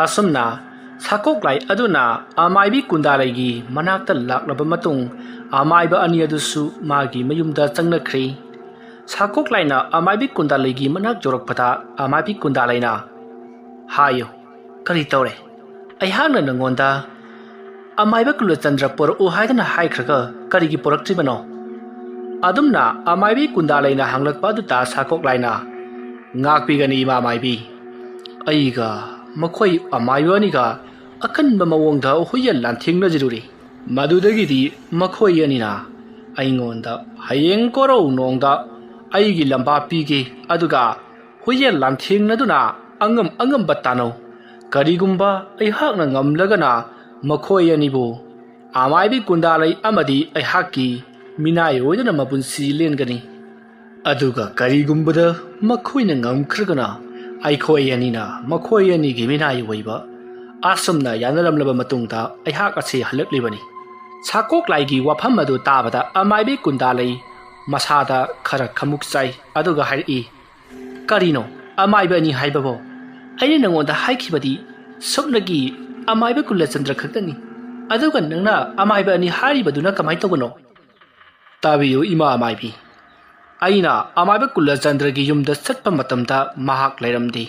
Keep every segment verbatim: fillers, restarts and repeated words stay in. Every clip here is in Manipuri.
ꯑꯁꯨꯝꯅ ꯁꯥꯀꯣꯛꯂꯥꯏ ꯑꯗꯨꯅ ꯑꯃꯥꯏꯕꯤ ꯀꯨꯟꯗꯥꯂꯩꯒꯤ ꯃꯅꯥꯛꯇ ꯂꯥꯛꯂꯕ ꯃꯇꯨꯡ, ꯑꯃꯥꯏꯕ ꯑꯅꯤ ꯑꯗꯨꯁꯨ ꯃꯥꯒꯤ ꯃꯌꯨꯝꯗ ꯆꯪꯅꯈ꯭ꯔꯤ꯫ ꯁꯥꯀꯣꯛꯂꯥꯏꯅ ꯑꯃꯥꯏꯕꯤ ꯀꯨꯟꯗꯥꯂꯩꯒꯤ ꯃꯅꯥꯛ ꯌꯧꯔꯛꯄꯗ, ꯑꯃꯥꯏꯕꯤ ꯀꯨꯟꯗꯥꯂꯩꯅ, "ꯍꯥꯏꯌꯨ, ꯀꯔꯤ ꯇꯧꯔꯦ? ꯑꯩꯍꯥꯛꯅ ꯅꯪꯉꯣꯟꯗ ꯑꯃꯥꯏꯕ ꯀꯨꯂꯆꯟꯗ꯭ꯔ ꯄꯨꯔꯛꯎ ꯍꯥꯏꯗꯨꯅ ꯍꯥꯏꯈ꯭ꯔꯒ ꯀꯔꯤꯒꯤ ꯄꯨꯔꯛꯇ꯭ꯔꯤꯕꯅꯣ?" ꯑꯗꯨꯝꯅ ꯑꯃꯥꯏꯕꯤ ꯀꯨꯟꯗꯥꯂꯩꯅ ꯍꯪꯂꯛꯄ ꯑꯗꯨꯗ ꯁꯥꯀꯣꯛꯂꯥꯏꯅ, "ꯉꯥꯛꯄꯤꯒꯅꯤ, ꯏꯃꯥ ꯃꯥꯏꯕꯤ꯫ ꯑꯩꯒ ꯃꯈꯣꯏ ꯑꯃꯥꯏꯕ ꯑꯅꯤꯒ ꯑꯀꯟꯕ ꯃꯑꯣꯡꯗ ꯍꯨꯏꯌꯦꯟ ꯂꯥꯟꯊꯦꯡꯅꯖꯔꯨꯔꯤ꯫ ꯃꯗꯨꯗꯒꯤꯗꯤ ꯃꯈꯣꯏ ꯑꯅꯤꯅ ꯑꯩꯉꯣꯟꯗ ꯍꯌꯦꯡ ꯀꯣꯔꯧ ꯅꯣꯡꯗ ꯑꯩꯒꯤ ꯂꯝꯕꯥ ꯄꯤꯒꯦ, ꯑꯗꯨꯒ ꯍꯨꯏꯌꯦꯟ ꯂꯥꯟꯊꯦꯡꯅꯗꯨꯅ ꯑꯉꯝ ꯑꯉꯝꯕ ꯇꯥꯟꯅꯧ꯫ ꯀꯔꯤꯒꯨꯝꯕ ꯑꯩꯍꯥꯛꯅ ꯉꯝꯂꯒꯅ ꯃꯈꯣꯏ ꯑꯅꯤꯕꯨ ꯑꯃꯥꯏꯕꯤ ꯀꯨꯟꯗꯥꯂꯩ ꯑꯃꯗꯤ ꯑꯩꯍꯥꯛꯀꯤ ꯃꯤꯅꯥꯏ ꯑꯣꯏꯗꯨꯅ ꯃꯄꯨꯟꯁꯤ ꯂꯦꯟꯒꯅꯤ꯫ ꯑꯗꯨꯒ ꯀꯔꯤꯒꯨꯝꯕꯗ ꯃꯈꯣꯏꯅ ꯉꯝꯈ꯭ꯔꯒꯅ ꯑꯩꯈꯣꯏ ꯑꯅꯤꯅ ꯃꯈꯣꯏ ꯑꯅꯤꯒꯤ ꯃꯤꯅꯥꯏ ꯑꯣꯏꯕ꯫ ꯑꯁꯨꯝꯅ ꯌꯥꯅꯔꯝꯂꯕ ꯃꯇꯨꯡꯗ ꯑꯩꯍꯥꯛ ꯑꯁꯤ ꯍꯜꯂꯛꯂꯤꯕꯅꯤ꯫" ꯁꯥꯀꯣꯛꯂꯥꯏꯒꯤ ꯋꯥꯐꯝ ꯑꯗꯨ ꯇꯥꯕꯗ ꯑꯃꯥꯏꯕꯤ ꯀꯨꯟꯗꯥꯂꯩ ꯃꯁꯥꯗ ꯈꯔ ꯈꯃꯨꯛ ꯆꯥꯏ, ꯑꯗꯨꯒ ꯍꯥꯏꯔꯛꯏ, "ꯀꯔꯤꯅꯣ ꯑꯃꯥꯏꯕ ꯑꯅꯤ ꯍꯥꯏꯕꯕꯣ? ꯑꯩꯅ ꯅꯉꯣꯟꯗ ꯍꯥꯏꯈꯤꯕꯗꯤ ꯁꯨꯞꯅꯒꯤ ꯑꯃꯥꯏꯕ ꯀꯨꯂꯆꯟꯗ꯭ꯔ ꯈꯛꯇꯅꯤ꯫ ꯑꯗꯨꯒ ꯅꯪꯅ ꯑꯃꯥꯏꯕ ꯑꯅꯤ ꯍꯥꯏꯔꯤꯕꯗꯨꯅ ꯀꯃꯥꯏꯅ ꯇꯧꯕꯅꯣ?" "ꯇꯥꯕꯤꯌꯨ, ꯏꯃꯥ ꯑꯃꯥꯏꯕꯤ꯫ ꯑꯩꯅ ꯑꯃꯥꯏꯕ ꯀꯨꯂꯆꯟꯗ꯭ꯔꯒꯤ ꯌꯨꯝꯗ ꯆꯠꯄ ꯃꯇꯝꯗ ꯃꯍꯥꯛ ꯂꯩꯔꯝꯗꯦ꯫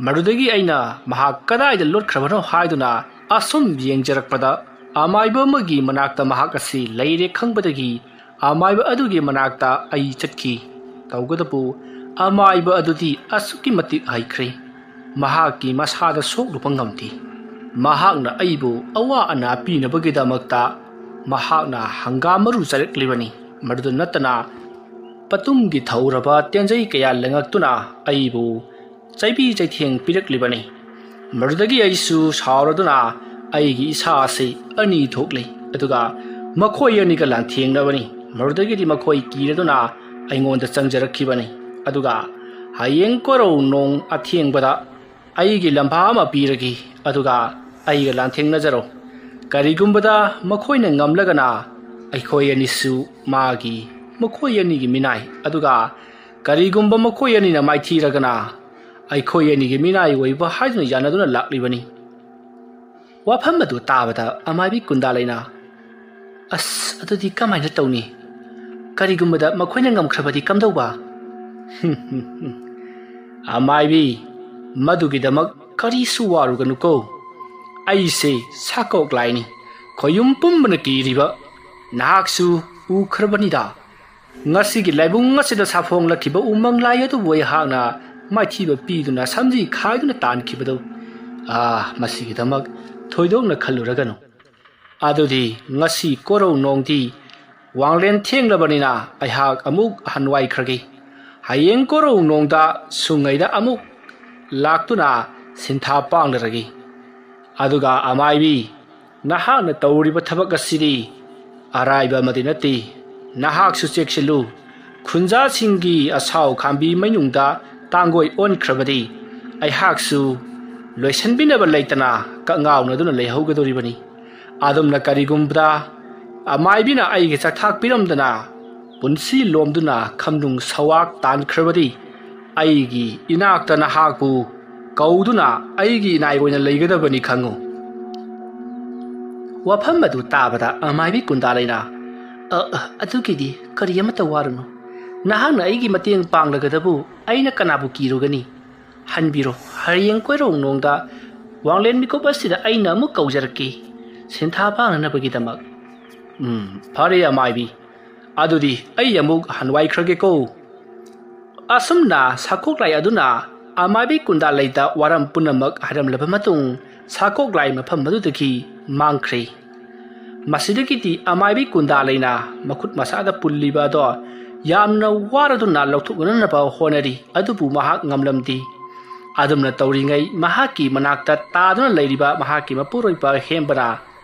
ꯃꯗꯨꯗꯒꯤ ꯑꯩꯅ ꯃꯍꯥꯛ ꯀꯗꯥꯏꯗ ꯂꯣꯠꯈ꯭ꯔꯕꯅꯣ ꯍꯥꯏꯗꯨꯅ ꯑꯁꯨꯝ ꯌꯦꯡꯖꯔꯛꯄꯗ, ꯑꯃꯥꯏꯕ ꯑꯃꯒꯤ ꯃꯅꯥꯛꯇ ꯃꯍꯥꯛ ꯑꯁꯤ ꯂꯩꯔꯦ ꯈꯪꯕꯗꯒꯤ ꯑꯃꯥꯏꯕ ꯑꯗꯨꯒꯤ ꯃꯅꯥꯛꯇ ꯑꯩ ꯆꯠꯈꯤ꯫ ꯇꯧꯕꯇꯕꯨ ꯑꯃꯥꯏꯕ ꯑꯗꯨꯗꯤ ꯑꯁꯨꯛꯀꯤ ꯃꯇꯤꯛ ꯍꯩꯈ꯭ꯔꯦ꯫ ꯃꯍꯥꯛꯀꯤ ꯃꯁꯥꯗ ꯁꯣꯛꯂꯨꯕ ꯉꯝꯗꯦ꯫ ꯃꯍꯥꯛꯅ ꯑꯩꯕꯨ ꯑꯋꯥ ꯑꯅꯥ ꯄꯤꯅꯕꯒꯤꯗꯃꯛꯇ ꯃꯍꯥꯛꯅ ꯍꯪꯒꯥꯝ ꯃꯔꯨ ꯆꯥꯔꯛꯂꯤꯕꯅꯤ꯫ ꯃꯗꯨꯗ ꯅꯠꯇꯅ ꯄꯇꯨꯝꯒꯤ ꯊꯧꯔꯕ ꯇꯦꯟꯖꯩ ꯀꯌꯥ ꯂꯪꯉꯛꯇꯨꯅ ꯑꯩꯕꯨ ꯆꯩꯕꯤ ꯆꯩꯊꯦꯡ ꯄꯤꯔꯛꯂꯤꯕꯅꯤ꯫ ꯃꯗꯨꯗꯒꯤ ꯑꯩꯁꯨ ꯁꯥꯎꯔꯗꯨꯅ ꯑꯩꯒꯤ ꯏꯁꯥ ꯑꯁꯤ ꯑꯅꯤ ꯊꯣꯛꯂꯤ, ꯑꯗꯨꯒ ꯃꯈꯣꯏ ꯑꯅꯤꯒ ꯂꯥꯟꯊꯦꯡꯅꯕꯅꯤ꯫ ꯃꯗꯨꯗꯒꯤꯗꯤ ꯃꯈꯣꯏ ꯀꯤꯔꯗꯨꯅ ꯑꯩꯉꯣꯟꯗ ꯆꯪꯖꯔꯛꯈꯤꯕꯅꯤ꯫ ꯑꯗꯨꯒ ꯍꯌꯦꯡ ꯀꯣꯔꯧ ꯅꯣꯡ ꯑꯊꯦꯡꯕꯗ ꯑꯩꯒꯤ ꯂꯝꯐꯥ ꯑꯃ ꯄꯤꯔꯒꯦ, ꯑꯗꯨꯒ ꯑꯩꯒ ꯂꯥꯟꯊꯦꯡꯅꯖꯔꯣ꯫ ꯀꯔꯤꯒꯨꯝꯕꯗ ꯃꯈꯣꯏꯅ ꯉꯝꯂꯒꯅ ꯑꯩꯈꯣꯏ ꯑꯅꯤꯁꯨ ꯃꯥꯒꯤ, ꯃꯈꯣꯏ ꯑꯅꯤꯒꯤ ꯃꯤꯅꯥꯏ, ꯑꯗꯨꯒ ꯀꯔꯤꯒꯨꯝꯕ ꯃꯈꯣꯏ ꯑꯅꯤꯅ ꯃꯥꯏꯊꯤꯔꯒꯅ ꯑꯩꯈꯣꯏ ꯑꯅꯤꯒꯤ ꯃꯤꯅꯥꯏ ꯑꯣꯏꯕ ꯍꯥꯏꯗꯨꯅ ꯌꯥꯅꯗꯨꯅ ꯂꯥꯛꯂꯤꯕꯅꯤ꯫ ꯋꯥꯐꯝ ꯑꯗꯨ ꯇꯥꯕꯗ ꯑꯃꯥꯏꯕꯤ ꯀꯨꯟꯗꯥ ꯂꯩꯅ, "ꯑꯁ, ꯑꯗꯨꯗꯤ ꯀꯃꯥꯏꯅ ꯇꯧꯅꯤ? ꯀꯔꯤꯒꯨꯝꯕꯗ ꯃꯈꯣꯏꯅ ꯉꯝꯈ꯭ꯔꯕꯗꯤ ꯀꯝꯗꯧꯕ?" "ꯑꯃꯥꯏꯕꯤ, ꯃꯗꯨꯒꯤꯗꯃꯛ ꯀꯔꯤꯁꯨ ꯋꯥꯔꯨꯒꯅꯨꯀꯣ꯫ ꯑꯩꯁꯦ ꯁꯥꯀꯣꯛ ꯂꯥꯏꯅꯤ, ꯈꯣꯌꯨꯝ ꯄꯨꯝꯕꯅ ꯀꯤꯔꯤꯕ꯫ ꯅꯍꯥꯛꯁꯨ ꯎꯈ꯭ꯔꯕꯅꯤꯗ꯫ ꯉꯁꯤꯒꯤ ꯂꯥꯏꯕꯨꯡ ꯑꯁꯤꯗ ꯁꯥꯐꯣꯡꯂꯛꯈꯤꯕ ꯎꯃꯪ ꯂꯥꯏ ꯑꯗꯨꯕꯨ ꯑꯩꯍꯥꯛꯅ ꯃꯥꯏꯊꯤꯕ ꯄꯤꯗꯨꯅ ꯁꯝꯖꯤ ꯈꯥꯏꯗꯨꯅ ꯇꯥꯟꯈꯤꯕꯗꯨ꯫ ꯑꯥ, ꯃꯁꯤꯒꯤꯗꯃꯛ ꯊꯣꯏꯗꯣꯛꯅ ꯈꯜꯂꯨꯔꯒꯅꯨ꯫ ꯑꯗꯨꯗꯤ ꯉꯁꯤ ꯀꯣꯔꯧ ꯅꯣꯡꯗꯤ ꯋꯥꯡꯂꯦꯟ ꯊꯦꯡꯂꯕꯅꯤꯅ ꯑꯩꯍꯥꯛ ꯑꯃꯨꯛ ꯍꯟꯋꯥꯏꯈ꯭ꯔꯒꯦ꯫ ꯍꯌꯦꯡ ꯀꯣꯔꯧ ꯅꯣꯡꯗ ꯁꯨꯡꯉꯩꯗ ꯑꯃꯨꯛ ꯂꯥꯛꯇꯨꯅ ꯁꯤꯟꯊꯥ ꯄꯥꯡꯂꯔꯒꯦ꯫ ꯑꯗꯨꯒ ꯑꯃꯥꯏꯕꯤ, ꯅꯍꯥꯛꯅ ꯇꯧꯔꯤꯕ ꯊꯕꯛ ꯑꯁꯤꯗꯤ ꯑꯔꯥꯏꯕ ꯑꯃꯗꯤ ꯅꯠꯇꯦ꯫ ꯅꯍꯥꯛꯁꯨ ꯆꯦꯛꯁꯤꯜꯂꯨ꯫ ꯈꯨꯟꯖꯥꯁꯤꯡꯒꯤ ꯑꯁꯥꯎ ꯈꯥꯝꯕꯤ ꯃꯩꯅꯨꯡꯗ ꯇꯥꯡꯒꯣꯏ ꯑꯣꯟꯈ꯭ꯔꯕꯗꯤ ꯑꯩꯍꯥꯛꯁꯨ ꯂꯣꯏꯁꯤꯟꯕꯤꯅꯕ ꯂꯩꯇꯅ ꯀꯛꯉꯥꯎꯅꯗꯨꯅ ꯂꯩꯍꯧꯒꯗꯧꯔꯤꯕꯅꯤ꯫ ꯑꯗꯨꯝꯅ ꯀꯔꯤꯒꯨꯝꯕꯗ ꯑꯃꯥꯏꯕꯤꯅ ꯑꯩꯒꯤ ꯆꯥꯛꯊꯥꯛ ꯄꯤꯔꯝꯗꯅ ꯄꯨꯟꯁꯤ ꯂꯣꯝꯗꯨꯅ ꯈꯝꯅꯨꯡ ꯁꯋꯥꯛ ꯇꯥꯟꯈ꯭ꯔꯕꯗꯤ ꯑꯩꯒꯤ ꯏꯅꯥꯛꯇ ꯅꯍꯥꯛꯄꯨ ꯀꯧꯗꯨꯅ ꯑꯩꯒꯤ ꯏꯅꯥꯏ ꯑꯣꯏꯅ ꯂꯩꯒꯗꯕꯅꯤ ꯈꯪꯉꯨ꯫" ꯋꯥꯐꯝ ꯑꯗꯨ ꯇꯥꯕꯗ ꯑꯃꯥꯏꯕꯤ ꯀꯨꯟꯗꯥ ꯂꯩꯅ, "ꯑ, ꯑ, ꯑꯗꯨꯒꯤꯗꯤ ꯀꯔꯤ ꯑꯃꯠꯇ ꯋꯥꯔꯨꯅꯨ꯫ ꯅꯍꯥꯛꯅ ꯑꯩꯒꯤ ꯃꯇꯦꯡ ꯄꯥꯡꯂꯒꯗꯕꯨ ꯑꯩꯅ ꯀꯅꯥꯕꯨ ꯀꯤꯔꯨꯒꯅꯤ? ꯍꯟꯕꯤꯔꯣ, ꯍꯌꯦꯡ ꯀꯣꯏꯔꯧ ꯅꯣꯡꯗ ꯋꯥꯡꯂꯦꯟ ꯃꯤꯀꯨꯞ ꯑꯁꯤꯗ ꯑꯩꯅ ꯑꯃꯨꯛ ꯀꯧꯖꯔꯛꯀꯦ, ꯁꯤꯟꯊꯥ ꯄꯥꯡꯅꯅꯕꯒꯤꯗꯃꯛ꯫" "ꯎꯝ, ꯐꯔꯦ ꯑꯃꯥꯏꯕꯤ, ꯑꯗꯨꯗꯤ ꯑꯩ ꯑꯃꯨꯛ ꯍꯟꯋꯥꯏꯈ꯭ꯔꯒꯦꯀꯣ꯫" ꯑꯁꯨꯝꯅ ꯁꯥꯀꯣꯛꯂꯥꯏ ꯑꯗꯨꯅ ꯑꯃꯥꯏꯕꯤ ꯀꯨꯟꯗꯥ ꯂꯩꯗ ꯋꯥꯔꯝ ꯄꯨꯝꯅꯃꯛ ꯍꯥꯏꯔꯝꯂꯕ ꯃꯇꯨꯡ, ꯁꯥꯀꯣꯛꯂꯥꯏ ꯃꯐꯝ ꯑꯗꯨꯗꯒꯤ ꯃꯥꯡꯈ꯭ꯔꯦ꯫ ꯃꯁꯤꯗꯒꯤꯗꯤ ꯑꯃꯥꯏꯕꯤ ꯀꯨꯟꯗꯥ ꯂꯩꯅ ꯃꯈꯨꯠ ꯃꯁꯥꯗ ꯄꯨꯜꯂꯤꯕ ꯑꯗꯣ ꯌꯥꯝꯅ ꯋꯥꯔꯗꯨꯅ ꯂꯧꯊꯣꯛꯅꯅꯕ ꯍꯣꯠꯅꯔꯤ, ꯑꯗꯨꯕꯨ ꯃꯍꯥꯛ ꯉꯝꯂꯝꯗꯦ꯫ ꯑꯗꯨꯝꯅ ꯇꯧꯔꯤꯉꯩ ꯃꯍꯥꯛꯀꯤ ꯃꯅꯥꯛꯇ ꯇꯥꯗꯨꯅ ꯂꯩꯔꯤꯕ ꯃꯍꯥꯛꯀꯤ ꯃꯄꯨꯔꯣꯏꯕ ꯍꯦꯝꯕꯅ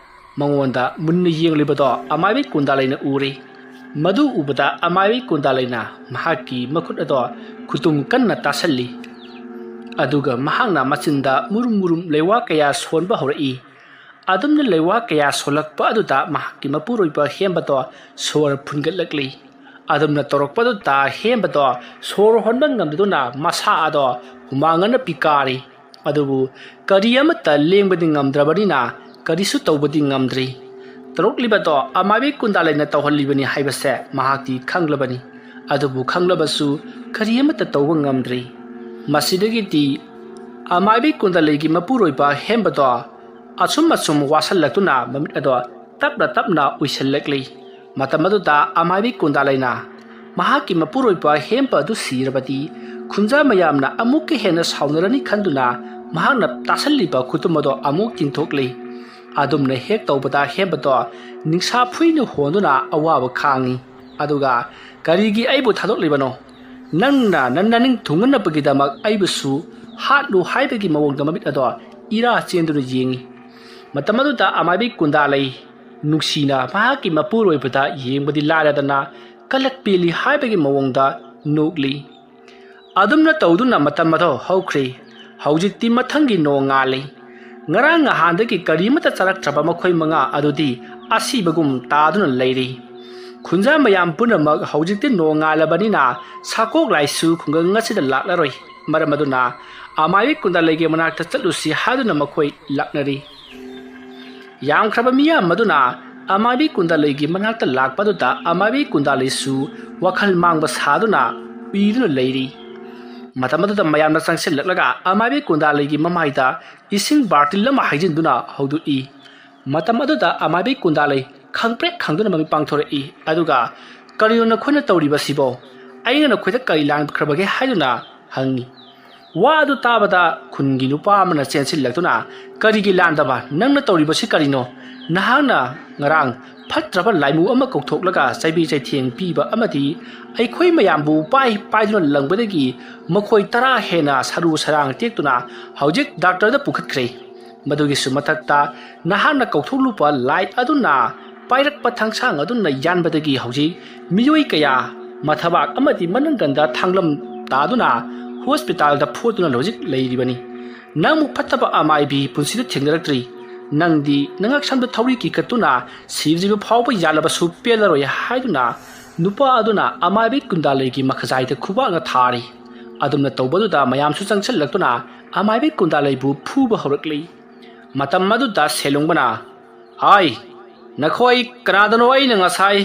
ꯃꯉꯣꯟꯗ ꯃꯨꯟꯅ ꯌꯦꯡꯂꯤꯕꯗꯣ ꯑꯃꯥꯏꯕꯤ ꯀꯨꯟꯗꯥ ꯂꯩꯅ ꯎꯔꯦ꯫ ꯃꯗꯨ ꯎꯕꯗ ꯑꯃꯥꯏꯕꯤ ꯀꯨꯟꯗꯥ ꯂꯩꯅ ꯃꯍꯥꯛꯀꯤ ꯃꯈꯨꯠ ꯑꯗꯣ ꯈꯨꯇꯨꯝ ꯀꯟꯅ ꯇꯥꯁꯜꯂꯤ꯫ ꯑꯗꯨꯒ ꯃꯍꯥꯛꯅ ꯃꯆꯤꯟꯗ ꯃꯨꯔꯨꯝ ꯃꯨꯔꯨꯝ ꯂꯩꯋꯥ ꯀꯌꯥ ꯁꯣꯟꯕ ꯍꯧꯔꯛꯏ꯫ ꯑꯗꯨꯝꯅ ꯂꯩꯋꯥ ꯀꯌꯥ ꯁꯣꯜꯂꯛꯄ ꯑꯗꯨꯗ ꯃꯍꯥꯛꯀꯤ ꯃꯄꯨꯔꯣꯏꯕ ꯍꯦꯝꯕꯗꯣ ꯁꯣꯔ ꯐꯨꯟꯒꯠꯂꯛꯂꯤ꯫ ꯑꯗꯨꯝꯅ ꯇꯧꯔꯛꯄꯗꯨꯗ ꯍꯦꯝꯕꯗꯣ ꯁꯣꯔ ꯍꯣꯟꯕ ꯉꯝꯗꯗꯨꯅ ꯃꯁꯥ ꯑꯗꯣ ꯍꯨꯃꯥꯡ ꯑꯅꯞꯄꯤ ꯀꯥꯔꯤ꯫ ꯑꯗꯨꯕꯨ ꯀꯔꯤ ꯑꯃꯠꯇ ꯂꯦꯡꯕꯗꯤ ꯉꯝꯗ꯭ꯔꯕꯅꯤꯅ ꯀꯔꯤꯁꯨ ꯇꯧꯕꯗꯤ ꯉꯝꯗ꯭ꯔꯤ꯫ ꯇꯧꯔꯛꯂꯤꯕꯗꯣ ꯑꯃꯥꯏꯕꯤ ꯀꯨꯟꯗꯥꯂꯩꯅ ꯇꯧꯍꯜꯂꯤꯕꯅꯤ ꯍꯥꯏꯕꯁꯦ ꯃꯍꯥꯛꯇꯤ ꯈꯪꯂꯕꯅꯤ꯫ ꯑꯗꯨꯕꯨ ꯈꯪꯂꯕꯁꯨ ꯀꯔꯤ ꯑꯃꯠꯇ ꯇꯧꯕ ꯉꯝꯗ꯭ꯔꯤ꯫ ꯃꯁꯤꯗꯒꯤꯗꯤ ꯑꯃꯥꯏꯕꯤ ꯀꯨꯟꯗꯥꯂꯩꯒꯤ ꯃꯄꯨꯔꯣꯏꯕ ꯍꯦꯝꯕꯗꯣ ꯑꯁꯨꯝ ꯑꯁꯨꯝ ꯋꯥꯁꯜꯂꯛꯇꯨꯅ ꯃꯃꯤꯠ ꯑꯗꯣ ꯇꯞꯅ ꯇꯞꯅ ꯎꯏꯁꯜꯂꯛꯂꯤ꯫ ꯃꯇꯝ ꯑꯗꯨꯗ ꯑꯃꯥꯏꯕꯤ ꯀꯨꯟꯗꯥꯂꯩꯅ ꯃꯍꯥꯛꯀꯤ ꯃꯄꯨꯔꯣꯏꯕ ꯍꯦꯝꯕ ꯑꯗꯨ ꯁꯤꯔꯕꯗꯤ ꯈꯨꯟꯖꯥ ꯃꯌꯥꯝꯅ ꯑꯃꯨꯛꯀ ꯍꯦꯟꯅ ꯁꯥꯎꯅꯔꯅꯤ ꯈꯟꯗꯨꯅ ꯃꯍꯥꯛꯅ ꯇꯥꯁꯜꯂꯤꯕ ꯈꯨꯇꯨꯝ ꯑꯗꯣ ꯑꯃꯨꯛ ꯇꯤꯡꯊꯣꯛꯂꯤ꯫ ꯑꯗꯨꯝꯅ ꯍꯦꯛ ꯇꯧꯕꯗ ꯍꯦꯝꯕꯗꯣ ꯅꯤꯡꯁꯥ ꯐꯨꯏꯅ ꯍꯣꯟꯗꯨꯅ ꯑꯋꯥꯕ ꯈꯥꯡꯉꯤ꯫ ꯑꯗꯨꯒ "ꯀꯔꯤꯒꯤ ꯑꯩꯕꯨ ꯊꯥꯗꯣꯛꯂꯤꯕꯅꯣ? ꯅꯪꯅ ꯅꯪ ꯅꯅꯤꯡ ꯊꯨꯡꯍꯟꯅꯕꯒꯤꯗꯃꯛ ꯑꯩꯕꯨꯁꯨ ꯍꯥꯠꯂꯨ" ꯍꯥꯏꯕꯒꯤ ꯃꯑꯣꯡꯗ ꯃꯃꯤꯠ ꯑꯗꯣ ꯏꯔꯥ ꯆꯦꯟꯗꯨꯅ ꯌꯦꯡꯉꯤ꯫ ꯃꯇꯝ ꯑꯗꯨꯗ ꯑꯃꯥꯏꯕꯤ ꯀꯨꯟꯗꯥꯂꯩ ꯅꯨꯡꯁꯤꯅ ꯃꯍꯥꯛꯀꯤ ꯃꯄꯨꯔꯣꯏꯕꯗ ꯌꯦꯡꯕꯗꯤ ꯂꯥꯏꯔꯗꯅ ꯀꯂꯛ ꯄꯦꯜꯂꯤ ꯍꯥꯏꯕꯒꯤ ꯃꯑꯣꯡꯗ ꯅꯣꯛꯂꯤ꯫ ꯑꯗꯨꯝꯅ ꯇꯧꯗꯨꯅ ꯃꯇꯝ ꯑꯗꯣ ꯍꯧꯈ꯭ꯔꯦ꯫ ꯍꯧꯖꯤꯛꯇꯤ ꯃꯊꯪꯒꯤ ꯅꯣꯡꯉꯥꯜꯂꯤ꯫ ꯉꯔꯥꯡ ꯅꯍꯥꯟꯗꯒꯤ ꯀꯔꯤꯃꯠꯇ ꯆꯥꯔꯛꯇ꯭ꯔꯕ ꯃꯈꯣꯏ ꯃꯉꯥ ꯑꯗꯨꯗꯤ ꯑꯁꯤꯕꯒꯨꯝ ꯇꯥꯗꯨꯅ ꯂꯩꯔꯤ꯫ ꯈꯨꯟꯖꯥ ꯃꯌꯥꯝ ꯄꯨꯝꯅꯃꯛ ꯍꯧꯖꯤꯛꯇꯤ ꯅꯣꯡꯉꯥꯜꯂꯕꯅꯤꯅ ꯁꯥꯀꯣꯛ ꯂꯥꯏꯁꯨ ꯈꯨꯡꯒꯪ ꯑꯁꯤꯗ ꯂꯥꯛꯂꯔꯣꯏ꯫ ꯃꯔꯝ ꯑꯗꯨꯅ ꯑꯃꯥꯏꯕꯤ ꯀꯨꯟꯗꯥꯂꯩꯒꯤ ꯃꯅꯥꯛꯇ ꯆꯠꯂꯨꯁꯤ ꯍꯥꯏꯗꯨꯅ ꯃꯈꯣꯏ ꯂꯥꯛꯅꯔꯤ꯫ ꯌꯥꯝꯈ꯭ꯔꯕ ꯃꯤꯌꯥꯝ ꯑꯗꯨꯅ ꯑꯃꯥꯏꯕꯤ ꯀꯨꯟꯗꯥꯂꯩꯒꯤ ꯃꯅꯥꯛꯇ ꯂꯥꯛꯄꯗꯨꯗ ꯑꯃꯥꯏꯕꯤ ꯀꯨꯟꯗꯥꯂꯩꯁꯨ ꯋꯥꯈꯜ ꯃꯥꯡꯕ ꯁꯥꯗꯨꯅ ꯎꯏꯗꯨꯅ ꯂꯩꯔꯤ꯫ ꯃꯇꯝ ꯑꯗꯨꯗ ꯃꯌꯥꯝꯅ ꯆꯪꯁꯤꯜꯂꯛꯂꯒ ꯑꯃꯥꯏꯕꯤ ꯀꯨꯟꯗꯥꯂꯩꯒꯤ ꯃꯃꯥꯏꯗ ꯏꯁꯤꯡ ꯕꯥꯔꯇꯤꯜ ꯑꯃ ꯍꯩꯖꯤꯟꯗꯨꯅ ꯍꯧꯗꯣꯛꯏ꯫ ꯃꯇꯝ ꯑꯗꯨꯗ ꯑꯃꯥꯏꯕꯤ ꯀꯨꯟꯗꯥꯂꯩ ꯈꯪꯄ꯭ꯔꯦꯛ ꯈꯪꯗꯨꯅ ꯃꯃꯤꯠ ꯄꯥꯡꯊꯣꯔꯛꯏ꯫ ꯑꯗꯨꯒ "ꯀꯔꯤꯅꯣ ꯅꯈꯣꯏꯅ ꯇꯧꯔꯤꯕꯁꯤꯕꯣ? ꯑꯩꯅ ꯅꯈꯣꯏꯗ ꯀꯔꯤ ꯂꯥꯟꯈ꯭ꯔꯕꯒꯦ?" ꯍꯥꯏꯗꯨꯅ ꯍꯪꯉꯤ꯫ ꯋꯥ ꯑꯗꯨ ꯇꯥꯕꯗ ꯈꯨꯟꯒꯤ ꯅꯨꯄꯥ ꯑꯃꯅ ꯆꯦꯟꯁꯤꯜꯂꯛꯇꯨꯅ, "ꯀꯔꯤꯒꯤ ꯂꯥꯟꯗꯕ? ꯅꯪꯅ ꯇꯧꯔꯤꯕꯁꯤ ꯀꯔꯤꯅꯣ? ꯅꯍꯥꯛꯅ ꯉꯔꯥꯡ ꯐꯠꯇ꯭ꯔꯕ ꯂꯥꯏꯃꯨ ꯑꯃ ꯀꯧꯊꯣꯛꯂꯒ ꯆꯩꯕꯤ ꯆꯩꯊꯦꯡ ꯄꯤꯕ ꯑꯃꯗꯤ ꯑꯩꯈꯣꯏ ꯃꯌꯥꯝꯕꯨ ꯄꯥꯏ ꯄꯥꯏꯗꯨꯅ ꯂꯪꯕꯗꯒꯤ ꯃꯈꯣꯏ ꯇꯔꯥ ꯍꯦꯟꯅ ꯁꯔꯨ ꯁꯔꯥꯡ ꯇꯦꯛꯇꯨꯅ ꯍꯧꯖꯤꯛ ꯗꯥꯛꯇꯔꯗ ꯄꯨꯈꯠꯈ꯭ꯔꯦ꯫ ꯃꯗꯨꯒꯤꯁꯨ ꯃꯊꯛꯇ ꯅꯍꯥꯛꯅ ꯀꯧꯊꯣꯛꯂꯨꯕ ꯂꯥꯏꯠ ꯑꯗꯨꯅ ꯄꯥꯏꯔꯛꯄ ꯊꯥꯡꯁꯥꯡ ꯑꯗꯨꯅ ꯌꯥꯟꯕꯗꯒꯤ ꯍꯧꯖꯤꯛ ꯃꯤꯑꯣꯏ ꯀꯌꯥ ꯃꯊꯕꯥꯛ ꯑꯃꯗꯤ ꯃꯅꯪꯒꯟꯗ ꯊꯥꯡꯂꯝ ꯇꯥꯗꯨꯅ ꯍꯣꯁꯄꯤꯇꯥꯜꯗ ꯐꯣꯠꯇꯨꯅ ꯍꯧꯖꯤꯛ ꯂꯩꯔꯤꯕꯅꯤ꯫ ꯅꯪꯃꯨꯛ ꯐꯠꯇꯕ ꯑꯃꯥꯏꯕꯤ ꯄꯨꯟꯁꯤꯗ ꯊꯦꯡꯅꯔꯛꯇ꯭ꯔꯤ꯫ ꯅꯪꯗꯤ ꯅꯉꯛꯁꯝꯗ ꯊꯧꯔꯤ ꯀꯤꯀꯠꯇꯨꯅ ꯁꯤꯗ꯭ꯔꯤꯕ ꯐꯥꯎꯕ ꯌꯥꯜꯂꯕꯁꯨ ꯄꯦꯜꯂꯔꯣꯏ" ꯍꯥꯏꯗꯨꯅ ꯅꯨꯄꯥ ꯑꯗꯨꯅ ꯑꯃꯥꯏꯕꯤ ꯀꯨꯟꯗꯥꯂꯩꯒꯤ ꯃꯈꯖꯥꯏꯗ ꯈꯨꯕꯥꯛꯅ ꯊꯥꯔꯤ꯫ ꯑꯗꯨꯝꯅ ꯇꯧꯕꯗꯨꯗ ꯃꯌꯥꯝꯁꯨ ꯆꯪꯁꯤꯜꯂꯛꯇꯨꯅ ꯑꯃꯥꯏꯕꯤ ꯀꯨꯟꯗꯥꯂꯩꯕꯨ ꯐꯨꯕ ꯍꯧꯔꯛꯂꯤ꯫ ꯃꯇꯝ ꯑꯗꯨꯗ ꯁꯦꯂꯨꯡꯕꯅ, "ꯍꯥꯏ, ꯅꯈꯣꯏ ꯀꯅꯥꯗꯅꯣ ꯑꯩꯅ ꯉꯁꯥꯏ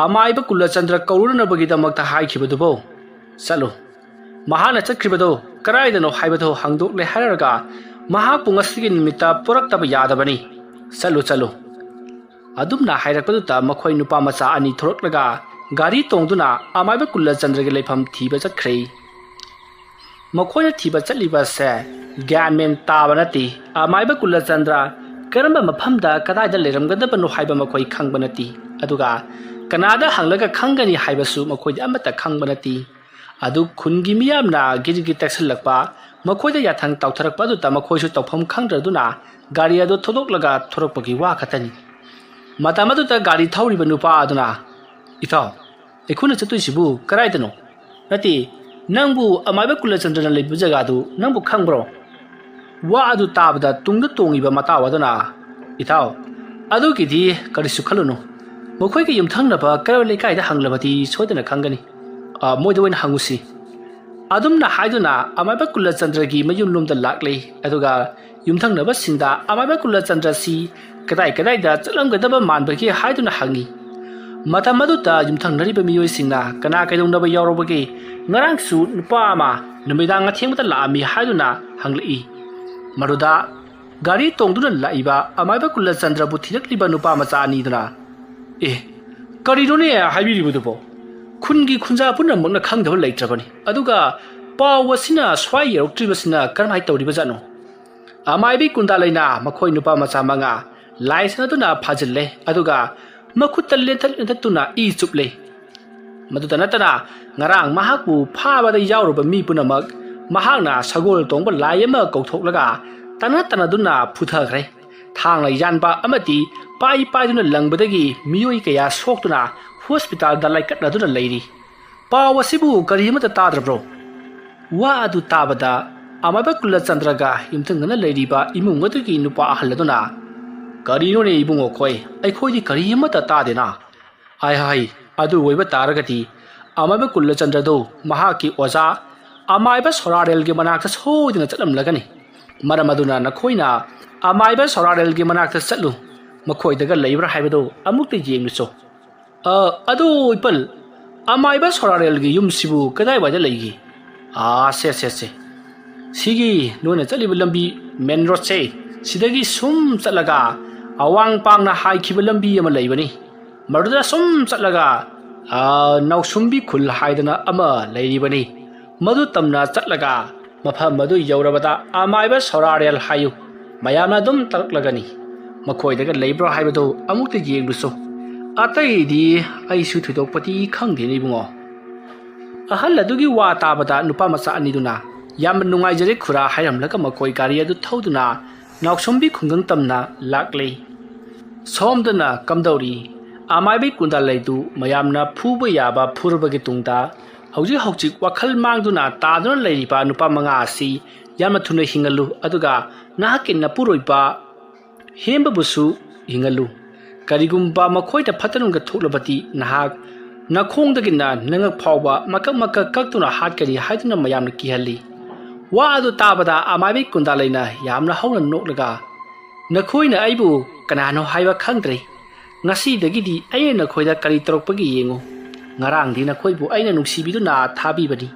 ꯑꯃꯥꯏꯕ ꯀꯨꯂꯆꯟꯗ꯭ꯔ ꯀꯧꯔꯨꯅꯕꯒꯤꯗꯃꯛꯇ ꯍꯥꯏꯈꯤꯕꯗꯨꯕꯣ? ꯆꯠꯂꯨ, ꯃꯍꯥꯛꯅ ꯆꯠꯈ꯭ꯔꯤꯕꯗꯣ ꯀꯗꯥꯏꯗꯅꯣ ꯍꯥꯏꯕꯗꯣ ꯍꯪꯗꯣꯛꯂꯦ ꯍꯥꯏꯔꯒ ꯃꯍꯥꯛꯄꯨ ꯉꯁꯤꯒꯤ ꯅꯨꯃꯤꯠꯇ ꯄꯨꯔꯛꯇꯕ ꯌꯥꯗꯕꯅꯤ꯫ ꯆꯠꯂꯨ, ꯆꯠꯂꯨ꯫" ꯑꯗꯨꯝꯅ ꯍꯥꯏꯔꯛꯄꯗꯨꯗ ꯃꯈꯣꯏ ꯅꯨꯄꯥ ꯃꯆꯥ ꯑꯅꯤ ꯊꯣꯔꯛꯂꯒ ꯒꯥꯔꯤ ꯇꯣꯡꯗꯨꯅ ꯑꯃꯥꯏꯕ ꯀꯨꯂꯆꯟꯗ꯭ꯔꯒꯤ ꯂꯩꯐꯝ ꯊꯤꯕ ꯆꯠꯈ꯭ꯔꯦ꯫ ꯃꯈꯣꯏꯅ ꯊꯤꯕ ꯆꯠꯂꯤꯕꯁꯦ ꯒ꯭ꯌꯥꯟ ꯃꯦꯟ ꯇꯥꯕ ꯅꯠꯇꯦ꯫ ꯑꯃꯥꯏꯕ ꯀꯨꯂꯆꯟꯗ꯭ꯔ ꯀꯔꯝꯕ ꯃꯐꯝꯗ ꯀꯗꯥꯏꯗ ꯂꯩꯔꯝꯒꯗꯕꯅꯣ ꯍꯥꯏꯕ ꯃꯈꯣꯏ ꯈꯪꯕ ꯅꯠꯇꯦ꯫ ꯑꯗꯨꯒ ꯀꯅꯥꯗ ꯍꯪꯂꯒ ꯈꯪꯒꯅꯤ ꯍꯥꯏꯕꯁꯨ ꯃꯈꯣꯏꯗꯤ ꯑꯃꯠꯇ ꯈꯪꯕ ꯅꯠꯇꯦ꯫ ꯑꯗꯨ ꯈꯨꯟꯒꯤ ꯃꯤꯌꯥꯝꯅ ꯒꯤꯔꯒꯤ ꯇꯛꯁꯤꯜꯂꯛꯄ, ꯃꯈꯣꯏꯗ ꯌꯥꯊꯪ ꯇꯧꯊꯔꯛꯄ ꯑꯗꯨꯗ ꯃꯈꯣꯏꯁꯨ ꯇꯧꯐꯝ ꯈꯪꯗ꯭ꯔꯗꯨꯅ ꯒꯥꯔꯤ ꯑꯗꯨ ꯊꯧꯗꯣꯛꯂꯒ ꯊꯣꯔꯛꯄꯒꯤ ꯋꯥ ꯈꯛꯇꯅꯤ꯫ ꯃꯇꯝ ꯑꯗꯨꯗ ꯒꯥꯔꯤ ꯊꯧꯔꯤꯕ ꯅꯨꯄꯥ ꯑꯗꯨꯅ, "ꯏꯇꯥꯎ, ꯑꯩꯈꯣꯏꯅ ꯆꯠꯇꯣꯏꯁꯤꯕꯨ ꯀꯗꯥꯏꯗꯅꯣ? ꯅꯠꯇꯦ, ꯅꯪꯕꯨ ꯑꯃꯥꯏꯕ ꯀꯨꯂꯆꯟꯗ꯭ꯔꯅ ꯂꯩꯕ ꯖꯒꯥꯗꯨ ꯅꯪꯕꯨ ꯈꯪꯕ꯭ꯔꯣ?" ꯋꯥ ꯑꯗꯨ ꯇꯥꯕꯗ ꯇꯨꯡꯗ ꯇꯣꯡꯉꯤꯕ ꯃꯇꯥꯎ ꯑꯗꯨꯅ, "ꯏꯇꯥꯎ, ꯑꯗꯨꯒꯤꯗꯤ ꯀꯔꯤꯁꯨ ꯈꯜꯂꯨꯅꯨ꯫ ꯃꯈꯣꯏꯒꯤ ꯌꯨꯝꯊꯪꯅꯕ ꯀꯩꯔꯣꯜ ꯂꯩꯀꯥꯏꯗ ꯍꯪꯂꯕꯗꯤ ꯁꯣꯏꯗꯅ ꯈꯪꯒꯅꯤ꯫ ꯑ, ꯃꯣꯏꯗ ꯑꯣꯏꯅ ꯍꯪꯉꯨꯁꯤ꯫" ꯑꯗꯨꯝꯅ ꯍꯥꯏꯗꯨꯅ ꯑꯃꯥꯏꯕ ꯀꯨꯂꯆꯟꯗ꯭ꯔꯒꯤ ꯃꯌꯨꯝꯂꯣꯝꯗ ꯂꯥꯛꯂꯦ꯫ ꯑꯗꯨꯒ ꯌꯨꯝꯊꯪꯅꯕꯁꯤꯡꯗ ꯑꯃꯥꯏꯕ ꯀꯨꯂꯆꯟꯗ꯭ꯔꯁꯤ ꯀꯗꯥꯏ ꯀꯗꯥꯏꯗ ꯆꯠꯂꯝꯒꯗꯕ ꯃꯥꯟꯕꯒꯦ ꯍꯥꯏꯗꯨꯅ ꯍꯪꯉꯤ꯫ ꯃꯇꯝ ꯑꯗꯨꯗ ꯌꯨꯝꯊꯪꯅꯔꯤꯕ ꯃꯤꯑꯣꯏꯁꯤꯡꯅ ꯀꯅꯥ ꯀꯩꯗꯧꯅꯕ ꯌꯥꯎꯔꯕꯒꯦ? ꯉꯔꯥꯡꯁꯨ ꯅꯨꯄꯥ ꯑꯃ ꯅꯨꯃꯤꯗꯥꯡ ꯑꯊꯦꯡꯕꯗ ꯂꯥꯛꯑꯝꯃꯤ ꯍꯥꯏꯗꯨꯅ ꯍꯪꯂꯛꯏ꯫ ꯃꯗꯨꯗ ꯒꯥꯔꯤ ꯇꯣꯡꯗꯨꯅ ꯂꯥꯛꯏꯕ ꯑꯃꯥꯏꯕ ꯀꯨꯂꯆꯟꯗ꯭ꯔꯕꯨ ꯊꯤꯔꯛꯂꯤꯕ ꯅꯨꯄꯥ ꯃꯆꯥ ꯑꯅꯤꯗꯨꯅ, "ꯑꯦ, ꯀꯔꯤꯅꯣꯅꯦ ꯍꯥꯏꯕꯤꯔꯤꯕꯗꯨꯕꯣ? ꯈꯨꯟꯒꯤ ꯈꯨꯟꯖꯥ ꯄꯨꯝꯅꯃꯛꯅ ꯈꯪꯗꯕ ꯂꯩꯇ꯭ꯔꯕꯅꯤ꯫ ꯑꯗꯨꯒ ꯄꯥꯎ ꯑꯁꯤꯅ ꯁ꯭ꯋꯥꯏ ꯌꯧꯔꯛꯇ꯭ꯔꯤꯕꯁꯤꯅ ꯀꯔꯝꯍꯥꯏꯅ ꯇꯧꯔꯤꯕꯖꯥꯠꯅꯣ?" ꯑꯃꯥꯏꯕꯤ ꯀꯨꯟꯗꯥꯂꯩꯅ ꯃꯈꯣꯏ ꯅꯨꯄꯥ ꯃꯆꯥ ꯃꯉꯥ ꯂꯥꯏꯁꯟꯅꯗꯨꯅ ꯐꯥꯖꯤꯜꯂꯦ꯫ ꯑꯗꯨꯒ ꯃꯈꯨꯠꯇ ꯂꯦꯟꯊꯠ ꯂꯦꯟꯊꯠꯇꯨꯅ ꯏ ꯆꯨꯞꯂꯦ꯫ ꯃꯗꯨꯇ ꯅꯠꯇꯅ ꯉꯔꯥꯡ ꯃꯍꯥꯛꯄꯨ ꯐꯥꯕꯗ ꯌꯥꯎꯔꯨꯕ ꯃꯤ ꯄꯨꯝꯅꯃꯛ ꯃꯍꯥꯛꯅ ꯁꯒꯣꯜ ꯇꯣꯡꯕ ꯂꯥꯏ ꯑꯃ ꯀꯧꯊꯣꯛꯂꯒ ꯇꯅ ꯇꯅꯗꯨꯅ ꯐꯨꯊꯈ꯭ꯔꯦ꯫ ꯊꯥꯡꯅ ꯌꯥꯟꯕ ꯑꯃꯗꯤ ꯄꯥꯏ ꯄꯥꯏꯗꯨꯅ ꯂꯪꯕꯗꯒꯤ ꯃꯤꯑꯣꯏ ꯀꯌꯥ ꯁꯣꯛꯇꯨꯅ ꯍꯣꯁꯄꯤꯇꯥꯜꯗ ꯂꯥꯏꯀꯠꯅꯗꯨꯅ ꯂꯩꯔꯤ꯫ ꯄꯥꯎ ꯑꯁꯤꯕꯨ ꯀꯔꯤ ꯑꯃꯠꯇ ꯇꯥꯗ꯭ꯔꯕ꯭ꯔꯣ? ꯋꯥ ꯑꯗꯨ ꯇꯥꯕꯗ ꯑꯃꯥꯏꯕ ꯀꯨꯂꯆꯟꯗ꯭ꯔꯒ ꯌꯨꯝꯊꯪꯅꯅ ꯂꯩꯔꯤꯕ ꯏꯃꯨꯡ ꯑꯗꯨꯒꯤ ꯅꯨꯄꯥ ꯑꯍꯜ ꯑꯗꯨꯅ, "ꯀꯔꯤꯅꯣꯅꯦ ꯏꯕꯨꯡꯉꯣ ꯈꯣꯏ, ꯑꯩꯈꯣꯏꯗꯤ ꯀꯔꯤ ꯑꯃꯠꯇ ꯇꯥꯗꯦꯅ꯫ ꯍꯥꯏ ꯍꯥꯏ, ꯑꯗꯨ ꯑꯣꯏꯕ ꯇꯥꯔꯒꯗꯤ ꯑꯃꯥꯏꯕ ꯀꯨꯜꯂꯆꯟꯗ꯭ꯔꯗꯨ ꯃꯍꯥꯛꯀꯤ ꯑꯣꯖꯥ ꯑꯃꯥꯏꯕ ꯁꯣꯔꯥꯔꯦꯜꯒꯤ ꯃꯅꯥꯛꯇ ꯁꯣꯏꯗꯅ ꯆꯠꯂꯝꯂꯒꯅꯤ꯫ ꯃꯔꯝ ꯑꯗꯨꯅ ꯅꯈꯣꯏꯅ ꯑꯃꯥꯏꯕ ꯁꯣꯔꯥꯔꯦꯜꯒꯤ ꯃꯅꯥꯛꯇ ꯆꯠꯂꯨ, ꯃꯈꯣꯏꯗꯒ ꯂꯩꯕ꯭ꯔꯥ ꯍꯥꯏꯕꯗꯨ ꯑꯃꯨꯛꯇ ꯌꯦꯡꯂꯨꯆꯣ꯫ "ꯑ, ꯑꯗꯨ ꯏꯄꯜ, ꯑꯃꯥꯏꯕ ꯁꯣꯔꯥꯔꯦꯜꯒꯤ ꯌꯨꯝꯁꯤꯕꯨ ꯀꯗꯥꯏꯋꯥꯏꯗ ꯂꯩꯒꯦ?" "ꯑꯥ, ꯁꯦ, ꯁꯦ, ꯁꯦ꯫ ꯁꯤꯒꯤ ꯅꯣꯏꯅ ꯆꯠꯂꯤꯕ ꯂꯝꯕꯤ, ꯃꯦꯟ ꯔꯣꯗꯁꯦ, ꯁꯤꯗꯒꯤ ꯁꯨꯝ ꯆꯠꯂꯒ ꯑꯋꯥꯡ ꯄꯥꯡꯅ ꯍꯥꯏꯈꯤꯕ ꯂꯝꯕꯤ ꯑꯃ ꯂꯩꯕꯅꯤ꯫ ꯃꯗꯨꯗ ꯁꯨꯝ ꯆꯠꯂꯒ, ꯑꯥ, ꯅꯥꯎꯁꯨꯝꯕꯤ ꯈꯨꯜ ꯍꯥꯏꯗꯅ ꯑꯃ ꯂꯩꯔꯤꯕꯅꯤ꯫ ꯃꯗꯨ ꯇꯝꯅ ꯆꯠꯂꯒ ꯃꯐꯝ ꯑꯗꯨ ꯌꯧꯔꯕꯗ ꯑꯃꯥꯏꯕ ꯁꯣꯔꯥꯔꯦꯜ ꯍꯥꯏꯌꯨ꯫ ꯃꯌꯥꯝꯅ ꯑꯗꯨꯝ ꯇꯥꯛꯂꯛꯂꯒꯅꯤ꯫ ꯃꯈꯣꯏꯗꯒ ꯂꯩꯕ꯭ꯔꯥ ꯍꯥꯏꯕꯗꯨ ꯑꯃꯨꯛꯇ ꯌꯦꯡꯂꯨꯁꯨ꯫ ꯑꯇꯩꯗꯤ ꯑꯩꯁꯨ ꯊꯣꯏꯗꯣꯛꯄꯗꯤ ꯈꯪꯗꯦꯅꯦ ꯏꯕꯨꯡꯉꯣ꯫" ꯑꯍꯜ ꯑꯗꯨꯒꯤ ꯋꯥ ꯇꯥꯕꯗ ꯅꯨꯄꯥ ꯃꯆꯥ ꯑꯅꯤꯗꯨꯅ, "ꯌꯥꯝꯅ ꯅꯨꯡꯉꯥꯏꯖꯔꯦ ꯈꯨꯔꯥ" ꯍꯥꯏꯔꯝꯂꯒ ꯃꯈꯣꯏ ꯒꯥꯔꯤ ꯑꯗꯨ ꯊꯧꯗꯨꯅ ꯅꯥꯎꯁꯨꯝꯕꯤ ꯈꯨꯡꯒꯪ ꯇꯝꯅ ꯂꯥꯛꯂꯦ꯫ ꯁꯣꯝꯗꯅ ꯀꯝꯗꯧꯔꯤ? ꯑꯃꯥꯏꯕꯤ ꯀꯨꯟꯗꯥꯂꯩꯗꯨ ꯃꯌꯥꯝꯅ ꯐꯨꯕ ꯌꯥꯕ ꯐꯨꯔꯕꯒꯤ ꯇꯨꯡꯗ, ꯍꯧꯖꯤꯛ ꯍꯧꯖꯤꯛ ꯋꯥꯈꯜ ꯃꯥꯡꯗꯨꯅ ꯇꯥꯗꯨꯅ ꯂꯩꯔꯤꯕ ꯅꯨꯄꯥ ꯃꯉꯥ ꯑꯁꯤ ꯌꯥꯝꯅ ꯊꯨꯅ ꯍꯤꯡꯍꯜꯂꯨ, ꯑꯗꯨꯒ ꯅꯍꯥꯛꯀꯤ ꯅꯄꯨꯔꯣꯏꯕ ꯍꯦꯝꯕꯕꯨꯁꯨ ꯍꯤꯡꯍꯜꯂꯨ꯫ ꯀꯔꯤꯒꯨꯝꯕ ꯃꯈꯣꯏꯗ ꯐꯠꯇ ꯅꯨꯡꯗ ꯊꯣꯛꯂꯕꯗꯤ ꯅꯍꯥꯛ ꯅꯈꯣꯡꯗꯒꯤꯅ ꯅꯉꯛ ꯐꯥꯎꯕ ꯃꯀꯛ ꯃꯀꯛ ꯀꯛꯇꯨꯅ ꯍꯥꯠꯀꯅꯤ ꯍꯥꯏꯗꯨꯅ ꯃꯌꯥꯝꯅ ꯀꯤꯍꯜꯂꯤ꯫ ꯋꯥ ꯑꯗꯨ ꯇꯥꯕꯗ ꯑꯃꯥꯏꯕꯤ ꯀꯨꯟꯗꯥꯂꯩꯅ ꯌꯥꯝꯅ ꯍꯧꯅ ꯅꯣꯛꯂꯒ, "ꯅꯈꯣꯏꯅ ꯑꯩꯕꯨ ꯀꯅꯥꯅꯣ ꯍꯥꯏꯕ ꯈꯪꯗ꯭ꯔꯦ꯫ ꯉꯁꯤꯗꯒꯤꯗꯤ ꯑꯩꯅ ꯅꯈꯣꯏꯗ ꯀꯔꯤ ꯇꯧꯔꯛꯄꯒꯦ ꯌꯦꯡꯉꯨ꯫ ꯉꯔꯥꯡꯗꯤ ꯅꯈꯣꯏꯕꯨ ꯑꯩꯅ ꯅꯨꯡꯁꯤꯕꯤꯗꯨꯅ ꯊꯥꯕꯤꯕꯅꯤ꯫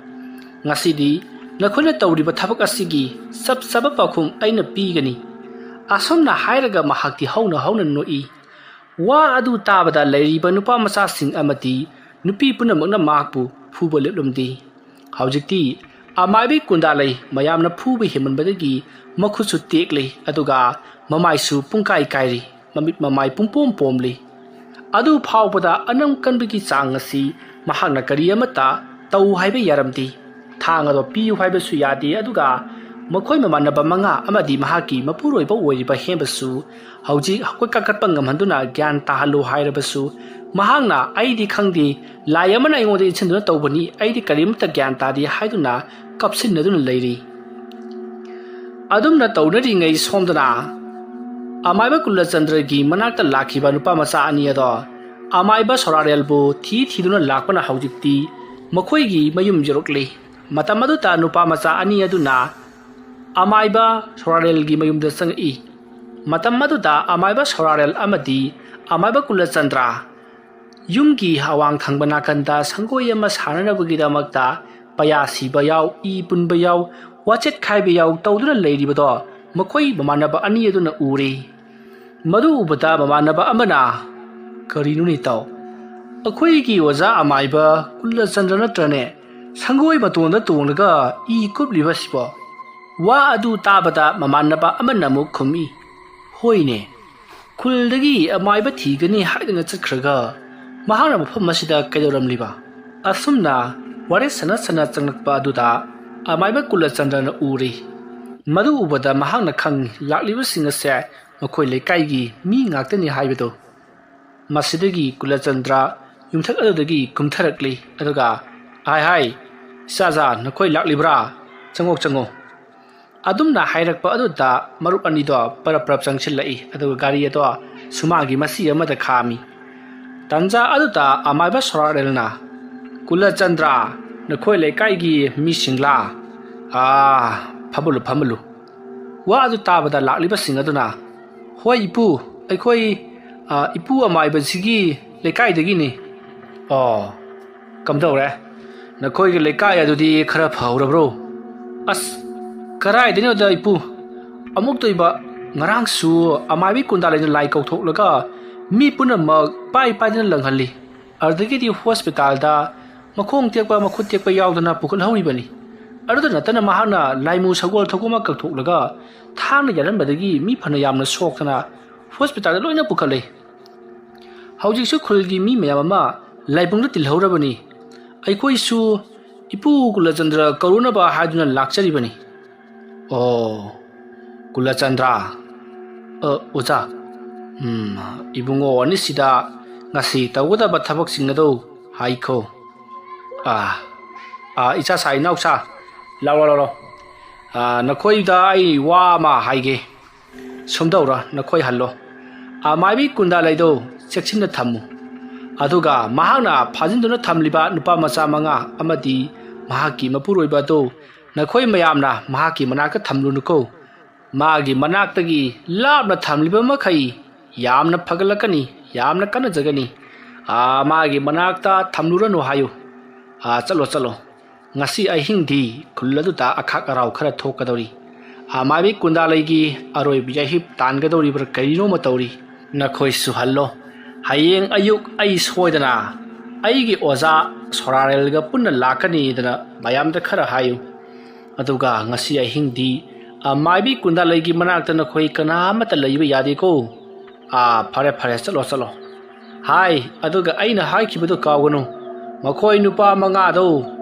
ꯉꯁꯤꯗꯤ ꯅꯈꯣꯏꯅ ꯇꯧꯔꯤꯕ ꯊꯕꯛ ꯑꯁꯤꯒꯤ ꯆꯞ ꯆꯥꯕ ꯄꯥꯎꯈꯨꯝ ꯑꯩꯅ ꯄꯤꯒꯅꯤ꯫" ꯑꯁꯨꯝꯅ ꯍꯥꯏꯔꯒ ꯃꯍꯥꯛꯇꯤ ꯍꯧꯅ ꯍꯧꯅ ꯅꯣꯛꯏ꯫ ꯋꯥ ꯑꯗꯨ ꯇꯥꯕꯗ ꯂꯩꯔꯤꯕ ꯅꯨꯄꯥ ꯃꯆꯥꯁꯤꯡ ꯑꯃꯗꯤ ꯅꯨꯄꯤ ꯄꯨꯝꯅꯃꯛꯅ ꯃꯍꯥꯛꯄꯨ ꯐꯨꯕ ꯂꯦꯞꯂꯝꯗꯦ꯫ ꯍꯧꯖꯤꯛꯇꯤ ꯑꯃꯥꯏꯕꯤ ꯀꯨꯟꯗꯥꯂꯩ ꯃꯌꯥꯝꯅ ꯐꯨꯕ ꯍꯦꯟꯃꯟꯕꯗꯒꯤ ꯃꯈꯨꯠꯁꯨ ꯇꯦꯛꯂꯦ, ꯑꯗꯨꯒ ꯃꯃꯥꯏꯁꯨ ꯄꯨꯡꯀꯥꯏ ꯀꯥꯏꯔꯦ, ꯃꯃꯤꯠ ꯃꯃꯥꯏ ꯄꯨꯡꯄꯣꯝ ꯄꯣꯝꯂꯦ꯫ ꯑꯗꯨ ꯐꯥꯎꯕꯗ ꯑꯅꯝ ꯀꯟꯕꯒꯤ ꯆꯥꯡ ꯑꯁꯤ ꯃꯍꯥꯛꯅ ꯀꯔꯤ ꯑꯃꯠꯇ ꯇꯧ ꯍꯥꯏꯕ ꯌꯥꯔꯝꯗꯦ꯫ ꯊꯥꯡ ꯑꯗꯣ ꯄꯤꯌꯨ ꯍꯥꯏꯕꯁꯨ ꯌꯥꯗꯦ, ꯑꯗꯨꯒ ꯃꯈꯣꯏ ꯃꯃꯥꯟꯅꯕ ꯃꯉꯥ ꯑꯃꯗꯤ ꯃꯍꯥꯛꯀꯤ ꯃꯄꯨꯔꯣꯏꯕ ꯑꯣꯏꯔꯤꯕ ꯍꯦꯝꯕꯁꯨ ꯍꯧꯖꯤꯛ ꯍꯧꯒꯠ ꯀꯥꯈꯠꯄ ꯉꯝꯍꯟꯗꯨꯅ ꯒ꯭ꯌꯥꯟ ꯇꯥꯍꯜꯂꯨ ꯍꯥꯏꯔꯕꯁꯨ, ꯃꯍꯥꯛꯅ "ꯑꯩꯗꯤ ꯈꯪꯗꯦ, ꯂꯥꯏ ꯑꯃꯅ ꯑꯩꯉꯣꯟꯗ ꯏꯟꯁꯤꯟꯗꯨꯅ ꯇꯧꯕꯅꯤ, ꯑꯩꯗꯤ ꯀꯔꯤꯃꯠꯇ ꯒ꯭ꯌꯥꯟ ꯇꯥꯗꯦ" ꯍꯥꯏꯗꯨꯅ ꯀꯞꯁꯤꯟꯅꯗꯨꯅ ꯂꯩꯔꯤ꯫ ꯑꯗꯨꯝꯅ ꯇꯧꯅꯔꯤꯉꯩ ꯁꯣꯝꯗꯅ ꯑꯃꯥꯏꯕ ꯀꯨꯂꯆꯟꯗ꯭ꯔꯒꯤ ꯃꯅꯥꯛꯇ ꯂꯥꯛꯈꯤꯕ ꯅꯨꯄꯥ ꯃꯆꯥ ꯑꯅꯤ ꯑꯗꯣ ꯑꯃꯥꯏꯕ ꯁꯣꯔꯥꯔꯦꯜꯕꯨ ꯊꯤ ꯊꯤꯗꯨꯅ ꯂꯥꯛꯄꯅ ꯍꯧꯖꯤꯛꯇꯤ ꯃꯈꯣꯏꯒꯤ ꯃꯌꯨꯝ ꯌꯧꯔꯛꯂꯤ꯫ ꯃꯇꯝ ꯑꯗꯨꯗ ꯅꯨꯄꯥ ꯃꯆꯥ ꯑꯅꯤ ꯑꯗꯨꯅ ꯑꯃꯥꯏꯕ ꯁꯣꯔꯥꯔꯦꯜꯒꯤ ꯃꯌꯨꯝꯗ ꯆꯪꯉꯛꯏ꯫ ꯃꯇꯝ ꯑꯗꯨꯗ ꯑꯃꯥꯏꯕ ꯁꯣꯔꯥꯔꯦꯜ ꯑꯃꯗꯤ ꯑꯃꯥꯏꯕ ꯀꯨꯂꯆꯟꯗ꯭ꯔ ꯌꯨꯝꯒꯤ ꯑꯋꯥꯡ ꯊꯪꯕ ꯅꯥꯀꯟꯗ ꯁꯪꯒꯣꯏ ꯑꯃ ꯁꯥꯅꯅꯕꯒꯤꯗꯃꯛꯇ ꯄꯌꯥ ꯁꯤꯕ ꯌꯥꯎ, ꯏ ꯄꯨꯟꯕ ꯌꯥꯎ, ꯋꯥꯆꯦꯠ ꯈꯥꯏꯕ ꯌꯥꯎ ꯇꯧꯗꯨꯅ ꯂꯩꯔꯤꯕꯗꯣ ꯃꯈꯣꯏ ꯃꯃꯥꯟꯅꯕ ꯑꯅꯤ ꯑꯗꯨꯅ ꯎꯔꯦ꯫ ꯃꯗꯨ ꯎꯕꯗ ꯃꯃꯥꯟꯅꯕ ꯑꯃꯅ, "ꯀꯔꯤꯅꯣꯅꯦ ꯏꯇꯥꯎ? ꯑꯩꯈꯣꯏꯒꯤ ꯑꯣꯖꯥ ꯑꯃꯥꯏꯕ ꯀꯨꯂꯆꯟꯗ꯭ꯔ ꯅꯠꯇ꯭ꯔꯅꯦ ꯁꯪꯒꯣꯏ ꯃꯇꯣꯟꯗ ꯇꯣꯡꯂꯒ ꯏ ꯀꯨꯞꯂꯤꯕꯁꯤꯕꯣ?" ꯋꯥ ꯑꯗꯨ ꯇꯥꯕꯗ ꯃꯃꯥꯟꯅꯕ ꯑꯃꯅ ꯑꯃꯨꯛ ꯈꯨꯝꯃꯤ, "ꯍꯣꯏꯅꯦ, ꯈꯨꯜꯗꯒꯤ ꯑꯃꯥꯏꯕ ꯊꯤꯒꯅꯤ ꯍꯥꯏꯗꯨꯅ ꯆꯠꯈ꯭ꯔꯒ ꯃꯍꯥꯛꯅ ꯃꯐꯝ ꯑꯁꯤꯗ ꯀꯩꯗꯧꯔꯝꯂꯤꯕ?" ꯑꯁꯨꯝꯅ ꯋꯥꯔꯤ ꯁꯥꯟꯅ ꯁꯥꯟꯅ ꯆꯪꯂꯛꯄ ꯑꯗꯨꯗ ꯑꯃꯥꯏꯕ ꯀꯨꯂꯆꯟꯗ꯭ꯔꯅ ꯎꯔꯦ꯫ ꯃꯗꯨ ꯎꯕꯗ ꯃꯍꯥꯛꯅ ꯈꯪꯏ, ꯂꯥꯛꯂꯤꯕꯁꯤꯡ ꯑꯁꯦ ꯃꯈꯣꯏ ꯂꯩꯀꯥꯏꯒꯤ ꯃꯤ ꯉꯥꯛꯇꯅꯤ ꯍꯥꯏꯕꯗꯨ꯫ ꯃꯁꯤꯗꯒꯤ ꯀꯨꯂꯆꯟꯗ꯭ꯔ ꯌꯨꯝꯊꯛ ꯑꯗꯨꯗꯒꯤ ꯀꯨꯝꯊꯔꯛꯂꯤ꯫ ꯑꯗꯨꯒ, "ꯍꯥꯏ ꯍꯥꯏ, ꯏꯆꯥꯖꯥ, ꯅꯈꯣꯏ ꯂꯥꯛꯂꯤꯕ꯭ꯔꯥ? ꯆꯪꯉꯣ, ꯆꯪꯉꯣ꯫" ꯑꯗꯨꯝꯅ ꯍꯥꯏꯔꯛꯄ ꯑꯗꯨꯗ ꯃꯔꯨꯞ ꯑꯅꯤꯗꯣ ꯄꯔꯞ ꯄꯔꯞ ꯆꯪꯁꯤꯜꯂꯛꯏ꯫ ꯑꯗꯨꯒ ꯒꯥꯔꯤ ꯑꯗꯣ ꯁꯨꯃꯥꯡꯒꯤ ꯃꯆꯤ ꯑꯃꯗ ꯈꯥꯝꯃꯤ꯫ ꯇꯟꯖꯥ ꯑꯗꯨꯗ ꯑꯃꯥꯏꯕ ꯁꯣꯔꯥꯔꯦꯜꯅ, "ꯀꯨꯂꯆꯟꯗ꯭ꯔ, ꯅꯈꯣꯏ ꯂꯩꯀꯥꯏꯒꯤ ꯃꯤꯁꯤꯡꯂꯥ? ꯑꯥ, ꯐꯝꯃꯜꯂꯨ, ꯐꯝꯃꯜꯂꯨ꯫" ꯋꯥ ꯑꯗꯨ ꯇꯥꯕꯗ ꯂꯥꯛꯂꯤꯕꯁꯤꯡ ꯑꯗꯨꯅ, "ꯍꯣꯏ ꯏꯄꯨ, ꯑꯩꯈꯣꯏ, ꯑ, ꯏꯄꯨ ꯑꯃꯥꯏꯕꯁꯤꯒꯤ ꯂꯩꯀꯥꯏꯗꯒꯤꯅꯤ꯫" "ꯑꯣ, ꯀꯝꯗꯧꯔꯦ? ꯅꯈꯣꯏꯒꯤ ꯂꯩꯀꯥꯏ ꯑꯗꯨꯗꯤ ꯈꯔ ꯐꯍꯧꯔꯕ꯭ꯔꯣ?" "ꯑꯁ, ꯀꯔꯥꯏꯗꯩꯅꯣꯗ ꯏꯄꯨ, ꯑꯃꯨꯛꯇꯣꯏꯕ, ꯉꯔꯥꯡꯁꯨ ꯑꯃꯥꯏꯕꯤ ꯀꯨꯟꯗꯥ ꯂꯩꯅ ꯂꯥꯏ ꯀꯧꯊꯣꯛꯂꯒ ꯃꯤ ꯄꯨꯝꯅꯃꯛ ꯄꯥꯏ ꯄꯥꯏꯗꯅ ꯂꯪꯍꯜꯂꯤ꯫ ꯑꯗꯨꯗꯒꯤꯗꯤ ꯍꯣꯁꯄꯤꯇꯥꯜꯗ ꯃꯈꯣꯡ ꯇꯦꯛꯄ, ꯃꯈꯨꯠ ꯇꯦꯛꯄ ꯌꯥꯎꯗꯅ ꯄꯨꯈꯠꯍꯧꯔꯤꯕꯅꯤ꯫ ꯑꯗꯨꯗ ꯅꯠꯇꯅ ꯃꯍꯥꯛꯅ ꯂꯥꯏꯃꯨ ꯁꯒꯣꯜ ꯊꯧꯕ ꯑꯃ ꯀꯧꯊꯣꯛꯂꯒ ꯊꯥꯡꯅ ꯌꯥꯜꯍꯟꯕꯗꯒꯤ ꯃꯤ ꯐꯅ ꯌꯥꯝꯅ ꯁꯣꯛꯇꯅ ꯍꯣꯁꯄꯤꯇꯥꯜꯗ ꯂꯣꯏꯅ ꯄꯨꯈꯠꯂꯦ꯫ ꯍꯧꯖꯤꯛꯁꯨ ꯈꯨꯜꯒꯤ ꯃꯤ ꯃꯌꯥꯝ ꯑꯃ ꯂꯥꯏꯕꯨꯡꯗ ꯇꯤꯜꯍꯧꯔꯕꯅꯤ꯫ ꯑꯩꯈꯣꯏꯁꯨ ꯏꯄꯨ ꯀꯨꯂꯆꯟꯗ꯭ꯔ ꯀꯧꯔꯨꯅꯕ ꯍꯥꯏꯗꯨꯅ ꯂꯥꯛꯆꯔꯤꯕꯅꯤ꯫" "ꯑꯣ, ꯀꯨꯂꯆꯟꯗ꯭ꯔ꯫ ꯑ, ꯑꯣꯖꯥ꯫ ꯎꯝ, ꯏꯕꯨꯡꯉꯣ ꯑꯅꯤꯁꯤꯗ ꯉꯁꯤ ꯇꯧꯒꯗꯕ ꯊꯕꯛꯁꯤꯡ ꯑꯗꯨ ꯍꯥꯏꯈꯣ꯫ ꯑꯥ, ꯑꯥ, ꯏꯆꯥ ꯁꯥ, ꯏꯅꯥꯎꯁꯥ, ꯂꯥꯎ, ꯂꯥꯎ, ꯂꯥꯎ, ꯂꯥꯎ꯫ ꯑꯥ, ꯅꯈꯣꯏꯗ ꯑꯩ ꯋꯥ ꯑꯃ ꯍꯥꯏꯒꯦ꯫ ꯁꯨꯝꯗꯧꯔꯣ, ꯅꯈꯣꯏ ꯍꯜꯂꯣ꯫ ꯑꯃꯥꯏꯕꯤ ꯀꯨꯟꯗꯥ ꯂꯩꯗꯣ ꯆꯦꯛꯁꯤꯟꯅ ꯊꯝꯃꯨ꯫ ꯑꯗꯨꯒ ꯃꯍꯥꯛꯅ ꯐꯥꯖꯤꯟꯗꯨꯅ ꯊꯝꯂꯤꯕ ꯅꯨꯄꯥ ꯃꯆꯥ ꯃꯉꯥ ꯑꯃꯗꯤ ꯃꯍꯥꯛꯀꯤ ꯃꯄꯨꯔꯣꯏꯕ ꯑꯗꯨ ꯅꯈꯣꯏ ꯃꯌꯥꯝꯅ ꯃꯍꯥꯛꯀꯤ ꯃꯅꯥꯛꯇ ꯊꯝꯂꯨꯅꯨꯀꯣ꯫ ꯃꯥꯒꯤ ꯃꯅꯥꯛꯇꯒꯤ ꯂꯥꯞꯅ ꯊꯝꯂꯤꯕ ꯃꯈꯩ ꯌꯥꯝꯅ ꯐꯒꯠꯂꯛꯀꯅꯤ, ꯌꯥꯝꯅ ꯀꯥꯟꯅꯖꯒꯅꯤ꯫ ꯑꯥ, ꯃꯥꯒꯤ ꯃꯅꯥꯛꯇ ꯊꯝꯂꯨꯔꯅꯨ ꯍꯥꯏꯌꯨ꯫ ꯑꯥ, ꯆꯠꯂꯣ, ꯆꯠꯂꯣ꯫ ꯉꯁꯤ ꯑꯍꯤꯡꯗꯤ ꯈꯨꯜ ꯑꯗꯨꯗ ꯑꯈꯥꯛ ꯑꯔꯥꯎ ꯈꯔ ꯊꯣꯛꯀꯗꯧꯔꯤ꯫ ꯑꯃꯥꯏꯕꯤ ꯀꯨꯟꯗꯥꯂꯩꯒꯤ ꯑꯔꯣꯏꯕ ꯌꯥꯍꯤꯞ ꯇꯥꯟꯒꯗꯧꯔꯤꯕ꯭ꯔꯥ ꯀꯔꯤꯅꯣꯃ ꯇꯧꯔꯤ꯫ ꯅꯈꯣꯏꯁꯨ ꯍꯜꯂꯣ꯫ ꯍꯌꯦꯡ ꯑꯌꯨꯛ ꯑꯩ ꯁꯣꯏꯗꯅ ꯑꯩꯒꯤ ꯑꯣꯖꯥ ꯁꯣꯔꯥꯔꯦꯜꯒ ꯄꯨꯟꯅ ꯂꯥꯛꯀꯅꯤꯗꯅ ꯃꯌꯥꯝꯗ ꯈꯔ ꯍꯥꯏꯌꯨ꯫ ꯑꯗꯨꯒ ꯉꯁꯤ ꯑꯍꯤꯡꯗꯤ ꯑꯃꯥꯏꯕꯤ ꯀꯨꯟꯗꯥꯂꯩꯒꯤ ꯃꯅꯥꯛꯇ ꯅꯈꯣꯏ ꯀꯅꯥ ꯑꯃꯠꯇ ꯂꯩꯕ ꯌꯥꯗꯦꯀꯣ꯫ ꯑꯥ, ꯐꯔꯦ, ꯐꯔꯦ, ꯆꯠꯂꯣ, ꯆꯠꯂꯣ꯫ ꯍꯥꯏ, ꯑꯗꯨꯒ ꯑꯩꯅ ꯍꯥꯏꯈꯤꯕꯗꯨ ꯀꯥꯎꯒꯅꯨ꯫ ꯃꯈꯣꯏ ꯅꯨꯄꯥ ꯃꯉꯥꯗꯣ,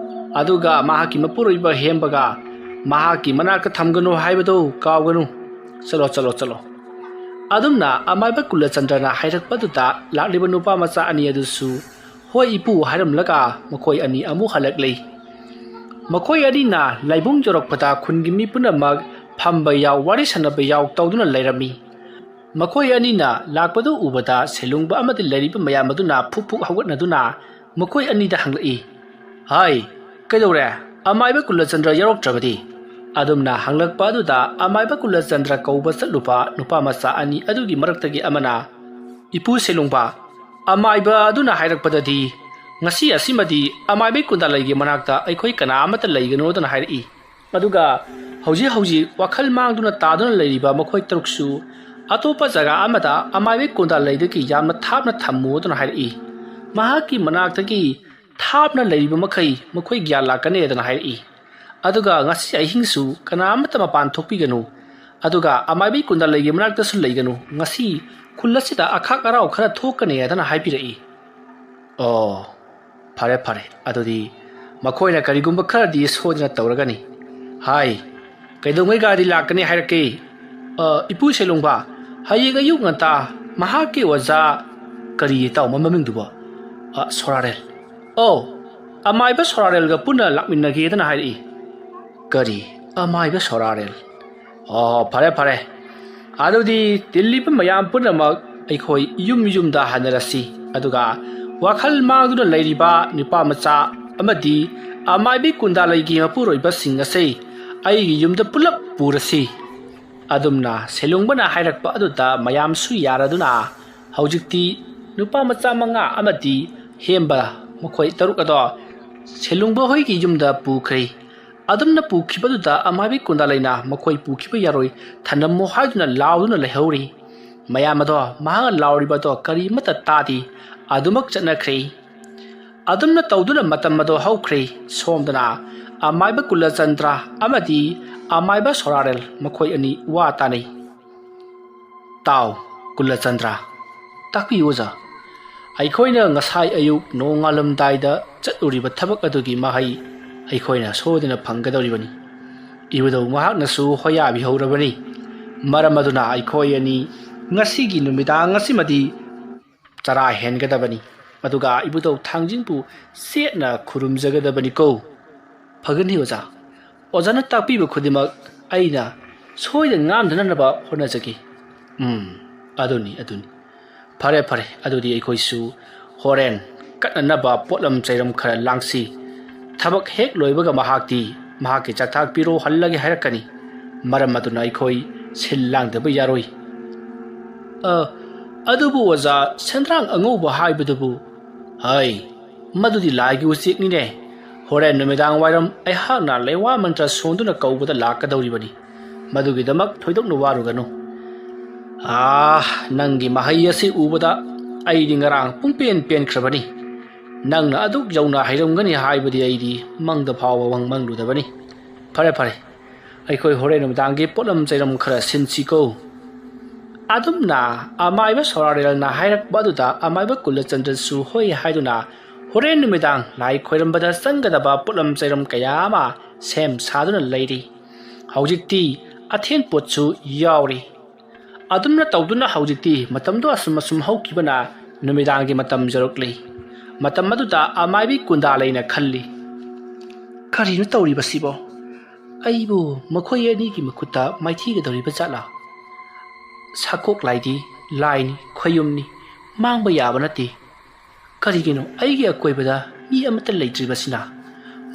ꯑꯗꯨꯒ ꯃꯍꯥꯛꯀꯤ ꯃꯄꯨꯔꯣꯏꯕ ꯍꯦꯝꯕꯒ ꯃꯍꯥꯛꯀꯤ ꯃꯅꯥꯛꯇ ꯊꯝꯒꯅꯨ ꯍꯥꯏꯕꯗꯨ ꯀꯥꯎꯒꯅꯨ꯫ ꯆꯠꯂꯣ, ꯆꯠꯂꯣ, ꯆꯠꯂꯣ꯫ ꯑꯗꯨꯝꯅ ꯑꯃꯥꯏꯕ ꯀꯨꯂꯆꯟꯗ꯭ꯔꯅ ꯍꯥꯏꯔꯛꯄꯗꯨꯗ ꯂꯥꯛꯂꯤꯕ ꯅꯨꯄꯥ ꯃꯆꯥ ꯑꯅꯤ ꯑꯗꯨꯁꯨ "ꯍꯣꯏ ꯏꯄꯨ" ꯍꯥꯏꯔꯝꯂꯒ ꯃꯈꯣꯏ ꯑꯅꯤ ꯑꯃꯨꯛ ꯍꯜꯂꯛꯂꯤ꯫ ꯃꯈꯣꯏ ꯑꯅꯤꯅ ꯂꯥꯏꯕꯨꯡ ꯌꯧꯔꯛꯄꯗ ꯈꯨꯟꯒꯤ ꯃꯤ ꯄꯨꯝꯅꯃꯛ ꯐꯝꯕ ꯌꯥꯎ, ꯋꯥꯔꯤ ꯁꯥꯟꯅꯕ ꯌꯥꯎ ꯇꯧꯗꯨꯅ ꯂꯩꯔꯝꯃꯤ꯫ ꯃꯈꯣꯏ ꯑꯅꯤꯅ ꯂꯥꯛꯄꯗꯨ ꯎꯕꯗ ꯁꯦꯂꯨꯡꯕ ꯑꯃꯗꯤ ꯂꯩꯔꯤꯕ ꯃꯌꯥꯝ ꯑꯗꯨꯅ ꯐꯨꯛ ꯐꯨꯛ ꯍꯧꯒꯠꯅꯗꯨꯅ ꯃꯈꯣꯏ ꯑꯅꯤꯗ ꯍꯪꯂꯛꯏ, "ꯍꯥꯏ, ꯀꯩꯗꯧꯔꯦ? ꯑꯃꯥꯏꯕ ꯀꯨꯂꯆꯟꯗ꯭ꯔ ꯌꯥꯎꯔꯛꯇ꯭ꯔꯕꯗꯤ?" ꯑꯗꯨꯝꯅ ꯍꯪꯂꯛꯄ ꯑꯗꯨꯗ ꯑꯃꯥꯏꯕ ꯀꯨꯂꯆꯟꯗ꯭ꯔ ꯀꯧꯕ ꯆꯠꯂꯨꯕ ꯅꯨꯄꯥ ꯃꯆꯥ ꯑꯅꯤ ꯑꯗꯨꯒꯤ ꯃꯔꯛꯇꯒꯤ ꯑꯃꯅ, "ꯏꯄꯨ ꯁꯦꯂꯨꯡꯕ, ꯑꯃꯥꯏꯕ ꯑꯗꯨꯅ ꯍꯥꯏꯔꯛꯄꯗꯗꯤ ꯉꯁꯤ ꯑꯁꯤꯃꯗꯤ ꯑꯃꯥꯏꯕ ꯀꯨꯟꯗꯥꯂꯩꯒꯤ ꯃꯅꯥꯛꯇ ꯑꯩꯈꯣꯏ ꯀꯅꯥ ꯑꯃꯠꯇ ꯂꯩꯒꯅꯣꯗꯅ ꯍꯥꯏꯔꯛꯏ꯫ ꯑꯗꯨꯒ ꯍꯧꯖꯤꯛ ꯍꯧꯖꯤꯛ ꯋꯥꯈꯜ ꯃꯥꯡꯗꯨꯅ ꯇꯥꯗꯨꯅ ꯂꯩꯔꯤꯕ ꯃꯈꯣꯏ ꯇꯔꯨꯛꯁꯨ ꯑꯇꯣꯞꯄ ꯖꯒꯥ ꯑꯃꯗ ꯑꯃꯥꯏꯕ ꯀꯨꯟꯗꯥꯂꯩꯗꯒꯤ ꯌꯥꯝꯅ ꯊꯥꯞꯅ ꯊꯝꯃꯨꯗꯅ ꯍꯥꯏꯔꯛꯏ꯫ ꯃꯍꯥꯛꯀꯤ ꯃꯅꯥꯛꯇꯒꯤ ꯊꯥꯞꯅ ꯂꯩꯔꯤꯕ ꯃꯈꯩ ꯃꯈꯣꯏ ꯒ꯭ꯌꯥꯟ ꯂꯥꯛꯀꯅꯤꯗꯅ ꯍꯥꯏꯔꯛꯏ꯫ ꯑꯗꯨꯒ ꯉꯁꯤ ꯑꯍꯤꯡꯁꯨ ꯀꯅꯥ ꯑꯃꯠꯇ ꯃꯄꯥꯟ ꯊꯣꯛꯄꯤꯒꯅꯨ꯫ ꯑꯗꯨꯒ ꯑꯃꯥꯏꯕꯤ ꯀꯨꯟꯗꯥꯂꯩꯒꯤ ꯃꯅꯥꯛꯇꯁꯨ ꯂꯩꯒꯅꯨ꯫ ꯉꯁꯤ ꯈꯨꯜ ꯑꯁꯤꯗ ꯑꯈꯥꯛ ꯑꯔꯥꯎ ꯈꯔ ꯊꯣꯛꯀꯅꯤ ꯍꯥꯏꯗꯅ ꯍꯥꯏꯕꯤꯔꯛꯏ꯫" "ꯑꯣ, ꯐꯔꯦ, ꯐꯔꯦ꯫ ꯑꯗꯨꯗꯤ ꯃꯈꯣꯏꯅ ꯀꯔꯤꯒꯨꯝꯕ ꯈꯔꯗꯤ ꯁꯣꯏꯗꯅ ꯇꯧꯔꯒꯅꯤ꯫ ꯍꯥꯏ, ꯀꯩꯗꯧꯉꯩ ꯒꯥꯔꯤ ꯂꯥꯛꯀꯅꯤ ꯍꯥꯏꯔꯛꯀꯦ?" "ꯑ, ꯏꯄꯨ ꯁꯦꯂꯨꯡꯕ, ꯍꯌꯦꯡ ꯑꯌꯨꯛ ꯉꯟꯇꯥ ꯃꯍꯥꯛꯀꯤ ꯑꯣꯖꯥ, ꯀꯔꯤ ꯏꯇꯥꯎ ꯃꯃꯤꯡꯗꯨꯕꯣ? ꯑ, ꯁꯣꯔꯥꯔꯦꯜ꯫ ꯑꯣ, ꯑꯃꯥꯏꯕ ꯁꯣꯔꯥꯔꯦꯜꯒ ꯄꯨꯟꯅ ꯂꯥꯛꯃꯤꯟꯅꯒꯦꯗꯅ ꯍꯥꯏꯔꯛꯏ꯫" "ꯀꯔꯤ? ꯑꯃꯥꯏꯕ ꯁꯣꯔꯥꯔꯦꯜ? ꯑꯣ, ꯐꯔꯦ, ꯐꯔꯦ꯫ ꯑꯗꯨꯗꯤ ꯇꯤꯜꯂꯤꯕ ꯃꯌꯥꯝ ꯄꯨꯝꯅꯃꯛ ꯑꯩꯈꯣꯏ ꯌꯨꯝ ꯌꯨꯝꯗ ꯍꯟꯅꯔꯁꯤ꯫ ꯑꯗꯨꯒ ꯋꯥꯈꯜ ꯃꯥꯡꯗꯨꯅ ꯂꯩꯔꯤꯕ ꯅꯨꯄꯥ ꯃꯆꯥ ꯑꯃꯗꯤ ꯑꯃꯥꯏꯕꯤ ꯀꯨꯟꯗꯥꯂꯩꯒꯤ ꯃꯄꯨꯔꯣꯏꯕꯁꯤꯡ ꯑꯁꯤ ꯑꯩꯒꯤ ꯌꯨꯝꯗ ꯄꯨꯂꯞ ꯄꯨꯔꯁꯤ꯫ ꯑꯗꯨꯝꯅ ꯁꯦꯂꯨꯡꯕꯅ ꯍꯥꯏꯔꯛꯄ ꯑꯗꯨꯗ ꯃꯌꯥꯝꯁꯨ ꯌꯥꯔꯗꯨꯅ ꯍꯧꯖꯤꯛꯇꯤ ꯅꯨꯄꯥ ꯃꯆꯥ ꯃꯉꯥ ꯑꯃꯗꯤ ꯍꯦꯝꯕ ꯃꯈꯣꯏ ꯇꯔꯨꯛ ꯑꯗꯣ ꯁꯦꯂꯨꯡꯕ ꯍꯣꯏꯒꯤ ꯌꯨꯝꯗ ꯄꯨꯈ꯭ꯔꯦ꯫ ꯑꯗꯨꯝꯅ ꯄꯨꯈꯤꯕꯗꯨꯗ ꯑꯃꯥꯏꯕꯤ ꯀꯨꯟꯗꯥꯂꯩꯅ ꯃꯈꯣꯏ ꯄꯨꯈꯤꯕ ꯌꯥꯔꯣꯏ, ꯊꯅꯝꯃꯣ ꯍꯥꯏꯗꯨꯅ ꯂꯥꯎꯗꯨꯅ ꯂꯩꯍꯧꯔꯤ꯫ ꯃꯌꯥꯝ ꯑꯗꯣ ꯃꯍꯥꯛꯅ ꯂꯥꯎꯔꯤꯕ ꯑꯗꯣ ꯀꯔꯤꯃꯠꯇ ꯇꯥꯗꯦ꯫ ꯑꯗꯨꯃꯛ ꯆꯠꯅꯈ꯭ꯔꯦ꯫ ꯑꯗꯨꯝꯅ ꯇꯧꯗꯨꯅ ꯃꯇꯝ ꯑꯗꯣ ꯍꯧꯈ꯭ꯔꯦ꯫ ꯁꯣꯝꯗꯅ ꯑꯃꯥꯏꯕ ꯀꯨꯂꯆꯟꯗ꯭ꯔ ꯑꯃꯗꯤ ꯑꯃꯥꯏꯕ ꯁꯣꯔꯥꯔꯦꯜ ꯃꯈꯣꯏ ꯑꯅꯤ ꯋꯥ ꯇꯥꯅꯩ꯫ "ꯇꯥꯎ, ꯀꯨꯂꯆꯟꯗ꯭ꯔ, ꯇꯥꯛꯄꯤꯌꯨ ꯑꯣꯖꯥ꯫ ꯑꯩꯈꯣꯏꯅ ꯉꯁꯥꯏ ꯑꯌꯨꯛ ꯅꯣꯡꯉꯥꯜꯂꯝꯗꯥꯏꯗ ꯆꯠꯂꯨꯔꯤꯕ ꯊꯕꯛ ꯑꯗꯨꯒꯤ ꯃꯍꯩ ꯑꯩꯈꯣꯏꯅ ꯁꯣꯏꯗꯅ ꯐꯪꯒꯗꯧꯔꯤꯕꯅꯤ꯫ ꯏꯕꯨꯙꯧ ꯃꯍꯥꯛꯅꯁꯨ ꯍꯣꯌꯥꯕꯤꯍꯧꯔꯕꯅꯤ꯫ ꯃꯔꯝ ꯑꯗꯨꯅ ꯑꯩꯈꯣꯏ ꯑꯅꯤ ꯉꯁꯤꯒꯤ ꯅꯨꯃꯤꯗꯥꯡ ꯑꯁꯤꯃꯗꯤ ꯆꯔꯥ ꯍꯦꯟꯒꯗꯕꯅꯤ꯫ ꯑꯗꯨꯒ ꯏꯕꯨꯙꯧ ꯊꯥꯡꯖꯤꯡꯕꯨ ꯆꯦꯠꯅ ꯈꯨꯔꯨꯝꯖꯒꯗꯕꯅꯤꯀꯣ꯫" "ꯐꯒꯅꯤ ꯑꯣꯖꯥ꯫ ꯑꯣꯖꯥꯅ ꯇꯥꯛꯄꯤꯕ ꯈꯨꯗꯤꯡꯃꯛ ꯑꯩꯅ ꯁꯣꯏꯗꯅ ꯉꯥꯝꯗꯅꯅꯕ ꯍꯣꯠꯅꯖꯒꯦ꯫" "ꯎꯝ, ꯑꯗꯨꯅꯤ, ꯑꯗꯨꯅꯤ꯫ ꯐꯔꯦ, ꯐꯔꯦ꯫ ꯑꯗꯨꯗꯤ ꯑꯩꯈꯣꯏꯁꯨ ꯍꯣꯔꯦꯟ ꯀꯠꯅꯅꯕ ꯄꯣꯠꯂꯝ ꯆꯩꯔꯝ ꯈꯔ ꯂꯥꯡꯁꯤ꯫ ꯊꯕꯛ ꯍꯦꯛ ꯂꯣꯏꯕꯒ ꯃꯍꯥꯛꯇꯤ ꯃꯍꯥꯛꯀꯤ ꯆꯥꯛꯊꯥꯛ ꯄꯤꯔꯣ ꯍꯜꯂꯒꯦ ꯍꯥꯏꯔꯛꯀꯅꯤ꯫ ꯃꯔꯝ ꯑꯗꯨꯅ ꯑꯩꯈꯣꯏ ꯁꯤꯜ ꯂꯥꯡꯗꯕ ꯌꯥꯔꯣꯏ꯫" "ꯑ, ꯑꯗꯨꯕꯨ ꯑꯣꯖꯥ, ꯁꯦꯟꯗ꯭ꯔꯥꯡ ꯑꯉꯧꯕ ꯍꯥꯏꯕꯗꯨꯕꯨ?" "ꯍꯩ, ꯃꯗꯨꯗꯤ ꯂꯥꯏꯒꯤ ꯎꯆꯦꯛꯅꯤꯅꯦ꯫ ꯍꯣꯔꯦꯟ ꯅꯨꯃꯤꯗꯥꯡ ꯋꯥꯏꯔꯝ ꯑꯩꯍꯥꯛꯅ ꯂꯩꯋꯥ ꯃꯟꯇ꯭ꯔ ꯁꯣꯟꯗꯨꯅ ꯀꯧꯕꯗ ꯂꯥꯛꯀꯗꯧꯔꯤꯕꯅꯤ꯫ ꯃꯗꯨꯒꯤꯗꯃꯛ ꯊꯣꯏꯗꯣꯛꯅ ꯋꯥꯔꯨꯒꯅꯨ꯫" "ꯑꯥ, ꯅꯪꯒꯤ ꯃꯍꯩ ꯑꯁꯤ ꯎꯕꯗ ꯑꯩꯗꯤ ꯉꯔꯥꯡ ꯄꯨꯡꯄꯦꯟ ꯄꯦꯟꯈ꯭ꯔꯕꯅꯤ꯫ ꯅꯪꯅ ꯑꯗꯨꯛ ꯌꯧꯅ ꯍꯩꯔꯝꯒꯅꯤ ꯍꯥꯏꯕꯗꯤ ꯑꯩꯗꯤ ꯃꯪꯗ ꯐꯥꯎꯕ ꯃꯪ ꯃꯪꯂꯨꯗꯕꯅꯤ꯫ ꯐꯔꯦ, ꯐꯔꯦ, ꯑꯩꯈꯣꯏ ꯍꯣꯔꯦꯟ ꯅꯨꯃꯤꯗꯥꯡꯒꯤ ꯄꯣꯠꯂꯝ ꯆꯩꯔꯝ ꯈꯔ ꯁꯤꯟꯁꯤꯀꯣ꯫" ꯑꯗꯨꯝꯅ ꯑꯃꯥꯏꯕ ꯁꯣꯔꯥꯔꯦꯜꯅ ꯍꯥꯏꯔꯛꯄ ꯑꯗꯨꯗ ꯑꯃꯥꯏꯕ ꯀꯨꯂꯆꯟꯗ꯭ꯔꯁꯨ ꯍꯣꯏ ꯍꯥꯏꯗꯨꯅ ꯍꯣꯔꯦꯟ ꯅꯨꯃꯤꯗꯥꯡ ꯂꯥꯏ ꯈꯣꯏꯔꯝꯕꯗ ꯆꯪꯒꯗꯕ ꯄꯣꯠꯂꯝ ꯆꯩꯔꯝ ꯀꯌꯥ ꯑꯃ ꯁꯦꯝ ꯁꯥꯗꯨꯅ ꯂꯩꯔꯤ꯫ ꯍꯧꯖꯤꯛꯇꯤ ꯑꯊꯦꯟ ꯄꯣꯠꯁꯨ ꯌꯥꯎꯔꯤ꯫ ꯑꯗꯨꯝꯅ ꯇꯧꯗꯨꯅ ꯍꯧꯖꯤꯛꯇꯤ ꯃꯇꯝꯗꯣ ꯑꯁꯨꯝ ꯑꯁꯨꯝ ꯍꯧꯈꯤꯕꯅ ꯅꯨꯃꯤꯗꯥꯡꯒꯤ ꯃꯇꯝ ꯌꯧꯔꯛꯂꯤ꯫ ꯃꯇꯝ ꯑꯗꯨꯗ ꯑꯃꯥꯏꯕꯤ ꯀꯨꯟꯗꯥꯂꯩꯅ ꯈꯜꯂꯤ, "ꯀꯔꯤꯅꯣ ꯇꯧꯔꯤꯕꯁꯤꯕꯣ? ꯑꯩꯕꯨ ꯃꯈꯣꯏ ꯑꯅꯤꯒꯤ ꯃꯈꯨꯠꯇ ꯃꯥꯏꯊꯤꯒꯗꯧꯔꯤꯕ ꯖꯥꯠꯂꯥ? ꯁꯥꯀꯣꯛ ꯂꯥꯏꯗꯤ ꯂꯥꯏꯅꯤ, ꯈꯣꯌꯨꯝꯅꯤ, ꯃꯥꯡꯕ ꯌꯥꯕ ꯅꯠꯇꯦ꯫ "ꯀꯔꯤꯒꯤꯅꯣ ꯑꯩꯒꯤ ꯑꯀꯣꯏꯕꯗ ꯃꯤ ꯑꯃꯠꯇ ꯂꯩꯇ꯭ꯔꯤꯕꯁꯤꯅ?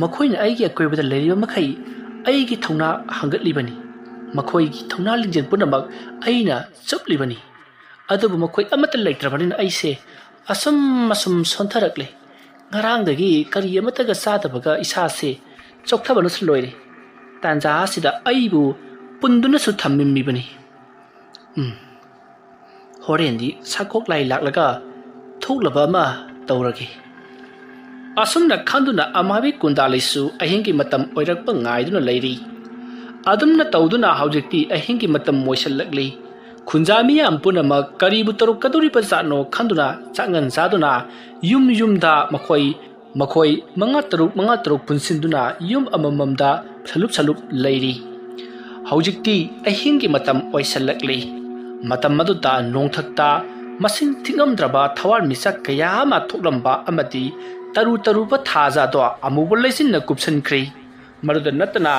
ꯃꯈꯣꯏꯅ ꯑꯩꯒꯤ ꯑꯀꯣꯏꯕꯗ ꯂꯩꯔꯤꯕ ꯃꯈꯩ ꯑꯩꯒꯤ ꯊꯧꯅꯥ ꯍꯪꯒꯠꯂꯤꯕꯅꯤ꯫ ꯃꯈꯣꯏꯒꯤ ꯊꯧꯅꯥ ꯂꯤꯡꯖꯦꯜ ꯄꯨꯝꯅꯃꯛ ꯑꯩꯅ ꯆꯨꯞꯂꯤꯕꯅꯤ꯫ ꯑꯗꯨꯕꯨ ꯃꯈꯣꯏ ꯑꯃꯠꯇ ꯂꯩꯇ꯭ꯔꯕꯅꯤꯅ ꯑꯩꯁꯦ ꯑꯁꯨꯝ ꯑꯁꯨꯝ ꯁꯣꯟꯊꯔꯛꯂꯦ꯫ ꯉꯔꯥꯡꯗꯒꯤ ꯀꯔꯤ ꯑꯃꯠꯇꯒ ꯆꯥꯗꯕꯒ ꯏꯁꯥꯁꯦ ꯆꯣꯛꯊꯕꯅꯁꯨ ꯂꯣꯏꯔꯦ꯫ ꯇꯥꯟꯖꯥ ꯑꯁꯤꯗ ꯑꯩꯕꯨ ꯄꯨꯟꯗꯨꯅꯁꯨ ꯊꯝꯃꯤꯕꯅꯤ꯫ ꯎꯝ, ꯍꯣꯔꯦꯟꯗꯤ ꯁꯥꯀꯣꯛ ꯂꯥꯏ ꯂꯥꯛꯂꯒ ꯊꯣꯛꯂꯕ ꯑꯃ ꯇꯧꯔꯒꯦ"꯫ ꯑꯁꯨꯝꯅ ꯈꯟꯗꯨꯅ ꯑꯃꯥꯏꯕꯤ ꯀꯨꯟꯗꯥꯂꯤꯁꯨ ꯑꯍꯤꯡꯒꯤ ꯃꯇꯝ ꯑꯣꯏꯔꯛꯄ ꯉꯥꯏꯗꯨꯅ ꯂꯩꯔꯤ꯫ ꯑꯗꯨꯝꯅ ꯇꯧꯗꯨꯅ ꯍꯧꯖꯤꯛꯇꯤ ꯑꯍꯤꯡꯒꯤ ꯃꯇꯝ ꯑꯣꯏꯁꯜꯂꯛꯂꯤ꯫ ꯈꯨꯟꯖꯥ ꯃꯤꯌꯥꯝ ꯄꯨꯝꯅꯃꯛ ꯀꯔꯤꯕꯨ ꯇꯧꯔꯛꯀꯗꯧꯔꯤꯕ ꯖꯥꯠꯅꯣ ꯈꯟꯗꯨꯅ ꯆꯥꯛꯉꯟ ꯆꯥꯗꯨꯅ ꯌꯨꯝ ꯌꯨꯝꯗ ꯃꯈꯣꯏ, ꯃꯈꯣꯏ ꯃꯉꯥ ꯇꯔꯨꯛ, ꯃꯉꯥ ꯇꯔꯨꯛ ꯄꯨꯟꯁꯤꯟꯗꯨꯅ ꯌꯨꯝ ꯑꯃꯃꯝꯗ ꯁꯂꯨꯞ ꯁꯂꯨꯞ ꯂꯩꯔꯤ꯫ ꯍꯧꯖꯤꯛꯇꯤ ꯑꯍꯤꯡꯒꯤ ꯃꯇꯝ ꯑꯣꯏꯁꯜꯂꯛꯂꯤ꯫ ꯃꯇꯝ ꯑꯗꯨꯗ ꯅꯣꯡꯊꯛꯇ ꯃꯁꯤꯡ ꯊꯤꯉꯝꯗ꯭ꯔꯕ ꯊꯋꯥꯟꯃꯤꯆꯥꯛ ꯀꯌꯥ ꯑꯃ ꯊꯣꯛꯂꯝꯕ ꯑꯃꯗꯤ ꯇꯔꯨ ꯇꯔꯨꯕ ꯊꯥꯖ ꯑꯗꯣ ꯑꯃꯨꯕ ꯂꯩꯆꯤꯟꯅ ꯀꯨꯞꯁꯤꯟꯈ꯭ꯔꯤ꯫ ꯃꯗꯨꯗ ꯅꯠꯇꯅ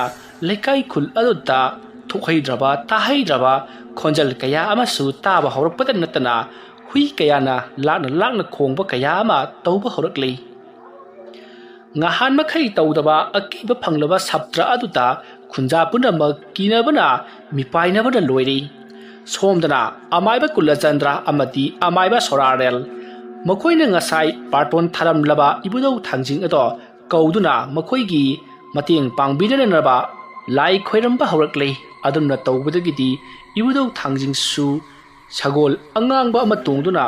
ꯂꯩꯀꯥꯏ ꯈꯨꯜ ꯑꯗꯨꯗ ꯊꯣꯛꯍꯩꯗ꯭ꯔꯕ, ꯇꯥꯍꯩꯗ꯭ꯔꯕ ꯈꯣꯟꯖꯦꯜ ꯀꯌꯥ ꯑꯃꯁꯨ ꯇꯥꯕ ꯍꯧꯔꯛꯄꯗ ꯅꯠꯇꯅ ꯍꯨꯏ ꯀꯌꯥꯅ ꯂꯥꯛꯅ ꯂꯥꯛꯅ ꯈꯣꯡꯕ ꯀꯌꯥ ꯑꯃ ꯇꯧꯕ ꯍꯧꯔꯛꯂꯤ꯫ ꯉꯍꯥꯟ ꯃꯈꯩ ꯇꯧꯗꯕ ꯑꯀꯤꯕ ꯐꯪꯂꯕ ꯁꯥꯇ꯭ꯔ ꯑꯗꯨꯗ ꯈꯨꯟꯖꯥ ꯄꯨꯝꯅꯃꯛ ꯀꯤꯅꯕꯅ ꯃꯤꯄꯥꯏꯅꯕꯅ ꯂꯣꯏꯔꯤ꯫ ꯁꯣꯝꯗꯅ ꯑꯃꯥꯏꯕ ꯀꯨꯂꯆꯟꯗ꯭ꯔ ꯑꯃꯗꯤ ꯑꯃꯥꯏꯕ ꯁꯣꯔꯥꯔꯦꯜ, ꯃꯈꯣꯏꯅ ꯉꯁꯥꯏ ꯕꯥꯔꯇꯣꯟ ꯊꯥꯔꯝꯂꯕ ꯏꯕꯨꯙꯧ ꯊꯥꯡꯖꯤꯡ ꯑꯗꯣ ꯀꯧꯗꯨꯅ ꯃꯈꯣꯏꯒꯤ ꯃꯇꯦꯡ ꯄꯥꯡꯕꯤꯅꯅꯕ ꯂꯥꯏ ꯈꯣꯏꯔꯝꯕ ꯍꯧꯔꯛꯂꯦ꯫ ꯑꯗꯨꯝꯅ ꯇꯧꯕꯗꯒꯤꯗꯤ ꯏꯕꯨꯙꯧ ꯊꯥꯡꯖꯤꯡꯁꯨ ꯁꯒꯣꯜ ꯑꯉꯥꯡꯕ ꯑꯃ ꯇꯣꯡꯗꯨꯅ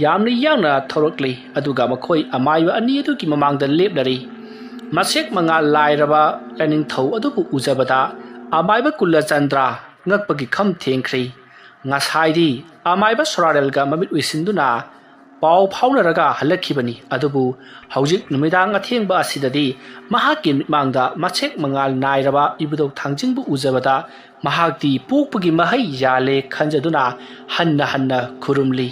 ꯌꯥꯝꯅ ꯌꯥꯡꯅ ꯊꯧꯔꯛꯂꯤ꯫ ꯑꯗꯨꯒ ꯃꯈꯣꯏ ꯑꯃꯥꯏꯕ ꯑꯅꯤ ꯑꯗꯨꯒꯤ ꯃꯃꯥꯡꯗ ꯂꯦꯞꯂꯔꯤ꯫ ꯃꯁꯦꯛ ꯃꯉꯥꯜ ꯅꯥꯏꯔꯕ ꯂꯥꯏꯅꯤꯡꯊꯧ ꯑꯗꯨꯕꯨ ꯎꯖꯕꯗ ꯑꯃꯥꯏꯕ ꯀꯨꯂꯆꯟꯗ꯭ꯔ ꯉꯛꯄꯒꯤ ꯈꯝ ꯊꯦꯡꯈ꯭ꯔꯤ꯫ ꯉꯁꯥꯏꯗꯤ ꯑꯃꯥꯏꯕ ꯁꯣꯔꯥꯔꯦꯜꯒ ꯃꯃꯤꯠ ꯎꯏꯁꯤꯟꯗꯨꯅ ꯄꯥꯎ ꯐꯥꯎꯅꯔꯒ ꯍꯜꯂꯛꯈꯤꯕꯅꯤ꯫ ꯑꯗꯨꯕꯨ ꯍꯧꯖꯤꯛ ꯅꯨꯃꯤꯗꯥꯡ ꯑꯊꯦꯡꯕ ꯑꯁꯤꯗꯗꯤ ꯃꯍꯥꯛꯀꯤ ꯃꯤꯠꯃꯥꯡꯗ ꯃꯁꯦꯛ ꯃꯉꯥꯜ ꯅꯥꯏꯔꯕ ꯏꯕꯨꯙꯧ ꯊꯥꯡꯖꯤꯡꯕꯨ ꯎꯖꯕꯗ ꯃꯍꯥꯛꯇꯤ ꯄꯣꯛꯄꯒꯤ ꯃꯍꯩ ꯌꯥꯜꯂꯦ ꯈꯟꯖꯗꯨꯅ ꯍꯟꯅ ꯍꯟꯅ ꯈꯨꯔꯨꯝꯂꯤ꯫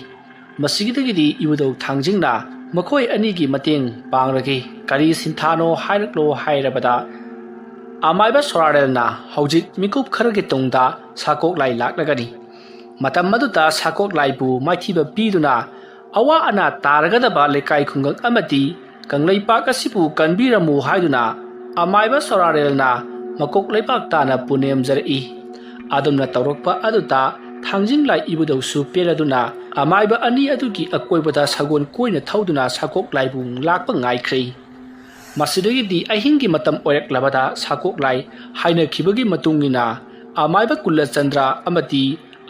ꯃꯁꯤꯗꯒꯤꯗꯤ ꯏꯕꯨꯙꯧ ꯊꯥꯡꯖꯤꯡꯅ ꯃꯈꯣꯏ ꯑꯅꯤꯒꯤ ꯃꯇꯦꯡ ꯄꯥꯡꯂꯒꯦ꯫ ꯀꯔꯤ ꯁꯤꯟꯊꯥꯅꯣ ꯍꯥꯏꯔꯛꯂꯣ ꯍꯥꯏꯔꯕꯗ, ꯑꯃꯥꯏꯕ ꯁꯣꯔꯥꯔꯦꯜꯅ ꯍꯧꯖꯤꯛ ꯃꯤꯀꯨꯞ ꯈꯔꯒꯤ ꯇꯨꯡꯗ ꯁꯥꯀꯣꯛ ꯂꯥꯏ ꯂꯥꯛꯂꯒꯅꯤ꯫ ꯃꯇꯝ ꯑꯗꯨꯗ ꯁꯥꯀꯣꯛ ꯂꯥꯏꯕꯨ ꯃꯥꯏꯊꯤꯕ ꯄꯤꯗꯨꯅ ꯑꯋꯥ ꯑꯅꯥ ꯇꯥꯔꯒꯗꯕ ꯂꯩꯀꯥꯏ ꯈꯨꯡꯒꯪ ꯑꯃꯗꯤ ꯀꯪꯂꯩꯄꯥꯛ ꯑꯁꯤꯕꯨ ꯀꯟꯕꯤꯔꯝꯃꯨ ꯍꯥꯏꯗꯨꯅ ꯑꯃꯥꯏꯕ ꯁꯣꯔꯥꯔꯦꯜꯅ ꯃꯀꯣꯛ ꯂꯩꯕꯥꯛ ꯇꯥꯅ ꯄꯨꯅꯦꯝꯖꯔꯛꯏ꯫ ꯑꯗꯨꯝꯅ ꯇꯧꯔꯛꯄ ꯑꯗꯨꯗ ꯊꯥꯡꯖꯤꯡ ꯂꯥꯏ ꯏꯕꯨꯙꯧꯁꯨ ꯄꯦꯜꯂꯗꯨꯅ ꯑꯃꯥꯏꯕ ꯑꯅꯤ ꯑꯗꯨꯒꯤ ꯑꯀꯣꯏꯕꯗ ꯁꯒꯣꯜ ꯀꯣꯏꯅ ꯊꯧꯗꯨꯅ ꯁꯥꯀꯣꯛ ꯂꯥꯏꯕꯨ ꯂꯥꯛꯄ ꯉꯥꯏꯈ꯭ꯔꯦ꯫ ꯃꯁꯤꯗꯒꯤꯗꯤ ꯑꯍꯤꯡꯒꯤ ꯃꯇꯝ ꯑꯣꯏꯔꯛꯂꯕꯗ ꯁꯥꯀꯣꯛ ꯂꯥꯏ ꯍꯥꯏꯅꯈꯤꯕꯒꯤ ꯃꯇꯨꯡ ꯏꯟꯅ ꯑꯃꯥꯏꯕ ꯀꯨꯂꯆꯟꯗ꯭ꯔ ꯑꯃꯗꯤ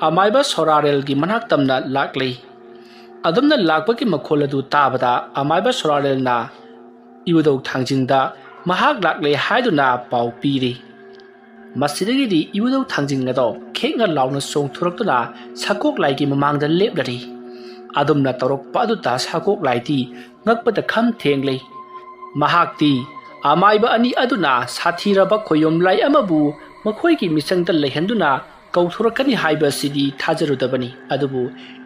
ꯑꯃꯥꯏꯕ ꯁꯣꯔꯥꯔꯦꯜꯒꯤ ꯃꯅꯥꯛ ꯇꯝꯅ ꯂꯥꯛꯂꯤ꯫ ꯑꯗꯨꯝꯅ ꯂꯥꯛꯄꯒꯤ ꯃꯈꯣꯜ ꯑꯗꯨ ꯇꯥꯕꯗ ꯑꯃꯥꯏꯕ ꯁꯣꯔꯥꯔꯦꯜꯅ ꯏꯕꯨꯙꯧ ꯊꯥꯡꯖꯤꯡꯗ ꯃꯍꯥꯛ ꯂꯥꯛꯂꯦ ꯍꯥꯏꯗꯨꯅ ꯄꯥꯎ ꯄꯤꯔꯤ꯫ ꯃꯁꯤꯗꯒꯤꯗꯤ ꯏꯕꯨꯙꯧ ꯊꯥꯡꯖꯤꯡ ꯑꯗꯣ ꯈꯦꯛꯅ ꯂꯥꯎꯅ ꯆꯣꯡꯊꯣꯔꯛꯇꯨꯅ ꯁꯥꯀꯣꯛ ꯂꯥꯏꯒꯤ ꯃꯃꯥꯡꯗ ꯂꯦꯞꯂꯔꯤ꯫ ꯑꯗꯨꯝꯅ ꯇꯧꯔꯛꯄ ꯑꯗꯨꯗ ꯁꯥꯀꯣꯛ ꯂꯥꯏꯗꯤ ꯉꯛꯄꯗ ꯈꯝ ꯊꯦꯡꯂꯤ꯫ ꯃꯍꯥꯛꯇꯤ ꯑꯃꯥꯏꯕ ꯑꯅꯤ ꯑꯗꯨꯅ ꯁꯥꯊꯤꯔꯕ ꯈꯣꯌꯨꯝ ꯂꯥꯏ ꯑꯃꯕꯨ ꯃꯈꯣꯏꯒꯤ ꯃꯤꯆꯪꯗ ꯂꯩꯍꯟꯗꯨꯅ ꯀꯧꯊꯣꯔꯛꯀꯅꯤ ꯍꯥꯏꯕꯁꯤꯗꯤ ꯊꯥꯖꯔꯨꯗꯕꯅꯤ꯫ ꯑꯗꯨꯕꯨ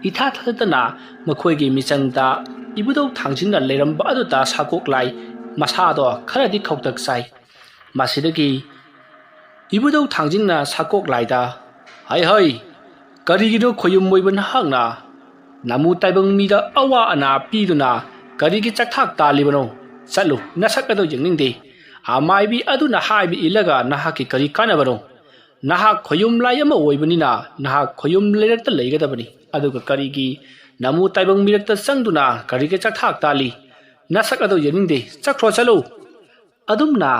ꯏꯊꯥ ꯊꯥꯖꯗꯅ ꯃꯈꯣꯏꯒꯤ ꯃꯤꯆꯪꯗ ꯏꯕꯨꯙꯧ ꯊꯥꯡꯖꯤꯡꯅ ꯂꯩꯔꯝꯕ ꯑꯗꯨꯗ ꯁꯥꯀꯣꯛ ꯂꯥꯏ ꯃꯁꯥꯗꯣ ꯈꯔꯗꯤ ꯈꯧꯇꯛ ꯆꯥꯏ꯫ ꯃꯁꯤꯗꯒꯤ ꯏꯕꯨꯙꯧ ꯊꯥꯡꯖꯤꯡꯅ ꯁꯥꯀꯣꯛ ꯂꯥꯏꯗ, "ꯍꯩ ꯍꯩ, ꯀꯔꯤꯒꯤꯅꯣ ꯈꯣꯌꯨꯝ ꯑꯣꯏꯕ ꯅꯍꯥꯛꯅ ꯅꯃꯨ ꯇꯥꯏꯕꯪ ꯃꯤꯗ ꯑꯋꯥ ꯑꯅꯥ ꯄꯤꯗꯨꯅ ꯀꯔꯤꯒꯤ ꯆꯥꯛꯊꯥꯛ ꯇꯥꯜꯂꯤꯕꯅꯣ? ꯆꯠꯂꯨ, ꯅꯁꯛ ꯑꯗꯨ ꯌꯦꯡꯅꯤꯡꯗꯦ꯫ ꯑꯃꯥꯏꯕꯤ ꯑꯗꯨꯅ ꯍꯥꯏꯕ ꯏꯜꯂꯒ ꯅꯍꯥꯛꯀꯤ ꯀꯔꯤ ꯀꯥꯟꯅꯕꯅꯣ? ꯅꯍꯥꯛ ꯈꯣꯌꯨꯝ ꯂꯥꯏ ꯑꯃ ꯑꯣꯏꯕꯅꯤꯅ ꯅꯍꯥꯛ ꯈꯣꯌꯨꯝ ꯂꯩꯔꯛꯇ ꯂꯩꯒꯗꯕꯅꯤ꯫ ꯑꯗꯨꯒ ꯀꯔꯤꯒꯤ ꯅꯃꯨ ꯇꯥꯏꯕꯪ ꯃꯤꯔꯛꯇ ꯆꯪꯗꯨꯅ ꯀꯔꯤꯒꯤ ꯆꯥꯛꯊꯥꯛ ꯇꯥꯜꯂꯤ? ꯅꯁꯛ ꯑꯗꯨ ꯌꯦꯡꯅꯤꯡꯗꯦ꯫ ꯆꯠꯈ꯭ꯔꯣ, ꯆꯠꯂꯨ!" ꯑꯗꯨꯝꯅ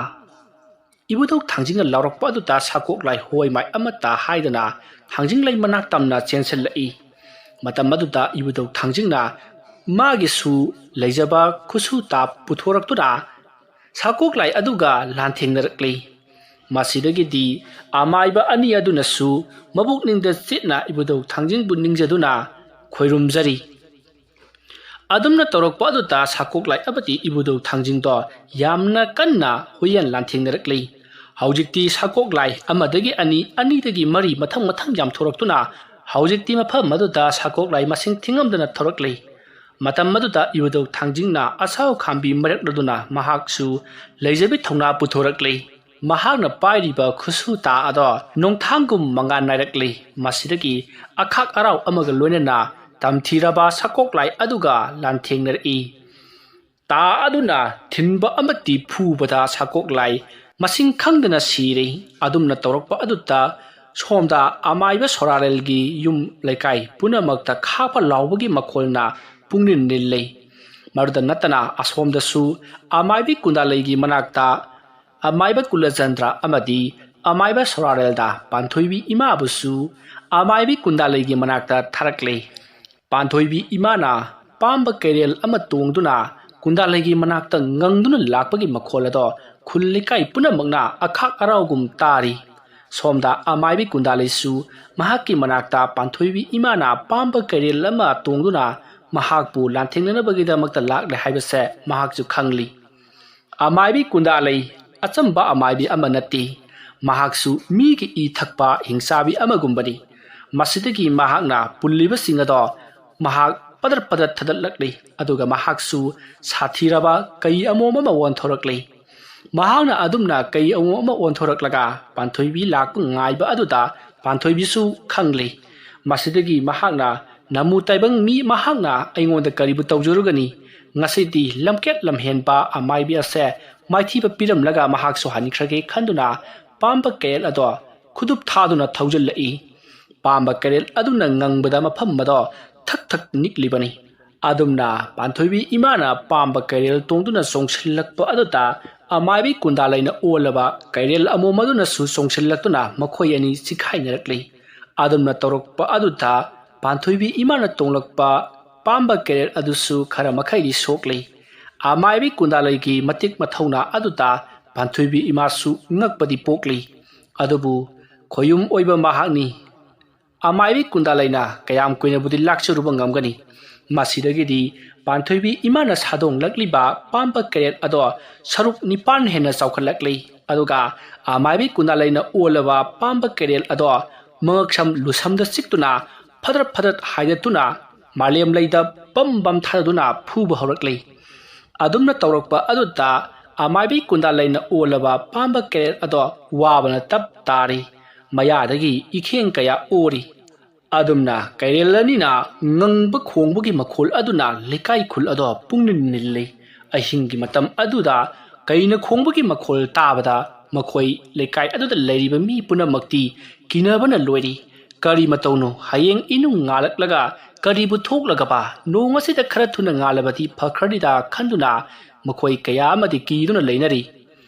ꯏꯕꯨꯙꯧ ꯊꯥꯡꯖꯤꯡꯅ ꯂꯥꯎꯔꯛꯄ ꯑꯗꯨꯗ ꯁꯥꯀꯣꯛ ꯂꯥꯏ ꯍꯣꯏ ꯃꯥꯏ ꯑꯃꯠꯇ ꯍꯥꯏꯗꯅ ꯊꯥꯡꯖꯤꯡ ꯂꯩ ꯃꯅꯥꯛ ꯇꯝꯅ ꯆꯦꯟꯁꯤꯜꯂꯛꯏ꯫ ꯃꯇꯝ ꯑꯗꯨꯗ ꯏꯕꯨꯙꯧ ꯊꯥꯡꯖꯤꯡꯅ ꯃꯥꯒꯤꯁꯨ ꯂꯩꯖꯕ ꯈꯨꯠꯁꯨ ꯇꯥ ꯄꯨꯊꯣꯔꯛꯇꯨꯅ ꯁꯥꯀꯣꯛ ꯂꯥꯏ ꯑꯗꯨꯒ ꯂꯥꯟꯊꯦꯡꯅꯔꯛꯂꯤ꯫ ꯃꯁꯤꯗꯒꯤꯗꯤ ꯑꯃꯥꯏꯕ ꯑꯅꯤ ꯑꯗꯨꯅꯁꯨ ꯃꯕꯨꯛꯅꯤꯡꯗ ꯆꯦꯠꯅ ꯏꯕꯨꯙꯧ ꯊꯥꯡꯖꯤꯡꯕꯨ ꯅꯤꯡꯖꯗꯨꯅ ꯈꯣꯏꯔꯨꯝꯖꯔꯤ꯫ ꯑꯗꯨꯝꯅ ꯇꯧꯔꯛꯄ ꯑꯗꯨꯗ ꯁꯥꯀꯣꯛ ꯂꯥꯏ ꯑꯃꯗꯤ ꯏꯕꯨꯙꯧ ꯊꯥꯡꯖꯤꯡꯗꯣ ꯌꯥꯝꯅ ꯀꯟꯅ ꯍꯨꯏꯌꯦꯟ ꯂꯥꯟꯊꯦꯡꯅꯔꯛꯂꯤ꯫ ꯍꯧꯖꯤꯛꯇꯤ ꯁꯥꯀꯣꯛ ꯂꯥꯏ ꯑꯃꯗꯒꯤ ꯑꯅꯤ, ꯑꯅꯤꯗꯒꯤ ꯃꯔꯤ ꯃꯊꯪ ꯃꯊꯪ ꯌꯥꯝꯊꯣꯔꯛꯇꯨꯅ ꯍꯧꯖꯤꯛꯇꯤ ꯃꯐꯝ ꯑꯗꯨꯗ ꯁꯥꯀꯣꯛ ꯂꯥꯏ ꯃꯁꯤꯡ ꯊꯤꯉꯝꯗꯅ ꯊꯣꯔꯛꯂꯤ꯫ ꯃꯇꯝ ꯑꯗꯨꯗ ꯏꯕꯨꯙꯧ ꯊꯥꯡꯖꯤꯡꯅ ꯑꯁꯥꯎ ꯈꯥꯝꯕꯤ ꯃꯥꯏꯔꯛꯂꯗꯨꯅ ꯃꯍꯥꯛꯁꯨ ꯂꯩꯖꯕꯤ ꯊꯧꯅꯥ ꯄꯨꯊꯣꯔꯛꯂꯤ꯫ ꯃꯍꯥꯛꯅ ꯄꯥꯏꯔꯤꯕ ꯈꯨꯠꯁꯨ ꯇꯥ ꯑꯗꯣ ꯅꯣꯡꯊꯥꯡꯒꯨꯝ ꯃꯉꯥꯜ ꯅꯥꯏꯔꯛꯂꯤ꯫ ꯃꯁꯤꯗꯒꯤ ꯑꯈꯥꯛ ꯑꯔꯥꯎ ꯑꯃꯒ ꯂꯣꯏꯅꯅ ꯇꯝꯊꯤꯔꯕ ꯁꯥꯀꯣꯛꯂꯥꯏ ꯑꯗꯨꯒ ꯂꯥꯟꯊꯦꯡꯅꯔꯛꯏ꯫ ꯇꯥ ꯑꯗꯨꯅ ꯊꯤꯟꯕ ꯑꯃꯗꯤ ꯐꯨꯕꯗ ꯁꯥꯀꯣꯛꯂꯥꯏ ꯃꯁꯤꯡ ꯈꯪꯗꯅ ꯁꯤꯔꯦ꯫ ꯑꯗꯨꯝꯅ ꯇꯧꯔꯛꯄ ꯑꯗꯨꯗ ꯁꯣꯝꯗ ꯑꯃꯥꯏꯕ ꯁꯣꯔꯥꯔꯦꯜꯒꯤ ꯌꯨꯝ ꯂꯩꯀꯥꯏ ꯄꯨꯝꯅꯃꯛꯇ ꯈꯥꯕ ꯂꯥꯎꯕꯒꯤ ꯃꯈꯣꯜꯅ ꯄꯨꯡꯅꯤꯜ ꯅꯤꯜꯂꯤ꯫ ꯃꯗꯨꯗ ꯅꯠꯇꯅ ꯑꯁꯣꯝꯗꯁꯨ ꯑꯃꯥꯏꯕꯤ ꯀꯨꯟꯗꯥꯂꯩꯒꯤ ꯃꯅꯥꯛꯇ ꯑꯃꯥꯏꯕ ꯀꯨꯂꯆꯟꯗ꯭ꯔ ꯑꯃꯗꯤ ꯑꯃꯥꯏꯕ ꯁꯣꯔꯥꯔꯦꯜꯗ ꯄꯥꯟꯊꯣꯏꯕꯤ ꯏꯃꯥꯕꯨꯁꯨ ꯑꯃꯥꯏꯕꯤ ꯀꯨꯟꯗꯥꯂꯩꯒꯤ ꯃꯅꯥꯛꯇ ꯊꯥꯔꯛꯂꯦ꯫ ꯄꯥꯟꯊꯣꯏꯕꯤ ꯏꯃꯥꯅ ꯄꯥꯝꯕ ꯀꯩꯔꯦꯜ ꯑꯃ ꯇꯣꯡꯗꯨꯅ ꯀꯨꯟꯗꯥꯂꯩꯒꯤ ꯃꯅꯥꯛꯇ ꯉꯪꯗꯨꯅ ꯂꯥꯛꯄꯒꯤ ꯃꯈꯣꯜ ꯑꯗꯣ ꯈꯨꯜ ꯂꯩꯀꯥꯏ ꯄꯨꯝꯅꯃꯛꯅ ꯑꯈꯥꯛ ꯑꯔꯥꯎꯒꯨꯝ ꯇꯥꯔꯤ꯫ ꯁꯣꯝꯗ ꯑꯃꯥꯏꯕꯤ ꯀꯨꯟꯗꯥꯂꯩꯁꯨ ꯃꯍꯥꯛꯀꯤ ꯃꯅꯥꯛꯇ ꯄꯥꯟꯊꯣꯏꯕꯤ ꯏꯃꯥꯅ ꯄꯥꯝꯕ ꯀꯩꯔꯦꯜ ꯑꯃ ꯇꯣꯡꯗꯨꯅ ꯃꯍꯥꯛꯄꯨ ꯂꯥꯟꯊꯦꯡꯅꯅꯕꯒꯤꯗꯃꯛꯇ ꯂꯥꯛꯂꯦ ꯍꯥꯏꯕꯁꯦ ꯃꯍꯥꯛꯁꯨ ꯈꯪꯂꯤ꯫ ꯑꯃꯥꯏꯕꯤ ꯀꯨꯟꯗꯥꯂꯩ ꯑꯆꯝꯕ ꯑꯃꯥꯏꯕꯤ ꯑꯃ ꯅꯠꯇꯦ꯫ ꯃꯍꯥꯛꯁꯨ ꯃꯤꯒꯤ ꯏ ꯊꯛꯄ ꯍꯤꯡꯆꯥꯕꯤ ꯑꯃꯒꯨꯝꯕꯅꯤ꯫ ꯃꯁꯤꯗꯒꯤ ꯃꯍꯥꯛꯅ ꯄꯨꯜꯂꯤꯕꯁꯤꯡ ꯑꯗꯣ ꯃꯍꯥꯛ ꯄꯗ꯭ꯔꯠ ꯄꯗ꯭ꯔꯠ ꯊꯗꯠꯂꯛꯂꯤ꯫ ꯑꯗꯨꯒ ꯃꯍꯥꯛꯁꯨ ꯁꯥꯊꯤꯔꯕ ꯀꯩ ꯑꯃꯣꯝ ꯑꯃ ꯑꯣꯟꯊꯣꯔꯛꯂꯤ꯫ ꯃꯍꯥꯛꯅ ꯑꯗꯨꯝꯅ ꯀꯩ ꯑꯃꯣꯝ ꯑꯃ ꯑꯣꯟꯊꯣꯔꯛꯂꯒ ꯄꯥꯟꯊꯣꯏꯕꯤ ꯂꯥꯛꯄ ꯉꯥꯏꯕ ꯑꯗꯨꯗ ꯄꯥꯟꯊꯣꯏꯕꯤꯁꯨ ꯈꯪꯂꯤ꯫ ꯃꯁꯤꯗꯒꯤ ꯃꯍꯥꯛꯅ, "ꯅꯃꯨ ꯇꯥꯏꯕꯪ ꯃꯤ ꯃꯍꯥꯛꯅ ꯑꯩꯉꯣꯟꯗ ꯀꯔꯤꯕꯨ ꯇꯧꯖꯔꯨꯒꯅꯤ? ꯉꯁꯤꯗꯤ ꯂꯝꯀꯦꯠ ꯂꯝꯍꯦꯟꯕ ꯑꯃꯥꯏꯕꯤ ꯑꯁꯦ ꯃꯥꯏꯊꯤꯕ ꯄꯤꯔꯝꯂꯒ ꯃꯍꯥꯛꯁꯨ ꯍꯟꯈ꯭ꯔꯒꯦ" ꯈꯟꯗꯨꯅ ꯄꯥꯝꯕ ꯀꯩꯔꯦꯜ ꯑꯗꯣ ꯈꯨꯗꯨꯞ ꯊꯥꯗꯨꯅ ꯊꯧꯖꯤꯜꯂꯛꯏ꯫ ꯄꯥꯝꯕ ꯀꯩꯔꯦꯜ ꯑꯗꯨꯅ ꯉꯪꯕꯗ ꯃꯐꯝ ꯑꯗꯣ ꯊꯛ ꯊꯛ ꯅꯤꯛꯂꯤꯕꯅꯤ꯫ ꯑꯗꯨꯝꯅ ꯄꯥꯟꯊꯣꯏꯕꯤ ꯏꯃꯥꯅ ꯄꯥꯝꯕ ꯀꯩꯔꯦꯜ ꯇꯣꯡꯗꯨꯅ ꯆꯣꯡꯁꯤꯜꯂꯛꯄ ꯑꯗꯨꯗ ꯑꯃꯥꯏꯕꯤ ꯀꯨꯟꯗꯥꯂꯩꯅ ꯑꯣꯜꯂꯕ ꯀꯩꯔꯦꯜ ꯑꯃꯣꯝ ꯑꯗꯨꯅꯁꯨ ꯆꯣꯡꯁꯤꯜꯂꯛꯇꯨꯅ ꯃꯈꯣꯏ ꯑꯅꯤ ꯆꯤꯈꯥꯏꯅꯔꯛꯂꯤ꯫ ꯑꯗꯨꯝꯅ ꯇꯧꯔꯛꯄ ꯑꯗꯨꯗ ꯄꯥꯟꯊꯣꯏꯕꯤ ꯏꯃꯥꯅ ꯇꯣꯡꯂꯛꯄ ꯄꯥꯝꯕ ꯀꯩꯔꯦꯜ ꯑꯗꯨꯁꯨ ꯈꯔ ꯃꯈꯩꯗꯤ ꯁꯣꯛꯂꯤ꯫ ꯑꯃꯥꯏꯕꯤ ꯀꯨꯟꯗꯥꯂꯩꯒꯤ ꯃꯇꯤꯛ ꯃꯊꯧꯅꯥ ꯑꯗꯨꯗ ꯄꯥꯟꯊꯣꯏꯕꯤ ꯏꯃꯥꯁꯨ ꯉꯛꯄꯗꯤ ꯄꯣꯛꯂꯤ꯫ ꯑꯗꯨꯕꯨ ꯈꯣꯌꯨꯝ ꯑꯣꯏꯕ ꯃꯍꯥꯛꯅꯤ꯫ ꯑꯃꯥꯏꯕꯤ ꯀꯨꯟꯗꯥꯂꯩꯅ ꯀꯌꯥꯝ ꯀꯨꯏꯅꯕꯨꯗꯤ ꯂꯥꯛꯆꯔꯨꯕ ꯉꯝꯒꯅꯤ? ꯃꯁꯤꯗꯒꯤꯗꯤ ꯄꯥꯟꯊꯣꯏꯕꯤ ꯏꯃꯥꯅ ꯁꯥꯗꯣꯡꯂꯛꯂꯤꯕ ꯄꯥꯝꯕ ꯀꯩꯔꯦꯜ ꯑꯗꯣ ꯁꯔꯨꯛ ꯅꯤꯄꯥꯟ ꯍꯦꯟꯅ ꯆꯥꯎꯈꯠꯂꯛꯂꯤ꯫ ꯑꯗꯨꯒ ꯑꯃꯥꯏꯕꯤ ꯀꯨꯟꯗꯥꯂꯩꯅ ꯑꯣꯜꯂꯕ ꯄꯥꯝꯕ ꯀꯩꯔꯦꯜ ꯑꯗꯣ ꯃꯉꯛꯁꯝ ꯂꯨꯁꯝꯗ ꯆꯤꯛꯇꯨꯅ ꯐꯗ꯭ꯔꯠ ꯐꯗ꯭ꯔꯠ ꯍꯥꯏꯗꯠꯇꯨꯅ ꯃꯥꯂꯦꯝ ꯂꯩꯗ ꯕꯝ ꯕꯝ ꯊꯥꯗꯗꯨꯅ ꯐꯨꯕ ꯍꯧꯔꯛꯂꯤ꯫ ꯑꯗꯨꯝꯅ ꯇꯧꯔꯛꯄ ꯑꯗꯨꯗ ꯑꯃꯥꯏꯕꯤ ꯀꯨꯟꯗꯥꯂꯩꯅ ꯑꯣꯜꯂꯕ ꯄꯥꯝꯕ ꯀꯩꯔꯦꯜ ꯑꯗꯣ ꯋꯥꯕꯅ ꯇꯞ ꯇꯥꯔꯤ꯫ ꯃꯌꯥꯗꯒꯤ ꯏꯈꯦꯡ ꯀꯌꯥ ꯑꯣꯔꯤ꯫ ꯑꯗꯨꯝꯅ ꯀꯩꯔꯦꯜ ꯑꯅꯤꯅ ꯉꯪꯕ ꯈꯣꯡꯕꯒꯤ ꯃꯈꯣꯜ ꯑꯗꯨꯅ ꯂꯩꯀꯥꯏ ꯈꯨꯜ ꯑꯗꯣ ꯄꯨꯡꯅꯤꯜ ꯅꯤꯜꯂꯤ꯫ ꯑꯍꯤꯡꯒꯤ ꯃꯇꯝ ꯑꯗꯨꯗ ꯀꯩꯅ ꯈꯣꯡꯕꯒꯤ ꯃꯈꯣꯜ ꯇꯥꯕꯗ ꯃꯈꯣꯏ ꯂꯩꯀꯥꯏ ꯑꯗꯨꯗ ꯂꯩꯔꯤꯕ ꯃꯤ ꯄꯨꯝꯅꯃꯛꯇꯤ ꯀꯤꯅꯕꯅ ꯂꯣꯏꯔꯤ꯫ "ꯀꯔꯤ ꯃꯇꯧꯅꯣ? ꯍꯌꯦꯡ ꯏꯅꯨꯡ ꯉꯥꯜꯂꯛꯂꯒ ꯀꯔꯤꯕꯨ ꯊꯣꯛꯂꯒꯕ? ꯅꯣꯡ ꯑꯁꯤꯗ ꯈꯔ ꯊꯨꯅ ꯉꯥꯜꯂꯕꯗꯤ ꯐꯈ꯭ꯔꯅꯤꯗ" ꯈꯟꯗꯨꯅ ꯃꯈꯣꯏ ꯀꯌꯥ ꯑꯃꯗꯤ ꯀꯤꯗꯨꯅ ꯂꯩꯅꯔꯤ꯫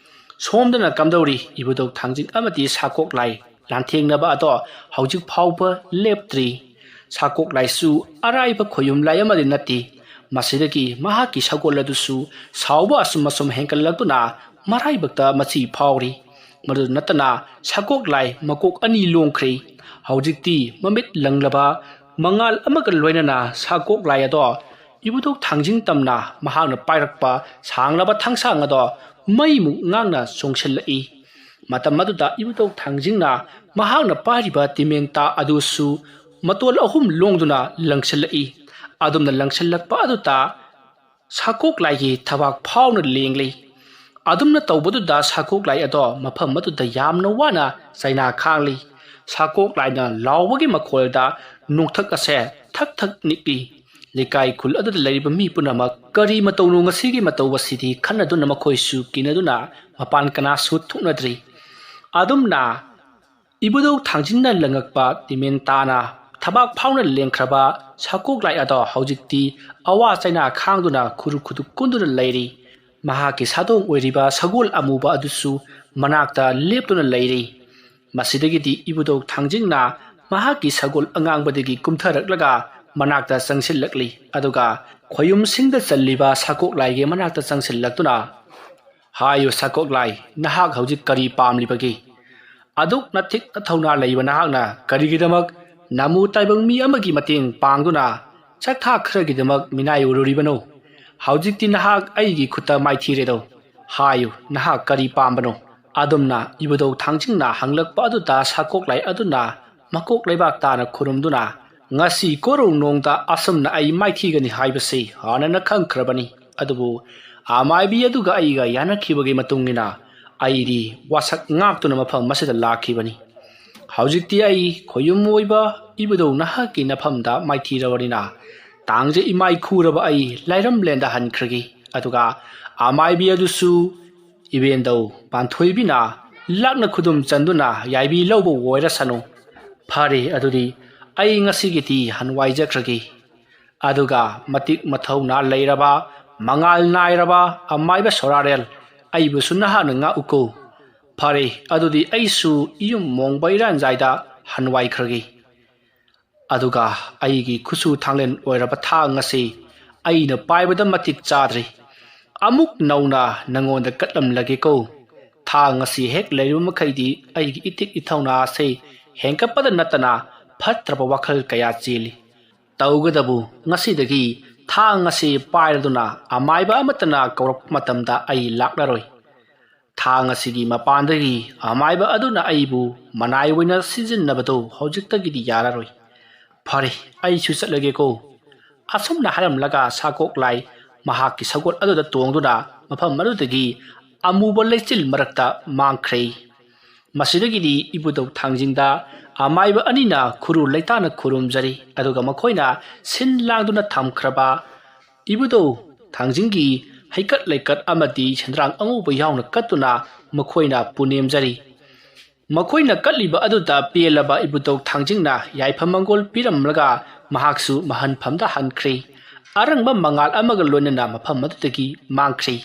ꯁꯣꯝꯗꯅ ꯀꯝꯗꯧꯔꯤ? ꯏꯕꯨꯙꯧ ꯊꯥꯡꯖꯤꯡ ꯑꯃꯗꯤ ꯁꯥꯀꯣꯛ ꯂꯥꯏ ꯂꯥꯟꯊꯦꯡꯅꯕ ꯑꯗꯣ ꯍꯧꯖꯤꯛ ꯐꯥꯎꯕ ꯂꯦꯞꯇ꯭ꯔꯤ꯫ ꯁꯥꯀꯣꯛ ꯂꯥꯏꯁꯨ ꯑꯔꯥꯏꯕ ꯈꯣꯌꯨꯝ ꯂꯥꯏ ꯑꯃꯗꯤ ꯅꯠꯇꯦ꯫ ꯃꯁꯤꯗꯒꯤ ꯃꯍꯥꯛꯀꯤ ꯁꯒꯣꯜ ꯑꯗꯨꯁꯨ ꯁꯥꯎꯕ ꯑꯁꯨꯝ ꯑꯁꯨꯝ ꯍꯦꯟꯒꯠꯂꯛꯇꯨꯅ ꯃꯔꯥꯏꯕꯛꯇ ꯃꯆꯤ ꯐꯥꯎꯔꯤ꯫ ꯃꯗꯨ ꯅꯠꯇꯅ ꯁꯥꯀꯣꯛ ꯂꯥꯏ ꯃꯀꯣꯛ ꯑꯅꯤ ꯂꯣꯡꯈ꯭ꯔꯦ꯫ ꯍꯧꯖꯤꯛꯇꯤ ꯃꯃꯤꯠ ꯂꯪꯂꯕ ꯃꯉꯥꯜ ꯑꯃꯒ ꯂꯣꯏꯅꯅ ꯁꯥꯀꯣꯛ ꯂꯥꯏ ꯑꯗꯣ ꯏꯕꯨꯙꯧ ꯊꯥꯡꯖꯤꯡ ꯇꯝꯅ ꯃꯍꯥꯛꯅ ꯄꯥꯏꯔꯛꯄ ꯁꯥꯡꯂꯕ ꯊꯥꯡꯁꯥꯡ ꯑꯗꯣ ꯃꯩꯃꯨꯛ ꯉꯥꯡꯅ ꯆꯣꯡꯁꯤꯜꯂꯛꯏ꯫ ꯃꯇꯝ ꯑꯗꯨꯗ ꯏꯕꯨꯙꯧ ꯊꯥꯡꯖꯤꯡꯅ ꯃꯍꯥꯛꯅ ꯄꯥꯏꯔꯤꯕ ꯇꯤꯃꯦꯟꯇꯥ ꯑꯗꯨꯁꯨ ꯃꯇꯣꯜ ꯑꯍꯨꯝ ꯂꯣꯡꯗꯨꯅ ꯂꯪꯁꯤꯜꯂꯛꯏ꯫ ꯑꯗꯨꯝꯅ ꯂꯪꯁꯤꯜꯂꯛꯄ ꯑꯗꯨꯗ ꯁꯥꯀꯣꯛ ꯂꯥꯏꯒꯤ ꯊꯕꯥꯛ ꯐꯥꯎꯅ ꯂꯦꯡꯂꯤ꯫ ꯑꯗꯨꯝꯅ ꯇꯧꯕꯗꯨꯗ ꯁꯥꯀꯣꯛ ꯂꯥꯏ ꯑꯗꯣ ꯃꯐꯝ ꯑꯗꯨꯗ ꯌꯥꯝꯅ ꯋꯥꯅ ꯆꯩꯅꯥ ꯈꯥꯡꯂꯤ꯫ ꯁꯥꯀꯣꯛ ꯂꯥꯏꯅ ꯂꯥꯎꯕꯒꯤ ꯃꯈꯣꯜꯗ ꯅꯣꯡꯊꯛ ꯑꯁꯦ ꯊꯛ ꯊꯛ ꯅꯤꯛꯏ꯫ ꯂꯩꯀꯥꯏ ꯈꯨꯜ ꯑꯗꯨꯗ ꯂꯩꯔꯤꯕ ꯃꯤ ꯄꯨꯝꯅꯃꯛ "ꯀꯔꯤ ꯃꯇꯧꯅꯣ ꯉꯁꯤꯒꯤ ꯃꯇꯧ ꯑꯁꯤꯗꯤ?" ꯈꯟꯅꯗꯨꯅ ꯃꯈꯣꯏꯁꯨ ꯀꯤꯅꯗꯨꯅ ꯃꯄꯥꯟ ꯀꯅꯥꯁꯨ ꯊꯣꯛꯅꯗ꯭ꯔꯤ꯫ ꯑꯗꯨꯝꯅ ꯏꯕꯨꯙꯧ ꯊꯥꯡꯖꯤꯡꯅ ꯂꯪꯉꯛꯄ ꯇꯤꯃꯦꯟꯇꯥꯅ ꯊꯕꯥꯛ ꯐꯥꯎꯅ ꯂꯦꯡꯈ꯭ꯔꯕ ꯁꯥꯀꯣꯛ ꯂꯥꯏ ꯑꯗꯣ ꯍꯧꯖꯤꯛꯇꯤ ꯑꯋꯥ ꯆꯩꯅꯥ ꯈꯥꯡꯗꯨꯅ ꯈꯨꯔꯨ ꯈꯨꯗꯨ ꯀꯨꯟꯗꯨꯅ ꯂꯩꯔꯤ꯫ ꯃꯍꯥꯛꯀꯤ ꯁꯥꯗꯣꯡ ꯑꯣꯏꯔꯤꯕ ꯁꯒꯣꯜ ꯑꯃꯨꯕ ꯑꯗꯨꯁꯨ ꯃꯅꯥꯛꯇ ꯂꯦꯞꯇꯨꯅ ꯂꯩꯔꯤ꯫ ꯃꯁꯤꯗꯒꯤꯗꯤ ꯏꯕꯨꯙꯧ ꯊꯥꯡꯖꯤꯡꯅ ꯃꯍꯥꯛꯀꯤ ꯁꯒꯣꯜ ꯑꯉꯥꯡꯕꯗꯒꯤ ꯀꯨꯝꯊꯔꯛꯂꯒ ꯃꯅꯥꯛꯇ ꯆꯪꯁꯤꯜꯂꯛꯂꯤ꯫ ꯑꯗꯨꯒ ꯈꯣꯌꯨꯝꯁꯤꯡꯗ ꯆꯜꯂꯤꯕ ꯁꯥꯀꯣꯛ ꯂꯥꯏꯒꯤ ꯃꯅꯥꯛꯇ ꯆꯪꯁꯤꯜꯂꯛꯇꯨꯅ, "ꯍꯥꯏꯌꯨ ꯁꯥꯀꯣꯛ ꯂꯥꯏ, ꯅꯍꯥꯛ ꯍꯧꯖꯤꯛ ꯀꯔꯤ ꯄꯥꯝꯂꯤꯕꯒꯦ? ꯑꯗꯨꯛ ꯅꯊꯤꯛ ꯅꯊꯧꯅꯥ ꯂꯩꯕ ꯅꯍꯥꯛꯅ ꯀꯔꯤꯒꯤꯗꯃꯛ ꯅꯃꯨ ꯇꯥꯏꯕꯪ ꯃꯤ ꯑꯃꯒꯤ ꯃꯇꯦꯡ ꯄꯥꯡꯗꯨꯅ ꯆꯥꯛꯊꯥ ꯈꯔꯒꯤꯗꯃꯛ ꯃꯤꯅꯥꯏ ꯑꯣꯏꯔꯨꯔꯤꯕꯅꯣ? ꯍꯧꯖꯤꯛꯇꯤ ꯅꯍꯥꯛ ꯑꯩꯒꯤ ꯈꯨꯠꯇ ꯃꯥꯏꯊꯤꯔꯦꯗꯣ꯫ ꯍꯥꯏꯌꯨ, ꯅꯍꯥꯛ ꯀꯔꯤ ꯄꯥꯝꯕꯅꯣ?" ꯑꯗꯨꯝꯅ ꯏꯕꯨꯙꯧ ꯊꯥꯡꯖꯤꯡꯅ ꯍꯪꯂꯛꯄ ꯑꯗꯨꯗ ꯁꯥꯀꯣꯛ ꯂꯥꯏ ꯑꯗꯨꯅ ꯃꯀꯣꯛ ꯂꯩꯕꯥꯛ ꯇꯥꯅ ꯈꯨꯔꯨꯝꯗꯨꯅ, "ꯉꯁꯤ ꯀꯣꯔꯧ ꯅꯣꯡꯗ ꯑꯁꯨꯝꯅ ꯑꯩ ꯃꯥꯏꯊꯤꯒꯅꯤ ꯍꯥꯏꯕꯁꯤ ꯍꯥꯟꯅꯅ ꯈꯪꯈ꯭ꯔꯕꯅꯤ꯫ ꯑꯗꯨꯕꯨ ꯑꯃꯥꯏꯕꯤ ꯑꯗꯨꯒ ꯑꯩꯒ ꯌꯥꯅꯈꯤꯕꯒꯤ ꯃꯇꯨꯡ ꯏꯟꯅ ꯑꯩꯗꯤ ꯋꯥꯁꯛ ꯉꯥꯛꯇꯨꯅ ꯃꯐꯝ ꯑꯁꯤꯗ ꯂꯥꯛꯈꯤꯕꯅꯤ꯫ ꯍꯧꯖꯤꯛꯇꯤ ꯑꯩ ꯈꯣꯌꯨꯝ ꯑꯣꯏꯕ ꯏꯕꯨꯙꯧ ꯅꯍꯥꯛꯀꯤ ꯅꯐꯝꯗ ꯃꯥꯏꯊꯤꯔꯕꯅꯤꯅ, ꯇꯥꯡꯖ ꯏꯃꯥꯏ ꯈꯨꯔꯕ ꯑꯩ ꯂꯥꯏꯔꯝꯂꯦꯟꯗ ꯍꯟꯈ꯭ꯔꯒꯦ꯫ ꯑꯗꯨꯒ ꯑꯃꯥꯏꯕꯤ ꯑꯗꯨꯁꯨ ꯏꯕꯦꯟꯗꯧ ꯄꯥꯟꯊꯣꯏꯕꯤꯅ ꯂꯥꯛꯅ ꯈꯨꯗꯨꯝ ꯆꯟꯗꯨꯅ ꯌꯥꯏꯕꯤ ꯂꯧꯕ ꯑꯣꯏꯔꯁꯅꯨ꯫ ꯐꯔꯦ, ꯑꯗꯨꯗꯤ ꯑꯩ ꯉꯁꯤꯒꯤꯗꯤ ꯍꯟꯋꯥꯏꯖꯈ꯭ꯔꯒꯦ꯫ ꯑꯗꯨꯒ ꯃꯇꯤꯛ ꯃꯊꯧꯅꯥ ꯂꯩꯔꯕ, ꯃꯉꯥꯜ ꯅꯥꯏꯔꯕ ꯑꯃꯥꯏꯕ ꯁꯣꯔꯥꯔꯦꯜ, ꯑꯩꯕꯨꯁꯨ ꯅꯍꯥꯛꯅ ꯉꯥꯛꯎꯀꯣ꯫ ꯐꯔꯦ, ꯑꯗꯨꯗꯤ ꯑꯩꯁꯨ ꯏꯌꯨꯝ ꯃꯣꯡꯕ ꯏꯔꯥꯟꯖꯥꯏꯗ ꯍꯟꯋꯥꯏꯈ꯭ꯔꯒꯦ꯫ ꯑꯗꯨꯒ ꯑꯩꯒꯤ ꯈꯨꯠꯁꯨ ꯊꯥꯡꯂꯦꯟ ꯑꯣꯏꯔꯕ ꯊꯥꯡ ꯑꯁꯤ ꯑꯩꯅ ꯄꯥꯏꯕꯗ ꯃꯇꯤꯛ ꯆꯥꯗ꯭ꯔꯤ꯫ ꯑꯃꯨꯛ ꯅꯧꯅ ꯅꯉꯣꯟꯗ ꯀꯠꯂꯝꯂꯒꯦꯀꯣ꯫ ꯊꯥꯡ ꯑꯁꯤ ꯍꯦꯛ ꯂꯩꯔꯨꯕ ꯃꯈꯩꯗꯤ ꯑꯩꯒꯤ ꯏꯊꯤꯛ ꯏꯊꯧꯅꯥ ꯑꯁꯤ ꯍꯦꯟꯒꯠꯄꯗ ꯅꯠꯇꯅ ꯐꯠꯇ꯭ꯔꯕ ꯋꯥꯈꯜ ꯀꯌꯥ ꯆꯦꯜꯂꯤ꯫ ꯇꯧꯒꯗꯕꯨ ꯉꯁꯤꯗꯒꯤ ꯊꯥꯡ ꯑꯁꯤ ꯄꯥꯏꯔꯗꯨꯅ ꯑꯃꯥꯏꯕ ꯑꯃꯠꯇꯅ ꯀꯧꯔꯛꯄ ꯃꯇꯝꯗ ꯑꯩ ꯂꯥꯛꯂꯔꯣꯏ꯫ ꯊꯥꯡ ꯑꯁꯤꯒꯤ ꯃꯄꯥꯟꯗꯒꯤ ꯑꯃꯥꯏꯕ ꯑꯗꯨꯅ ꯑꯩꯕꯨ ꯃꯅꯥꯏ ꯑꯣꯏꯅ ꯁꯤꯖꯤꯟꯅꯕꯗꯨ ꯍꯧꯖꯤꯛꯇꯒꯤꯗꯤ ꯌꯥꯔꯔꯣꯏ꯫ ꯐꯔꯦ, ꯑꯩꯁꯨ ꯆꯠꯂꯒꯦꯀꯣ꯫ ꯑꯁꯨꯝꯅ ꯍꯥꯏꯔꯝꯂꯒ ꯁꯥꯀꯣꯛꯂꯥꯏ ꯃꯍꯥꯛꯀꯤ ꯁꯒꯣꯜ ꯑꯗꯨꯗ ꯇꯣꯡꯗꯨꯅ ꯃꯐꯝ ꯑꯗꯨꯗꯒꯤ ꯑꯃꯨꯕ ꯂꯩꯆꯤꯜ ꯃꯔꯛꯇ ꯃꯥꯡꯈ꯭ꯔꯦ꯫ ꯃꯁꯤꯗꯒꯤꯗꯤ ꯏꯕꯨꯙꯧ ꯊꯥꯡꯖꯤꯡꯗ ꯑꯃꯥꯏꯕ ꯑꯅꯤꯅ ꯈꯨꯔꯨ ꯂꯩꯇꯥꯅ ꯈꯨꯔꯨꯝꯖꯔꯤ꯫ ꯑꯗꯨꯒ ꯃꯈꯣꯏꯅ ꯁꯤꯟ ꯂꯥꯡꯗꯨꯅ ꯊꯝꯈ꯭ꯔꯕ ꯏꯕꯨꯙꯧ ꯊꯥꯡꯖꯤꯡꯒꯤ ꯍꯩꯀꯠ ꯂꯩꯀꯠ ꯑꯃꯗꯤ ꯁꯦꯟꯗ꯭ꯔꯥꯡ ꯑꯉꯧꯕ ꯌꯥꯎꯅ ꯀꯠꯇꯨꯅ ꯃꯈꯣꯏꯅ ꯄꯨꯅꯦꯝꯖꯔꯤ꯫ ꯃꯈꯣꯏꯅ ꯀꯠꯂꯤꯕ ꯑꯗꯨꯗ ꯄꯦꯜꯂꯕ ꯏꯕꯨꯙꯧ ꯊꯥꯡꯖꯤꯡꯅ ꯌꯥꯏꯐ ꯃꯪꯒꯣꯜ ꯄꯤꯔꯝꯂꯒ ꯃꯍꯥꯛꯁꯨ ꯃꯍꯟꯐꯝꯗ ꯍꯟꯈ꯭ꯔꯦ꯫ ꯑꯔꯪꯕ ꯃꯉꯥꯜ ꯑꯃꯒ ꯂꯣꯏꯅꯅ ꯃꯐꯝ ꯑꯗꯨꯗꯒꯤ ꯃꯥꯡꯈ꯭ꯔꯦ꯫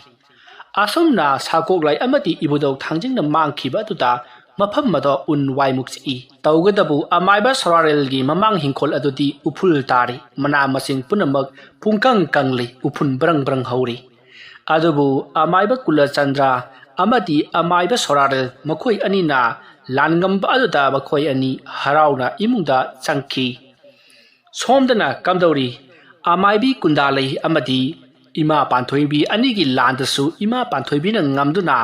ꯑꯁꯨꯝꯅ ꯁꯥꯀꯣꯛꯂꯥꯏ ꯑꯃꯗꯤ ꯏꯕꯨꯙꯧ ꯊꯥꯡꯖꯤꯡꯅ ꯃꯥꯡꯈꯤꯕ ꯑꯗꯨꯗ ꯃꯐꯝ ꯑꯗꯣ ꯎꯟ ꯋꯥꯏꯃꯨꯛ ꯆꯤꯛꯏ꯫ ꯇꯧꯒꯗꯕꯨ ꯑꯃꯥꯏꯕ ꯁꯣꯔꯥꯔꯦꯜꯒꯤ ꯃꯃꯥꯡ ꯍꯤꯡꯈꯣꯜ ꯑꯗꯨꯗꯤ ꯎꯐꯨꯜ ꯇꯥꯔꯤ, ꯃꯅꯥ ꯃꯁꯤꯡ ꯄꯨꯝꯅꯃꯛ ꯄꯨꯡꯀꯪ ꯀꯪꯂꯤ, ꯎꯐꯨꯟ ꯕ꯭ꯔꯪ ꯕ꯭ꯔꯪ ꯍꯧꯔꯤ꯫ ꯑꯗꯨꯕꯨ ꯑꯃꯥꯏꯕ ꯀꯨꯂꯆꯟꯗ꯭ꯔ ꯑꯃꯗꯤ ꯑꯃꯥꯏꯕ ꯁꯣꯔꯥꯔꯦꯜ ꯃꯈꯣꯏ ꯑꯅꯤꯅ ꯂꯥꯟꯉꯝꯕ ꯑꯗꯨꯗ ꯃꯈꯣꯏ ꯑꯅꯤ ꯍꯔꯥꯎꯅ ꯏꯃꯨꯡꯗ ꯆꯪꯈꯤ꯫ ꯁꯣꯝꯗꯅ ꯀꯝꯗꯧꯔꯤ? ꯑꯃꯥꯏꯕꯤ ꯀꯨꯟꯗꯥꯂꯩ ꯑꯃꯗꯤ ꯏꯃꯥ ꯄꯥꯟꯊꯣꯏꯕꯤ ꯑꯅꯤꯒꯤ ꯂꯥꯟꯗꯁꯨ ꯏꯃꯥ ꯄꯥꯟꯊꯣꯏꯕꯤꯅ ꯉꯝꯗꯨꯅ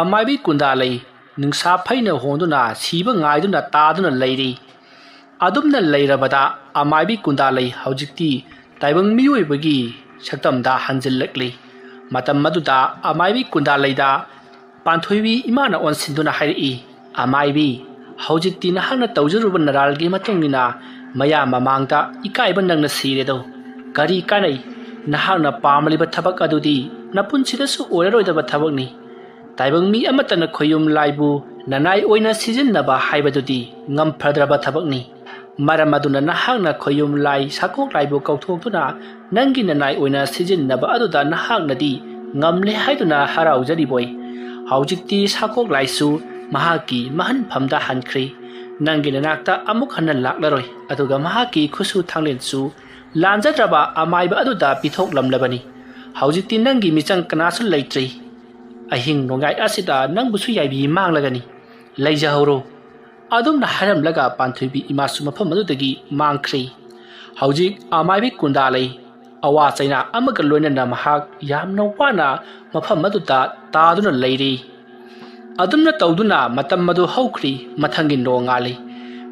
ꯑꯃꯥꯏꯕꯤ ꯀꯨꯟꯗꯥꯂꯩ ꯅꯤꯡꯁꯥ ꯐꯩꯅ ꯍꯣꯟꯗꯨꯅ ꯁꯤꯕ ꯉꯥꯏꯗꯨꯅ ꯇꯥꯗꯨꯅ ꯂꯩꯔꯤ꯫ ꯑꯗꯨꯝꯅ ꯂꯩꯔꯕꯗ ꯑꯃꯥꯏꯕꯤ ꯀꯨꯟꯗꯥꯂꯩ ꯍꯧꯖꯤꯛꯇꯤ ꯇꯥꯏꯕꯪ ꯃꯤꯑꯣꯏꯕꯒꯤ ꯁꯛꯇꯝꯗ ꯍꯟꯖꯤꯜꯂꯛꯂꯤ꯫ ꯃꯇꯝ ꯑꯗꯨꯗ ꯑꯃꯥꯏꯕꯤ ꯀꯨꯟꯗꯥꯂꯩꯗ ꯄꯥꯟꯊꯣꯏꯕꯤ ꯏꯃꯥꯅ ꯑꯣꯟꯁꯤꯟꯗꯨꯅ ꯍꯥꯏꯔꯛꯏ, "ꯑꯃꯥꯏꯕꯤ, ꯍꯧꯖꯤꯛꯇꯤ ꯅꯍꯥꯛꯅ ꯇꯧꯖꯔꯨꯕ ꯅꯔꯥꯜꯒꯤ ꯃꯇꯨꯡ ꯏꯟꯅ ꯃꯌꯥꯝ ꯃꯃꯥꯡꯗ ꯏꯀꯥꯏꯕ ꯅꯪꯅ ꯁꯤꯔꯦꯗꯣ꯫ ꯀꯔꯤ ꯀꯥꯟꯅꯩ? ꯅꯍꯥꯛꯅ ꯄꯥꯝꯂꯤꯕ ꯊꯕꯛ ꯑꯗꯨꯗꯤ ꯅꯄꯨꯟꯁꯤꯗꯁꯨ ꯑꯣꯏꯔꯔꯣꯏꯗꯕ ꯊꯕꯛꯅꯤ꯫ ꯇꯥꯏꯕꯪ ꯃꯤ ꯑꯃꯠꯇꯅ ꯈꯣꯌꯨꯝ ꯂꯥꯏꯕꯨ ꯅꯅꯥꯏ ꯑꯣꯏꯅ ꯁꯤꯖꯤꯟꯅꯕ ꯍꯥꯏꯕꯗꯨꯗꯤ ꯉꯝꯐꯗ꯭ꯔꯕ ꯊꯕꯛꯅꯤ꯫ ꯃꯔꯝ ꯑꯗꯨꯅ ꯅꯍꯥꯛꯅ ꯈꯣꯌꯨꯝ ꯂꯥꯏ ꯁꯥꯀꯣꯛ ꯂꯥꯏꯕꯨ ꯀꯧꯊꯣꯛꯇꯨꯅ ꯅꯪꯒꯤ ꯅꯅꯥꯏ ꯑꯣꯏꯅ ꯁꯤꯖꯤꯟꯅꯕ ꯑꯗꯨꯗ ꯅꯍꯥꯛꯅꯗꯤ ꯉꯝꯂꯦ ꯍꯥꯏꯗꯨꯅ ꯍꯔꯥꯎꯖꯔꯤꯕꯣꯏ꯫ ꯍꯧꯖꯤꯛꯇꯤ ꯁꯥꯀꯣꯛ ꯂꯥꯏꯁꯨ ꯃꯍꯥꯛꯀꯤ ꯃꯍꯟꯐꯝꯗ ꯍꯟꯈ꯭ꯔꯦ꯫ ꯅꯪꯒꯤ ꯅꯅꯥꯛꯇ ꯑꯃꯨꯛ ꯍꯟꯅ ꯂꯥꯛꯂꯔꯣꯏ, ꯑꯗꯨꯒ ꯃꯍꯥꯛꯀꯤ ꯈꯨꯠꯁꯨ ꯊꯥꯡꯂꯦꯟꯁꯨ ꯂꯥꯟꯖꯗ꯭ꯔꯕ ꯑꯃꯥꯏꯕ ꯑꯗꯨꯗ ꯄꯤꯊꯣꯛꯂꯝꯂꯕꯅꯤ꯫ ꯍꯧꯖꯤꯛꯇꯤ ꯅꯪꯒꯤ ꯃꯤꯆꯪ ꯀꯅꯥꯁꯨ ꯂꯩꯇ꯭ꯔꯤ꯫ ꯑꯍꯤꯡ ꯅꯣꯡꯌꯥꯏ ꯑꯁꯤꯗ ꯅꯪꯕꯨꯁꯨ ꯌꯥꯏꯕꯤ ꯃꯥꯡꯂꯒꯅꯤ꯫ ꯂꯩꯖꯍꯧꯔꯣ꯫ ꯑꯗꯨꯝꯅ ꯍꯥꯏꯔꯝꯂꯒ ꯄꯥꯟꯊꯣꯏꯕꯤ ꯏꯃꯥꯁꯨ ꯃꯐꯝ ꯑꯗꯨꯗꯒꯤ ꯃꯥꯡꯈ꯭ꯔꯦ꯫ ꯍꯧꯖꯤꯛ ꯑꯃꯥꯏꯕꯤ ꯀꯨꯟꯗꯥ ꯂꯩ꯫ ꯑꯋꯥ ꯆꯩꯅꯥ ꯑꯃꯒ ꯂꯣꯏꯅꯅ ꯃꯍꯥꯛ ꯌꯥꯝꯅ ꯋꯥꯅ ꯃꯐꯝ ꯑꯗꯨꯗ ꯇꯥꯗꯨꯅ ꯂꯩꯔꯤ꯫ ꯑꯗꯨꯝꯅ ꯇꯧꯗꯨꯅ ꯃꯇꯝ ꯑꯗꯨ ꯍꯧꯈ꯭ꯔꯤ꯫ ꯃꯊꯪꯒꯤ ꯅꯣꯡꯉꯥꯜꯂꯤ꯫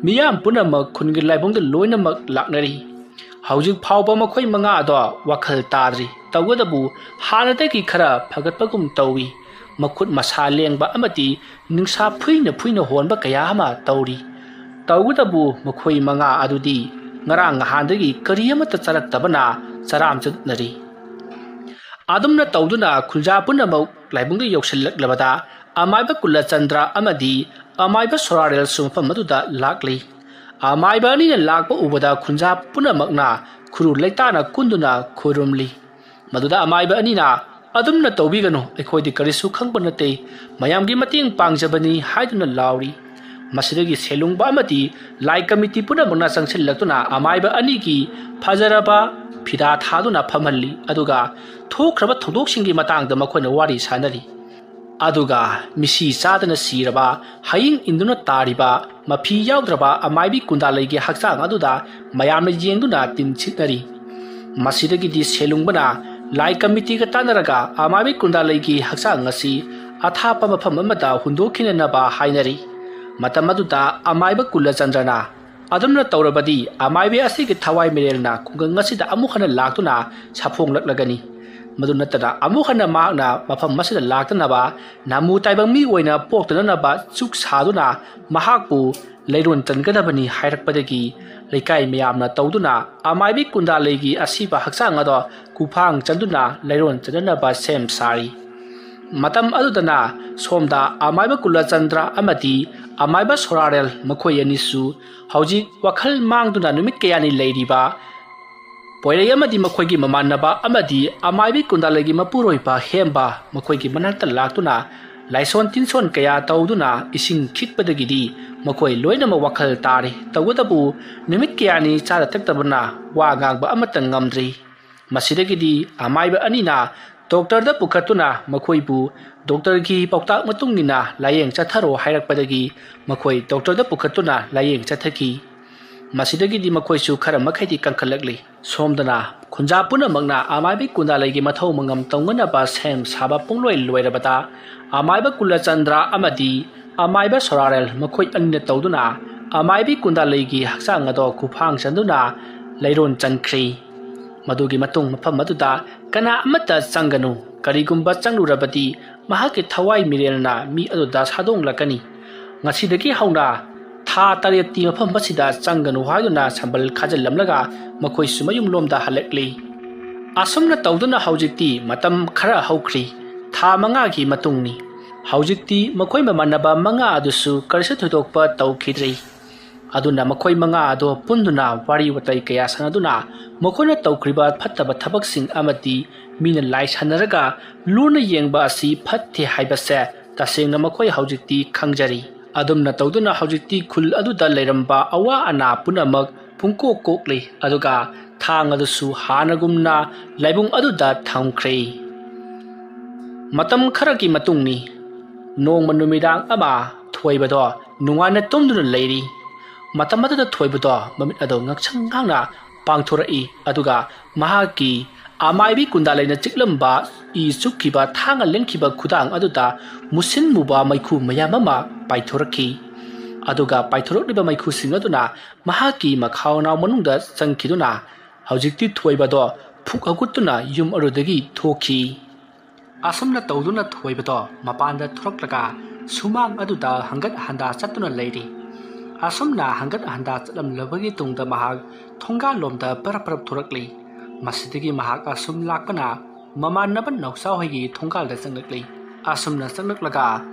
ꯃꯤꯌꯥꯝ ꯄꯨꯝꯅꯃꯛ ꯈꯨꯟꯒꯤ ꯂꯥꯏꯕꯨꯡꯗ ꯂꯣꯏꯅꯃꯛ ꯂꯥꯛꯅꯔꯤ꯫ ꯍꯧꯖꯤꯛ ꯐꯥꯎꯕ ꯃꯈꯣꯏ ꯃꯉꯥ ꯑꯗꯣ ꯋꯥꯈꯜ ꯇꯥꯗ꯭ꯔꯤ꯫ ꯇꯧꯕꯇꯕꯨ ꯍꯥꯟꯅꯗꯒꯤ ꯈꯔ ꯐꯒꯠꯄꯒꯨꯝ ꯇꯧꯏ꯫ ꯃꯈꯨꯠ ꯃꯁꯥ ꯂꯦꯡꯕ ꯑꯃꯗꯤ ꯅꯤꯡꯁꯥ ꯐꯨꯏꯅ ꯐꯨꯏꯅ ꯍꯣꯟꯕ ꯀꯌꯥ ꯑꯃ ꯇꯧꯔꯤ꯫ ꯇꯧꯕꯇꯕꯨ ꯃꯈꯣꯏ ꯃꯉꯥ ꯑꯗꯨꯗꯤ ꯉꯔꯥꯡ ꯅꯍꯥꯟꯗꯒꯤ ꯀꯔꯤ ꯑꯃꯠꯇ ꯆꯥꯔꯛꯇꯕꯅ ꯆꯔꯥꯝ ꯆꯠꯅꯔꯤ꯫ ꯑꯗꯨꯝꯅ ꯇꯧꯗꯨꯅ ꯈꯨꯟꯖꯥ ꯄꯨꯝꯅꯃꯛ ꯂꯥꯏꯕꯨꯡꯗ ꯌꯧꯁꯤꯜꯂꯛꯂꯕꯗ ꯑꯃꯥꯏꯕ ꯀꯨꯂꯆꯟꯗ꯭ꯔ ꯑꯃꯗꯤ ꯑꯃꯥꯏꯕ ꯁꯣꯔꯥꯔꯦꯜꯁꯨ ꯃꯐꯝ ꯑꯗꯨꯗ ꯂꯥꯛꯂꯤ꯫ ꯑꯃꯥꯏꯕ ꯑꯅꯤꯅ ꯂꯥꯛꯄ ꯎꯕꯗ ꯈꯨꯟꯖꯥ ꯄꯨꯝꯅꯃꯛꯅ ꯈꯨꯔꯨ ꯂꯩꯇꯥꯅ ꯀꯨꯟꯗꯨꯅ ꯈꯨꯔꯨꯝꯂꯤ꯫ ꯃꯗꯨꯗ ꯑꯃꯥꯏꯕ ꯑꯅꯤꯅ, "ꯑꯗꯨꯝꯅ ꯇꯧꯕꯤꯒꯅꯨ, ꯑꯩꯈꯣꯏꯗꯤ ꯀꯔꯤꯁꯨ ꯈꯪꯕ ꯅꯠꯇꯦ, ꯃꯌꯥꯝꯒꯤ ꯃꯇꯦꯡ ꯄꯥꯡꯖꯕꯅꯤ" ꯍꯥꯏꯗꯨꯅ ꯂꯥꯎꯔꯤ꯫ ꯃꯁꯤꯗꯒꯤ ꯁꯦꯂꯨꯡꯕ ꯑꯃꯗꯤ ꯂꯥꯏ ꯀꯃꯤꯇꯤ ꯄꯨꯝꯅꯃꯛꯅ ꯆꯪꯁꯤꯜꯂꯛꯇꯨꯅ ꯑꯃꯥꯏꯕ ꯑꯅꯤꯒꯤ ꯐꯖꯔꯕ ꯐꯤꯗꯥ ꯊꯥꯗꯨꯅ ꯐꯝꯍꯜꯂꯤ, ꯑꯗꯨꯒ ꯊꯣꯛꯈ꯭ꯔꯕ ꯊꯧꯗꯣꯛꯁꯤꯡꯒꯤ ꯃꯇꯥꯡꯗ ꯃꯈꯣꯏꯅ ꯋꯥꯔꯤ ꯁꯥꯅꯔꯤ꯫ ꯑꯗꯨꯒ ꯃꯤꯁꯤ ꯆꯥꯗꯅ ꯁꯤꯔꯕ, ꯍꯌꯤꯡ ꯏꯟꯗꯨꯅ ꯇꯥꯔꯤꯕ, ꯃꯐꯤ ꯌꯥꯎꯗ꯭ꯔꯕ ꯑꯃꯥꯏꯕꯤ ꯀꯨꯟꯗꯥꯂꯩꯒꯤ ꯍꯛꯆꯥꯡ ꯑꯗꯨꯗ ꯃꯌꯥꯝꯅ ꯌꯦꯡꯗꯨꯅ ꯇꯤꯟ ꯁꯤꯠꯅꯔꯤ꯫ ꯃꯁꯤꯗꯒꯤꯗꯤ ꯁꯦꯂꯨꯡꯕꯅ ꯂꯥꯏ ꯀꯃꯤꯇꯤꯒ ꯇꯥꯟꯅꯔꯒ ꯑꯃꯥꯏꯕꯤ ꯀꯨꯟꯗꯥꯂꯩꯒꯤ ꯍꯛꯆꯥꯡ ꯑꯁꯤ ꯑꯊꯥꯞꯄ ꯃꯐꯝ ꯑꯃꯗ ꯍꯨꯟꯗꯣꯛꯈꯤꯅꯅꯕ ꯍꯥꯏꯅꯔꯤ꯫ ꯃꯇꯝ ꯑꯗꯨꯗ ꯑꯃꯥꯏꯕ ꯀꯨꯂꯆꯟꯗ꯭ꯔꯅ, "ꯑꯗꯨꯝꯅ ꯇꯧꯔꯕꯗꯤ ꯑꯃꯥꯏꯕꯤ ꯑꯁꯤꯒꯤ ꯊꯋꯥꯏ ꯃꯤꯔꯦꯜꯅ ꯈꯨꯡꯒꯪ ꯑꯁꯤꯗ ꯑꯃꯨꯛ ꯍꯟꯅ ꯂꯥꯛꯇꯨꯅ ꯁꯥꯐꯣꯡꯂꯛꯂꯒꯅꯤ꯫ ꯃꯗꯨ ꯅꯠꯇꯅ ꯑꯃꯨꯛ ꯍꯟꯅ ꯃꯍꯥꯛꯅ ꯃꯐꯝ ꯑꯁꯤꯗ ꯂꯥꯛꯇꯅꯕ, ꯅꯥꯃꯨ ꯇꯥꯏꯕꯪ ꯃꯤ ꯑꯣꯏꯅ ꯄꯣꯛꯇꯅꯅꯕ ꯆꯨꯛ ꯁꯥꯗꯨꯅ ꯃꯍꯥꯛꯄꯨ ꯂꯩꯔꯣꯟ ꯆꯟꯒꯗꯕꯅꯤ ꯍꯥꯏꯔꯛꯄꯗꯒꯤ ꯂꯩꯀꯥꯏ ꯃꯌꯥꯝꯅ ꯇꯧꯗꯨꯅ ꯑꯃꯥꯏꯕꯤ ꯀꯨꯟꯗꯥꯂꯩꯒꯤ ꯑꯁꯤꯕ ꯍꯛꯆꯥꯡ ꯑꯗꯣ ꯀꯨꯐꯥꯡ ꯆꯟꯗꯨꯅ ꯂꯩꯔꯣꯟ ꯆꯟꯅꯅꯕ ꯁꯦꯝ ꯁꯥꯔꯤ꯫ ꯃꯇꯝ ꯑꯗꯨꯗꯅ ꯁꯣꯝꯗ ꯑꯃꯥꯏꯕ ꯀꯨꯂꯆꯟꯗ꯭ꯔ ꯑꯃꯗꯤ ꯑꯃꯥꯏꯕ ꯁꯣꯔꯥꯔꯦꯜ ꯃꯈꯣꯏ ꯑꯅꯤꯁꯨ ꯍꯧꯖꯤꯛ ꯋꯥꯈꯜ ꯃꯥꯡꯗꯨꯅ ꯅꯨꯃꯤꯠ ꯀꯌꯥꯅꯤ ꯂꯩꯔꯤꯕ ꯄꯣꯏꯔꯩ ꯑꯃꯗꯤ ꯃꯈꯣꯏꯒꯤ ꯃꯃꯥꯟꯅꯕ ꯑꯃꯗꯤ ꯑꯃꯥꯏꯕꯤ ꯀꯨꯟꯗꯥꯂꯩꯒꯤ ꯃꯄꯨꯔꯣꯏꯕ ꯍꯦꯝꯕ ꯃꯈꯣꯏꯒꯤ ꯃꯅꯥꯛꯇ ꯂꯥꯛꯇꯨꯅ ꯂꯥꯏꯁꯣꯟ ꯇꯤꯟꯁꯣꯟ ꯀꯌꯥ ꯇꯧꯗꯨꯅ ꯏꯁꯤꯡ ꯈꯤꯛꯄꯗꯒꯤꯗꯤ ꯃꯈꯣꯏ ꯂꯣꯏꯅꯃꯛ ꯋꯥꯈꯜ ꯇꯥꯔꯦ꯫ ꯇꯧꯕꯇꯕꯨ ꯅꯨꯃꯤꯠ ꯀꯌꯥꯅꯤ ꯆꯥꯗ ꯊꯛꯇꯕꯅ ꯋꯥ ꯉꯥꯡꯕ ꯑꯃꯠꯇ ꯉꯝꯗ꯭ꯔꯤ꯫ ꯃꯁꯤꯗꯒꯤꯗꯤ ꯑꯃꯥꯏꯕ ꯑꯅꯤꯅ ꯗꯣꯛꯇꯔꯗ ꯄꯨꯈꯠꯇꯨꯅ ꯃꯈꯣꯏꯕꯨ ꯗꯣꯛꯇꯔꯒꯤ ꯄꯥꯎꯇꯥꯛ ꯃꯇꯨꯡ ꯏꯟꯅ ꯂꯥꯌꯦꯡ ꯆꯠꯊꯔꯣ ꯍꯥꯏꯔꯛꯄꯗꯒꯤ ꯃꯈꯣꯏ ꯗꯣꯛꯇꯔꯗ ꯄꯨꯈꯠꯇꯨꯅ ꯂꯥꯌꯦꯡ ꯆꯠꯊꯈꯤ꯫ ꯃꯁꯤꯗꯒꯤꯗꯤ ꯃꯈꯣꯏꯁꯨ ꯈꯔ ꯃꯈꯩꯗꯤ ꯀꯟꯈꯠꯂꯛꯂꯤ꯫ ꯁꯣꯝꯗꯅ ꯈꯨꯟꯖꯥ ꯄꯨꯝꯅꯃꯛꯅ ꯑꯃꯥꯏꯕꯤ ꯀꯨꯟꯗꯥꯂꯩꯒꯤ ꯃꯊꯧ ꯃꯉꯝ ꯇꯧꯅꯅꯕ ꯁꯦꯝ ꯁꯥꯕ ꯄꯨꯡꯂꯣꯏ ꯂꯣꯏꯔꯕꯗ ꯑꯃꯥꯏꯕ ꯀꯨꯂꯆꯟꯗ꯭ꯔ ꯑꯃꯗꯤ ꯑꯃꯥꯏꯕ ꯁꯣꯔꯥꯔꯦꯜ ꯃꯈꯣꯏ ꯑꯅꯤꯅ ꯇꯧꯗꯨꯅ ꯑꯃꯥꯏꯕꯤ ꯀꯨꯟꯗꯥꯂꯩꯒꯤ ꯍꯛꯆꯥꯡ ꯑꯗꯣ ꯈꯨꯐꯥꯡ ꯆꯟꯗꯨꯅ ꯂꯩꯔꯣꯟ ꯆꯟꯈ꯭ꯔꯤ꯫ ꯃꯗꯨꯒꯤ ꯃꯇꯨꯡ ꯃꯐꯝ ꯑꯗꯨꯗ ꯀꯅꯥ ꯑꯃꯠꯇ ꯆꯪꯒꯅꯨ꯫ ꯀꯔꯤꯒꯨꯝꯕ ꯆꯪꯂꯨꯔꯕꯗꯤ ꯃꯍꯥꯛꯀꯤ ꯊꯋꯥꯏ ꯃꯤꯔꯦꯜꯅ ꯃꯤ ꯑꯗꯨꯗ ꯁꯥꯗꯣꯡꯂꯛꯀꯅꯤ꯫ ꯉꯁꯤꯗꯒꯤ ꯍꯧꯅ ꯊꯥ ꯇꯔꯦꯠꯇꯤ ꯃꯐꯝ ꯑꯁꯤꯗ ꯆꯪꯒꯅꯨ ꯍꯥꯏꯗꯨꯅ ꯁꯝꯕꯜ ꯈꯥꯖꯤꯜꯂꯝꯂꯒ ꯃꯈꯣꯏꯁꯨ ꯃꯌꯨꯝꯂꯣꯝꯗ ꯍꯜꯂꯛꯂꯤ꯫ ꯑꯁꯨꯝꯅ ꯇꯧꯗꯨꯅ ꯍꯧꯖꯤꯛꯇꯤ ꯃꯇꯝ ꯈꯔ ꯍꯧꯈ꯭ꯔꯤ꯫ ꯊꯥ ꯃꯉꯥꯒꯤ ꯃꯇꯨꯡꯅꯤ꯫ ꯍꯧꯖꯤꯛꯇꯤ ꯃꯈꯣꯏ ꯃꯃꯥꯟꯅꯕ ꯃꯉꯥ ꯑꯗꯨꯁꯨ ꯀꯔꯤꯁꯨ ꯊꯣꯏꯗꯣꯛꯄ ꯇꯧꯈꯤꯗ꯭ꯔꯤ꯫ ꯑꯗꯨꯅ ꯃꯈꯣꯏ ꯃꯉꯥ ꯑꯗꯣ ꯄꯨꯟꯗꯨꯅ ꯋꯥꯔꯤ ꯋꯥꯇꯥꯏ ꯀꯌꯥ ꯁꯥꯟꯅꯗꯨꯅ ꯃꯈꯣꯏꯅ ꯇꯧꯈ꯭ꯔꯤꯕ ꯐꯠꯇꯕ ꯊꯕꯛꯁꯤꯡ ꯑꯃꯗꯤ ꯃꯤꯅ ꯂꯥꯏ ꯁꯥꯟꯅꯔꯒ ꯂꯨꯅ ꯌꯦꯡꯕ ꯑꯁꯤ ꯐꯠꯇꯦ ꯍꯥꯏꯕꯁꯦ ꯇꯁꯦꯡꯅ ꯃꯈꯣꯏ ꯍꯧꯖꯤꯛꯇꯤ ꯈꯪꯖꯔꯤ꯫ ꯑꯗꯨꯝꯅ ꯇꯧꯗꯨꯅ ꯍꯧꯖꯤꯛꯇꯤ ꯈꯨꯜ ꯑꯗꯨꯗ ꯂꯩꯔꯝꯕ ꯑꯋꯥ ꯑꯅꯥ ꯄꯨꯝꯅꯃꯛ ꯄꯨꯡꯀꯣꯛ ꯀꯣꯛꯂꯤ, ꯑꯗꯨꯒ ꯊꯥꯡ ꯑꯗꯨꯁꯨ ꯍꯥꯟꯅꯒꯨꯝꯅ ꯂꯥꯏꯕꯨꯡ ꯑꯗꯨꯗ ꯊꯝꯈ꯭ꯔꯦ꯫ ꯃꯇꯝ ꯈꯔꯒꯤ ꯃꯇꯨꯡꯅꯤ꯫ ꯅꯣꯡꯃ ꯅꯨꯃꯤꯗꯥꯡ ꯑꯃ ꯊꯣꯏꯕꯗꯣ ꯅꯨꯡꯉꯥꯏꯅ ꯇꯨꯝꯗꯨꯅ ꯂꯩꯔꯤ꯫ ꯃꯇꯝ ꯑꯗꯨꯗ ꯊꯣꯏꯕꯗꯣ ꯃꯃꯤꯠ ꯑꯗꯨ ꯉꯛꯁꯪ ꯉꯥꯡꯅ ꯄꯥꯡꯊꯣꯔꯛꯏ, ꯑꯗꯨꯒ ꯃꯍꯥꯛꯀꯤ ꯑꯃꯥꯏꯕꯤ ꯀꯨꯟꯗꯥꯂꯩꯅ ꯆꯤꯛꯂꯝꯕ ꯏ ꯆꯨꯞꯈꯤꯕ ꯊꯥꯡꯅ ꯂꯦꯟꯈꯤꯕ ꯈꯨꯗꯥꯡ ꯑꯗꯨꯗ ꯃꯨꯁꯤꯟ ꯃꯨꯕ ꯃꯩꯈꯨ ꯃꯌꯥꯝ ꯑꯃ ꯄꯥꯏꯊꯣꯔꯛꯈꯤ꯫ ꯑꯗꯨꯒ ꯄꯥꯏꯊꯣꯔꯛꯂꯤꯕ ꯃꯩꯈꯨꯁꯤꯡ ꯑꯗꯨꯅ ꯃꯍꯥꯛꯀꯤ ꯃꯈꯥꯎꯅꯥꯎ ꯃꯅꯨꯡꯗ ꯆꯪꯈꯤꯗꯨꯅ ꯍꯧꯖꯤꯛꯇꯤ ꯊꯣꯏꯕꯗꯣ ꯐꯨꯛ ꯍꯧꯒꯠꯇꯨꯅ ꯌꯨꯝ ꯑꯗꯨꯗꯒꯤ ꯊꯣꯛꯈꯤ꯫ ꯑꯁꯨꯝꯅ ꯇꯧꯗꯨꯅ ꯊꯣꯏꯕꯗꯣ ꯃꯄꯥꯟꯗ ꯊꯣꯔꯛꯂꯒ ꯁꯨꯃꯥꯡ ꯑꯗꯨꯗ ꯍꯪꯒꯠ ꯍꯟꯗꯥ ꯆꯠꯇꯨꯅ ꯂꯩꯔꯤ꯫ ꯑꯁꯨꯝꯅ ꯍꯪꯒꯠ ꯍꯟꯗꯥ ꯆꯠꯂꯝꯂꯕꯒꯤ ꯇꯨꯡꯗ ꯃꯍꯥꯛ ꯊꯣꯡꯒꯥꯜꯂꯣꯝꯗ ꯄꯔꯞ ꯄꯔꯞ ꯊꯣꯔꯛꯂꯤ꯫ ꯃꯁꯤꯗꯒꯤ ꯃꯍꯥꯛ ꯑꯁꯨꯝ ꯂꯥꯛꯄꯅ ꯃꯃꯥꯟꯅꯕ ꯅꯥꯎꯆꯥ ꯍꯣꯏꯒꯤ ꯊꯣꯡꯒꯥꯜꯗ ꯆꯪꯂꯛꯂꯤ꯫ ꯑꯁꯨꯝꯅ ꯆꯪꯂꯛꯂꯒ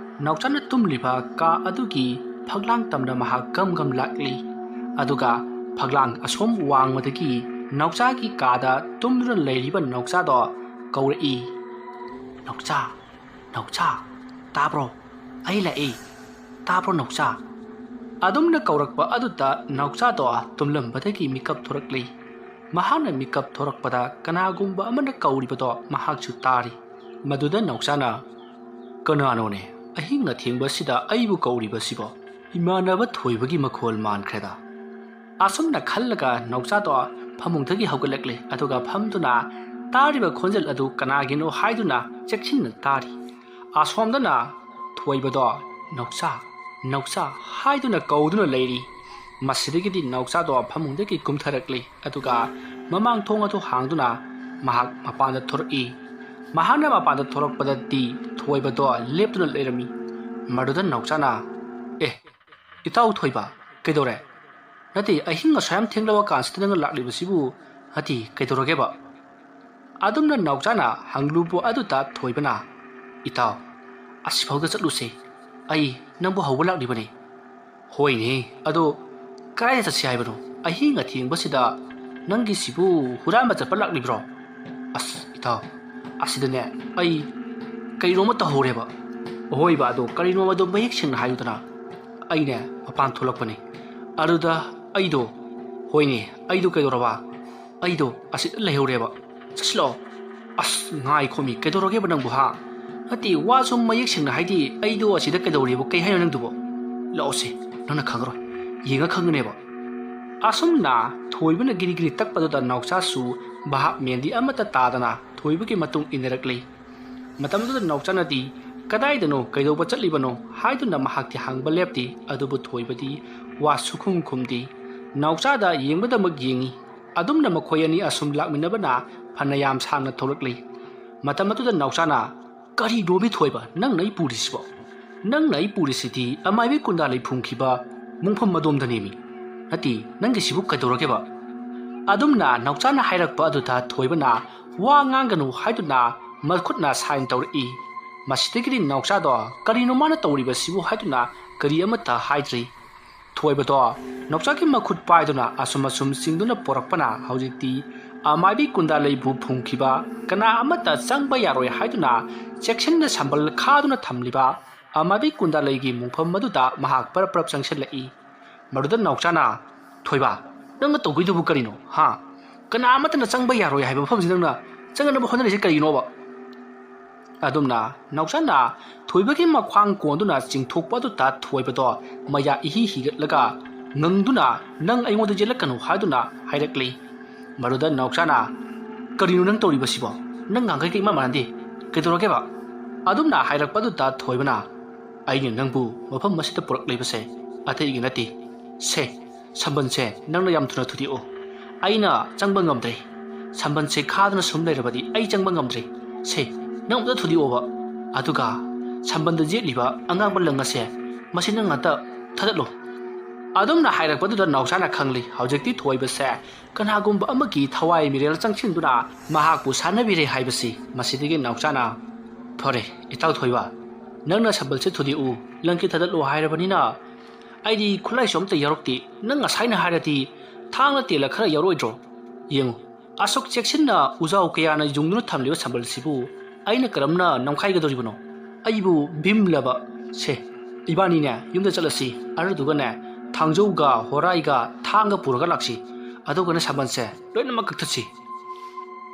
ꯅꯥꯎꯆꯥꯅ ꯇꯨꯝꯂꯤꯕ ꯀꯥ ꯑꯗꯨꯒꯤ ꯐꯛꯂꯥꯡ ꯇꯝꯅ ꯃꯍꯥꯛ ꯒꯝ ꯒꯝ ꯂꯥꯛꯂꯤ꯫ ꯑꯗꯨꯒ ꯐꯛꯂꯥꯡ ꯑꯁꯣꯝ ꯋꯥꯡꯃꯗꯒꯤ ꯅꯥꯎꯆꯥꯒꯤ ꯀꯥꯗ ꯇꯨꯝꯗꯨꯅ ꯂꯩꯔꯤꯕ ꯅꯥꯎꯆꯥꯗꯣ ꯀꯧꯔꯛꯏ꯫ "ꯅꯥꯎꯆꯥ, ꯅꯥꯎꯆꯥ, ꯇꯥꯕ꯭ꯔꯣ? ꯑꯩ ꯂꯥꯛꯏ꯫ ꯇꯥꯕ꯭ꯔꯣ ꯅꯥꯎꯆꯥ?" ꯑꯗꯨꯝꯅ ꯀꯧꯔꯛꯄ ꯑꯗꯨꯗ ꯅꯥꯎꯆꯥꯗꯣ ꯇꯨꯝꯂꯝꯕꯗꯒꯤ ꯃꯤꯀꯞ ꯊꯣꯔꯛꯂꯤ꯫ ꯃꯍꯥꯛꯅ ꯃꯤꯀꯞ ꯊꯣꯔꯛꯄꯗ ꯀꯅꯥꯒꯨꯝꯕ ꯑꯃꯅ ꯀꯧꯔꯤꯕꯗꯣ ꯃꯍꯥꯛꯁꯨ ꯇꯥꯔꯤ꯫ ꯃꯗꯨꯗ ꯅꯥꯎꯆꯥꯅ, "ꯀꯅꯥꯅꯣꯅꯦ ꯑꯍꯤꯡ ꯑꯊꯦꯡꯕꯁꯤꯗ ꯑꯩꯕꯨ ꯀꯧꯔꯤꯕꯁꯤꯕꯣ? ꯏꯃꯥꯟꯅꯕ ꯊꯣꯏꯕꯒꯤ ꯃꯈꯣꯜ ꯃꯥꯟꯈ꯭ꯔꯦꯗ"꯫ ꯑꯁꯨꯝꯅ ꯈꯜꯂꯒ ꯅꯥꯎꯆꯥꯗꯣ ꯐꯃꯨꯡꯗꯒꯤ ꯍꯧꯒꯠꯂꯛꯂꯦ꯫ ꯑꯗꯨꯒ ꯐꯝꯗꯨꯅ ꯇꯥꯔꯤꯕ ꯈꯣꯟꯖꯦꯜ ꯑꯗꯨ ꯀꯅꯥꯒꯤꯅꯣ ꯍꯥꯏꯗꯨꯅ ꯆꯦꯛꯁꯤꯟꯅ ꯇꯥꯔꯤ꯫ ꯑꯁꯣꯝꯗꯅ ꯊꯣꯏꯕꯗꯣ "ꯅꯥꯎꯆꯥ, ꯅꯥꯎꯆꯥ" ꯍꯥꯏꯗꯨꯅ ꯀꯧꯗꯨꯅ ꯂꯩꯔꯤ꯫ ꯃꯁꯤꯗꯒꯤꯗꯤ ꯅꯥꯎꯆꯥꯗꯣ ꯐꯃꯨꯡꯗꯒꯤ ꯀꯨꯝꯊꯔꯛꯂꯤ꯫ ꯑꯗꯨꯒ ꯃꯃꯥꯡ ꯊꯣꯡ ꯑꯗꯨ ꯍꯥꯡꯗꯨꯅ ꯃꯍꯥꯛ ꯃꯄꯥꯟꯗ ꯊꯣꯔꯛꯏ꯫ ꯃꯍꯥꯛꯅ ꯃꯄꯥꯟꯗ ꯊꯣꯔꯛꯄꯗꯗꯤ ꯊꯣꯏꯕꯗꯣ ꯂꯦꯞꯇꯨꯅ ꯂꯩꯔꯝꯃꯤ꯫ ꯃꯗꯨꯗ ꯅꯥꯎꯆꯥꯅ, "ꯑꯦ, ꯏꯇꯥꯎ ꯊꯣꯏꯕ, ꯀꯩꯗꯧꯔꯦ? ꯅꯠꯇꯦ, ꯑꯍꯤꯡ ꯑꯁꯨꯛ ꯌꯥꯝ ꯊꯦꯡꯂꯕ ꯀꯥꯟꯁꯤꯗ ꯅꯪꯅ ꯂꯥꯛꯂꯤꯕꯁꯤꯕꯨ, ꯅꯠꯇꯦ, ꯀꯩꯗꯧꯔꯒꯦꯕ?" ꯑꯗꯨꯝꯅ ꯅꯥꯎꯆꯥꯅ ꯍꯪꯂꯨꯕ ꯑꯗꯨꯗ ꯊꯣꯏꯕꯅ, "ꯏꯇꯥꯎ, ꯑꯁꯤꯐꯥꯎꯗ ꯆꯠꯂꯨꯁꯦ꯫ ꯑꯩ ꯅꯪꯕꯨ ꯍꯧꯕ ꯂꯥꯛꯂꯤꯕꯅꯤ"꯫ "ꯍꯣꯏꯅꯦ, ꯑꯗꯣ ꯀꯗꯥꯏꯗ ꯆꯠꯁꯤ ꯍꯥꯏꯕꯅꯣ? ꯑꯍꯤꯡ ꯑꯊꯦꯡꯕꯁꯤꯗ ꯅꯪꯒꯤꯁꯤꯕꯨ ꯍꯨꯔꯥꯟꯕ ꯆꯠꯄ ꯂꯥꯛꯂꯤꯕ꯭ꯔꯣ?" "ꯑꯁ, ꯏꯇꯥꯎ, ꯑꯁꯤꯗꯅꯦ ꯑꯩ ꯀꯩꯅꯣꯝꯃ ꯇꯧꯍꯧꯔꯦꯕ"꯫ "ꯍꯣꯏꯕ, ꯑꯗꯣ ꯀꯔꯤꯅꯣ ꯑꯗꯣ ꯃꯌꯦꯛ ꯁꯦꯡꯅ ꯍꯥꯏꯌꯨꯗꯅ"꯫ "ꯑꯩꯅꯦ ꯃꯄꯥꯟ ꯊꯣꯛꯂꯛꯄꯅꯦ꯫ ꯑꯗꯨꯗ ꯑꯩꯗꯣ"꯫ "ꯍꯣꯏꯅꯦ, ꯑꯩꯗꯣ ꯀꯩꯗꯧꯔꯕ?" "ꯑꯩꯗꯣ ꯑꯁꯤꯗ ꯂꯩꯍꯧꯔꯦꯕ꯫ ꯆꯠꯁꯤꯜꯂꯛꯑꯣ"꯫ "ꯑꯁ, ꯉꯥꯏꯈꯣꯃꯤ, ꯀꯩꯗꯧꯔꯒꯦꯕ ꯅꯪꯕꯨ, ꯍꯥ? ꯅꯠꯇꯦ, ꯋꯥꯁꯨ ꯃꯌꯦꯛ ꯁꯦꯡꯅ ꯍꯥꯏꯗꯤ, ꯑꯩꯗꯣ ꯑꯁꯤꯗ ꯀꯩꯗꯧꯔꯦꯕ? ꯀꯩ ꯍꯥꯏꯅꯣ ꯅꯪꯗꯨꯕꯣ? ꯂꯥꯛꯑꯣꯁꯦ, ꯅꯪꯅ ꯈꯪꯉꯔꯣꯏ, ꯌꯦꯡꯉ ꯈꯪꯒꯅꯦꯕ"꯫ ꯑꯁꯨꯝꯅ ꯊꯣꯏꯕꯅ ꯒꯤꯔꯤ ꯒꯤꯔꯤ ꯇꯛꯄꯗꯨꯗ ꯅꯥꯎꯆꯥꯁꯨ ꯚꯥꯞ ꯃꯦꯟꯗꯤ ꯑꯃꯠꯇ ꯇꯥꯗꯅ ꯊꯣꯏꯕꯒꯤ ꯃꯇꯨꯡ ꯏꯟꯅꯔꯛꯂꯤ꯫ ꯃꯇꯝꯗꯨꯗ ꯅꯥꯎꯆꯥꯅꯗꯤ "ꯀꯗꯥꯏꯗꯅꯣ, ꯀꯩꯗꯧꯕ ꯆꯠꯂꯤꯕꯅꯣ?" ꯍꯥꯏꯗꯨꯅ ꯃꯍꯥꯛꯇꯤ ꯍꯪꯕ ꯂꯦꯞꯇꯦ꯫ ꯑꯗꯨꯕꯨ ꯊꯣꯏꯕꯗꯤ ꯋꯥ ꯁꯨꯈꯨꯝ ꯈꯨꯝꯗꯦ꯫ ꯅꯥꯎꯆꯥꯗ ꯌꯦꯡꯕꯗꯃꯛ ꯌꯦꯡꯉꯤ꯫ ꯑꯗꯨꯝꯅ ꯃꯈꯣꯏ ꯑꯅꯤ ꯑꯁꯨꯝ ꯂꯥꯛꯃꯤꯟꯅꯕꯅ ꯐꯅꯌꯥꯝ ꯁꯥꯡꯅ ꯊꯣꯛꯂꯛꯂꯤ꯫ ꯃꯇꯝ ꯑꯗꯨꯗ ꯅꯥꯎꯆꯥꯅ, "ꯀꯔꯤꯅꯣꯃꯤ ꯊꯣꯏꯕ, ꯅꯪꯅ ꯑꯩ ꯄꯨꯔꯤꯁꯤꯕꯣ? ꯅꯪꯅ ꯑꯩ ꯄꯨꯔꯤꯁꯤꯗꯤ ꯑꯃꯥꯏꯕꯤ ꯀꯨꯟꯗꯥ ꯂꯩ ꯐꯨꯝꯈꯤꯕ ꯃꯣꯡꯐꯝ ꯑꯗꯣꯝꯗꯅꯦꯃꯤ꯫ ꯅꯠꯇꯦ, ꯅꯪꯒꯤꯁꯤꯕꯨ ꯀꯩꯗꯧꯔꯒꯦꯕ?" ꯑꯗꯨꯝꯅ ꯅꯥꯎꯆꯥꯅ ꯍꯥꯏꯔꯛꯄ ꯑꯗꯨꯗ ꯊꯣꯏꯕꯅ ꯋꯥ ꯉꯥꯡꯒꯅꯨ ꯍꯥꯏꯗꯨꯅ ꯃꯈꯨꯠꯅ ꯁꯥꯏꯟ ꯇꯧꯔꯛꯏ꯫ ꯃꯁꯤꯗꯒꯤꯗꯤ ꯅꯥꯎꯆꯥꯗꯣ ꯀꯔꯤꯅꯣ ꯃꯥꯅ ꯇꯧꯔꯤꯕꯁꯤꯕꯨ ꯍꯥꯏꯗꯨꯅ ꯀꯔꯤ ꯑꯃꯠꯇ ꯍꯥꯏꯗ꯭ꯔꯤ꯫ ꯊꯣꯏꯕꯗꯣ ꯅꯥꯎꯆꯥꯒꯤ ꯃꯈꯨꯠ ꯄꯥꯏꯗꯨꯅ ꯑꯁꯨꯝ ꯑꯁꯨꯝ ꯆꯤꯡꯗꯨꯅ ꯄꯣꯔꯛꯄꯅ ꯍꯧꯖꯤꯛꯇꯤ ꯑꯃꯥꯏꯕꯤ ꯀꯨꯟꯗꯥ ꯂꯩꯕꯨ ꯐꯨꯝꯈꯤꯕ, ꯀꯅꯥ ꯑꯃꯠꯇ ꯆꯪꯕ ꯌꯥꯔꯣꯏ ꯍꯥꯏꯗꯨꯅ ꯆꯦꯛꯁꯤꯟꯅ ꯁꯝꯕꯜ ꯈꯥꯗꯨꯅ ꯊꯝꯂꯤꯕ ꯑꯃꯥꯏꯕꯤ ꯀꯨꯟꯗꯥ ꯂꯩꯒꯤ ꯃꯣꯡꯐꯝ ꯑꯗꯨꯗ ꯃꯍꯥꯛ ꯄꯔꯞ ꯄꯔꯞ ꯆꯪꯁꯤꯜꯂꯛꯏ꯫ ꯃꯗꯨꯗ ꯅꯥꯎꯆꯥꯅ, "ꯊꯣꯏꯕ, ꯅꯪꯅ ꯇꯧꯒꯣꯏꯗꯨꯕꯨ ꯀꯔꯤꯅꯣ? ꯍꯥ? ꯀꯅꯥ ꯑꯃꯠꯇꯅ ꯆꯪꯕ ꯌꯥꯔꯣꯏ ꯍꯥꯏꯕ ꯃꯐꯝꯁꯤ ꯅꯪꯅ ꯆꯪꯅꯕ ꯍꯣꯠꯅꯔꯤꯁꯦ ꯀꯔꯤꯒꯤꯅꯣꯕ?" ꯑꯗꯨꯝꯅ ꯅꯥꯎꯆꯥꯅ ꯊꯣꯏꯕꯒꯤ ꯃꯈ꯭ꯋꯥꯡ ꯀꯣꯟꯗꯨꯅ ꯆꯤꯡꯊꯣꯛꯄ ꯑꯗꯨꯗ ꯊꯣꯏꯕꯗꯣ ꯃꯌꯥ ꯏꯍꯤ ꯍꯤꯒꯠꯂꯒ ꯉꯪꯗꯨꯅ, "ꯅꯪ ꯑꯩꯉꯣꯟꯗ ꯌꯦꯠꯂꯛꯀꯅꯨ" ꯍꯥꯏꯗꯨꯅ ꯍꯥꯏꯔꯛꯂꯤ꯫ ꯃꯗꯨꯗ ꯅꯥꯎꯆꯥꯅ, "ꯀꯔꯤꯅꯣ ꯅꯪ ꯇꯧꯔꯤꯕꯁꯤꯕꯣ? ꯅꯪ ꯉꯥꯡꯈꯩꯒ ꯏꯃꯥꯟ ꯃꯥꯟꯅꯗꯦ꯫ ꯀꯩꯗꯧꯔꯒꯦꯕ?" ꯑꯗꯨꯝꯅ ꯍꯥꯏꯔꯛꯄ ꯑꯗꯨꯗ ꯊꯣꯏꯕꯅ, "ꯑꯩꯅ ꯅꯪꯕꯨ ꯃꯐꯝ ꯑꯁꯤꯗ ꯄꯨꯔꯛꯂꯤꯕꯁꯦ ꯑꯇꯩꯒꯤ ꯅꯠꯇꯦ꯫ ꯁꯦ, ꯁꯝꯕꯜꯁꯦ ꯅꯪꯅ ꯌꯥꯝ ꯊꯨꯅ ꯊꯨꯗꯦꯛꯑꯣ꯫ ꯑꯩꯅ ꯆꯪꯕ ꯉꯝꯗ꯭ꯔꯦ꯫ ꯁꯝꯕꯜꯁꯦ ꯈꯥꯗꯅ ꯁꯨꯝ ꯂꯩꯔꯕꯗꯤ ꯑꯩ ꯆꯪꯕ ꯉꯝꯗ꯭ꯔꯦ꯫ ꯁꯦ, ꯅꯪ ꯑꯝꯇ ꯊꯨꯗꯦꯛꯑꯣꯕ꯫ ꯑꯗꯨꯒ ꯁꯝꯕꯜꯗ ꯌꯦꯠꯂꯤꯕ ꯑꯉꯥꯡꯕ ꯂꯪ ꯑꯁꯦ, ꯃꯁꯤ ꯅꯪ ꯑꯝꯇ ꯊꯥꯗꯠꯂꯣ꯫" ꯑꯗꯨꯝꯅ ꯍꯥꯏꯔꯛꯄꯗꯨꯗ ꯅꯥꯎꯆꯥꯅ ꯈꯪꯂꯤ, ꯍꯧꯖꯤꯛꯇꯤ ꯊꯣꯏꯕꯁꯦ ꯀꯅꯥꯒꯨꯝꯕ ꯑꯃꯒꯤ ꯊꯋꯥꯏ ꯃꯤꯔꯦꯜ ꯆꯪꯁꯤꯟꯗꯨꯅ ꯃꯍꯥꯛꯄꯨ ꯁꯥꯟꯅꯕꯤꯔꯦ ꯍꯥꯏꯕꯁꯤ꯫ ꯃꯁꯤꯗꯒꯤ ꯅꯥꯎꯆꯥꯅ, "ꯐꯔꯦ, ꯏꯇꯥꯎ ꯊꯣꯏꯕ, ꯅꯪꯅ ꯁꯝꯕꯜꯁꯦ ꯊꯨꯗꯦꯛꯎ, ꯂꯪꯀꯤ ꯊꯥꯗꯠꯂꯣ ꯍꯥꯏꯔꯕꯅꯤꯅ ꯑꯩꯗꯤ ꯈꯨꯠꯂꯥꯏꯁꯨ ꯑꯝꯇ ꯌꯥꯎꯔꯛꯇꯦ꯫ ꯅꯪ ꯉꯁꯥꯏꯅ ꯍꯥꯏꯔꯗꯤ ꯊꯥꯡꯅ ꯇꯦꯜꯂ ꯈꯔ ꯌꯥꯎꯔꯛꯑꯣꯏꯗ꯭ꯔꯣ? ꯌꯦꯡꯉꯨ, ꯑꯁꯨꯛ ꯆꯦꯛꯁꯤꯟꯅ ꯎꯖꯥꯎ ꯀꯌꯥꯅ ꯌꯨꯡꯗꯨꯅ ꯊꯝꯂꯤꯕ ꯁꯝꯕꯜꯁꯤꯕꯨ ꯑꯩꯅ ꯀꯔꯝꯅ ꯅꯝꯈꯥꯏꯒꯗꯧꯔꯤꯕꯅꯣ? ꯑꯩꯕꯨ ꯚꯤꯝꯂꯕ? ꯁꯦ, ꯏꯕꯥꯅꯤꯅꯦ ꯌꯨꯝꯗ ꯆꯠꯂꯁꯤ, ꯑꯗꯨꯗꯨꯒꯅꯦ ꯊꯥꯡꯖꯧꯒ ꯍꯣꯔꯥꯏꯒ ꯊꯥꯡꯒ ꯄꯨꯔꯒ ꯂꯥꯛꯁꯤ, ꯑꯗꯨꯒꯅꯦ ꯁꯝꯕꯜꯁꯦ ꯂꯣꯏꯅꯃꯛ ꯀꯛꯊꯠꯁꯤ꯫"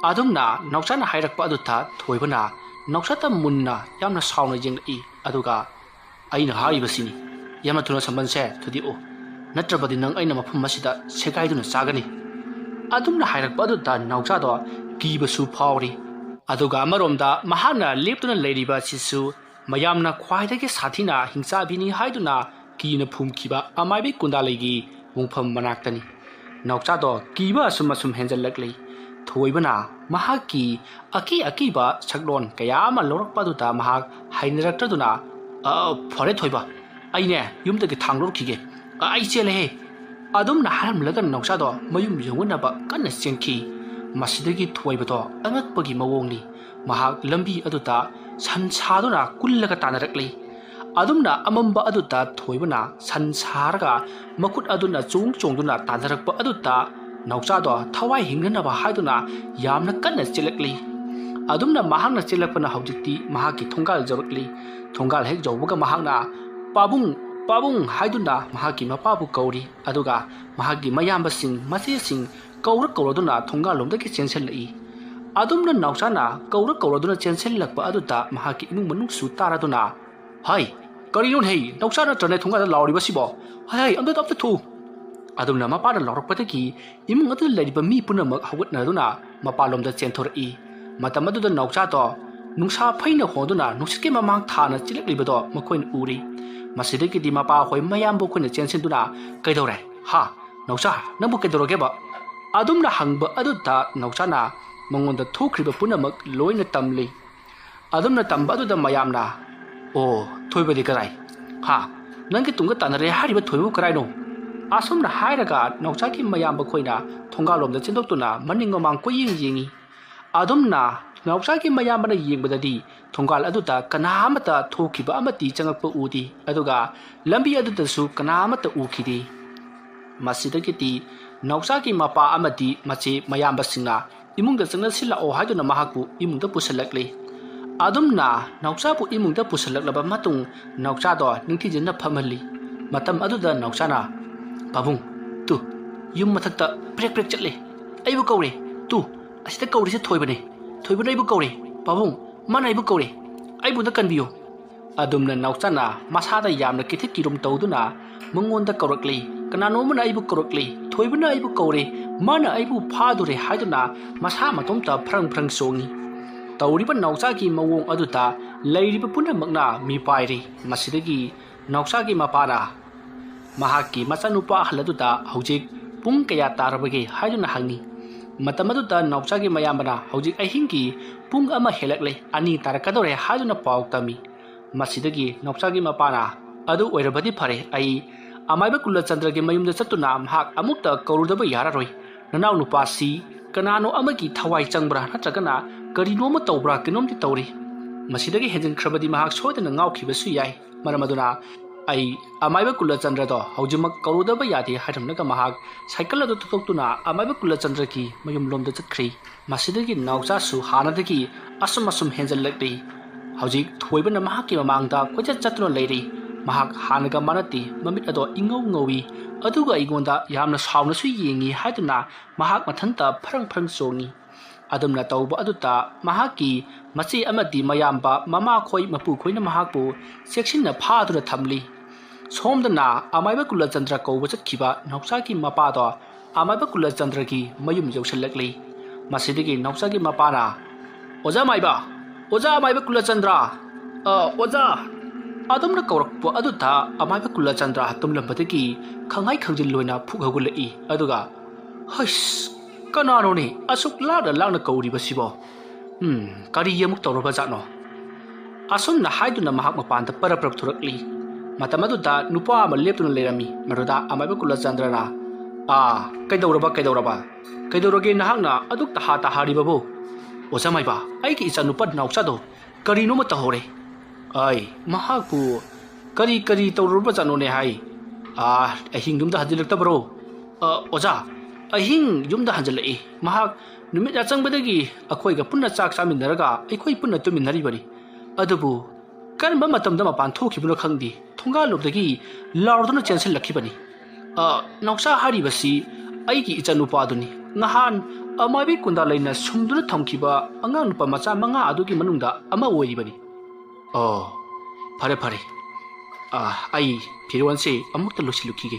ꯑꯗꯨꯝꯅ ꯅꯥꯎꯆꯥꯅ ꯍꯥꯏꯔꯛꯄ ꯑꯗꯨꯗ ꯊꯣꯏꯕꯅ ꯅꯥꯎꯆꯥꯗ ꯃꯨꯟꯅ ꯌꯥꯝꯅ ꯁꯥꯎꯅ ꯌꯦꯡꯂꯛꯏ꯫ ꯑꯗꯨꯒ, "ꯑꯩꯅ ꯍꯥꯏꯔꯤꯕꯁꯤꯅꯤ, ꯌꯥꯝꯅ ꯊꯨꯅ ꯁꯝꯕꯜꯁꯦ ꯊꯨꯗꯦꯛꯎ, ꯅꯠꯇ꯭ꯔꯕꯗꯤ ꯅꯪ ꯑꯩꯅ ꯃꯐꯝ ꯑꯁꯤꯗ ꯁꯦꯒꯥꯏꯗꯨꯅ ꯆꯥꯒꯅꯤ꯫" ꯑꯗꯨꯝꯅ ꯍꯥꯏꯔꯛꯄ ꯑꯗꯨꯗ ꯅꯥꯎꯆꯥꯗꯣ ꯀꯤꯕꯁꯨ ꯐꯥꯎꯔꯤ꯫ ꯑꯗꯨꯒ ꯑꯃꯔꯣꯝꯗ ꯃꯍꯥꯛꯅ ꯂꯦꯞꯇꯨꯅ ꯂꯩꯔꯤꯕ ꯑꯁꯤꯁꯨ ꯃꯌꯥꯝꯅ ꯈ꯭ꯋꯥꯏꯗꯒꯤ ꯁꯥꯊꯤꯅ ꯍꯤꯡꯆꯥꯕꯤꯅꯤ ꯍꯥꯏꯗꯨꯅ ꯀꯤꯅ ꯐꯨꯝꯈꯤꯕ ꯑꯃꯥꯏꯕꯤ ꯀꯨꯟꯗꯥꯂꯩꯒꯤ ꯃꯣꯡꯐꯝ ꯃꯅꯥꯛꯇꯅꯤ꯫ ꯅꯥꯎꯆꯥꯗꯣ ꯀꯤꯕ ꯑꯁꯨꯝ ꯑꯁꯨꯝ ꯍꯦꯟꯖꯜꯂꯛꯂꯤ꯫ ꯊꯣꯏꯕꯅ ꯃꯍꯥꯛꯀꯤ ꯑꯀꯤ ꯑꯀꯤꯕ ꯁꯛꯂꯣꯟ ꯀꯌꯥ ꯑꯃ ꯂꯧꯔꯛꯄ ꯑꯗꯨꯗ ꯃꯍꯥꯛ ꯍꯩꯅꯔꯛꯇ꯭ꯔꯗꯨꯅ, "ꯑ, ꯐꯔꯦ ꯊꯣꯏꯕ, ꯑꯩꯅꯦ ꯌꯨꯝꯗꯒꯤ ꯊꯥꯡ ꯂꯧꯔꯛꯈꯤꯒꯦ꯫ ꯑ, ꯑꯩ ꯆꯦꯜꯂꯦꯍꯦ"꯫ ꯑꯗꯨꯝꯅ ꯍꯥꯏꯔꯝꯂꯒ ꯅꯥꯎꯆꯥꯗꯣ ꯃꯌꯨꯝ ꯌꯧꯅꯅꯕ ꯀꯟꯅ ꯆꯦꯟꯈꯤ꯫ ꯃꯁꯤꯗꯒꯤ ꯊꯣꯏꯕꯗꯣ ꯑꯉꯛꯄꯒꯤ ꯃꯑꯣꯡꯅꯤ꯫ ꯃꯍꯥꯛ ꯂꯝꯕꯤ ꯑꯗꯨꯗ ꯁꯟ ꯁꯥꯗꯨꯅ ꯀꯨꯜꯂꯒ ꯇꯥꯟꯅꯔꯛꯂꯤ꯫ ꯑꯗꯨꯝꯅ ꯑꯃꯝꯕ ꯑꯗꯨꯗ ꯊꯣꯏꯕꯅ ꯁꯟ ꯁꯥꯔꯒ ꯃꯈꯨꯠ ꯑꯗꯨꯅ ꯆꯣꯡ ꯆꯣꯡꯗꯨꯅ ꯇꯥꯟꯅꯔꯛꯄ ꯑꯗꯨꯗ ꯅꯥꯎꯆꯥꯗꯣ ꯊꯋꯥꯏ ꯍꯤꯡꯅꯅꯕ ꯍꯥꯏꯗꯨꯅ ꯌꯥꯝꯅ ꯀꯟꯅ ꯆꯦꯜꯂꯛꯂꯤ꯫ ꯑꯗꯨꯝꯅ ꯃꯍꯥꯛꯅ ꯆꯦꯜꯂꯛꯄꯅ ꯍꯧꯖꯤꯛꯇꯤ ꯃꯍꯥꯛꯀꯤ ꯊꯣꯡꯒꯥꯜ ꯌꯧꯔꯛꯂꯤ꯫ ꯊꯣꯡꯒꯥꯜ ꯍꯦꯛ ꯌꯧꯕꯒ ꯃꯍꯥꯛꯅ "ꯄꯥꯕꯨꯡ, ꯄꯥꯕꯨꯡ" ꯍꯥꯏꯗꯨꯅ ꯃꯍꯥꯛꯀꯤ ꯃꯄꯥꯕꯨ ꯀꯧꯔꯤ꯫ ꯑꯗꯨꯒ ꯃꯍꯥꯛꯀꯤ ꯃꯌꯥꯝꯕꯁꯤꯡ, ꯃꯆꯦꯁꯤꯡ ꯀꯧꯔ ꯀꯧꯔꯗꯨꯅ ꯊꯣꯡꯒꯥꯜꯂꯣꯝꯗꯒꯤ ꯆꯦꯟꯁꯤꯜꯂꯛꯏ꯫ ꯑꯗꯨꯝꯅ ꯅꯥꯎꯆꯥꯅ ꯀꯧꯔ ꯀꯧꯔꯗꯨꯅ ꯆꯦꯟꯁꯤꯜꯂꯛꯄ ꯑꯗꯨꯗ ꯃꯍꯥꯛꯀꯤ ꯏꯃꯨꯡ ꯃꯅꯨꯡꯁꯨ ꯇꯥꯔꯗꯨꯅ, "ꯍꯥꯏ, ꯀꯔꯤꯅꯣꯅꯦ ꯍꯩ? ꯅꯥꯎꯆꯥ ꯅꯠꯇ꯭ꯔꯅꯦ ꯊꯣꯡꯒꯥꯜꯗ ꯂꯥꯎꯔꯤꯕꯁꯤꯕꯣ? ꯍꯥꯏ, ꯍꯥꯏ, ꯑꯝꯇ, ꯑꯝꯇ ꯊꯣꯛꯎ!" ꯑꯗꯨꯝꯅ ꯃꯄꯥꯅ ꯂꯥꯎꯔꯛꯄꯗꯒꯤ ꯏꯃꯨꯡ ꯑꯗꯨꯗ ꯂꯩꯔꯤꯕ ꯃꯤ ꯄꯨꯝꯅꯃꯛ ꯍꯧꯒꯠꯅꯗꯨꯅ ꯃꯄꯥꯟꯂꯣꯝꯗ ꯆꯦꯟꯊꯣꯔꯛꯏ꯫ ꯃꯇꯝ ꯑꯗꯨꯗ ꯅꯥꯎꯆꯥꯗꯣ ꯅꯨꯡꯁꯥ ꯐꯩꯅ ꯍꯣꯟꯗꯨꯅ ꯅꯨꯡꯁꯤꯠꯀꯤ ꯃꯃꯥꯡ ꯊꯥꯅ ꯆꯦꯜꯂꯛꯂꯤꯕꯗꯣ ꯃꯈꯣꯏꯅ ꯎꯔꯤ꯫ ꯃꯁꯤꯗꯒꯤꯗꯤ ꯃꯄꯥ ꯍꯣꯏ ꯃꯌꯥꯝꯕ ꯑꯩꯈꯣꯏꯅ ꯆꯦꯟꯁꯤꯟꯗꯨꯅ, "ꯀꯩꯗꯧꯔꯦ? ꯍꯥ? ꯅꯥꯎꯆꯥ, ꯅꯪꯕꯨ ꯀꯩꯗꯧꯔꯒꯦꯕ?" ꯑꯗꯨꯝꯅ ꯍꯪꯕ ꯑꯗꯨꯗ ꯅꯥꯎꯆꯥꯅ ꯃꯉꯣꯟꯗ ꯊꯣꯛꯈ꯭ꯔꯤꯕ ꯄꯨꯝꯅꯃꯛ ꯂꯣꯏꯅ ꯇꯝꯂꯤ꯫ ꯑꯗꯨꯝꯅ ꯇꯝꯕ ꯑꯗꯨꯗ ꯃꯌꯥꯝꯅ, "ꯑꯣ, ꯊꯣꯏꯕꯗꯤ ꯀꯗꯥꯏ? ꯍꯥ? ꯅꯪꯒꯤ ꯇꯨꯡꯗ ꯇꯥꯟꯅꯔꯦ ꯍꯥꯏꯔꯤꯕ ꯊꯣꯏꯕꯕꯨ ꯀꯗꯥꯏꯅꯣ?" ꯑꯁꯨꯝꯅ ꯍꯥꯏꯔꯒ ꯅꯥꯎꯆꯥꯒꯤ ꯃꯌꯥꯝꯕ ꯈꯣꯏꯅ ꯊꯣꯡꯒꯥꯜꯂꯣꯝꯗ ꯆꯦꯟꯗꯣꯛꯇꯨꯅ ꯃꯅꯤꯡ ꯃꯃꯥꯡ ꯀꯣꯏꯌꯦꯡ ꯌꯦꯡꯉꯤ꯫ ꯑꯗꯨꯝꯅ ꯅꯥꯎꯆꯥꯒꯤ ꯃꯌꯥꯝꯕꯅ ꯌꯦꯡꯕꯗꯗꯤ ꯊꯣꯡꯒꯥꯜ ꯑꯗꯨꯗ ꯀꯅꯥ ꯑꯃꯠꯇ ꯊꯣꯛꯈꯤꯕ ꯑꯃꯗꯤ ꯆꯪꯉꯛꯄ ꯎꯗꯦ꯫ ꯑꯗꯨꯒ ꯂꯝꯕꯤ ꯑꯗꯨꯗꯁꯨ ꯀꯅꯥ ꯑꯃꯠꯇ ꯎꯈꯤꯗꯦ꯫ ꯃꯁꯤꯗꯒꯤꯗꯤ ꯅꯥꯎꯆꯥꯒꯤ ꯃꯄꯥ ꯑꯃꯗꯤ ꯃꯆꯦ ꯃꯌꯥꯝꯕꯁꯤꯡꯅ ꯏꯃꯨꯡꯗ ꯆꯪꯅꯁꯤꯜꯂꯛꯑꯣ ꯍꯥꯏꯗꯨꯅ ꯃꯍꯥꯛꯄꯨ ꯏꯃꯨꯡꯗ ꯄꯨꯁꯤꯜꯂꯛꯂꯤ꯫ ꯑꯗꯨꯝꯅ ꯅꯥꯎꯆꯥꯕꯨ ꯏꯃꯨꯡꯗ ꯄꯨꯁꯤꯜꯂꯛꯂꯕ ꯃꯇꯨꯡ ꯅꯥꯎꯆꯥꯗꯣ ꯅꯤꯡꯊꯤꯖꯅ ꯐꯝꯍꯜꯂꯤ꯫ ꯃꯇꯝ ꯑꯗꯨꯗ ꯅꯥꯎꯆꯥꯅ, "ꯄꯥꯕꯨꯡ, ꯇꯨ, ꯌꯨꯝ ꯃꯊꯛꯇ ꯄ꯭ꯔꯦꯛ ꯄ꯭ꯔꯦꯛ ꯆꯠꯂꯦ꯫ ꯑꯩꯕꯨ ꯀꯧꯔꯦ꯫ ꯇꯨ, ꯑꯁꯤꯗ ꯀꯧꯔꯤꯁꯦ ꯊꯣꯏꯕꯅꯦ꯫ ꯊꯣꯏꯕꯅ ꯑꯩꯕꯨ ꯀꯧꯔꯦ꯫ ꯄꯥꯕꯨꯡ, ꯃꯥꯅ ꯑꯩꯕꯨ ꯀꯧꯔꯦ꯫ ꯑꯩꯕꯨ ꯑꯝꯇ ꯀꯟꯕꯤꯌꯨ"꯫ ꯑꯗꯨꯝꯅ ꯅꯥꯎꯆꯥꯅ ꯃꯁꯥꯗ ꯌꯥꯝꯅ ꯀꯤꯊꯤ ꯀꯤꯔꯨꯝ ꯇꯧꯗꯨꯅ ꯃꯉꯣꯟꯗ ꯀꯧꯔꯛꯂꯤ꯫ "ꯀꯅꯥꯅꯣ ꯑꯃꯅ ꯑꯩꯕꯨ ꯀꯧꯔꯛꯂꯤ꯫ ꯊꯣꯏꯕꯅ ꯑꯩꯕꯨ ꯀꯧꯔꯦ꯫ ꯃꯥꯅ ꯑꯩꯕꯨ ꯐꯥꯗꯣꯔꯦ" ꯍꯥꯏꯗꯨꯅ ꯃꯁꯥ ꯃꯇꯣꯝꯇ ꯐ꯭ꯔꯪ ꯐ꯭ꯔꯪ ꯆꯣꯡꯉꯤ꯫ ꯇꯧꯔꯤꯕ ꯅꯥꯎꯆꯥꯒꯤ ꯃꯑꯣꯡ ꯑꯗꯨꯗ ꯂꯩꯔꯤꯕ ꯄꯨꯝꯅꯃꯛꯅ ꯃꯤꯄꯥꯏꯔꯤ꯫ ꯃꯁꯤꯗꯒꯤ ꯅꯥꯎꯆꯥꯒꯤ ꯃꯄꯥꯅ ꯃꯍꯥꯛꯀꯤ ꯃꯆꯥꯅꯨꯄꯥ ꯑꯍꯜ ꯑꯗꯨꯗ ꯍꯧꯖꯤꯛ "ꯄꯨꯡ ꯀꯌꯥ ꯇꯥꯔꯕꯒꯦ?" ꯍꯥꯏꯗꯨꯅ ꯍꯪꯉꯤ꯫ ꯃꯇꯝ ꯑꯗꯨꯗ ꯅꯥꯎꯆꯥꯒꯤ ꯃꯌꯥꯝꯕꯅ, "ꯍꯧꯖꯤꯛ ꯑꯍꯤꯡꯒꯤ ꯄꯨꯡ ꯑꯃ ꯍꯦꯜꯂꯛꯂꯦ, ꯑꯅꯤ ꯇꯥꯔꯛꯀꯗꯧꯔꯦ" ꯍꯥꯏꯗꯨꯅ ꯄꯥꯎ ꯇꯝꯃꯤ꯫ ꯃꯁꯤꯗꯒꯤ ꯅꯥꯎꯆꯥꯒꯤ ꯃꯄꯥꯅ, "ꯑꯗꯨ ꯑꯣꯏꯔꯕꯗꯤ ꯐꯔꯦ, ꯑꯩ ꯑꯃꯥꯏꯕ ꯀꯨꯂꯆꯟꯗ꯭ꯔꯒꯤ ꯃꯌꯨꯝꯗ ꯆꯠꯇꯨꯅ ꯃꯍꯥꯛ ꯑꯃꯨꯛꯇ ꯀꯧꯔꯨꯗꯕ ꯌꯥꯔꯔꯣꯏ꯫ ꯅꯅꯥꯎ ꯅꯨꯄꯥꯁꯤ ꯀꯅꯥꯅꯣ ꯑꯃꯒꯤ ꯊꯋꯥꯏ ꯆꯪꯕ꯭ꯔꯥ ꯅꯠꯇ꯭ꯔꯒꯅ ꯀꯔꯤꯅꯣ ꯑꯃ ꯇꯧꯕ꯭ꯔꯥ? ꯀꯩꯅꯣꯝꯗꯤ ꯇꯧꯔꯤ꯫ ꯃꯁꯤꯗꯒꯤ ꯍꯦꯟꯖꯤꯟꯈ꯭ꯔꯕꯗꯤ ꯃꯍꯥꯛ ꯁꯣꯏꯗꯅ ꯉꯥꯎꯈꯤꯕꯁꯨ ꯌꯥꯏ꯫ ꯃꯔꯝ ꯑꯗꯨꯅ ꯑꯩ ꯑꯃꯥꯏꯕ ꯀꯨꯂꯆꯟꯗ꯭ꯔꯗꯣ ꯍꯧꯖꯤꯛꯃꯛ ꯀꯧꯔꯨꯗꯕ ꯌꯥꯗꯦ" ꯍꯥꯏꯔꯝꯂꯒ ꯃꯍꯥꯛ ꯁꯥꯏꯀꯜ ꯑꯗꯨ ꯊꯧꯗꯣꯛꯇꯨꯅ ꯑꯃꯥꯏꯕ ꯀꯨꯂꯆꯟꯗ꯭ꯔꯒꯤ ꯃꯌꯨꯝꯂꯣꯝꯗ ꯆꯠꯈ꯭ꯔꯤ꯫ ꯃꯁꯤꯗꯒꯤ ꯅꯥꯎꯆꯥꯁꯨ ꯍꯥꯟꯅꯗꯒꯤ ꯑꯁꯨꯝ ꯑꯁꯨꯝ ꯍꯦꯟꯖꯜꯂꯛꯂꯤ꯫ ꯍꯧꯖꯤꯛ ꯊꯣꯏꯕꯅ ꯃꯍꯥꯛꯀꯤ ꯃꯃꯥꯡꯗ ꯀꯣꯏꯆꯠ ꯆꯠꯇꯨꯅ ꯂꯩꯔꯤ꯫ ꯃꯍꯥꯛ ꯍꯥꯟꯅꯒ ꯃꯥꯟꯅꯗꯦ, ꯃꯃꯤꯠ ꯑꯗꯣ ꯏꯉꯧ ꯉꯧꯏ, ꯑꯗꯨꯒ ꯑꯩꯉꯣꯟꯗ ꯌꯥꯝꯅ ꯁꯥꯎꯅꯁꯨ ꯌꯦꯡꯉꯤ ꯍꯥꯏꯗꯨꯅ ꯃꯍꯥꯛ ꯃꯊꯟꯇ ꯐꯔꯪ ꯐꯔꯪ ꯆꯣꯡꯉꯤ꯫ ꯑꯗꯨꯝꯅ ꯇꯧꯕ ꯑꯗꯨꯗ ꯃꯍꯥꯛꯀꯤ ꯃꯆꯦ ꯑꯃꯗꯤ ꯃꯌꯥꯝꯕ, ꯃꯃꯥꯈꯣꯏ, ꯃꯄꯨꯈꯣꯏꯅ ꯃꯍꯥꯛꯄꯨ ꯆꯦꯛꯁꯤꯟꯅ ꯐꯥꯗꯨꯅ ꯊꯝꯂꯤ꯫ ꯁꯣꯝꯗꯅ ꯑꯃꯥꯏꯕ ꯀꯨꯂꯆꯟꯗ꯭ꯔ ꯀꯧꯕ ꯆꯠꯈꯤꯕ ꯅꯥꯎꯆꯥꯒꯤ ꯃꯄꯥꯗꯣ ꯑꯃꯥꯏꯕ ꯀꯨꯂꯆꯟꯗ꯭ꯔꯒꯤ ꯃꯌꯨꯝ ꯌꯧꯁꯤꯜꯂꯛꯂꯤ꯫ ꯃꯁꯤꯗꯒꯤ ꯅꯥꯎꯆꯥꯒꯤ ꯃꯄꯥꯅ, "ꯑꯣꯖꯥ ꯃꯥꯏꯕ! ꯑꯣꯖꯥ ꯑꯃꯥꯏꯕ ꯀꯨꯂꯆꯟꯗ꯭ꯔ! ꯑ, ꯑꯣꯖꯥ!" ꯑꯗꯨꯝꯅ ꯀꯧꯔꯛꯄ ꯑꯗꯨꯗ ꯑꯃꯥꯏꯕ ꯀꯨꯂꯆꯟꯗ꯭ꯔ ꯇꯨꯝꯂꯝꯕꯗꯒꯤ ꯈꯪꯍꯥꯏ ꯈꯪꯖꯤꯜ ꯑꯣꯏꯅ ꯐꯨꯛ ꯍꯧꯒꯠꯂꯛꯏ꯫ ꯑꯗꯨꯒ, "ꯍꯩꯁ! ꯀꯅꯥꯅꯣꯅꯦ ꯑꯁꯨꯛ ꯂꯥꯞꯅ ꯂꯥꯞꯅ ꯀꯧꯔꯤꯕꯁꯤꯕꯣ? ꯎꯝ, ꯀꯔꯤ ꯑꯃꯨꯛ ꯇꯧꯔꯕ ꯖꯥꯠꯅꯣ?" ꯑꯁꯨꯝꯅ ꯍꯥꯏꯗꯨꯅ ꯃꯍꯥꯛ ꯃꯄꯥꯟꯗ ꯄꯔꯞ ꯄꯔꯞ ꯊꯣꯔꯛꯂꯤ꯫ ꯃꯇꯝ ꯑꯗꯨꯗ ꯅꯨꯄꯥ ꯑꯃ ꯂꯦꯞꯇꯨꯅ ꯂꯩꯔꯝꯃꯤ꯫ ꯃꯗꯨꯗ ꯑꯃꯥꯏꯕ ꯀꯨꯂꯆꯟꯗ꯭ꯔꯅ, "ꯑꯥ, ꯀꯩꯗꯧꯔꯕ, ꯀꯩꯗꯧꯔꯕ? ꯀꯩꯗꯧꯔꯒꯦ ꯅꯍꯥꯛꯅ ꯑꯗꯨꯛ ꯇꯍꯥ ꯇꯍꯥꯔꯤꯕꯕꯨ?" "ꯑꯣꯖꯥ ꯃꯥꯏꯕ, ꯑꯩꯒꯤ ꯏꯆꯥꯅꯨꯄꯥ ꯅꯥꯎꯆꯥꯗꯣ ꯀꯔꯤꯅꯣꯃ ꯇꯧꯍꯧꯔꯦ꯫ ꯑꯩ, ꯃꯍꯥꯛꯄꯨ ꯀꯔꯤ ꯀꯔꯤ ꯇꯧꯔꯨꯔꯕꯖꯥꯠꯅꯣꯅꯦ ꯍꯥꯏ? ꯑꯥ, ꯑꯍꯤꯡ ꯌꯨꯝꯗ ꯍꯟꯖꯤꯜꯂꯛꯇꯕꯔꯣ?" "ꯑ, ꯑꯣꯖꯥ, ꯑꯍꯤꯡ ꯌꯨꯝꯗ ꯍꯟꯖꯤꯜꯂꯛꯏ꯫ ꯃꯍꯥꯛ ꯅꯨꯃꯤꯠ ꯌꯥꯆꯪꯕꯗꯒꯤ ꯑꯩꯈꯣꯏꯒ ꯄꯨꯟꯅ ꯆꯥꯛ ꯆꯥꯃꯤꯟꯅꯔꯒ ꯑꯩꯈꯣꯏ ꯄꯨꯟꯅ ꯇꯨꯝꯃꯤꯟꯅꯔꯤꯕꯅꯤ꯫ ꯑꯗꯨꯕꯨ ꯀꯔꯝꯕ ꯃꯇꯝꯗ ꯃꯄꯥꯟ ꯊꯣꯛꯈꯤꯕꯅꯣ ꯈꯪꯗꯦ, ꯊꯣꯡꯒꯥꯜꯂꯣꯝꯗꯒꯤ ꯂꯥꯎꯗꯨꯅ ꯆꯦꯟꯁꯤꯜꯂꯛꯈꯤꯕꯅꯤ꯫ ꯑ, ꯅꯥꯎꯆꯥ ꯍꯥꯏꯔꯤꯕꯁꯤ ꯑꯩꯒꯤ ꯏꯆꯥꯅꯨꯄꯥꯗꯨꯅꯤ꯫ ꯉꯍꯥꯟ ꯑꯃꯥꯏꯕꯤ ꯀꯨꯟꯗꯥ ꯂꯩꯅ ꯁꯨꯝꯗꯨꯅ ꯊꯝꯈꯤꯕ ꯑꯉꯥꯡ ꯅꯨꯄꯥ ꯃꯆꯥ ꯃꯉꯥ ꯑꯗꯨꯒꯤ ꯃꯅꯨꯡꯗ ꯑꯃ ꯑꯣꯏꯔꯤꯕꯅꯤ꯫" "ꯑꯣ, ꯐꯔꯦ, ꯐꯔꯦ꯫ ꯑ, ꯑꯩ ꯐꯤꯔꯣꯜꯁꯦ ꯑꯃꯨꯛꯇ ꯂꯣꯏꯁꯤꯜꯂꯨꯈꯤꯒꯦ꯫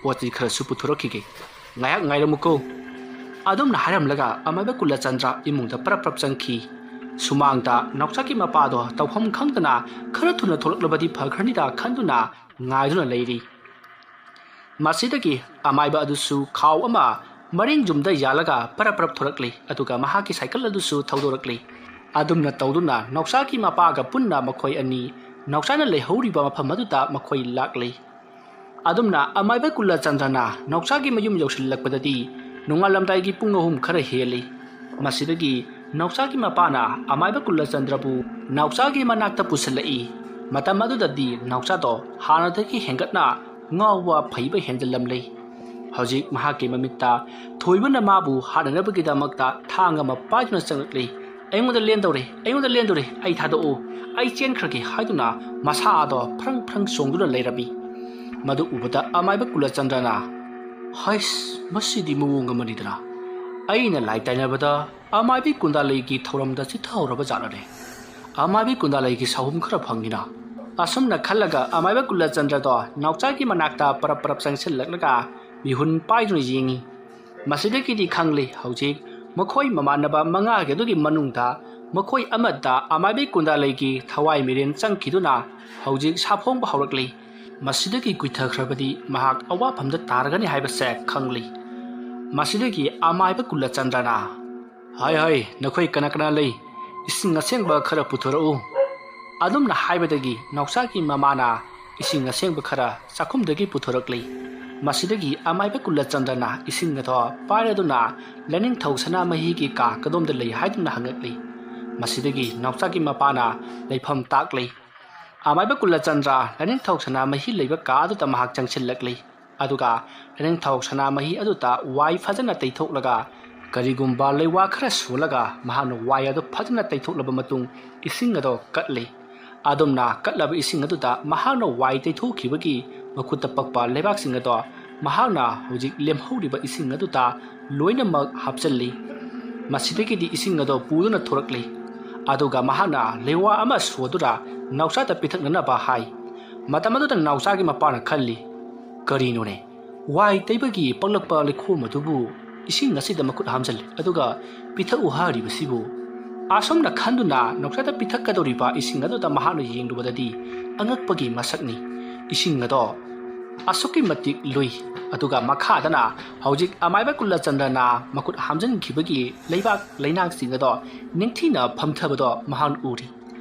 ꯄꯣꯠ ꯆꯩ ꯈꯔꯁꯨ ꯄꯨꯊꯣꯔꯛꯈꯤꯒꯦ꯫ ꯉꯥꯏꯍꯥꯛ ꯉꯥꯏꯔꯝꯃꯨꯀꯣ꯫" ꯑꯗꯨꯝꯅ ꯍꯥꯏꯔꯝꯂꯒ ꯑꯃꯥꯏꯕ ꯀꯨꯂꯆꯟꯗ꯭ꯔ ꯏꯃꯨꯡꯗ ꯄꯔꯞ ꯄꯔꯞ ꯆꯪꯈꯤ꯫ ꯁꯨꯃꯥꯡꯗ ꯅꯥꯎꯆꯥꯒꯤ ꯃꯄꯥꯗꯣ ꯇꯧꯐꯝ ꯈꯪꯗꯅ ꯈꯔ ꯊꯨꯅ ꯊꯣꯛꯂꯛꯂꯕꯗꯤ ꯐꯈ꯭ꯔꯅꯤꯗ ꯈꯟꯗꯨꯅ ꯉꯥꯏꯗꯨꯅ ꯂꯩꯔꯤ꯫ ꯃꯁꯤꯗꯒꯤ ꯑꯃꯥꯏꯕ ꯑꯗꯨꯁꯨ ꯈꯥꯎ ꯑꯃ ꯃꯔꯤꯡ ꯌꯨꯝꯗ ꯌꯥꯜꯂꯒ ꯄꯔꯞ ꯄꯔꯞ ꯊꯣꯔꯛꯂꯤ, ꯑꯗꯨꯒ ꯃꯍꯥꯛꯀꯤ ꯁꯥꯏꯀꯜ ꯑꯗꯨꯁꯨ ꯊꯧꯗꯣꯔꯛꯂꯤ꯫ ꯑꯗꯨꯝꯅ ꯇꯧꯗꯨꯅ ꯅꯥꯎꯆꯥꯒꯤ ꯃꯄꯥꯒ ꯄꯨꯟꯅ ꯃꯈꯣꯏ ꯑꯅꯤ ꯅꯥꯎꯆꯥꯅ ꯂꯩꯍꯧꯔꯤꯕ ꯃꯐꯝ ꯑꯗꯨꯗ ꯃꯈꯣꯏ ꯂꯥꯛꯂꯤ꯫ ꯑꯗꯨꯝꯅ ꯑꯃꯥꯏꯕ ꯀꯨꯂꯆꯟꯗ꯭ꯔꯅ ꯅꯥꯎꯆꯥꯒꯤ ꯃꯌꯨꯝ ꯌꯧꯁꯤꯜꯂꯛꯄꯗꯗꯤ ꯅꯣꯡꯉꯥꯜꯂꯝꯗꯥꯏꯒꯤ ꯄꯨꯡ ꯑꯍꯨꯝ ꯈꯔ ꯍꯦꯜꯂꯤ꯫ ꯃꯁꯤꯗꯒꯤ ꯅꯥꯎꯆꯥꯒꯤ ꯃꯄꯥꯅ ꯑꯃꯥꯏꯕ ꯀꯨꯂꯆꯟꯗ꯭ꯔꯕꯨ ꯅꯥꯎꯆꯥꯒꯤ ꯃꯅꯥꯛꯇ ꯄꯨꯁꯤꯜꯂꯛꯏ꯫ ꯃꯇꯝ ꯑꯗꯨꯗꯗꯤ ꯅꯥꯎꯆꯥꯗꯣ ꯍꯥꯟꯅꯗꯒꯤ ꯍꯦꯟꯒꯠꯅ ꯉꯥꯎꯕ ꯐꯩꯕ ꯍꯦꯟꯖꯜꯂꯝꯂꯤ꯫ ꯍꯧꯖꯤꯛ ꯃꯍꯥꯛꯀꯤ ꯃꯃꯤꯠꯇ ꯊꯣꯏꯕꯅ ꯃꯥꯕꯨ ꯍꯥꯠꯅꯅꯕꯒꯤꯗꯃꯛꯇ ꯊꯥꯡ ꯑꯃ ꯄꯥꯏꯗꯨꯅ ꯆꯪꯂꯛꯂꯤ꯫ "ꯑꯩꯉꯣꯟꯗ ꯂꯦꯟꯗꯧꯔꯦ, ꯑꯩꯉꯣꯟꯗ ꯂꯦꯟꯗꯧꯔꯦ, ꯑꯩ ꯊꯥꯗꯣꯛꯎ, ꯑꯩ ꯆꯦꯟꯈ꯭ꯔꯒꯦ" ꯍꯥꯏꯗꯨꯅ ꯃꯁꯥ ꯑꯗꯣ ꯐ꯭ꯔꯪ ꯐ꯭ꯔꯪ ꯆꯣꯡꯗꯨꯅ ꯂꯩꯔꯝꯃꯤ꯫ ꯃꯗꯨ ꯎꯕꯗ ꯑꯃꯥꯏꯕ ꯀꯨꯂꯆꯟꯗ꯭ꯔꯅ, "ꯍꯩꯁ, ꯃꯁꯤꯗꯤ ꯃꯑꯣꯡ ꯑꯃꯅꯤꯗꯅ꯫ ꯑꯩꯅ ꯂꯥꯏ ꯇꯥꯏꯅꯕꯗ ꯑꯃꯥꯏꯕꯤ ꯀꯨꯟꯗꯥꯂꯩꯒꯤ ꯊꯧꯔꯝꯗ ꯆꯤꯠꯊꯍꯧꯔꯕ ꯖꯥꯠꯂꯅꯦ꯫ ꯑꯃꯥꯏꯕꯤ ꯀꯨꯟꯗꯥꯂꯩꯒꯤ ꯁꯥꯍꯨꯝ ꯈꯔ ꯐꯪꯉꯤꯅ"꯫ ꯑꯁꯨꯝꯅ ꯈꯜꯂꯒ ꯑꯃꯥꯏꯕ ꯀꯨꯂꯆꯟꯗ꯭ꯔꯗꯣ ꯅꯥꯎꯆꯥꯒꯤ ꯃꯅꯥꯛꯇ ꯄꯔꯞ ꯄꯔꯞ ꯆꯪꯁꯤꯜꯂꯛꯂꯒ ꯃꯤꯍꯨꯟ ꯄꯥꯏꯗꯨꯅ ꯌꯦꯡꯉꯤ꯫ ꯃꯁꯤꯗꯒꯤꯗꯤ ꯈꯪꯂꯤ, ꯍꯧꯖꯤꯛ ꯃꯈꯣꯏ ꯃꯃꯥꯟꯅꯕ ꯃꯉꯥꯒꯤ ꯑꯗꯨꯒꯤ ꯃꯅꯨꯡꯗ ꯃꯈꯣꯏ ꯑꯃꯠꯇ ꯑꯃꯥꯏꯕꯤ ꯀꯨꯟꯗꯥꯂꯩꯒꯤ ꯊꯋꯥꯏ ꯃꯤꯔꯦꯟ ꯆꯪꯈꯤꯗꯨꯅ ꯍꯧꯖꯤꯛ ꯁꯥꯐꯣꯡꯕ ꯍꯧꯔꯛꯂꯤ꯫ ꯃꯁꯤꯗꯒꯤ ꯀꯨꯏꯊꯈ꯭ꯔꯕꯗꯤ ꯃꯍꯥꯛ ꯑꯋꯥꯐꯝꯗ ꯇꯥꯔꯒꯅꯤ ꯍꯥꯏꯕꯁꯦ ꯈꯪꯂꯤ꯫ ꯃꯁꯤꯗꯒꯤ ꯑꯃꯥꯏꯕ ꯀꯨꯂꯆꯟꯗ꯭ꯔꯅ, "ꯍꯥꯏ ꯍꯥꯏ, ꯅꯈꯣꯏ ꯀꯅꯥ ꯀꯅꯥ ꯂꯩ? ꯏꯁꯤꯡ ꯑꯁꯦꯡꯕ ꯈꯔ ꯄꯨꯊꯣꯔꯛꯎ"꯫ ꯑꯗꯨꯝꯅ ꯍꯥꯏꯕꯗꯒꯤ ꯅꯥꯎꯆꯥꯒꯤ ꯃꯃꯥꯅ ꯏꯁꯤꯡ ꯑꯁꯦꯡꯕ ꯈꯔ ꯆꯥꯛꯈꯨꯝꯗꯒꯤ ꯄꯨꯊꯣꯔꯛꯂꯤ꯫ ꯃꯁꯤꯗꯒꯤ ꯑꯃꯥꯏꯕ ꯀꯨꯂꯆꯟꯗ꯭ꯔꯅ ꯏꯁꯤꯡ ꯑꯗꯣ ꯄꯥꯏꯔꯗꯨꯅ ꯂꯥꯏꯅꯤꯡꯊꯧ ꯁꯅꯥꯃꯍꯤꯒꯤ ꯀꯥ ꯀꯗꯣꯝꯗ ꯂꯩ ꯍꯥꯏꯗꯨꯅ ꯍꯪꯉꯛꯂꯤ꯫ ꯃꯁꯤꯗꯒꯤ ꯅꯥꯎꯆꯥꯒꯤ ꯃꯄꯥꯅ ꯂꯩꯐꯝ ꯇꯥꯛꯂꯤ꯫ ꯑꯃꯥꯏꯕ ꯀꯨꯂꯆꯟꯗ꯭ꯔ ꯂꯥꯏꯅꯤꯡꯊꯧ ꯁꯅꯥꯃꯍꯤ ꯂꯩꯕ ꯀꯥ ꯑꯗꯨꯗ ꯃꯍꯥꯛ ꯆꯪꯁꯤꯜꯂꯛꯂꯤ꯫ ꯑꯗꯨꯒ ꯂꯥꯏꯅꯤꯡꯊꯧ ꯁꯅꯥꯃꯍꯤ ꯑꯗꯨꯗ ꯋꯥꯏ ꯐꯖꯅ ꯇꯩꯊꯣꯛꯂꯒ, ꯀꯔꯤꯒꯨꯝꯕ ꯂꯩꯋꯥ ꯈꯔ ꯁꯣꯜꯂꯒ ꯃꯍꯥꯛꯅ ꯋꯥꯏ ꯑꯗꯨ ꯐꯖꯅ ꯇꯩꯊꯣꯛꯂꯕ ꯃꯇꯨꯡ ꯏꯁꯤꯡ ꯑꯗꯣ ꯀꯠꯂꯤ꯫ ꯑꯗꯨꯝꯅ ꯀꯠꯂꯕ ꯏꯁꯤꯡ ꯑꯗꯨꯗ ꯃꯍꯥꯛꯅ ꯋꯥꯏ ꯇꯩꯊꯣꯛꯈꯤꯕꯒꯤ ꯃꯈꯨꯠꯇ ꯄꯛꯄ ꯂꯩꯕꯥꯛꯁꯤꯡ ꯑꯗꯣ ꯃꯍꯥꯛꯅ ꯍꯧꯖꯤꯛ ꯂꯦꯝꯍꯧꯔꯤꯕ ꯏꯁꯤꯡ ꯑꯗꯨꯗ ꯂꯣꯏꯅꯃꯛ ꯍꯥꯞꯆꯤꯜꯂꯤ꯫ ꯃꯁꯤꯗꯒꯤꯗꯤ ꯏꯁꯤꯡ ꯑꯗꯣ ꯄꯨꯗꯨꯅ ꯊꯣꯔꯛꯂꯤ꯫ ꯑꯗꯨꯒ ꯃꯍꯥꯛꯅ ꯂꯩꯋꯥ ꯑꯃ ꯁꯣꯗꯨꯅ ꯅꯥꯎꯆꯥꯗ ꯄꯤꯊꯛꯅꯅꯕ ꯍꯥꯏ꯫ ꯃꯇꯝ ꯑꯗꯨꯗ ꯅꯥꯎꯆꯥꯒꯤ ꯃꯄꯥꯅ ꯈꯜꯂꯤ, "ꯀꯔꯤꯅꯣꯅꯦ? ꯋꯥꯏ ꯇꯩꯕꯒꯤ ꯄꯛꯂꯛꯄ ꯂꯩꯈꯣꯝ ꯑꯗꯨꯕꯨ ꯏꯁꯤꯡ ꯑꯁꯤꯗ ꯃꯈꯨꯠ ꯍꯥꯝꯖꯜꯂꯤ, ꯑꯗꯨꯒ ꯄꯤꯊꯛꯎ ꯍꯥꯏꯔꯤꯕꯁꯤꯕꯨ?" ꯑꯁꯨꯝꯅ ꯈꯟꯗꯨꯅ ꯅꯥꯎꯆꯥꯗ ꯄꯤꯊꯛꯀꯗꯧꯔꯤꯕ ꯏꯁꯤꯡ ꯑꯗꯨꯗ ꯃꯍꯥꯛꯅ ꯌꯦꯡꯂꯨꯕꯗꯗꯤ ꯑꯉꯛꯄꯒꯤ ꯃꯁꯛꯅꯤ꯫ ꯏꯁꯤꯡ ꯑꯗꯣ ꯑꯁꯨꯛꯀꯤ ꯃꯇꯤꯛ ꯂꯨꯏ꯫ ꯑꯗꯨꯒ ꯃꯈꯥꯗꯅ ꯍꯧꯖꯤꯛ ꯑꯃꯥꯏꯕ ꯀꯨꯂꯆꯟꯗ꯭ꯔꯅ ꯃꯈꯨꯠ ꯍꯥꯝꯖꯤꯟꯈꯤꯕꯒꯤ ꯂꯩꯕꯥꯛ ꯂꯩꯅꯥꯡꯁꯤꯡ ꯑꯗꯣ ꯅꯤꯡꯊꯤꯅ ꯐꯝꯊꯕꯗꯣ ꯃꯍꯥꯛꯅ ꯎꯔꯤ꯫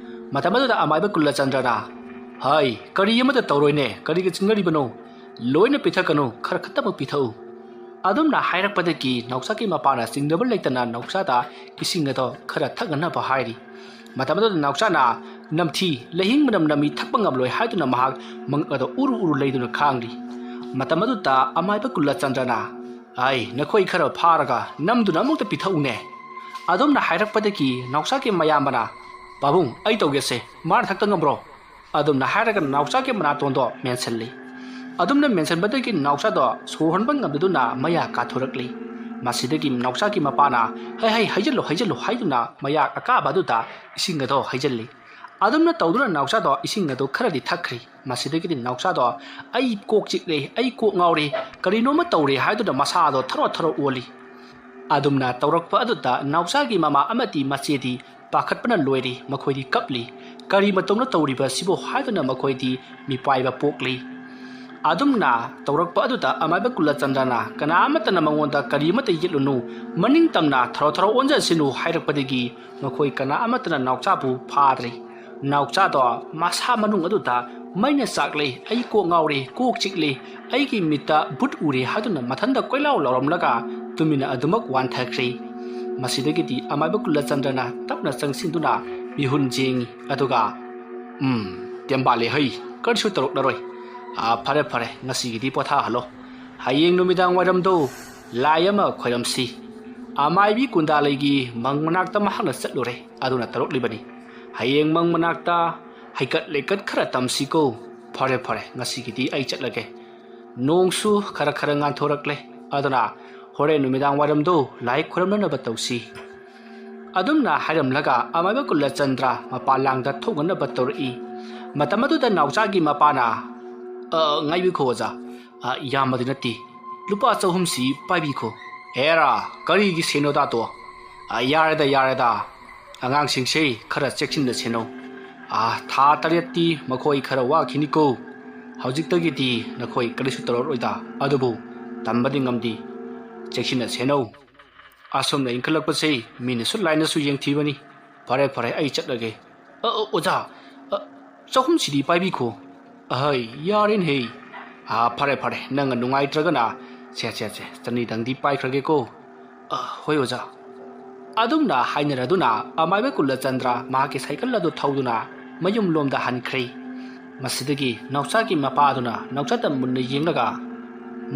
ꯃꯇꯝ ꯑꯗꯨꯗ ꯑꯃꯥꯏꯕ ꯀꯨꯂꯆꯟꯗ꯭ꯔꯅ, "ꯍꯩ, ꯀꯔꯤ ꯑꯃꯠꯇ ꯇꯧꯔꯣꯏꯅꯦ, ꯀꯔꯤꯒꯤ ꯆꯤꯡꯅꯔꯤꯕꯅꯣ? ꯂꯣꯏꯅ ꯄꯤꯊꯛꯀꯅꯨ, ꯈꯔ ꯈꯛꯇꯃꯛ ꯄꯤꯊꯛꯎ"꯫ ꯑꯗꯨꯝꯅ ꯍꯥꯏꯔꯛꯄꯗꯒꯤ ꯅꯥꯎꯆꯥꯒꯤ ꯃꯄꯥꯅ ꯆꯤꯡꯅꯕ ꯂꯩꯇꯅ ꯅꯥꯎꯆꯥꯗ ꯏꯁꯤꯡ ꯑꯗꯣ ꯈꯔ ꯊꯛꯅꯅꯕ ꯍꯥꯏꯔꯤ꯫ ꯃꯇꯝ ꯑꯗꯨꯗ ꯅꯥꯎꯆꯥꯅ ꯅꯝꯊꯤ, ꯂꯩꯍꯤꯡ ꯃꯅꯝ ꯅꯝꯃꯤ, ꯊꯛꯄ ꯉꯝꯂꯣꯏ ꯍꯥꯏꯗꯨꯅ ꯃꯍꯥꯛ ꯃꯉꯛ ꯑꯗꯣ ꯎꯔꯨ ꯎꯔꯨ ꯂꯩꯗꯨꯅ ꯈꯥꯡꯂꯤ꯫ ꯃꯇꯝ ꯑꯗꯨꯗ ꯑꯃꯥꯏꯕ ꯀꯨꯂꯆꯟꯗ꯭ꯔꯅ, "ꯑꯩ, ꯅꯈꯣꯏ ꯈꯔ ꯐꯥꯔꯒ ꯅꯝꯗꯨꯅ ꯑꯃꯨꯛꯇ ꯄꯤꯊꯛꯎꯅꯦ"꯫ ꯑꯗꯨꯝꯅ ꯍꯥꯏꯔꯛꯄꯗꯒꯤ ꯅꯥꯎꯆꯥꯒꯤ ꯃꯌꯥꯝꯕꯅ, "ꯄꯥꯕꯨꯡ, ꯑꯩ ꯇꯧꯒꯦꯁꯦ, ꯃꯥꯅ ꯊꯛꯇ ꯉꯝꯕ꯭ꯔꯣ?" ꯑꯗꯨꯝꯅ ꯍꯥꯏꯔꯒ ꯅꯥꯎꯆꯥꯒꯤ ꯃꯅꯥꯇꯣꯟꯗꯣ ꯃꯦꯟꯁꯤꯜꯂꯤ꯫ ꯑꯗꯨꯝꯅ ꯃꯦꯟꯁꯤꯟꯕꯗꯒꯤ ꯅꯥꯎꯆꯥꯗꯣ ꯁꯣꯔ ꯍꯣꯟꯕ ꯉꯝꯗꯗꯨꯅ ꯃꯌꯥ ꯀꯥꯊꯣꯔꯛꯂꯤ꯫ ꯃꯁꯤꯗꯒꯤ ꯅꯥꯎꯆꯥꯒꯤ ꯃꯄꯥꯅ, "ꯍꯩ, ꯍꯩ, ꯍꯩꯖꯤꯜꯂꯨ, ꯍꯩꯖꯤꯜꯂꯨ" ꯍꯥꯏꯗꯨꯅ ꯃꯌꯥ ꯑꯀꯥꯕ ꯑꯗꯨꯗ ꯏꯁꯤꯡ ꯑꯗꯣ ꯍꯩꯖꯤꯜꯂꯤ꯫ ꯑꯗꯨꯝꯅ ꯇꯧꯗꯨꯅ ꯅꯥꯎꯆꯥꯗꯣ ꯏꯁꯤꯡ ꯑꯗꯨ ꯈꯔꯗꯤ ꯊꯛꯈ꯭ꯔꯤ꯫ ꯃꯁꯤꯗꯒꯤꯗꯤ ꯅꯥꯎꯆꯥꯗꯣ, "ꯑꯩ ꯀꯣꯛ ꯆꯤꯛꯂꯦ, ꯑꯩ ꯀꯣꯛ ꯉꯥꯎꯔꯦ, ꯀꯔꯤꯅꯣꯃ ꯇꯧꯔꯦ" ꯍꯥꯏꯗꯨꯅ ꯃꯁꯥꯗꯣ ꯊꯔꯣ ꯊꯔꯣ ꯑꯣꯜꯂꯤ꯫ ꯑꯗꯨꯝꯅ ꯇꯧꯔꯛꯄ ꯑꯗꯨꯗ ꯅꯥꯎꯆꯥꯒꯤ ꯃꯃꯥ ꯑꯃꯗꯤ ꯃꯆꯦꯗꯤ ꯄꯥꯈꯠꯄꯅ ꯂꯣꯏꯔꯤ, ꯃꯈꯣꯏꯗꯤ ꯀꯞꯂꯤ꯫ "ꯀꯔꯤ ꯃꯇꯧꯅ ꯇꯧꯔꯤꯕ ꯑꯁꯤꯕꯨ?" ꯍꯥꯏꯗꯨꯅ ꯃꯈꯣꯏꯗꯤ ꯃꯤꯄꯥꯏꯕ ꯄꯣꯛꯂꯤ꯫ ꯑꯗꯨꯝꯅ ꯇꯧꯔꯛꯄ ꯑꯗꯨꯗ ꯑꯃꯥꯏꯕ ꯀꯨꯂꯆꯟꯗ꯭ꯔꯅ, "ꯀꯅꯥ ꯑꯃꯠꯇꯅ ꯃꯉꯣꯟꯗ ꯀꯔꯤ ꯑꯃꯠꯇ ꯌꯦꯠꯂꯨꯅꯨ, ꯃꯅꯤꯡ ꯇꯝꯅ ꯊꯔꯣ ꯊꯔꯣ ꯑꯣꯟꯖꯁꯤꯅꯨ" ꯍꯥꯏꯔꯛꯄꯗꯒꯤ ꯃꯈꯣꯏ ꯀꯅꯥ ꯑꯃꯠꯇꯅ ꯅꯥꯎꯆꯥꯕꯨ ꯐꯥꯗ꯭ꯔꯤ꯫ ꯅꯥꯎꯆꯥꯗꯣ ꯃꯁꯥ ꯃꯅꯨꯡ ꯑꯗꯨꯗ, "ꯃꯩꯅ ꯆꯥꯛꯂꯦ, ꯑꯩ ꯀꯣꯛ ꯉꯥꯎꯔꯦ, ꯀꯣꯛ ꯆꯤꯛꯂꯦ, ꯑꯩꯒꯤ ꯃꯤꯠꯇ ꯚꯨꯠ ꯎꯔꯦ" ꯍꯥꯏꯗꯨꯅ ꯃꯊꯟꯇ ꯀꯣꯏꯂꯥꯎ ꯂꯥꯎꯔꯝꯂꯒ ꯇꯨꯃꯤꯟꯅ ꯑꯗꯨꯃꯛ ꯋꯥꯟꯊꯈ꯭ꯔꯦ꯫ ꯃꯁꯤꯗꯒꯤꯗꯤ ꯑꯃꯥꯏꯕ ꯀꯨꯂꯆꯟꯗ꯭ꯔꯅ ꯇꯞꯅ ꯆꯪꯁꯤꯟꯗꯨꯅ ꯃꯤꯍꯨꯟ ꯌꯦꯡꯉꯤ꯫ ꯑꯗꯨꯒ, "ꯎꯝ, ꯇꯦꯝꯕꯥꯂꯦ ꯍꯩ, ꯀꯔꯤꯁꯨ ꯇꯧꯔꯛꯂꯔꯣꯏ꯫ ꯑꯥ, ꯐꯔꯦ, ꯐꯔꯦ, ꯉꯁꯤꯒꯤꯗꯤ ꯄꯣꯊꯥꯍꯜꯂꯣ꯫ ꯍꯌꯦꯡ ꯅꯨꯃꯤꯗꯥꯡ ꯋꯥꯏꯔꯝꯗꯣ ꯂꯥꯏ ꯑꯃ ꯈꯣꯏꯔꯝꯁꯤ꯫ ꯑꯃꯥꯏꯕꯤ ꯀꯨꯟꯗꯥꯂꯩꯒꯤ ꯃꯪ ꯃꯅꯥꯛꯇ ꯃꯍꯥꯛꯅ ꯆꯠꯂꯨꯔꯦ, ꯑꯗꯨꯅ ꯇꯧꯔꯛꯂꯤꯕꯅꯤ꯫ ꯍꯌꯦꯡ ꯃꯪ ꯃꯅꯥꯛꯇ ꯍꯩꯀꯠ ꯂꯩꯀꯠ ꯈꯔ ꯇꯝꯁꯤꯀꯣ꯫ ꯐꯔꯦ, ꯐꯔꯦ, ꯉꯁꯤꯒꯤꯗꯤ ꯑꯩ ꯆꯠꯂꯒꯦ꯫ ꯅꯣꯡꯁꯨ ꯈꯔ ꯈꯔ ꯉꯥꯟꯊꯣꯔꯛꯂꯦ, ꯑꯗꯨꯅ ꯍꯣꯔꯦꯟ ꯅꯨꯃꯤꯗꯥꯡ ꯋꯥꯏꯔꯝꯗꯣ ꯂꯥꯏ ꯈꯨꯔꯝꯅꯅꯕ ꯇꯧꯁꯤ"꯫ ꯑꯗꯨꯝꯅ ꯍꯥꯏꯔꯝꯂꯒ ꯑꯃꯥꯏꯕ ꯀꯨꯂꯆꯟꯗ꯭ꯔ ꯃꯄꯥꯟ ꯂꯥꯡꯗ ꯊꯣꯛꯅꯅꯕ ꯇꯧꯔꯛꯏ꯫ ꯃꯇꯝ ꯑꯗꯨꯗ ꯅꯥꯎꯆꯥꯒꯤ ꯃꯄꯥꯅ, "ꯑ, ꯉꯥꯏꯕꯤꯈꯣ ꯑꯣꯖꯥ, ꯑ, ꯌꯥꯝꯕꯗꯤ ꯅꯠꯇꯦ, ꯂꯨꯄꯥ ꯆꯍꯨꯝꯁꯤ ꯄꯥꯏꯕꯤꯈꯣ"꯫ "ꯑꯦꯔꯥ, ꯀꯔꯤꯒꯤ ꯁꯦꯟꯅꯣꯗꯥ ꯇꯣ? ꯑ, ꯌꯥꯔꯦꯗ, ꯌꯥꯔꯦꯗ, ꯑꯉꯥꯡꯁꯤꯡꯁꯦ ꯈꯔ ꯆꯦꯛꯁꯤꯟꯅ ꯁꯦꯟꯅꯧ꯫ ꯑ, ꯊꯥ ꯇꯔꯦꯠꯇꯤ ꯃꯈꯣꯏ ꯈꯔ ꯋꯥꯈꯤꯅꯤꯀꯣ"꯫ "ꯍꯧꯖꯤꯛꯇꯒꯤꯗꯤ ꯅꯈꯣꯏ ꯀꯔꯤꯁꯨ ꯇꯧꯔꯔꯣꯏꯗ, ꯑꯗꯨꯕꯨ ꯇꯝꯕꯗꯤ ꯉꯝꯗꯦ, ꯆꯦꯛꯁꯤꯟꯅ ꯁꯦꯟꯅꯧ꯫ ꯑꯁꯨꯝꯅ ꯏꯟꯈꯠꯂꯛꯄꯁꯤ ꯃꯤꯅꯁꯨ ꯂꯥꯏꯅꯁꯨ ꯌꯦꯡꯊꯤꯕꯅꯤ꯫ ꯐꯔꯦ, ꯐꯔꯦ, ꯑꯩ ꯆꯠꯂꯒꯦ꯫ ꯑ, ꯑ, ꯑꯣꯖꯥ, ꯑ, ꯆꯍꯨꯝꯁꯤꯗꯤ ꯄꯥꯏꯕꯤꯈꯣ꯫" "ꯑꯍꯩ, ꯌꯥꯔꯦꯅꯦꯍꯦ꯫ ꯑꯥ, ꯐꯔꯦ, ꯐꯔꯦ, ꯅꯪꯅ ꯅꯨꯡꯉꯥꯏꯇ꯭ꯔꯒꯅ, ꯁꯦ, ꯁꯦ, ꯁꯦ, ꯆꯅꯤꯗꯪꯗꯤ ꯄꯥꯏꯈ꯭ꯔꯒꯦꯀꯣ꯫" "ꯑ, ꯍꯣꯏ, ꯑꯣꯖꯥ꯫" ꯑꯗꯨꯝꯅ ꯍꯥꯏꯅꯔꯗꯨꯅ ꯑꯃꯥꯏꯕ ꯀꯨꯂꯆꯟꯗ꯭ꯔ ꯃꯍꯥꯛꯀꯤ ꯁꯥꯏꯀꯜ ꯑꯗꯨ ꯊꯧꯗꯨꯅ ꯃꯌꯨꯝꯂꯣꯝꯗ ꯍꯟꯈ꯭ꯔꯦ꯫ ꯃꯁꯤꯗꯒꯤ ꯅꯥꯎꯆꯥꯒꯤ ꯃꯄꯥꯗꯨꯅ ꯅꯥꯎꯆꯥꯗ ꯃꯨꯟꯅ ꯌꯦꯡꯂꯒ,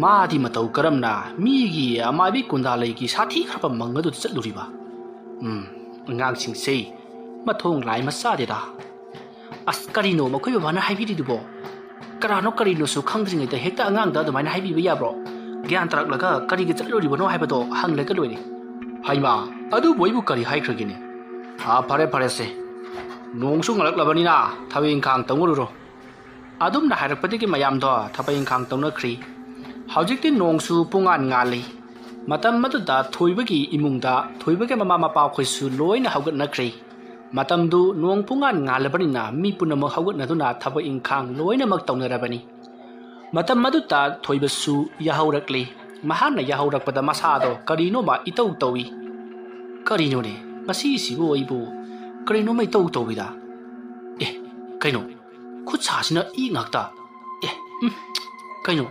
"ꯃꯥꯗꯤ ꯃꯇꯧ ꯀꯔꯝꯅ ꯃꯤꯒꯤ ꯑꯃꯥꯏꯕꯤ ꯀꯨꯟꯗꯥꯂꯩꯒꯤ ꯁꯥꯊꯤꯈ꯭ꯔꯕ ꯃꯪ ꯑꯗꯨꯗ ꯆꯠꯂꯨꯔꯤꯕ? ꯎꯝ, ꯑꯉꯥꯡꯁꯤꯡꯁꯦ ꯃꯊꯣꯡ ꯂꯥꯏ ꯃꯆꯥꯗꯦꯗ꯫ ꯑꯁ, ꯀꯔꯤꯅꯣ ꯃꯈꯣꯏ ꯕꯕꯥꯅ ꯍꯥꯏꯕꯤꯔꯤꯗꯨꯕꯣ? ꯀꯅꯥꯅꯣ ꯀꯔꯤꯅꯣꯁꯨ ꯈꯪꯗ꯭ꯔꯤꯉꯩꯗ ꯍꯦꯛꯇ ꯑꯉꯥꯡꯗ ꯑꯗꯨꯃꯥꯏꯅ ꯍꯥꯏꯕꯤꯕ ꯌꯥꯕ꯭ꯔꯣ? ꯒ꯭ꯌꯥꯟ ꯇꯥꯔꯛꯂꯒ ꯀꯔꯤꯒꯤ ꯆꯠꯂꯨꯔꯤꯕꯅꯣ ꯍꯥꯏꯕꯗꯣ ꯍꯪꯂꯒ ꯂꯣꯏꯔꯦ꯫" "ꯍꯩꯃꯥ, ꯑꯗꯨꯕꯨ ꯑꯩꯕꯨ ꯀꯔꯤ ꯍꯥꯏꯈ꯭ꯔꯒꯦꯅꯦ? ꯑꯥ, ꯐꯔꯦ, ꯐꯔꯦꯁꯦ, ꯅꯣꯡꯁꯨ ꯉꯜꯂꯛꯂꯕꯅꯤꯅ ꯊꯕꯛ ꯏꯪꯈꯥꯡ ꯇꯧꯉꯨꯔꯨꯔꯣ꯫" ꯑꯗꯨꯝꯅ ꯍꯥꯏꯔꯛꯄꯗꯒꯤ ꯃꯌꯥꯝꯗꯣ ꯊꯕꯛ ꯏꯪꯈꯥꯡ ꯇꯧꯅꯈ꯭ꯔꯤ꯫ ꯍꯧꯖꯤꯛꯇꯤ ꯅꯣꯡꯁꯨ ꯄꯨꯡꯉꯥꯟ ꯉꯥꯜꯂꯤ꯫ ꯃꯇꯝ ꯑꯗꯨꯗ ꯊꯣꯏꯕꯒꯤ ꯏꯃꯨꯡꯗ ꯊꯣꯏꯕꯒꯤ ꯃꯃꯥ ꯃꯄꯥ ꯑꯩꯈꯣꯏꯁꯨ ꯂꯣꯏꯅ ꯍꯧꯒꯠꯅꯈ꯭ꯔꯦ꯫ ꯃꯇꯝꯗꯨ ꯅꯣꯡ ꯄꯨꯡꯉꯥꯟ ꯉꯥꯜꯂꯕꯅꯤꯅ ꯃꯤ ꯄꯨꯝꯅꯃꯛ ꯍꯧꯒꯠꯅꯗꯨꯅ ꯊꯕꯛ ꯏꯪꯈꯥꯡ ꯂꯣꯏꯅꯃꯛ ꯇꯧꯅꯔꯕꯅꯤ꯫ ꯃꯇꯝ ꯑꯗꯨꯗ ꯊꯣꯏꯕꯁꯨ ꯌꯥꯍꯧꯔꯛꯂꯤ꯫ ꯃꯍꯥꯛꯅ ꯌꯥꯍꯧꯔꯛꯄꯗ ꯃꯁꯥꯗꯣ ꯀꯔꯤꯅꯣꯃ ꯏꯇꯧ ꯇꯧꯏ꯫ "ꯀꯔꯤꯅꯣꯅꯦ, ꯉꯁꯤꯁꯤꯕꯨ ꯑꯩꯕꯨ ꯀꯔꯤꯅꯣꯃ ꯏꯇꯧ ꯇꯧꯏꯗ? ꯑꯦ, ꯀꯩꯅꯣ, ꯈꯨꯠ ꯁꯥꯁꯤꯅ ꯏ ꯉꯥꯛꯇ꯫ ꯑꯦ, ꯎꯝ, ꯀꯩꯅꯣ,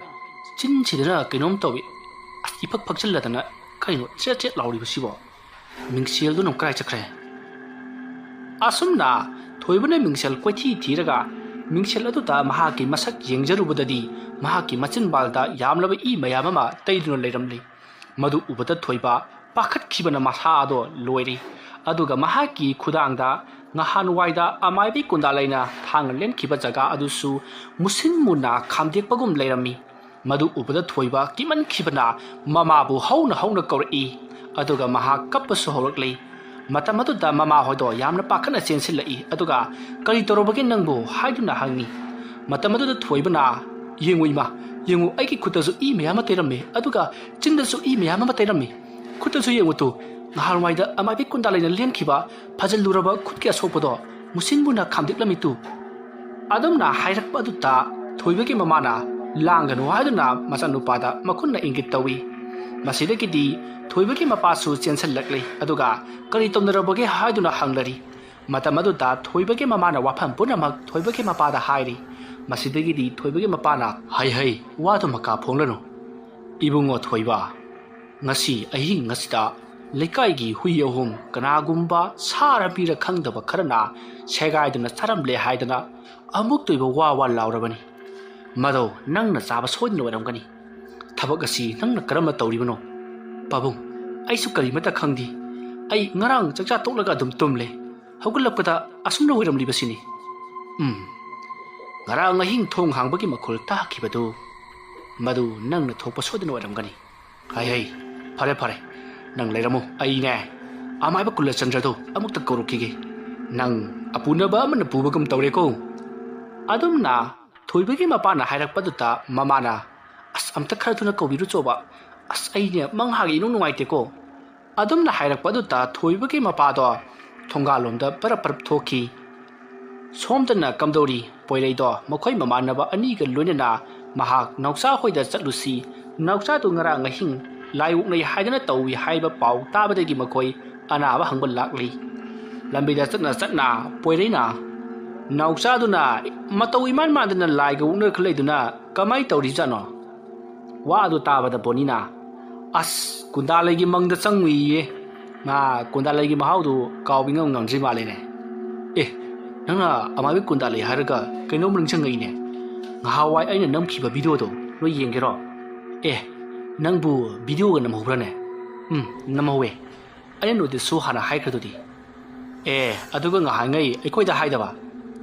ꯆꯤꯟꯁꯤꯗꯅ ꯀꯩꯅꯣꯝ ꯇꯧꯏ꯫ ꯑꯁ, ꯏꯐꯛ ꯐꯛꯆꯤꯜꯂꯗꯅ ꯀꯩꯅꯣ ꯆꯦꯠ ꯆꯦꯠ ꯂꯥꯎꯔꯤꯕꯁꯤꯕꯣ? ꯃꯤꯡꯁꯦꯜꯗꯨꯅ ꯀꯗꯥꯏ ꯆꯠꯈ꯭ꯔꯦ?" ꯑꯁꯨꯝꯅ ꯊꯣꯏꯕꯅ ꯃꯤꯡꯁꯦꯜ ꯀꯣꯏꯊꯤ ꯊꯤꯔꯒ ꯃꯤꯡꯁꯦꯜ ꯑꯗꯨꯗ ꯃꯍꯥꯛꯀꯤ ꯃꯁꯛ ꯌꯦꯡꯖꯔꯨꯕꯗꯗꯤ ꯃꯍꯥꯛꯀꯤ ꯃꯆꯤꯟꯕꯥꯜꯗ ꯌꯥꯝꯂꯕ ꯏ ꯃꯌꯥꯝ ꯑꯃ ꯇꯩꯗꯨꯅ ꯂꯩꯔꯝꯂꯤ꯫ ꯃꯗꯨ ꯎꯕꯗ ꯊꯣꯏꯕ ꯄꯥꯈꯠꯈꯤꯕꯅ ꯃꯁꯥ ꯑꯗꯣ ꯂꯣꯏꯔꯦ꯫ ꯑꯗꯨꯒ ꯃꯍꯥꯛꯀꯤ ꯈꯨꯗꯥꯡꯗ ꯉꯍꯥꯟꯋꯥꯏꯗ ꯑꯃꯥꯏꯕꯤ ꯀꯨꯟꯗꯥꯂꯩꯅ ꯊꯥꯡꯅ ꯂꯦꯟꯈꯤꯕ ꯖꯒꯥ ꯑꯗꯨꯁꯨ ꯃꯨꯁꯤꯟ ꯃꯨꯅ ꯈꯥꯝꯗꯦꯛꯄꯒꯨꯝ ꯂꯩꯔꯝꯃꯤ꯫ ꯃꯗꯨ ꯎꯕꯗ ꯊꯣꯏꯕ ꯀꯤꯃꯟꯈꯤꯕꯅ ꯃꯃꯥꯕꯨ ꯍꯧꯅ ꯍꯧꯅ ꯀꯧꯔꯛꯏ꯫ ꯑꯗꯨꯒ ꯃꯍꯥꯛ ꯀꯞꯄꯁꯨ ꯍꯧꯔꯛꯂꯤ꯫ ꯃꯇꯝ ꯑꯗꯨꯗ ꯃꯃꯥ ꯍꯣꯏꯗꯣ ꯌꯥꯝꯅ ꯄꯥꯈꯠꯅ ꯆꯦꯟꯁꯤꯜꯂꯛꯏ꯫ ꯑꯗꯨꯒ, "ꯀꯔꯤ ꯇꯧꯔꯕꯒꯦ ꯅꯪꯕꯨ?" ꯍꯥꯏꯗꯨꯅ ꯍꯪꯉꯤ꯫ ꯃꯇꯝ ꯑꯗꯨꯗ ꯊꯣꯏꯕꯅ, "ꯌꯦꯡꯉꯨ ꯏꯃꯥ, ꯌꯦꯡꯉꯨ, ꯑꯩꯒꯤ ꯈꯨꯠꯇꯁꯨ ꯏ ꯃꯌꯥꯝ ꯑꯃ ꯇꯩꯔꯝꯃꯤ, ꯑꯗꯨꯒ ꯆꯤꯟꯗꯁꯨ ꯏ ꯃꯌꯥꯝ ꯑꯃ ꯇꯩꯔꯝꯃꯤ꯫ ꯈꯨꯠꯇꯁꯨ ꯌꯦꯡꯉꯨ ꯇꯨ, ꯅꯍꯥꯟꯋꯥꯏꯗ ꯑꯃꯥꯏꯕꯤ ꯀꯨꯟꯗꯥꯂꯩꯅ ꯂꯦꯟꯈꯤꯕ ꯐꯖꯜꯂꯨꯔꯕ ꯈꯨꯠꯀꯤ ꯑꯁꯣꯛꯄꯗꯣ ꯃꯨꯁꯤꯟ ꯃꯨꯅ ꯈꯥꯝꯗꯦꯛꯂꯝꯃꯤ ꯇꯨ꯫" ꯑꯗꯨꯝꯅ ꯍꯥꯏꯔꯛꯄ ꯑꯗꯨꯗ ꯊꯣꯏꯕꯒꯤ ꯃꯃꯥꯅ ꯂꯥꯡꯒꯅꯨ ꯍꯥꯏꯗꯨꯅ ꯃꯆꯥꯅꯨꯄꯥꯗ ꯃꯈꯨꯠꯅ ꯏꯪꯒꯤꯠ ꯇꯧꯏ꯫ ꯃꯁꯤꯗꯒꯤꯗꯤ ꯊꯣꯏꯕꯒꯤ ꯃꯄꯥꯁꯨ ꯆꯦꯟꯁꯤꯜꯂꯛꯂꯤ, ꯑꯗꯨꯒ ꯀꯔꯤ ꯇꯧꯅꯔꯕꯒꯦ ꯍꯥꯏꯗꯨꯅ ꯍꯪꯂꯔꯤ꯫ ꯃꯇꯝ ꯑꯗꯨꯗ ꯊꯣꯏꯕꯒꯤ ꯃꯃꯥꯅ ꯋꯥꯐꯝ ꯄꯨꯝꯅꯃꯛ ꯊꯣꯏꯕꯒꯤ ꯃꯄꯥꯗ ꯍꯥꯏꯔꯤ꯫ ꯃꯁꯤꯗꯒꯤꯗꯤ ꯊꯣꯏꯕꯒꯤ ꯃꯄꯥꯅ, "ꯍꯩ ꯍꯩ, ꯋꯥꯗꯨ ꯃꯀꯥ ꯐꯣꯡꯂꯅꯨ꯫ ꯏꯕꯨꯡꯉꯣ ꯊꯣꯏꯕ, ꯉꯁꯤ ꯑꯍꯤꯡ ꯑꯁꯤꯗ ꯂꯩꯀꯥꯏꯒꯤ ꯍꯨꯏ ꯑꯍꯨꯝ ꯀꯅꯥꯒꯨꯝꯕ ꯁꯥꯔ ꯃꯤꯔ ꯈꯪꯗꯕ ꯈꯔꯅ ꯁꯦꯒꯥꯏꯗꯨꯅ ꯆꯥꯔꯝꯂꯦ ꯍꯥꯏꯗꯅ ꯑꯃꯨꯛꯇꯣꯏꯕ ꯋꯥ ꯋꯥ ꯂꯥꯎꯔꯕꯅꯤ꯫ ꯃꯗꯣ ꯅꯪꯅ ꯆꯥꯕ ꯁꯣꯏꯗꯅ ꯑꯣꯏꯔꯝꯒꯅꯤ꯫ ꯊꯕꯛ ꯑꯁꯤ ꯅꯪꯅ ꯀꯔꯝꯅ ꯇꯧꯔꯤꯕꯅꯣ?" "ꯄꯥꯕꯨꯡ, ꯑꯩꯁꯨ ꯀꯔꯤꯃꯠꯇ ꯈꯪꯗꯦ꯫ ꯑꯩ ꯉꯔꯥꯡ ꯆꯥꯛꯆꯥ ꯇꯣꯛꯂꯒ ꯑꯗꯨꯝ ꯇꯨꯝꯂꯦ꯫ ꯍꯧꯒꯠꯂꯛꯄꯗ ꯑꯁꯨꯝꯅ ꯑꯣꯏꯔꯝꯂꯤꯕꯁꯤꯅꯤ꯫" "ꯎꯝ, ꯉꯔꯥꯡ ꯑꯍꯤꯡ ꯊꯣꯡ ꯍꯥꯡꯕꯒꯤ ꯃꯈꯣꯜ ꯇꯥꯈꯤꯕꯗꯨ, ꯃꯗꯨ ꯅꯪꯅ ꯊꯣꯛꯄ ꯁꯣꯏꯗꯅ ꯑꯣꯏꯔꯝꯒꯅꯤ꯫ ꯍꯩ ꯍꯩ, ꯐꯔꯦ ꯐꯔꯦ, ꯅꯪ ꯂꯩꯔꯝꯃꯨ, ꯑꯩꯅꯦ ꯑꯃꯥꯏꯕ ꯀꯨꯂꯆꯟꯗ꯭ꯔꯗꯣ ꯑꯃꯨꯛꯇ ꯀꯧꯔꯛꯈꯤꯒꯦ꯫ ꯅꯪ ꯑꯄꯨꯅꯕ ꯑꯃꯅ ꯄꯨꯕꯒꯨꯝ ꯇꯧꯔꯦꯀꯣ꯫" ꯑꯗꯨꯝꯅ ꯊꯣꯏꯕꯒꯤ ꯃꯄꯥꯅ ꯍꯥꯏꯔꯛꯄꯗꯨꯗ ꯃꯃꯥꯅ, "ꯑꯁ, ꯑꯝꯇ ꯈꯔ ꯊꯨꯅ ꯀꯧꯕꯤꯔꯨꯆꯣꯕ꯫ ꯑꯁ, ꯑꯩꯅꯦ ꯃꯪꯍꯥꯒ ꯏꯅꯨꯡ ꯅꯨꯡꯉꯥꯏꯇꯦꯀꯣ꯫" ꯑꯗꯨꯝꯅ ꯍꯥꯏꯔꯛꯄ ꯑꯗꯨꯗ ꯊꯣꯏꯕꯒꯤ ꯃꯄꯥꯗꯣ ꯊꯣꯡꯒꯥꯜꯂꯣꯝꯗ ꯄꯔꯞ ꯄꯔꯞ ꯊꯣꯛꯈꯤ꯫ ꯁꯣꯝꯗꯅ ꯀꯝꯗꯧꯔꯤ? ꯄꯣꯏꯔꯩꯗꯣ ꯃꯈꯣꯏ ꯃꯃꯥꯟꯅꯕ ꯑꯅꯤꯒ ꯂꯣꯏꯅꯅ ꯃꯍꯥꯛ ꯅꯥꯎꯆꯥ ꯍꯣꯏꯗ ꯆꯠꯂꯨꯁꯤ, ꯅꯥꯎꯆꯥꯗꯨ ꯉꯔꯥꯡ ꯑꯍꯤꯡ ꯂꯥꯏ ꯑꯣꯛꯅꯩ ꯍꯥꯏꯗꯅ ꯇꯧꯏ ꯍꯥꯏꯕ ꯄꯥꯎ ꯇꯥꯕꯗꯒꯤ ꯃꯈꯣꯏ ꯑꯅꯥꯕ ꯍꯪꯕ ꯂꯥꯛꯂꯤ꯫ ꯂꯝꯕꯤꯗ ꯆꯠꯅ ꯆꯠꯅ ꯄꯣꯏꯔꯩꯅ ꯅꯥꯎꯆꯥꯗꯨꯅ ꯃꯇꯧ ꯏꯃꯥꯟ ꯃꯥꯟꯗꯅ ꯂꯥꯏꯒ ꯑꯣꯛꯅꯔ ꯂꯩꯗꯨꯅ ꯀꯃꯥꯏ ꯇꯧꯔꯤꯖꯥꯠꯅꯣ? ꯋꯥ ꯑꯗꯨ ꯇꯥꯕꯗ ꯕꯣꯅꯤꯅ, "ꯑꯁ, ꯀꯨꯟꯗꯥꯂꯩꯒꯤ ꯃꯪꯗ ꯆꯪꯉꯨꯏꯌꯦ꯫ ꯃꯥ ꯀꯨꯟꯗꯥꯂꯩꯒꯤ ꯃꯍꯥꯎꯗꯨ ꯀꯥꯎꯕ ꯏꯉꯝ ꯉꯝꯗ꯭ꯔꯤ ꯃꯥꯜꯂꯦꯅꯦ꯫ ꯑꯦ, ꯅꯪꯅ ꯑꯃꯥꯏꯕꯤ ꯀꯨꯟꯗꯥꯂꯩ ꯍꯥꯏꯔꯒ ꯀꯩꯅꯣꯝ ꯅꯤꯡꯁꯤꯡꯉꯛꯏꯅꯦ꯫ ꯉꯍꯥꯟꯋꯥꯏ ꯑꯩꯅ ꯅꯝꯈꯤꯕ ꯚꯤꯗꯤꯑꯣꯗꯣ ꯅꯣꯏ ꯌꯦꯡꯒꯦꯔꯣ? ꯑꯦ, ꯅꯪꯕꯨ ꯚꯤꯗꯤꯑꯣꯒ ꯅꯝꯍꯧꯕ꯭ꯔꯅꯦ?" "ꯎꯝ, ꯅꯝꯍꯧꯋꯦ꯫ ꯑꯩꯅ ꯅꯣꯇꯤꯁꯁꯨ ꯍꯥꯟꯅ ꯍꯥꯏꯈ꯭ꯔꯗꯨꯗꯤ꯫" "ꯑꯦ, ꯑꯗꯨꯒ ꯉꯍꯥꯟꯉꯩ ꯑꯩꯈꯣꯏꯗ ꯍꯥꯏꯗꯕ?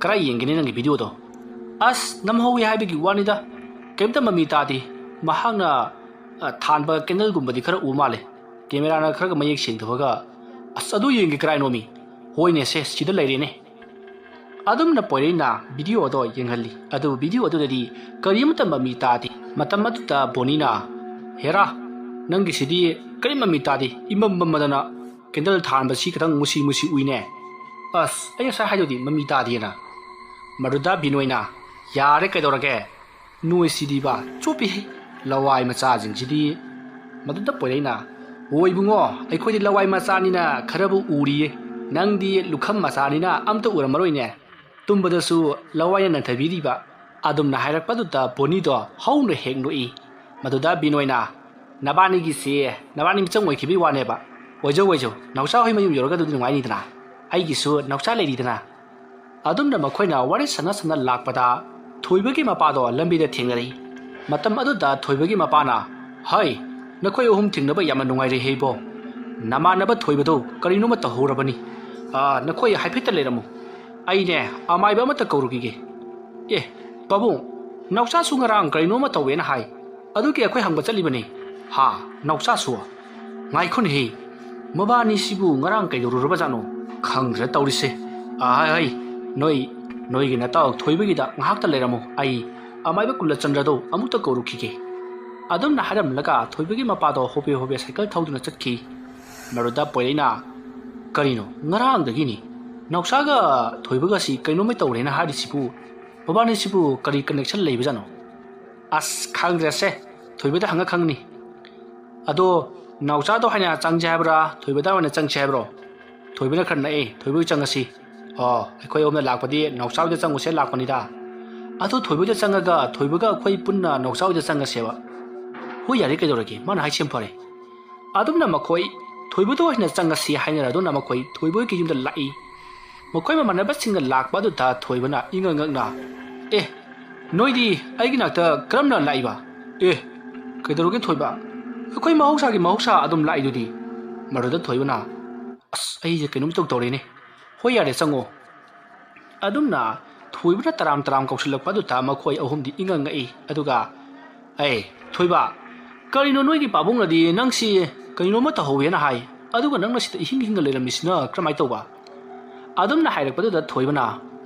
ꯀꯔꯥꯏ ꯌꯦꯡꯒꯦꯅꯦ ꯅꯪꯒꯤ ꯚꯤꯗꯤꯑꯣꯗꯣ?" "ꯑꯁ, ꯅꯝꯍꯧꯋꯤ ꯍꯥꯏꯕꯒꯤ ꯋꯥꯅꯤꯗ꯫ ꯀꯩꯝꯇ ꯃꯃꯤ ꯇꯥꯗꯦ꯫ ꯃꯍꯥꯛꯅ, ꯑ, ꯊꯥꯟꯕ ꯀꯦꯟꯗꯜꯒꯨꯝꯕꯗꯤ ꯈꯔ ꯎ ꯃꯥꯜꯂꯦ꯫ ꯀꯦꯃꯦꯔꯥꯅ ꯈꯔꯒ ꯃꯌꯦꯛ ꯁꯦꯡꯗꯕꯒ꯫" "ꯑꯁ, ꯑꯗꯨ ꯌꯦꯡꯒꯦ ꯀꯔꯥꯏꯅꯣꯃꯤ?" "ꯍꯣꯏꯅꯦ ꯁꯦ, ꯁꯤꯗ ꯂꯩꯔꯦꯅꯦ꯫" ꯑꯗꯨꯝꯅ ꯄꯣꯏꯔꯩꯅ ꯚꯤꯗꯤꯑꯣ ꯑꯗꯣ ꯌꯦꯡꯍꯜꯂꯤ꯫ ꯑꯗꯨꯕꯨ ꯚꯤꯗꯤꯑꯣ ꯑꯗꯨꯗꯗꯤ ꯀꯔꯤꯃꯠꯇ ꯃꯃꯤ ꯇꯥꯗꯦ꯫ ꯃꯇꯝ ꯑꯗꯨꯗ ꯕꯣꯅꯤꯅ, "ꯍꯦꯔꯥ, ꯅꯪꯒꯤꯁꯤꯗꯤ ꯀꯔꯤ ꯃꯃꯤ ꯇꯥꯗꯦ, ꯏꯃꯝ ꯃꯝꯃꯗꯅ ꯀꯦꯟꯗꯜ ꯊꯥꯟꯕꯁꯤ ꯈꯇꯪ ꯃꯨꯁꯤ ꯃꯨꯁꯤ ꯎꯏꯅꯦ꯫ ꯑꯁ, ꯑꯩ ꯉꯁꯥꯏ ꯍꯥꯏꯗꯨꯗꯤ ꯃꯃꯤ ꯇꯥꯗꯦꯅ꯫" ꯃꯗꯨꯗ ꯕꯤꯅꯣꯏꯅ, "ꯌꯥꯔꯦ, ꯀꯩꯗꯧꯔꯒꯦ? ꯅꯣꯏꯁꯤꯗꯤꯕ ꯆꯣꯞꯄꯤꯍꯦ, ꯂꯋꯥꯏ ꯃꯆꯥꯁꯤꯡꯁꯤꯗꯤ"꯫ ꯃꯗꯨꯗ ꯄꯣꯏꯔꯩꯅ, "ꯑꯣ ꯏꯕꯨꯡꯉꯣ, ꯑꯩꯈꯣꯏꯗꯤ ꯂꯋꯥꯏ ꯃꯆꯥꯅꯤꯅ ꯈꯔꯕꯨ ꯎꯔꯤꯌꯦ, ꯅꯪꯗꯤ ꯂꯨꯈꯝ ꯃꯆꯥꯅꯤꯅ ꯑꯝꯇ ꯎꯔꯝꯃꯔꯣꯏꯅꯦ꯫ ꯇꯨꯝꯕꯗꯁꯨ ꯂꯋꯥꯏꯅ ꯅꯟꯊꯕꯤꯔꯤꯕ"꯫ ꯑꯗꯨꯝꯅ ꯍꯥꯏꯔꯛꯄꯗꯨꯗ ꯄꯣꯅꯤꯗꯣ ꯍꯧꯅ ꯍꯦꯛ ꯅꯣꯛꯏ꯫ ꯃꯗꯨꯗ ꯕꯤꯅꯣꯏꯅ, "ꯅꯕꯥꯅꯤꯒꯤꯁꯤ ꯅꯕꯥꯅꯤ ꯃꯤꯆꯪ ꯑꯣꯏꯈꯤꯕꯒꯤ ꯋꯥꯅꯦꯕ꯫ ꯑꯣꯏꯖꯧ ꯑꯣꯏꯖꯧ, ꯅꯥꯎꯆꯥ ꯍꯣꯏ ꯃꯌꯨꯝ ꯌꯧꯔꯒ ꯑꯗꯨꯗꯤ ꯅꯨꯡꯉꯥꯏꯅꯤꯗꯅ꯫ ꯑꯩꯒꯤꯁꯨ ꯅꯥꯎꯆꯥ ꯂꯩꯔꯤꯗꯅ"꯫ ꯑꯗꯨꯝꯅ ꯃꯈꯣꯏꯅ ꯋꯥꯔꯤ ꯁꯥꯟꯅ ꯁꯥꯟꯅ ꯂꯥꯛꯄꯗ ꯊꯣꯏꯕꯒꯤ ꯃꯄꯥꯗꯣ ꯂꯝꯕꯤꯗ ꯊꯦꯡꯅꯔꯛꯏ꯫ ꯃꯇꯝ ꯑꯗꯨꯗ ꯊꯣꯏꯕꯒꯤ ꯃꯄꯥꯅ, "ꯍꯩ, ꯅꯈꯣꯏ ꯑꯍꯨꯝ ꯊꯦꯡꯅꯕ ꯌꯥꯝꯅ ꯅꯨꯡꯉꯥꯏꯔꯦ ꯍꯦ ꯏꯕꯣ꯫ ꯅꯃꯥꯟꯅꯕ ꯊꯣꯏꯕꯗꯨ ꯀꯔꯤꯅꯣꯃ ꯇꯧꯍꯧꯔꯕꯅꯤ꯫ ꯑꯥ, ꯅꯈꯣꯏ ꯍꯥꯏꯐꯦꯠꯇ ꯂꯩꯔꯝꯃꯨ꯫ ꯑꯩꯅꯦ, ꯑꯃꯥꯏꯕ ꯑꯃꯠꯇ ꯀꯧꯔꯨꯈꯤꯒꯦ꯫ ꯑꯦ, ꯄꯥꯕꯨꯡ, ꯅꯥꯎꯆꯥꯁꯨ ꯉꯔꯥꯡ ꯀꯔꯤꯅꯣꯃ ꯇꯧꯋꯦꯅ ꯍꯥꯏ꯫ ꯑꯗꯨꯒꯤ ꯑꯩꯈꯣꯏ ꯍꯪꯕ ꯆꯠꯂꯤꯕꯅꯤ"꯫ "ꯍꯥ? ꯅꯥꯎꯆꯥꯁꯨ? ꯉꯥꯏꯈꯣꯅꯦꯍꯦ, ꯃꯕꯥꯅꯤꯁꯤꯕꯨ ꯉꯔꯥꯡ ꯀꯩꯗꯧꯔꯨꯔꯕꯖꯥꯠꯅꯣ? ꯈꯪꯗ꯭ꯔꯦ ꯇꯧꯔꯤꯁꯦ꯫ ꯑꯍꯥꯏ ꯍꯩ, ꯅꯣꯏ, ꯅꯣꯏꯒꯤ ꯅꯇꯥꯎ ꯊꯣꯏꯕꯒꯤꯗ ꯉꯥꯏꯍꯥꯛꯇ ꯂꯩꯔꯝꯃꯨ, ꯑꯩ ꯑꯃꯥꯏꯕ ꯀꯨꯂꯆꯟꯗ꯭ꯔꯗꯣ ꯑꯃꯨꯛꯇ ꯀꯧꯔꯨꯈꯤꯒꯦ"꯫ ꯑꯗꯨꯝꯅ ꯍꯥꯏꯔꯝꯂꯒ ꯊꯣꯏꯕꯒꯤ ꯃꯄꯥꯗꯣ ꯍꯣꯕꯦ ꯍꯣꯕꯦ ꯁꯥꯏꯀꯜ ꯊꯧꯗꯨꯅ ꯆꯠꯈꯤ꯫ ꯃꯗꯨꯗ ꯄꯣꯏꯔꯩꯅ, "ꯀꯔꯤꯅꯣ, ꯉꯔꯥꯡꯗꯒꯤꯅꯤ ꯅꯥꯎꯆꯥꯒ ꯊꯣꯏꯕꯒꯁꯤ ꯀꯩꯅꯣꯝꯃ ꯇꯧꯔꯦꯅ ꯍꯥꯏꯔꯤꯁꯤꯕꯨ? ꯃꯕꯥꯅꯤꯁꯤꯕꯨ ꯀꯔꯤ connection ꯂꯩꯕꯖꯥꯠꯅꯣ? ꯑꯁ, ꯈꯪꯗ꯭ꯔꯦꯁꯦ, ꯊꯣꯏꯕꯗ ꯍꯪꯉ ꯈꯪꯅꯤ"꯫ "ꯑꯗꯣ ꯅꯥꯎꯆꯥꯗꯣ ꯍꯥꯏꯅ ꯆꯪꯁꯦ ꯍꯥꯏꯕ꯭ꯔꯥ, ꯊꯣꯏꯕꯗ ꯑꯣꯏꯅ ꯆꯪꯁꯦ ꯍꯥꯏꯕ꯭ꯔꯣ?" "ꯊꯣꯏꯕꯅ ꯈꯔ ꯅꯛꯑꯦ, ꯊꯣꯏꯕꯒꯤ ꯆꯪꯉꯁꯤ"꯫ "ꯑꯣ, ꯑꯩꯈꯣꯏ ꯑꯍꯨꯝꯅ ꯂꯥꯛꯄꯗꯤ ꯅꯥꯎꯆꯥ ꯍꯣꯏꯗ ꯆꯪꯉꯨꯁꯦ ꯂꯥꯛꯄꯅꯤꯗ"꯫ "ꯑꯗꯨ ꯊꯣꯏꯕꯗ ꯆꯪꯉꯒ ꯊꯣꯏꯕꯒ ꯑꯩꯈꯣꯏ ꯄꯨꯟꯅ ꯅꯥꯎꯆꯥ ꯍꯣꯏꯗ ꯆꯪꯉꯁꯦꯕ"꯫ "ꯍꯣꯏ, ꯌꯥꯔꯦ, ꯀꯩꯗꯧꯔꯒꯦ, ꯃꯥꯅ ꯍꯥꯏꯁꯦ ꯌꯥꯝ ꯐꯔꯦ"꯫ ꯑꯗꯨꯝꯅ ꯃꯈꯣꯏ ꯊꯣꯏꯕꯗ ꯑꯣꯏꯅ ꯆꯪꯉꯁꯤ ꯍꯥꯏꯅꯔꯗꯨꯅ ꯃꯈꯣꯏ ꯊꯣꯏꯕꯒꯤ ꯌꯨꯝꯗ ꯂꯥꯛꯏ꯫ ꯃꯈꯣꯏ ꯃꯃꯥꯟꯅꯕꯁꯤꯡꯅ ꯂꯥꯛꯄ ꯑꯗꯨꯗ ꯊꯣꯏꯕꯅ ꯏꯉꯛ ꯉꯛꯅ, "ꯑꯦ, ꯅꯣꯏꯗꯤ ꯑꯩꯒꯤ ꯅꯥꯛꯇ ꯀꯔꯝꯅ ꯂꯥꯛꯏꯕ? ꯑꯦ, ꯀꯩꯗꯧꯔꯒꯦ ꯊꯣꯏꯕ? ꯑꯩꯈꯣꯏ ꯃꯍꯧꯁꯥꯒꯤ ꯃꯍꯧꯁꯥ ꯑꯗꯨꯝ ꯂꯥꯛꯏꯗꯨꯗꯤ"꯫ ꯃꯗꯨꯗ ꯊꯣꯏꯕꯅ, "ꯑꯁ, ꯑꯩꯁꯦ ꯀꯩꯅꯣꯝ ꯏꯇꯧ ꯇꯧꯔꯦꯅꯦ꯫ ꯍꯣꯏ, ꯌꯥꯔꯦ, ꯆꯪꯉꯣ"꯫ ꯑꯗꯨꯝꯅ ꯊꯣꯏꯕꯅ ꯇꯔꯥꯝ ꯇꯔꯥꯝ ꯀꯧꯁꯤꯜꯂꯛꯄ ꯑꯗꯨꯗ ꯃꯈꯣꯏ ꯑꯍꯨꯝꯗꯤ ꯏꯉꯛ ꯉꯛꯏ꯫ ꯑꯗꯨꯒ, "ꯑꯦ, ꯊꯣꯏꯕ, ꯀꯔꯤꯅꯣ ꯅꯣꯏꯒꯤ ꯄꯥꯕꯨꯡꯅꯗꯤ ꯅꯪꯁꯤ ꯀꯩꯅꯣꯝꯃ ꯇꯧꯍꯧꯋꯦꯅ ꯍꯥꯏ, ꯑꯗꯨꯒ ꯅꯪꯅ ꯁꯤꯗ ꯏꯍꯤꯡ ꯍꯤꯡꯅ ꯂꯩꯔꯝꯃꯤꯁꯤꯅ ꯀꯔꯝꯍꯥꯏꯅ ꯇꯧꯕ?" ꯑꯗꯨꯝꯅ ꯍꯥꯏꯔꯛꯄꯗꯨꯗ ꯊꯣꯏꯕꯅ,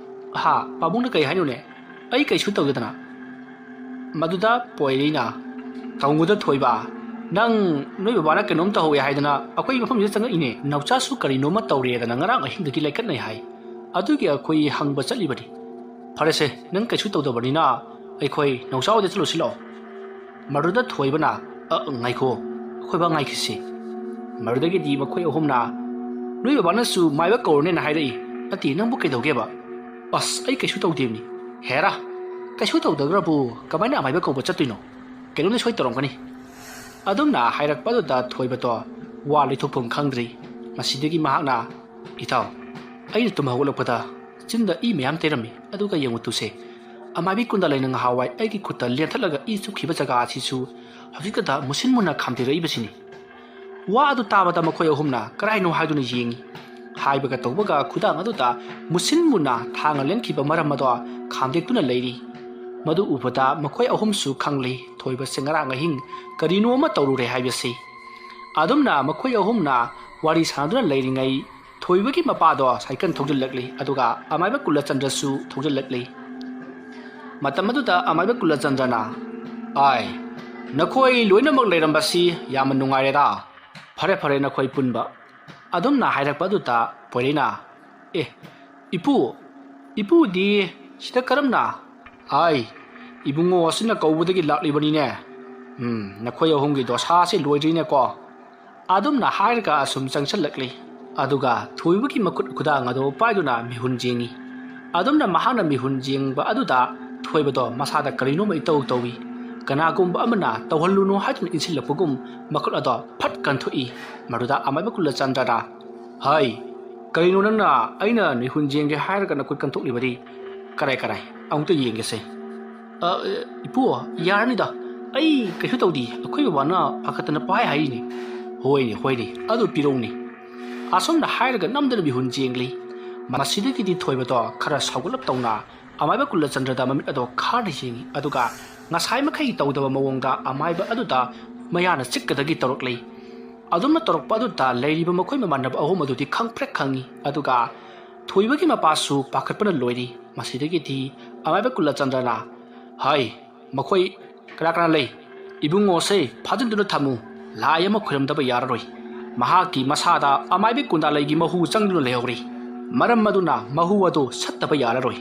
"ꯍꯥ, ꯄꯥꯕꯨꯡꯅ ꯀꯩ ꯍꯥꯏꯅꯣꯅꯦ? ꯑꯩ ꯀꯩꯁꯨ ꯇꯧꯗꯦꯗꯅ"꯫ ꯃꯗꯨꯗ ꯄꯣꯏꯔꯩꯅ, "ꯇꯧꯅꯨꯗ ꯊꯣꯏꯕ, ꯅꯪ ꯅꯣꯏ ꯕꯕꯥꯅ ꯀꯩꯅꯣꯝ ꯇꯧꯍꯧꯋꯦ ꯍꯥꯏꯗꯅ ꯑꯩꯈꯣꯏ ꯃꯐꯝꯁꯤꯗ ꯆꯪꯉꯛꯏꯅꯦ꯫ ꯅꯥꯎꯆꯥꯁꯨ ꯀꯔꯤꯅꯣꯝꯃ ꯇꯧꯔꯦꯗꯅ ꯉꯔꯥꯡ ꯑꯍꯤꯡꯗꯒꯤ ꯂꯩꯈꯠꯅꯩ ꯍꯥꯏ, ꯑꯗꯨꯒꯤ ꯑꯩꯈꯣꯏ ꯍꯪꯕ ꯆꯠꯂꯤꯕꯅꯤ"꯫ "ꯐꯔꯦꯁꯦ, ꯅꯪ ꯀꯩꯁꯨ ꯇꯧꯗꯕꯅꯤꯅ ꯑꯩꯈꯣꯏ ꯅꯧꯆꯥ ꯍꯣꯏꯗ ꯆꯠꯂꯨꯁꯤ ꯂꯥꯛꯑꯣ꯫" ꯃꯗꯨꯗ ꯊꯣꯏꯕꯅ, "ꯑ, ꯉꯥꯏꯈꯣ, ꯑꯩꯈꯣꯏ ꯕꯥ ꯉꯥꯏꯈꯤꯁꯤ꯫" ꯃꯗꯨꯗꯒꯤꯗꯤ ꯃꯈꯣꯏ ꯑꯍꯨꯝꯅ, "ꯅꯣꯏ ꯕꯕꯥꯅꯁꯨ ꯃꯥꯏꯕ ꯀꯧꯔꯅꯦꯅ ꯍꯥꯏꯔꯛꯏ꯫ ꯅꯠꯇꯦ, ꯅꯪꯕꯨ ꯀꯩꯗꯧꯒꯦꯕ?" "ꯑꯁ, ꯑꯩ ꯀꯩꯁꯨ ꯇꯧꯗꯦꯃꯤ꯫" "ꯍꯦꯔꯥ, ꯀꯩꯁꯨ ꯇꯧꯗꯕ꯭ꯔꯕꯨ ꯀꯃꯥꯏꯅ ꯑꯃꯥꯏꯕ ꯀꯧꯕ ꯆꯠꯇꯣꯏꯅꯣ? ꯀꯩꯅꯣꯝꯗꯤ ꯁꯣꯏ ꯇꯧꯔꯝꯒꯅꯤ꯫" ꯑꯗꯨꯝꯅ ꯍꯥꯏꯔꯛꯄ ꯑꯗꯨꯗ ꯊꯣꯏꯕꯗꯣ ꯋꯥ ꯂꯩꯊꯣꯛꯐꯝ ꯈꯪꯗ꯭ꯔꯤ꯫ ꯃꯁꯤꯗꯒꯤ ꯃꯍꯥꯛꯅ, "ꯏꯇꯥꯎ, ꯑꯩꯅ ꯇꯨꯝ ꯍꯧꯒꯠꯂꯛꯄꯗ ꯆꯤꯟꯗ ꯏ ꯃꯌꯥꯝ ꯇꯩꯔꯝꯃꯤ, ꯑꯗꯨꯒ ꯌꯦꯡꯉꯨ ꯇꯨꯁꯦ, ꯑꯃꯥꯏꯕꯤ ꯀꯨꯟꯗꯥ ꯂꯩꯅ ꯉꯍꯥꯋꯥꯏ ꯑꯩꯒꯤ ꯈꯨꯠꯇ ꯂꯦꯟꯊꯠꯂꯒ ꯏ ꯆꯨꯞꯈꯤꯕ ꯖꯒꯥ ꯑꯁꯤꯁꯨ ꯍꯧꯖꯤꯛꯇꯗ ꯃꯨꯁꯤꯟ ꯃꯨꯟꯅ ꯈꯥꯝꯗꯦꯔꯛꯏꯕꯁꯤꯅꯤ꯫" ꯋꯥ ꯑꯗꯨ ꯇꯥꯕꯗ ꯃꯈꯣꯏ ꯑꯍꯨꯝꯅ ꯀꯔꯥꯏꯅꯣ ꯍꯥꯏꯗꯨꯅ ꯌꯦꯡꯉꯤ꯫ ꯍꯥꯏꯕꯒ ꯇꯧꯕꯒ ꯈꯨꯗꯥꯡ ꯑꯗꯨꯗ ꯃꯨꯁꯤꯟ ꯃꯨꯟꯅ ꯊꯥꯡꯅ ꯂꯦꯟꯈꯤꯕ ꯃꯔꯝ ꯑꯗꯣ ꯈꯥꯝꯗꯦꯛꯇꯨꯅ ꯂꯩꯔꯤ꯫ ꯃꯗꯨ ꯎꯕꯗ ꯃꯈꯣꯏ ꯑꯍꯨꯝꯁꯨ ꯈꯪꯂꯤ, ꯊꯣꯏꯕꯁꯦ ꯉꯔꯥꯡ ꯑꯍꯤꯡ ꯀꯔꯤꯅꯣ ꯑꯃ ꯇꯧꯔꯨꯔꯦ ꯍꯥꯏꯕꯁꯤ꯫ ꯑꯗꯨꯝꯅ ꯃꯈꯣꯏ ꯑꯍꯨꯝꯅ ꯋꯥꯔꯤ ꯁꯥꯟꯅꯗꯨꯅ ꯂꯩꯔꯤꯉꯩ, ꯊꯣꯏꯕꯒꯤ ꯃꯄꯥꯗꯣ ꯁꯥꯏꯀꯜ ꯊꯧꯖꯤꯜꯂꯛꯂꯤ, ꯑꯗꯨꯒ ꯑꯃꯥꯏꯕ ꯀꯨꯂꯆꯟꯗ꯭ꯔꯁꯨ ꯊꯧꯖꯤꯜꯂꯛꯂꯤ꯫ ꯃꯇꯝ ꯑꯗꯨꯗ ꯑꯃꯥꯏꯕ ꯀꯨꯂꯆꯟꯗ꯭ꯔꯅ, "ꯑꯥꯏ, ꯅꯈꯣꯏ ꯂꯣꯏꯅꯃꯛ ꯂꯩꯔꯝꯕꯁꯤ ꯌꯥꯝꯅ ꯅꯨꯡꯉꯥꯏꯔꯦꯗ꯫ ꯐꯔꯦ, ꯐꯔꯦ, ꯅꯈꯣꯏ ꯄꯨꯟꯕ꯫" ꯑꯗꯨꯝꯅ ꯍꯥꯏꯔꯛꯄ ꯑꯗꯨꯗ ꯄꯣꯏꯔꯩꯅ, "ꯑꯦ, ꯏꯄꯨ, ꯏꯄꯨꯗꯤ ꯁꯤꯗ ꯀꯔꯝꯅ?" "ꯑꯥꯏ, ꯏꯕꯨꯡꯉꯣ ꯑꯁꯤꯅ ꯀꯧꯕꯗꯒꯤ ꯂꯥꯛꯂꯤꯕꯅꯤꯅꯦ꯫ ꯎꯝ, ꯅꯈꯣꯏ ꯑꯍꯨꯝꯒꯤ ꯗꯣꯁꯥꯁꯤ ꯂꯣꯏꯗ꯭ꯔꯤꯅꯦꯀꯣ꯫" ꯑꯗꯨꯝꯅ ꯍꯥꯏꯔꯒ ꯑꯁꯨꯝ ꯆꯪꯁꯤꯜꯂꯛꯂꯤ꯫ ꯑꯗꯨꯒ ꯊꯣꯏꯕꯒꯤ ꯃꯈꯨꯠ ꯈꯨꯗꯥꯡ ꯑꯗꯨ ꯄꯥꯏꯗꯨꯅ ꯃꯤꯍꯨꯟ ꯌꯦꯡꯉꯤ꯫ ꯑꯗꯨꯝꯅ ꯃꯍꯥꯛꯅ ꯃꯤꯍꯨꯟ ꯌꯦꯡꯕ ꯑꯗꯨꯗ ꯊꯣꯏꯕꯗꯣ ꯃꯁꯥꯗ ꯀꯔꯤꯅꯣꯝꯃ ꯏꯇꯧ ꯇꯧꯏ꯫ ꯀꯅꯥꯒꯨꯝꯕ ꯑꯃꯅ ꯇꯧꯍꯜꯂꯨꯅꯨ ꯍꯥꯏꯗꯨꯅ ꯏꯟꯁꯤꯜꯂꯛꯄꯒꯨꯝ ꯃꯈꯨꯠ ꯑꯗꯣ ꯐꯠ ꯀꯟꯊꯣꯛꯏ꯫ ꯃꯗꯨꯗ ꯑꯃꯥꯏꯕ ꯀꯨꯂꯆꯟꯗ꯭ꯔꯅ, "ꯍꯥꯏ, ꯀꯔꯤꯅꯣ ꯅꯪꯅ ꯑꯩꯅ ꯃꯤꯍꯨꯟ ꯌꯦꯡꯒꯦ ꯍꯥꯏꯔꯒ ꯅꯈꯨꯠ ꯀꯟꯊꯣꯛꯂꯤꯕꯗꯤ? ꯀꯔꯥꯏ, ꯀꯔꯥꯏ? ꯑꯃꯨꯛꯇ ꯌꯦꯡꯒꯦꯁꯦ꯫" "ꯑ, ꯏꯄꯨ, ꯌꯥꯔꯅꯤꯗ꯫ ꯑꯩ ꯀꯩꯁꯨ ꯇꯧꯗꯦ꯫ ꯑꯩꯈꯣꯏ ꯕꯕꯥꯅ ꯄꯥꯈꯠꯇꯅ ꯄꯥꯏ ꯍꯥꯏꯔꯤꯅꯦ꯫" "ꯍꯣꯏꯅꯦ, ꯍꯣꯏꯅꯦ, ꯑꯗꯨ ꯄꯤꯔꯧꯅꯦ꯫" ꯑꯁꯨꯝꯅ ꯍꯥꯏꯔꯒ ꯅꯝꯗꯅ ꯃꯤꯍꯨꯟ ꯌꯦꯡꯂꯤ꯫ ꯃꯁꯤꯗꯒꯤꯗꯤ ꯊꯣꯏꯕꯗꯣ ꯈꯔ ꯁꯥꯎꯒꯠꯂꯞ ꯇꯧꯅ ꯑꯃꯥꯏꯕ ꯀꯨꯂꯆꯟꯗ꯭ꯔꯗ ꯃꯃꯤꯠ ꯑꯗꯣ ꯈꯥꯅ ꯌꯦꯡꯉꯤ꯫ ꯑꯗꯨꯒ ꯉꯁꯥꯏ ꯃꯈꯩ ꯇꯧꯗꯕ ꯃꯑꯣꯡꯗ ꯑꯃꯥꯏꯕ ꯑꯗꯨꯗ ꯃꯌꯥꯅ ꯆꯤꯛꯀꯗꯒꯤ ꯇꯧꯔꯛꯂꯤ꯫ ꯑꯗꯨꯝꯅ ꯇꯧꯔꯛꯄ ꯑꯗꯨꯗ ꯂꯩꯔꯤꯕ ꯃꯈꯣꯏ ꯃꯃꯥꯟꯅꯕ ꯑꯍꯨꯝ ꯑꯗꯨꯗꯤ ꯈꯪ ꯄ꯭ꯔꯦꯛ ꯈꯪꯉꯤ꯫ ꯑꯗꯨꯒ ꯊꯣꯏꯕꯒꯤ ꯃꯄꯥꯁꯨ ꯄꯥꯈꯠꯄꯅ ꯂꯣꯏꯔꯤ꯫ ꯃꯁꯤꯗꯒꯤꯗꯤ ꯑꯃꯥꯏꯕ ꯀꯨꯂꯆꯟꯗ꯭ꯔꯅ, "ꯍꯥꯏ, ꯃꯈꯣꯏ ꯀꯅꯥ ꯀꯅꯥ ꯂꯩ? ꯏꯕꯨꯡꯉꯣꯁꯦ ꯐꯥꯖꯤꯟꯗꯨꯅ ꯊꯝꯃꯨ꯫ ꯂꯥꯏ ꯑꯃ ꯈꯣꯏꯔꯝꯗꯕ ꯌꯥꯔꯔꯣꯏ꯫ ꯃꯍꯥꯛꯀꯤ ꯃꯁꯥꯗ ꯑꯃꯥꯏꯕꯤ ꯀꯨꯟꯗꯥꯂꯩꯒꯤ ꯃꯍꯨ ꯆꯪꯗꯨꯅ ꯂꯩꯍꯧꯔꯤ꯫ ꯃꯔꯝ ꯑꯗꯨꯅ ꯃꯍꯨ ꯑꯗꯨ ꯁꯠꯇꯕ ꯌꯥꯔꯔꯣꯏ꯫"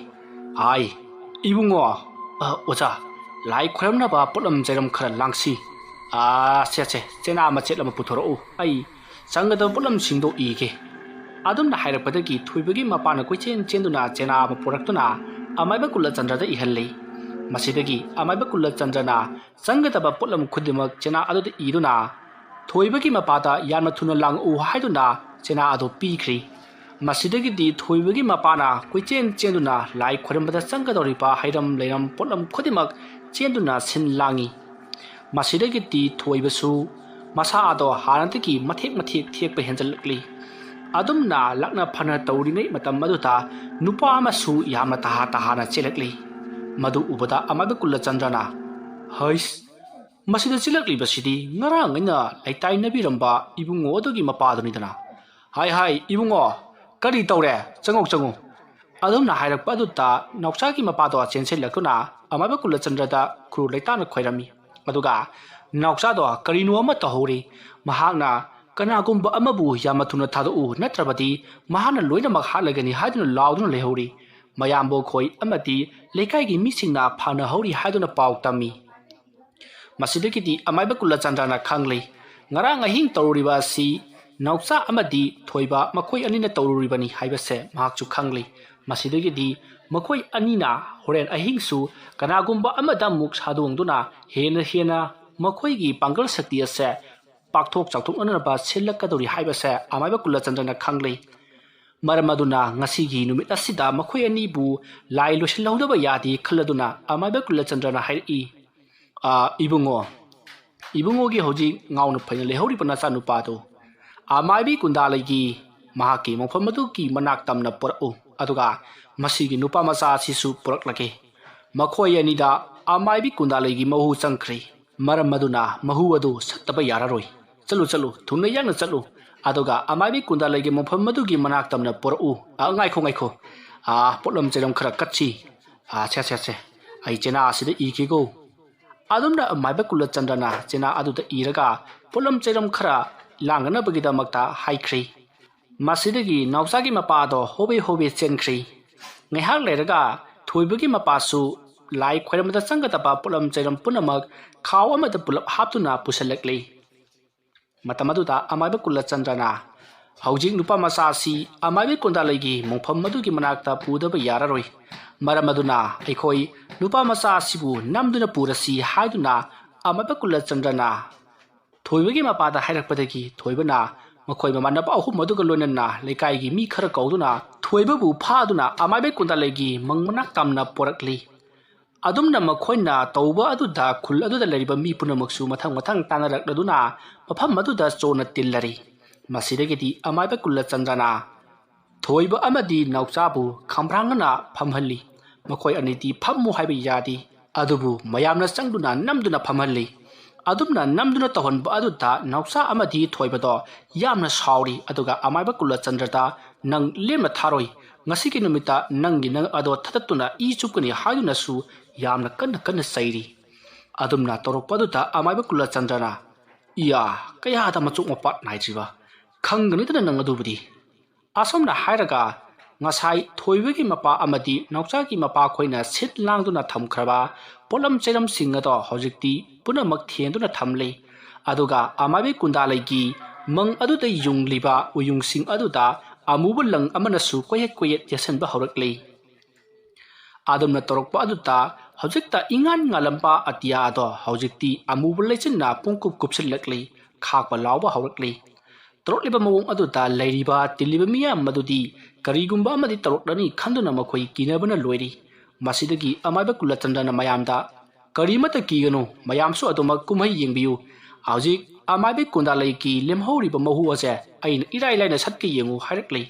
ꯍꯥꯏ, ꯏꯕꯨꯡꯉꯣ, ꯑ, ꯑꯣꯖꯥ, ꯂꯥꯏ ꯈꯣꯏꯔꯝꯅꯕ ꯄꯣꯠꯂꯝ ꯆꯩꯔꯝ ꯈꯔ ꯂꯥꯡꯁꯤ꯫ ꯑꯥ, ꯁꯦ, ꯁꯦ, ꯆꯦꯅꯥ ꯃꯆꯦꯠ ꯑꯃ ꯄꯨꯊꯣꯔꯛꯎ꯫ ꯑꯩ ꯆꯪꯒꯗꯕ ꯄꯣꯠꯂꯝꯁꯤꯡꯗꯣ ꯏꯒꯦ꯫ ꯑꯗꯨꯝꯅ ꯍꯥꯏꯔꯛꯄꯗꯒꯤ ꯊꯣꯏꯕꯒꯤ ꯃꯄꯥꯅ ꯀꯣꯏꯆꯦꯟ ꯆꯦꯟꯗꯨꯅ ꯆꯦꯅꯥ ꯑꯃ ꯄꯨꯔꯛꯇꯨꯅ ꯑꯃꯥꯏꯕ ꯀꯨꯂꯆꯟꯗ꯭ꯔꯗ ꯏꯍꯜꯂꯤ꯫ ꯃꯁꯤꯗꯒꯤ ꯑꯃꯥꯏꯕ ꯀꯨꯂꯆꯟꯗ꯭ꯔꯅ ꯆꯪꯒꯗꯕ ꯄꯣꯠꯂꯝ ꯈꯨꯗꯤꯡꯃꯛ ꯆꯦꯅꯥ ꯑꯗꯨꯗ ꯏꯗꯨꯅ ꯊꯣꯏꯕꯒꯤ ꯃꯄꯥꯗ ꯌꯥꯝꯅ ꯊꯨꯅ ꯂꯥꯡꯉꯛꯎ ꯍꯥꯏꯗꯨꯅ ꯆꯦꯅꯥ ꯑꯗꯨ ꯄꯤꯈ꯭ꯔꯤ꯫ ꯃꯁꯤꯗꯒꯤꯗꯤ ꯊꯣꯏꯕꯒꯤ ꯃꯄꯥꯅ ꯀꯣꯏꯆꯦꯟ ꯆꯦꯟꯗꯨꯅ ꯂꯥꯏ ꯈꯣꯏꯔꯝꯕꯗ ꯆꯪꯒꯗꯧꯔꯤꯕ ꯍꯩꯔꯝ ꯂꯩꯔꯝ ꯄꯣꯠꯂꯝ ꯈꯨꯗꯤꯡꯃꯛ ꯆꯦꯟꯗꯨꯅ ꯁꯤꯟ ꯂꯥꯡꯉꯤ꯫ ꯃꯁꯤꯗꯒꯤꯗꯤ ꯊꯣꯏꯕꯁꯨ ꯃꯁꯥ ꯑꯗꯣ ꯍꯥꯟꯅꯗꯒꯤ ꯃꯊꯦꯛ ꯃꯊꯦꯛ ꯊꯦꯛꯄ ꯍꯦꯟꯖꯜꯂꯛꯂꯤ꯫ ꯑꯗꯨꯝꯅ ꯂꯛꯅ ꯐꯅ ꯇꯧꯔꯤꯉꯩ ꯃꯇꯝ ꯑꯗꯨꯗ ꯅꯨꯄꯥ ꯑꯃꯁꯨ ꯌꯥꯝꯅ ꯇꯍꯥ ꯇꯍꯥꯅ ꯆꯦꯜꯂꯛꯂꯤ꯫ ꯃꯗꯨ ꯎꯕꯗ ꯑꯃꯥꯏꯕ ꯀꯨꯂꯆꯟꯗ꯭ꯔꯅ, "ꯍꯩꯁ, ꯃꯁꯤꯗ ꯆꯦꯜꯂꯛꯂꯤꯕꯁꯤꯗꯤ ꯉꯔꯥꯡ ꯑꯩꯅ ꯂꯩꯇꯥꯏꯅꯕꯤꯔꯝꯕ ꯏꯕꯨꯡꯉꯣ ꯑꯗꯨꯒꯤ ꯃꯄꯥꯗꯨꯅꯤꯗꯅ꯫ ꯍꯥꯏ ꯍꯥꯏ, ꯏꯕꯨꯡꯉꯣ, ꯀꯔꯤ ꯇꯧꯔꯦ? ꯆꯪꯉꯨ, ꯆꯪꯉꯨ꯫" ꯑꯗꯨꯝꯅ ꯍꯥꯏꯔꯛꯄ ꯑꯗꯨꯗ ꯅꯥꯎꯆꯥꯒꯤ ꯃꯄꯥꯗꯣ ꯆꯦꯟꯁꯤꯜꯂꯛꯇꯨꯅ ꯑꯃꯥꯏꯕ ꯀꯨꯂꯆꯟꯗ꯭ꯔꯗ ꯈꯨꯔꯨ ꯂꯩꯇꯥꯅ ꯈꯣꯏꯔꯝꯃꯤ꯫ ꯑꯗꯨꯒ ꯅꯥꯎꯆꯥꯗꯣ ꯀꯔꯤꯅꯣ ꯑꯃ ꯇꯧꯍꯧꯔꯤ꯫ ꯃꯍꯥꯛꯅ ꯀꯅꯥꯒꯨꯝꯕ ꯑꯃꯕꯨ ꯌꯥꯝꯅ ꯊꯨꯅ ꯊꯥꯗꯣꯛꯎ, ꯅꯠꯇ꯭ꯔꯕꯗꯤ ꯃꯍꯥꯛꯅ ꯂꯣꯏꯅꯃꯛ ꯍꯥꯠꯂꯒꯅꯤ ꯍꯥꯏꯗꯨꯅ ꯂꯥꯎꯗꯨꯅ ꯂꯩꯍꯧꯔꯤ꯫ ꯃꯌꯥꯝꯕ ꯈꯣꯏ ꯑꯃꯗꯤ ꯂꯩꯀꯥꯏꯒꯤ ꯃꯤꯁꯤꯡꯅ ꯐꯥꯅꯍꯧꯔꯤ ꯍꯥꯏꯗꯨꯅ ꯄꯥꯎ ꯇꯝꯃꯤ꯫ ꯃꯁꯤꯗꯒꯤꯗꯤ ꯑꯃꯥꯏꯕ ꯀꯨꯂꯆꯟꯗ꯭ꯔꯅ ꯈꯪꯂꯤ, ꯉꯔꯥꯡ ꯑꯍꯤꯡ ꯇꯧꯔꯨꯔꯤꯕ ꯑꯁꯤ ꯅꯥꯎꯆꯥ ꯑꯃꯗꯤ ꯊꯣꯏꯕ ꯃꯈꯣꯏ ꯑꯅꯤꯅ ꯇꯧꯔꯨꯔꯤꯕꯅꯤ ꯍꯥꯏꯕꯁꯦ ꯃꯍꯥꯛꯁꯨ ꯈꯪꯂꯤ꯫ ꯃꯁꯤꯗꯒꯤꯗꯤ ꯃꯈꯣꯏ ꯑꯅꯤꯅ ꯍꯣꯔꯦꯟ ꯑꯍꯤꯡꯁꯨ ꯀꯅꯥꯒꯨꯝꯕ ꯑꯃꯗ ꯑꯃꯨꯛ ꯁꯥꯗꯣꯡꯗꯨꯅ ꯍꯦꯟꯅ ꯍꯦꯟꯅ ꯃꯈꯣꯏꯒꯤ ꯄꯥꯡꯒꯜ ꯁꯛꯇꯤ ꯑꯁꯦ ꯄꯥꯛꯊꯣꯛ ꯆꯥꯎꯊꯣꯛꯅꯅꯕ ꯁꯤꯜꯂꯛꯀꯗꯧꯔꯤ ꯍꯥꯏꯕꯁꯦ ꯑꯃꯥꯏꯕ ꯀꯨꯂꯆꯟꯗ꯭ꯔꯅ ꯈꯪꯂꯤ꯫ ꯃꯔꯝ ꯑꯗꯨꯅ ꯉꯁꯤꯒꯤ ꯅꯨꯃꯤꯠ ꯑꯁꯤꯗ ꯃꯈꯣꯏ ꯑꯅꯤꯕꯨ ꯂꯥꯏ ꯂꯣꯏꯁꯤꯜꯍꯧꯗꯕ ꯌꯥꯗꯦ ꯈꯜꯂꯗꯨꯅ ꯑꯃꯥꯏꯕ ꯀꯨꯂꯆꯟꯗ꯭ꯔꯅ ꯍꯥꯏꯔꯛꯏ, "ꯑꯥ, ꯏꯕꯨꯡꯉꯣ, ꯏꯕꯨꯡꯉꯣꯒꯤ ꯍꯧꯖꯤꯛ ꯉꯥꯎꯅ ꯐꯩꯅ ꯂꯩꯍꯧꯔꯤꯕ ꯅꯆꯥꯅꯨꯄꯥꯗꯨ ꯑꯃꯥꯏꯕꯤ ꯀꯨꯟꯗꯥꯂꯩꯒꯤ ꯃꯍꯥꯛꯀꯤ ꯃꯐꯝ ꯑꯗꯨꯒꯤ ꯃꯅꯥꯛ ꯇꯝꯅ ꯄꯨꯔꯛꯎ, ꯑꯗꯨꯒ ꯃꯁꯤꯒꯤ ꯅꯨꯄꯥ ꯃꯆꯥ ꯑꯁꯤꯁꯨ ꯄꯨꯔꯛꯂꯒꯦ꯫ ꯃꯈꯣꯏ ꯑꯅꯤꯗ ꯑꯃꯥꯏꯕꯤ ꯀꯨꯟꯗꯥꯂꯩꯒꯤ ꯃꯍꯨ ꯆꯪꯈ꯭ꯔꯦ꯫ ꯃꯔꯝ ꯑꯗꯨꯅ ꯃꯍꯨ ꯑꯗꯨ ꯁꯠꯇꯕ ꯌꯥꯔꯔꯣꯏ꯫ ꯆꯠꯂꯨ, ꯆꯠꯂꯨ, ꯊꯨꯅ ꯌꯥꯡꯅ ꯆꯠꯂꯨ꯫ ꯑꯗꯨꯒ ꯑꯃꯥꯏꯕꯤ ꯀꯨꯟꯗꯥꯂꯩꯒꯤ ꯃꯐꯝ ꯑꯗꯨꯒꯤ ꯃꯅꯥꯛ ꯇꯝꯅ ꯄꯨꯔꯛꯎ꯫" "ꯑ, ꯉꯥꯏꯈꯣ, ꯉꯥꯏꯈꯣ꯫ ꯑ, ꯄꯣꯠꯂꯝ ꯆꯩꯔꯝ ꯈꯔ ꯀꯠꯁꯤ꯫ ꯑ, ꯁꯦ, ꯁꯦ, ꯁꯦ꯫ ꯑꯩ ꯆꯦꯅꯥ ꯑꯁꯤꯗ ꯏꯈꯤꯀꯣ꯫" ꯑꯗꯨꯝꯅ ꯑꯃꯥꯏꯕ ꯀꯨꯂꯆꯟꯗ꯭ꯔꯅ ꯆꯦꯅꯥ ꯑꯗꯨꯗ ꯏꯔꯒ ꯄꯣꯠꯂꯝ ꯆꯩꯔꯝ ꯈꯔ ꯂꯥꯡꯅꯅꯕꯒꯤꯗꯃꯛꯇ ꯍꯥꯏꯈ꯭ꯔꯤ꯫ ꯃꯁꯤꯗꯒꯤ ꯅꯥꯎꯆꯥꯒꯤ ꯃꯄꯥꯗꯣ ꯍꯣꯕꯦ ꯍꯣꯕꯦ ꯆꯦꯟꯈ꯭ꯔꯤ꯫ ꯉꯥꯏꯍꯥꯛ ꯂꯩꯔꯒ ꯊꯣꯏꯕꯒꯤ ꯃꯄꯥꯁꯨ ꯂꯥꯏ ꯈꯣꯏꯔꯝꯕꯗ ꯆꯪꯒꯗꯕ ꯄꯣꯠꯂꯝ ꯆꯩꯔꯝ ꯄꯨꯝꯅꯃꯛ ꯈꯥꯎ ꯑꯃꯗ ꯄꯨꯂꯞ ꯍꯥꯞꯇꯨꯅ ꯄꯨꯁꯤꯜꯂꯛꯂꯤ꯫ ꯃꯇꯝ ꯑꯗꯨꯗ ꯑꯃꯥꯏꯕ ꯀꯨꯂꯆꯟꯗ꯭ꯔꯅ, "ꯍꯧꯖꯤꯛ ꯅꯨꯄꯥ ꯃꯆꯥ ꯑꯁꯤ ꯑꯃꯥꯏꯕ ꯀꯨꯟꯗꯥꯂꯩꯒꯤ ꯃꯣꯡꯐꯝ ꯑꯗꯨꯒꯤ ꯃꯅꯥꯛꯇ ꯄꯨꯗꯕ ꯌꯥꯔꯔꯣꯏ꯫ ꯃꯔꯝ ꯑꯗꯨꯅ ꯑꯩꯈꯣꯏ ꯅꯨꯄꯥ ꯃꯆꯥ ꯑꯁꯤꯕꯨ ꯅꯝꯗꯨꯅ ꯄꯨꯔꯁꯤ" ꯍꯥꯏꯗꯨꯅ ꯑꯃꯥꯏꯕ ꯀꯨꯂꯆꯟꯗ꯭ꯔꯅ ꯊꯣꯏꯕꯒꯤ ꯃꯄꯥꯗ ꯍꯥꯏꯔꯛꯄꯗꯒꯤ ꯊꯣꯏꯕꯅ ꯃꯈꯣꯏ ꯃꯃꯥꯟꯅꯕ ꯑꯍꯨꯝ ꯑꯗꯨꯒ ꯂꯣꯏꯅꯅ ꯂꯩꯀꯥꯏꯒꯤ ꯃꯤ ꯈꯔ ꯀꯧꯗꯨꯅ ꯊꯣꯏꯕꯕꯨ ꯐꯥꯗꯨꯅ ꯑꯃꯥꯏꯕ ꯀꯨꯟꯗꯥꯂꯩꯒꯤ ꯃꯪ ꯃꯅꯥꯛ ꯇꯝꯅ ꯄꯣꯔꯛꯂꯤ꯫ ꯑꯗꯨꯝꯅ ꯃꯈꯣꯏꯅ ꯇꯧꯕ ꯑꯗꯨꯗ ꯈꯨꯜ ꯑꯗꯨꯗ ꯂꯩꯔꯤꯕ ꯃꯤ ꯄꯨꯝꯅꯃꯛꯁꯨ ꯃꯊꯪ ꯃꯊꯪ ꯇꯥꯟꯅꯔꯛꯂꯗꯨꯅ ꯃꯐꯝ ꯑꯗꯨꯗ ꯆꯣꯟꯅ ꯇꯤꯜꯂꯔꯤ꯫ ꯃꯁꯤꯗꯒꯤꯗꯤ ꯑꯃꯥꯏꯕ ꯀꯨꯂꯆꯟꯗ꯭ꯔꯅ ꯊꯣꯏꯕ ꯑꯃꯗꯤ ꯅꯥꯎꯆꯥꯕꯨ ꯈꯝꯕ꯭ꯔꯥꯡꯅꯅ ꯐꯝꯍꯜꯂꯤ꯫ ꯃꯈꯣꯏ ꯑꯅꯤꯗꯤ ꯐꯝꯃꯨ ꯍꯥꯏꯕ ꯌꯥꯗꯦ, ꯑꯗꯨꯕꯨ ꯃꯌꯥꯝꯅ ꯆꯪꯗꯨꯅ ꯅꯝꯗꯨꯅ ꯐꯝꯍꯜꯂꯤ꯫ ꯑꯗꯨꯝꯅ ꯅꯝꯗꯨꯅ ꯇꯧꯍꯟꯕ ꯑꯗꯨꯗ ꯅꯥꯎꯆꯥ ꯑꯃꯗꯤ ꯊꯣꯏꯕꯗꯣ ꯌꯥꯝꯅ ꯁꯥꯎꯔꯤ, ꯑꯗꯨꯒ ꯑꯃꯥꯏꯕ ꯀꯨꯂꯆꯟꯗ꯭ꯔꯗ, "ꯅꯪ ꯂꯦꯝꯅ ꯊꯥꯔꯣꯏ, ꯉꯁꯤꯒꯤ ꯅꯨꯃꯤꯠꯇ ꯅꯪꯒꯤ ꯅꯉꯛ ꯑꯗꯣ ꯊꯥꯗꯠꯇꯨꯅ ꯏ ꯆꯨꯞꯀꯅꯤ" ꯍꯥꯏꯗꯨꯅꯁꯨ ꯌꯥꯝꯅ ꯀꯟꯅ ꯀꯟꯅ ꯆꯩꯔꯤ꯫ ꯑꯗꯨꯝꯅ ꯇꯧꯔꯛꯄ ꯑꯗꯨꯗ ꯑꯃꯥꯏꯕ ꯀꯨꯂꯆꯟꯗ꯭ꯔꯅ, "ꯏꯌꯥ, ꯀꯌꯥꯗ ꯃꯆꯣꯛ ꯃꯄꯥꯠ ꯅꯥꯏꯗ꯭ꯔꯤꯕ! ꯈꯪꯒꯅꯤꯗꯅ ꯅꯪ ꯑꯗꯨꯕꯨꯗꯤ"꯫ ꯑꯁꯨꯝꯅ ꯍꯥꯏꯔꯒ ꯉꯁꯥꯏ ꯊꯣꯏꯕꯒꯤ ꯃꯄꯥ ꯑꯃꯗꯤ ꯅꯥꯎꯆꯥꯒꯤ ꯃꯄꯥꯈꯣꯏꯅ ꯁꯤꯠ ꯂꯥꯡꯗꯨꯅ ꯊꯝꯈ꯭ꯔꯕ ꯄꯣꯠꯂꯝ ꯆꯩꯔꯝꯁꯤꯡ ꯑꯗꯣ ꯍꯧꯖꯤꯛꯇꯤ ꯄꯨꯝꯅꯃꯛ ꯊꯦꯟꯗꯨꯅ ꯊꯝꯂꯤ꯫ ꯑꯗꯨꯒ ꯑꯃꯥꯏꯕꯤ ꯀꯨꯟꯗꯥꯂꯩꯒꯤ ꯃꯪ ꯑꯗꯨꯗ ꯌꯨꯡꯂꯤꯕ ꯎꯌꯨꯡꯁꯤꯡ ꯑꯗꯨꯗ ꯑꯃꯨꯕ ꯂꯪ ꯑꯃꯅꯁꯨ ꯀꯣꯏꯌꯦꯠ ꯀꯣꯏꯌꯦꯠ ꯌꯦꯠꯁꯤꯟꯕ ꯍꯧꯔꯛꯂꯤ꯫ ꯑꯗꯨꯝꯅ ꯇꯧꯔꯛꯄ ꯑꯗꯨꯗ ꯍꯧꯖꯤꯛꯇ ꯏꯉꯥꯟ ꯉꯥꯜꯂꯝꯕ ꯑꯇꯤꯌꯥ ꯑꯗꯣ ꯍꯧꯖꯤꯛꯇꯤ ꯑꯃꯨꯕ ꯂꯩꯆꯤꯟꯅ ꯄꯨꯡꯀꯨꯞ ꯀꯨꯞꯁꯤꯜꯂꯛꯂꯤ, ꯈꯥꯛꯄ ꯂꯥꯎꯕ ꯍꯧꯔꯛꯂꯤ꯫ ꯇꯧꯔꯛꯂꯤꯕ ꯃꯑꯣꯡ ꯑꯗꯨꯗ ꯂꯩꯔꯤꯕ ꯇꯤꯜꯂꯤꯕ ꯃꯤꯌꯥꯝ ꯑꯗꯨꯗꯤ ꯀꯔꯤꯒꯨꯝꯕ ꯑꯃꯗꯤ ꯇꯧꯔꯛꯂꯅꯤ ꯈꯟꯗꯨꯅ ꯃꯈꯣꯏ ꯀꯤꯅꯕꯅ ꯂꯣꯏꯔꯤ꯫ ꯃꯁꯤꯗꯒꯤ ꯑꯃꯥꯏꯕ ꯀꯨꯂꯆꯟꯗ꯭ꯔꯅ ꯃꯌꯥꯝꯗ, "ꯀꯔꯤꯃꯠꯇ ꯀꯤꯒꯅꯨ, ꯃꯌꯥꯝꯁꯨ ꯑꯗꯨꯃꯛ ꯀꯨꯝꯍꯩ ꯌꯦꯡꯕꯤꯌꯨ꯫ ꯍꯧꯖꯤꯛ ꯑꯃꯥꯏꯕ ꯀꯨꯟꯗꯥꯂꯩꯒꯤ ꯂꯦꯝꯍꯧꯔꯤꯕ ꯃꯍꯨ ꯑꯁꯦ ꯑꯩꯅ ꯏꯔꯥꯏ ꯂꯥꯏꯅ ꯁꯠꯀꯦ ꯌꯦꯡꯉꯨ" ꯍꯥꯏꯔꯛꯂꯤ꯫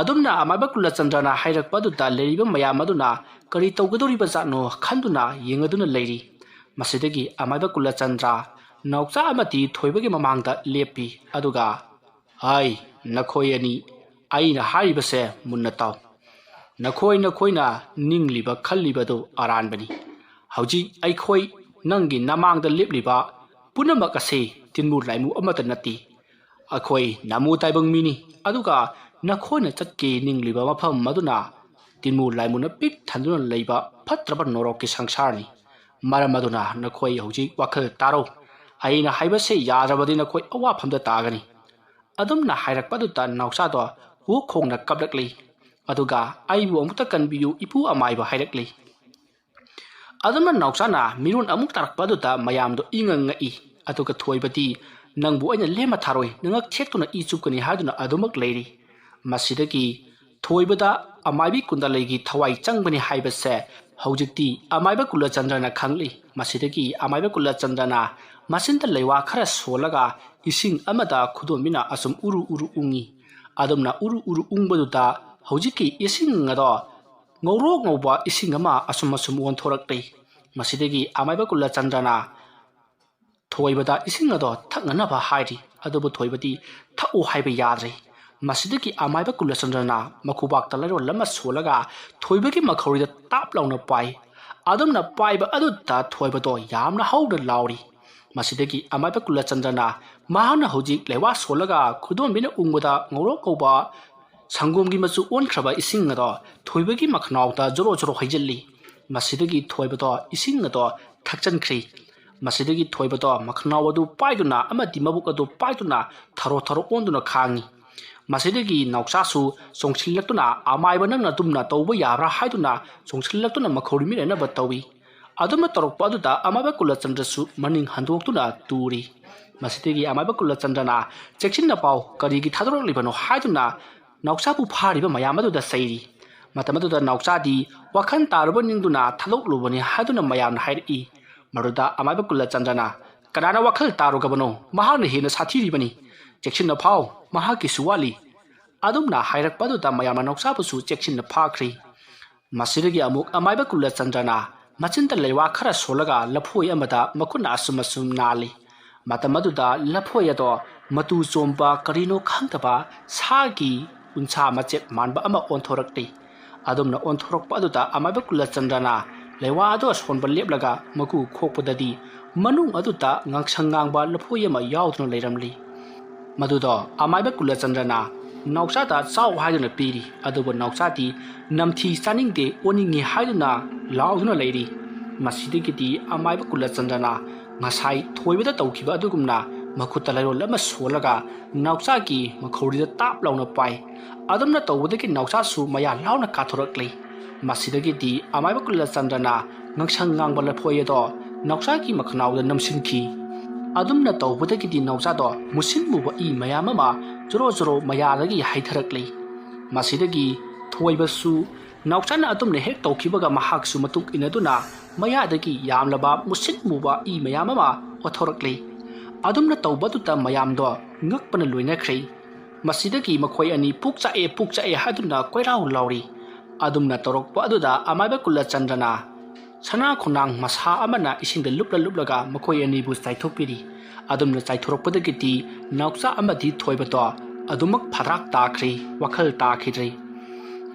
ꯑꯗꯨꯝꯅ ꯑꯃꯥꯏꯕ ꯀꯨꯂꯆꯟꯗ꯭ꯔꯅ ꯍꯥꯏꯔꯛꯄ ꯑꯗꯨꯗ ꯂꯩꯔꯤꯕ ꯃꯌꯥꯝ ꯑꯗꯨꯅ ꯀꯔꯤ ꯇꯧꯒꯗꯧꯔꯤꯕ ꯖꯥꯠꯅꯣ ꯈꯟꯗꯨꯅ ꯌꯦꯡꯉꯗꯨꯅ ꯂꯩꯔꯤ꯫ ꯃꯁꯤꯗꯒꯤ ꯑꯃꯥꯏꯕ ꯀꯨꯂꯆꯟꯗ꯭ꯔ ꯅꯥꯎꯆꯥ ꯑꯃꯗꯤ ꯊꯣꯏꯕꯒꯤ ꯃꯃꯥꯡꯗ ꯂꯦꯞꯄꯤ, ꯑꯗꯨꯒ, "ꯍꯥꯏ, ꯅꯈꯣꯏ ꯑꯅꯤ, ꯑꯩꯅ ꯍꯥꯏꯔꯤꯕꯁꯦ ꯃꯨꯟꯅ ꯇꯥꯎ꯫ ꯅꯈꯣꯏ ꯅꯈꯣꯏꯅ ꯅꯤꯡꯂꯤꯕ ꯈꯜꯂꯤꯕꯗꯨ ꯑꯔꯥꯟꯕꯅꯤ꯫ ꯍꯧꯖꯤꯛ ꯑꯩꯈꯣꯏ ꯅꯪꯒꯤ ꯅꯃꯥꯡꯗ ꯂꯦꯞꯂꯤꯕ ꯄꯨꯝꯅꯃꯛ ꯑꯁꯤ ꯇꯤꯟꯃꯨ ꯂꯥꯏꯃꯨ ꯑꯃꯠꯇ ꯅꯠꯇꯦ꯫ ꯑꯩꯈꯣꯏ ꯅꯃꯨ ꯇꯥꯏꯕꯪ ꯃꯤꯅꯤ, ꯑꯗꯨꯒ ꯅꯈꯣꯏꯅ ꯆꯠꯀꯦ ꯅꯤꯡꯂꯤꯕ ꯃꯐꯝ ꯑꯗꯨꯅ ꯇꯤꯟꯃꯨ ꯂꯥꯏꯃꯨꯅ ꯄꯤꯛ ꯊꯟꯗꯨꯅ ꯂꯩꯕ ꯐꯠꯇ꯭ꯔꯕ ꯅꯣꯔꯣꯛꯀꯤ ꯁꯪꯁꯥꯔꯅꯤ꯫ ꯃꯔꯝ ꯑꯗꯨꯅ ꯅꯈꯣꯏ ꯍꯧꯖꯤꯛ ꯋꯥꯈꯜ ꯇꯥꯔꯣ꯫ ꯑꯩꯅ ꯍꯥꯏꯕꯁꯦ ꯌꯥꯗ꯭ꯔꯕꯗꯤ ꯅꯈꯣꯏ ꯑꯋꯥꯐꯝꯗ ꯇꯥꯒꯅꯤ꯫ ꯑꯗꯨꯝꯅ ꯍꯥꯏꯔꯛꯄ ꯑꯗꯨꯗ ꯅꯥꯎꯆꯥꯗꯣ ꯍꯨ ꯈꯣꯡꯅ ꯀꯞꯂꯛꯂꯤ꯫ ꯑꯗꯨꯒ "ꯑꯩꯕꯨ ꯑꯃꯨꯛꯇ ꯀꯟꯕꯤꯌꯨ ꯏꯄꯨ ꯑꯃꯥꯏꯕ" ꯍꯥꯏꯔꯛꯂꯤ꯫ ꯑꯗꯨꯝꯅ ꯅꯥꯎꯆꯥꯅ ꯃꯤꯔꯣꯟ ꯑꯃꯨꯛ ꯇꯥꯔꯛꯄ ꯑꯗꯨꯗ ꯃꯌꯥꯝꯗꯣ ꯏꯉꯛ ꯉꯛꯏ꯫ ꯑꯗꯨꯒ ꯊꯣꯏꯕꯗꯤ "ꯅꯪꯕꯨ ꯑꯩꯅ ꯂꯦꯝꯃ ꯊꯥꯔꯣꯏ, ꯅꯉꯛ ꯊꯦꯛꯇꯨꯅ ꯏ ꯆꯨꯞꯀꯅꯤ" ꯍꯥꯏꯗꯨꯅ ꯑꯗꯨꯃꯛ ꯂꯩꯔꯤ꯫ ꯃꯁꯤꯗꯒꯤ ꯊꯣꯏꯕꯗ ꯑꯃꯥꯏꯕꯤ ꯀꯨꯟꯗꯂꯩꯒꯤ ꯊꯋꯥꯏ ꯆꯪꯕꯅꯤ ꯍꯥꯏꯕꯁꯦ ꯍꯧꯖꯤꯛꯇꯤ ꯑꯃꯥꯏꯕ ꯀꯨꯂꯆꯟꯗ꯭ꯔꯅ ꯈꯪꯂꯤ꯫ ꯃꯁꯤꯗꯒꯤ ꯑꯃꯥꯏꯕ ꯀꯨꯂꯆꯟꯗ꯭ꯔꯅ ꯃꯆꯤꯟꯗ ꯂꯩꯋꯥ ꯈꯔ ꯁꯣꯜꯂꯒ ꯏꯁꯤꯡ ꯑꯃꯗ ꯈꯨꯗꯣꯝꯕꯤꯅ ꯑꯁꯨꯝ ꯎꯔꯨ ꯎꯔꯨ ꯎꯪꯉꯤ꯫ ꯑꯗꯨꯝꯅ ꯎꯔꯨ ꯎꯔꯨ ꯎꯪꯕꯗꯨꯗ ꯍꯧꯖꯤꯛꯀꯤ ꯏꯁꯤꯡ ꯑꯗꯣ ꯉꯧꯔꯣꯛ ꯉꯧꯕ ꯏꯁꯤꯡ ꯑꯃ ꯑꯁꯨꯝ ꯑꯁꯨꯝ ꯑꯣꯟꯊꯣꯔꯛꯂꯤ꯫ ꯃꯁꯤꯗꯒꯤ ꯑꯃꯥꯏꯕ ꯀꯨꯂꯆꯟꯗ꯭ꯔꯅ ꯊꯣꯏꯕꯗ ꯏꯁꯤꯡ ꯑꯗꯣ ꯊꯛꯅꯅꯕ ꯍꯥꯏꯔꯤ꯫ ꯑꯗꯨꯕꯨ ꯊꯣꯏꯕꯗꯤ ꯊꯛꯎ ꯍꯥꯏꯕ ꯌꯥꯗ꯭ꯔꯦ꯫ ꯃꯁꯤꯗꯒꯤ ꯑꯃꯥꯏꯕ ꯀꯨꯂꯆꯟꯗ꯭ꯔꯅ ꯃꯈꯨꯕꯥꯛꯇ ꯂꯩꯔꯣꯜ ꯑꯃ ꯁꯣꯜꯂꯒ ꯊꯣꯏꯕꯒꯤ ꯃꯈꯧꯔꯤꯗ ꯇꯥꯞ ꯂꯥꯎꯅ ꯄꯥꯏ꯫ ꯑꯗꯨꯝꯅ ꯄꯥꯏꯕ ꯑꯗꯨꯗ ꯊꯣꯏꯕꯗꯣ ꯌꯥꯝꯅ ꯍꯧꯅ ꯂꯥꯎꯔꯤ꯫ ꯃꯁꯤꯗꯒꯤ ꯑꯃꯥꯏꯕ ꯀꯨꯂꯆꯟꯗ꯭ꯔꯅ ꯃꯍꯥꯛꯅ ꯍꯧꯖꯤꯛ ꯂꯩꯋꯥ ꯁꯣꯜꯂꯒ ꯈꯨꯗꯣꯝꯕꯤꯅ ꯎꯪꯕꯗ ꯉꯧꯔꯣꯛ ꯉꯧꯕ ꯁꯪꯒꯣꯝꯒꯤ ꯃꯆꯨ ꯑꯣꯟꯈ꯭ꯔꯕ ꯏꯁꯤꯡ ꯑꯗꯣ ꯊꯣꯏꯕꯒꯤ ꯃꯈꯅꯥꯎꯗ ꯖꯣꯔꯣ ꯖꯣꯔꯣ ꯍꯩꯖꯤꯜꯂꯤ꯫ ꯃꯁꯤꯗꯒꯤ ꯊꯣꯏꯕꯗꯣ ꯏꯁꯤꯡ ꯑꯗꯣ ꯊꯛꯆꯟꯈ꯭ꯔꯤ꯫ ꯃꯁꯤꯗꯒꯤ ꯊꯣꯏꯕꯗꯣ ꯃꯈꯅꯥꯎ ꯑꯗꯨ ꯄꯥꯏꯗꯨꯅ ꯑꯃꯗꯤ ꯃꯕꯨꯛ ꯑꯗꯨ ꯄꯥꯏꯗꯨꯅ ꯊꯔꯣ ꯊꯔꯣ ꯑꯣꯟꯗꯨꯅ ꯈꯥꯡꯉꯤ꯫ ꯃꯁꯤꯗꯒꯤ ꯅꯥꯎꯆꯥꯁꯨ ꯆꯣꯡꯁꯤꯜꯂꯛꯇꯨꯅ ꯑꯃꯥꯏꯕ ꯅꯪꯅ ꯑꯗꯨꯝꯅ ꯇꯧꯕ ꯌꯥꯕ꯭ꯔꯥ ꯍꯥꯏꯗꯨꯅ ꯆꯣꯡꯁꯤꯜꯂꯛꯇꯨꯅ ꯃꯈꯧꯔꯤ ꯃꯤꯅꯅꯕ ꯇꯧꯏ꯫ ꯑꯗꯨꯝꯅ ꯇꯧꯔꯛꯄ ꯑꯗꯨꯗ ꯑꯃꯥꯏꯕ ꯀꯨꯂꯆꯟꯗ꯭ꯔꯁꯨ ꯃꯅꯤꯡ ꯍꯟꯗꯣꯛꯇꯨꯅ ꯇꯨꯔꯤ꯫ ꯃꯁꯤꯗꯒꯤ ꯑꯃꯥꯏꯕ ꯀꯨꯂꯆꯟꯗ꯭ꯔꯅ "ꯆꯦꯛꯁꯤꯟꯅ ꯄꯥꯎ, ꯀꯔꯤꯒꯤ ꯊꯥꯗꯣꯔꯛꯂꯤꯕꯅꯣ?" ꯍꯥꯏꯗꯨꯅ ꯅꯥꯎꯆꯥꯕꯨ ꯐꯥꯔꯤꯕ ꯃꯌꯥꯝ ꯑꯗꯨꯗ ꯆꯩꯔꯤ꯫ ꯃꯇꯝ ꯑꯗꯨꯗ ꯅꯥꯎꯆꯥꯗꯤ ꯋꯥꯈꯜ ꯇꯥꯔꯨꯕ ꯅꯤꯡꯗꯨꯅ ꯊꯥꯗꯣꯛꯂꯨꯕꯅꯤ ꯍꯥꯏꯗꯨꯅ ꯃꯌꯥꯝꯅ ꯍꯥꯏꯔꯛꯏ꯫ ꯃꯗꯨꯗ ꯑꯃꯥꯏꯕ ꯀꯨꯂꯆꯟꯗ꯭ꯔꯅ "ꯀꯅꯥꯅ ꯋꯥꯈꯜ ꯇꯥꯔꯨꯒꯕꯅꯣ? ꯃꯍꯥꯛꯅ ꯍꯦꯟꯅ ꯁꯥꯊꯤꯔꯤꯕꯅꯤ꯫ ꯆꯦꯛꯁꯤꯟꯅ ꯐꯥꯎ, ꯃꯍꯥꯛꯀꯤꯁꯨ ꯋꯥꯠꯂꯤ"꯫ ꯑꯗꯨꯝꯅ ꯍꯥꯏꯔꯛꯄ ꯑꯗꯨꯗ ꯃꯌꯥꯝꯅ ꯅꯥꯎꯆꯥꯕꯨꯁꯨ ꯆꯦꯛꯁꯤꯟꯅ ꯐꯥꯈ꯭ꯔꯤ꯫ ꯃꯁꯤꯗꯒꯤ ꯑꯃꯨꯛ ꯑꯃꯥꯏꯕ ꯀꯨꯂꯆꯟꯗ꯭ꯔꯅ ꯃꯆꯤꯟꯗ ꯂꯩꯋꯥ ꯈꯔ ꯁꯣꯜꯂꯒ ꯂꯐꯣꯏ ꯑꯃꯗ ꯃꯈꯨꯠꯅ ꯑꯁꯨꯝ ꯑꯁꯨꯝ ꯅꯥꯜꯂꯤ꯫ ꯃꯇꯝ ꯑꯗꯨꯗ ꯂꯐꯣꯏ ꯑꯗꯣ ꯃꯇꯨ ꯆꯣꯝꯕ ꯀꯔꯤꯅꯣ ꯈꯪꯗꯕ ꯁꯥꯒꯤ ꯎꯟꯁꯥ ꯃꯆꯦꯠ ꯃꯥꯟꯕ ꯑꯃ ꯑꯣꯟꯊꯣꯔꯛꯂꯤ꯫ ꯑꯗꯨꯝꯅ ꯑꯣꯟꯊꯣꯔꯛꯄ ꯑꯗꯨꯗ ꯑꯃꯥꯏꯕ ꯀꯨꯂꯆꯟꯗ꯭ꯔꯅ ꯂꯩꯋꯥ ꯑꯗꯨ ꯑꯁꯣꯟꯕ ꯂꯦꯞꯂꯒ ꯃꯀꯨ ꯈꯣꯛꯄꯗꯗꯤ ꯃꯅꯨꯡ ꯑꯗꯨꯗ ꯉꯥꯡꯁꯪ ꯉꯥꯡꯕ ꯂꯐꯣꯏ ꯑꯃ ꯌꯥꯎꯗꯨꯅ ꯂꯩꯔꯝꯂꯤ꯫ ꯃꯗꯨꯗꯣ ꯑꯃꯥꯏꯕ ꯀꯨꯂꯆꯟꯗ꯭ꯔꯅ ꯅꯥꯎꯆꯥꯗ ꯆꯥꯎ ꯍꯥꯏꯗꯨꯅ ꯄꯤꯔꯤ꯫ ꯑꯗꯨꯕꯨ ꯅꯥꯎꯆꯥꯗꯤ ꯅꯝꯊꯤ, ꯆꯥꯅꯤꯡꯗꯦ, ꯑꯣꯅꯤꯡꯉꯤ ꯍꯥꯏꯗꯨꯅ ꯂꯥꯎꯗꯨꯅ ꯂꯩꯔꯤ꯫ ꯃꯁꯤꯗꯒꯤꯗꯤ ꯑꯃꯥꯏꯕ ꯀꯨꯂꯆꯟꯗ꯭ꯔꯅ ꯉꯁꯥꯏ ꯊꯣꯏꯕꯗ ꯇꯧꯈꯤꯕ ꯑꯗꯨꯒꯨꯝꯅ ꯃꯈꯨꯠꯇ ꯂꯩꯔꯣꯜ ꯑꯃ ꯁꯣꯜꯂꯒ ꯅꯥꯎꯆꯥꯒꯤ ꯃꯈꯧꯔꯤꯗ ꯇꯥꯞ ꯂꯥꯎꯅ ꯄꯥꯏ꯫ ꯑꯗꯨꯝꯅ ꯇꯧꯕꯗꯒꯤ ꯅꯥꯎꯆꯥꯁꯨ ꯃꯌꯥ ꯂꯥꯎꯅ ꯀꯥꯊꯣꯔꯛꯂꯤ꯫ ꯃꯁꯤꯗꯒꯤꯗꯤ ꯑꯃꯥꯏꯕ ꯀꯨꯂꯆꯟꯗ꯭ꯔꯅ ꯉꯥꯡꯁꯪ ꯉꯥꯡꯕ ꯂꯐꯣꯏ ꯑꯗꯣ ꯅꯥꯎꯆꯥꯒꯤ ꯃꯈꯅꯥꯎꯗ ꯅꯝꯁꯤꯟꯈꯤ꯫ ꯑꯗꯨꯝꯅ ꯇꯧꯕꯗꯒꯤꯗꯤ ꯅꯥꯎꯆꯥꯗꯣ ꯃꯨꯁꯤꯟ ꯃꯨꯕ ꯏ ꯃꯌꯥꯝ ꯑꯃ ꯖꯣꯔꯣ ꯖꯣꯔꯣ ꯃꯌꯥꯗꯒꯤ ꯍꯩꯊꯔꯛꯂꯤ꯫ ꯃꯁꯤꯗꯒꯤ ꯊꯣꯏꯕꯁꯨ ꯅꯥꯎꯆꯥꯅ ꯑꯗꯨꯝꯅ ꯍꯦꯛ ꯇꯧꯈꯤꯕꯒ ꯃꯍꯥꯛꯁꯨ ꯃꯇꯨꯡ ꯏꯟꯅꯗꯨꯅ ꯃꯌꯥꯗꯒꯤ ꯌꯥꯝꯂꯕ ꯃꯨꯁꯤꯟ ꯃꯨꯕ ꯏ ꯃꯌꯥꯝ ꯑꯃ ꯑꯣꯊꯣꯔꯛꯂꯤ꯫ ꯑꯗꯨꯝꯅ ꯇꯧꯕꯗꯨꯗ ꯃꯌꯥꯝꯗꯣ ꯉꯛꯄꯅ ꯂꯣꯏꯅꯈ꯭ꯔꯦ꯫ ꯃꯁꯤꯗꯒꯤ ꯃꯈꯣꯏ ꯑꯅꯤ ꯄꯨꯛ ꯆꯥꯛꯑꯦ, ꯄꯨꯛ ꯆꯥꯛꯑꯦ ꯍꯥꯏꯗꯨꯅ ꯀꯣꯏꯔꯥꯎ ꯂꯥꯎꯔꯤ꯫ ꯑꯗꯨꯝꯅ ꯇꯧꯔꯛꯄ ꯑꯗꯨꯗ ꯑꯃꯥꯏꯕ ꯀꯨꯂꯆꯟꯗ꯭ꯔꯅ ꯁꯅꯥ ꯈꯣꯡꯅꯥꯡ ꯃꯁꯥ ꯑꯃꯅ ꯏꯁꯤꯡꯗ ꯂꯨꯞꯂ ꯂꯨꯞꯂꯒ ꯃꯈꯣꯏ ꯑꯅꯤꯕꯨ ꯆꯥꯏꯊꯣꯛꯄꯤꯔꯤ꯫ ꯑꯗꯨꯝꯅ ꯆꯥꯏꯊꯣꯔꯛꯄꯗꯒꯤꯗꯤ ꯅꯥꯎꯆꯥ ꯑꯃꯗꯤ ꯊꯣꯏꯕꯗꯣ ꯑꯗꯨꯃꯛ ꯐꯥꯗ꯭ꯔꯥꯛ ꯇꯥꯈ꯭ꯔꯦ, ꯋꯥꯈꯜ ꯇꯥꯈꯤꯗ꯭ꯔꯦ꯫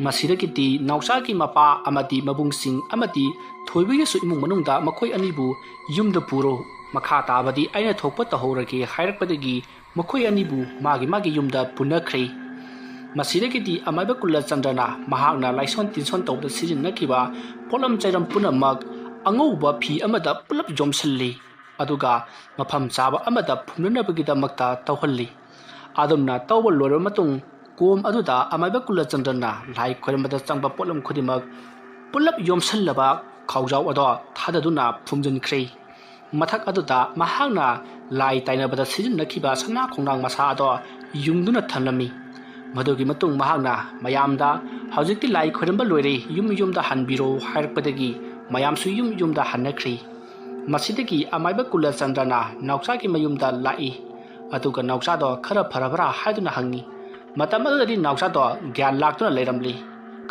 ꯃꯁꯤꯗꯒꯤꯗꯤ ꯅꯥꯎꯆꯥꯒꯤ ꯃꯄꯥ ꯑꯃꯗꯤ ꯃꯕꯨꯡꯁꯤꯡ ꯑꯃꯗꯤ ꯊꯣꯏꯕꯒꯤꯁꯨ ꯏꯃꯨꯡ ꯃꯅꯨꯡꯗ ꯃꯈꯣꯏ ꯑꯅꯤꯕꯨ ꯌꯨꯝꯗ ꯄꯨꯔꯣ, ꯃꯈꯥ ꯇꯥꯕꯗꯤ ꯑꯩꯅ ꯊꯣꯛꯄ ꯇꯧꯍꯧꯔꯒꯦ ꯍꯥꯏꯔꯛꯄꯗꯒꯤ ꯃꯈꯣꯏ ꯑꯅꯤꯕꯨ ꯃꯥꯒꯤ ꯃꯥꯒꯤ ꯌꯨꯝꯗ ꯄꯨꯅꯈ꯭ꯔꯦ꯫ ꯃꯁꯤꯗꯒꯤꯗꯤ ꯑꯃꯥꯏꯕ ꯀꯨꯂꯆꯟꯗ꯭ꯔꯅ ꯃꯍꯥꯛꯅ ꯂꯥꯏꯁꯣꯟ ꯇꯤꯟꯁꯣꯟ ꯇꯧꯕꯗ ꯁꯤꯖꯤꯟꯅꯈꯤꯕ ꯄꯣꯠꯂꯝ ꯆꯩꯔꯝ ꯄꯨꯝꯅꯃꯛ ꯑꯉꯧꯕ ꯐꯤ ꯑꯃꯗ ꯄꯨꯂꯞ ꯌꯣꯝꯁꯤꯜꯂꯤ꯫ ꯑꯗꯨꯒ ꯃꯐꯝ ꯆꯥꯕ ꯑꯃꯗ ꯐꯨꯝꯅꯅꯕꯒꯤꯗꯃꯛꯇ ꯇꯧꯍꯜꯂꯤ꯫ ꯑꯗꯨꯝꯅ ꯇꯧꯕ ꯂꯣꯏꯔꯕ ꯃꯇꯨꯡ ꯀꯣꯝ ꯑꯗꯨꯗ ꯑꯃꯥꯏꯕ ꯀꯨꯂꯆꯟꯗ꯭ꯔꯅ ꯂꯥꯏ ꯈꯣꯏꯔꯝꯕꯗ ꯆꯪꯕ ꯄꯣꯠꯂꯝ ꯈꯨꯗꯤꯡꯃꯛ ꯄꯨꯂꯞ ꯌꯣꯝꯁꯤꯜꯂꯕ ꯈꯥꯎꯖꯥꯎ ꯑꯗꯣ ꯊꯥꯗꯗꯨꯅ ꯐꯨꯝꯖꯤꯟꯈ꯭ꯔꯦ꯫ ꯃꯊꯛ ꯑꯗꯨꯗ ꯃꯍꯥꯛꯅ ꯂꯥꯏ ꯇꯥꯏꯅꯕꯗ ꯁꯤꯖꯤꯟꯅꯈꯤꯕ ꯁꯅꯥ ꯈꯣꯡꯅꯥꯡ ꯃꯁꯥ ꯑꯗꯣ ꯌꯨꯡꯗꯨꯅ ꯊꯝꯂꯝꯃꯤ꯫ ꯃꯗꯨꯒꯤ ꯃꯇꯨꯡ ꯃꯍꯥꯛꯅ ꯃꯌꯥꯝꯗ, "ꯍꯧꯖꯤꯛꯇꯤ ꯂꯥꯏ ꯈꯣꯏꯔꯝꯕ ꯂꯣꯏꯔꯦ, ꯌꯨꯝ ꯌꯨꯝꯗ ꯍꯟꯕꯤꯔꯣ" ꯍꯥꯏꯔꯛꯄꯗꯒꯤ ꯃꯌꯥꯝꯁꯨ ꯌꯨꯝ ꯌꯨꯝꯗ ꯍꯟꯅꯈ꯭ꯔꯦ꯫ ꯃꯁꯤꯗꯒꯤ ꯑꯃꯥꯏꯕ ꯀꯨꯂꯆꯟꯗ꯭ꯔꯅ ꯅꯥꯎꯆꯥꯒꯤ ꯃꯌꯨꯝꯗ ꯂꯥꯛꯏ꯫ ꯑꯗꯨꯒ ꯅꯥꯎꯆꯥꯗꯣ ꯈꯔ ꯐꯔꯕ꯭ꯔꯥ ꯍꯥꯏꯗꯨꯅ ꯍꯪꯉꯤ꯫ ꯃꯇꯝ ꯑꯗꯨꯗꯗꯤ ꯅꯥꯎꯆꯥꯗꯣ ꯒ꯭ꯌꯥꯟ ꯂꯥꯛꯇꯨꯅ ꯂꯩꯔꯝꯂꯤ꯫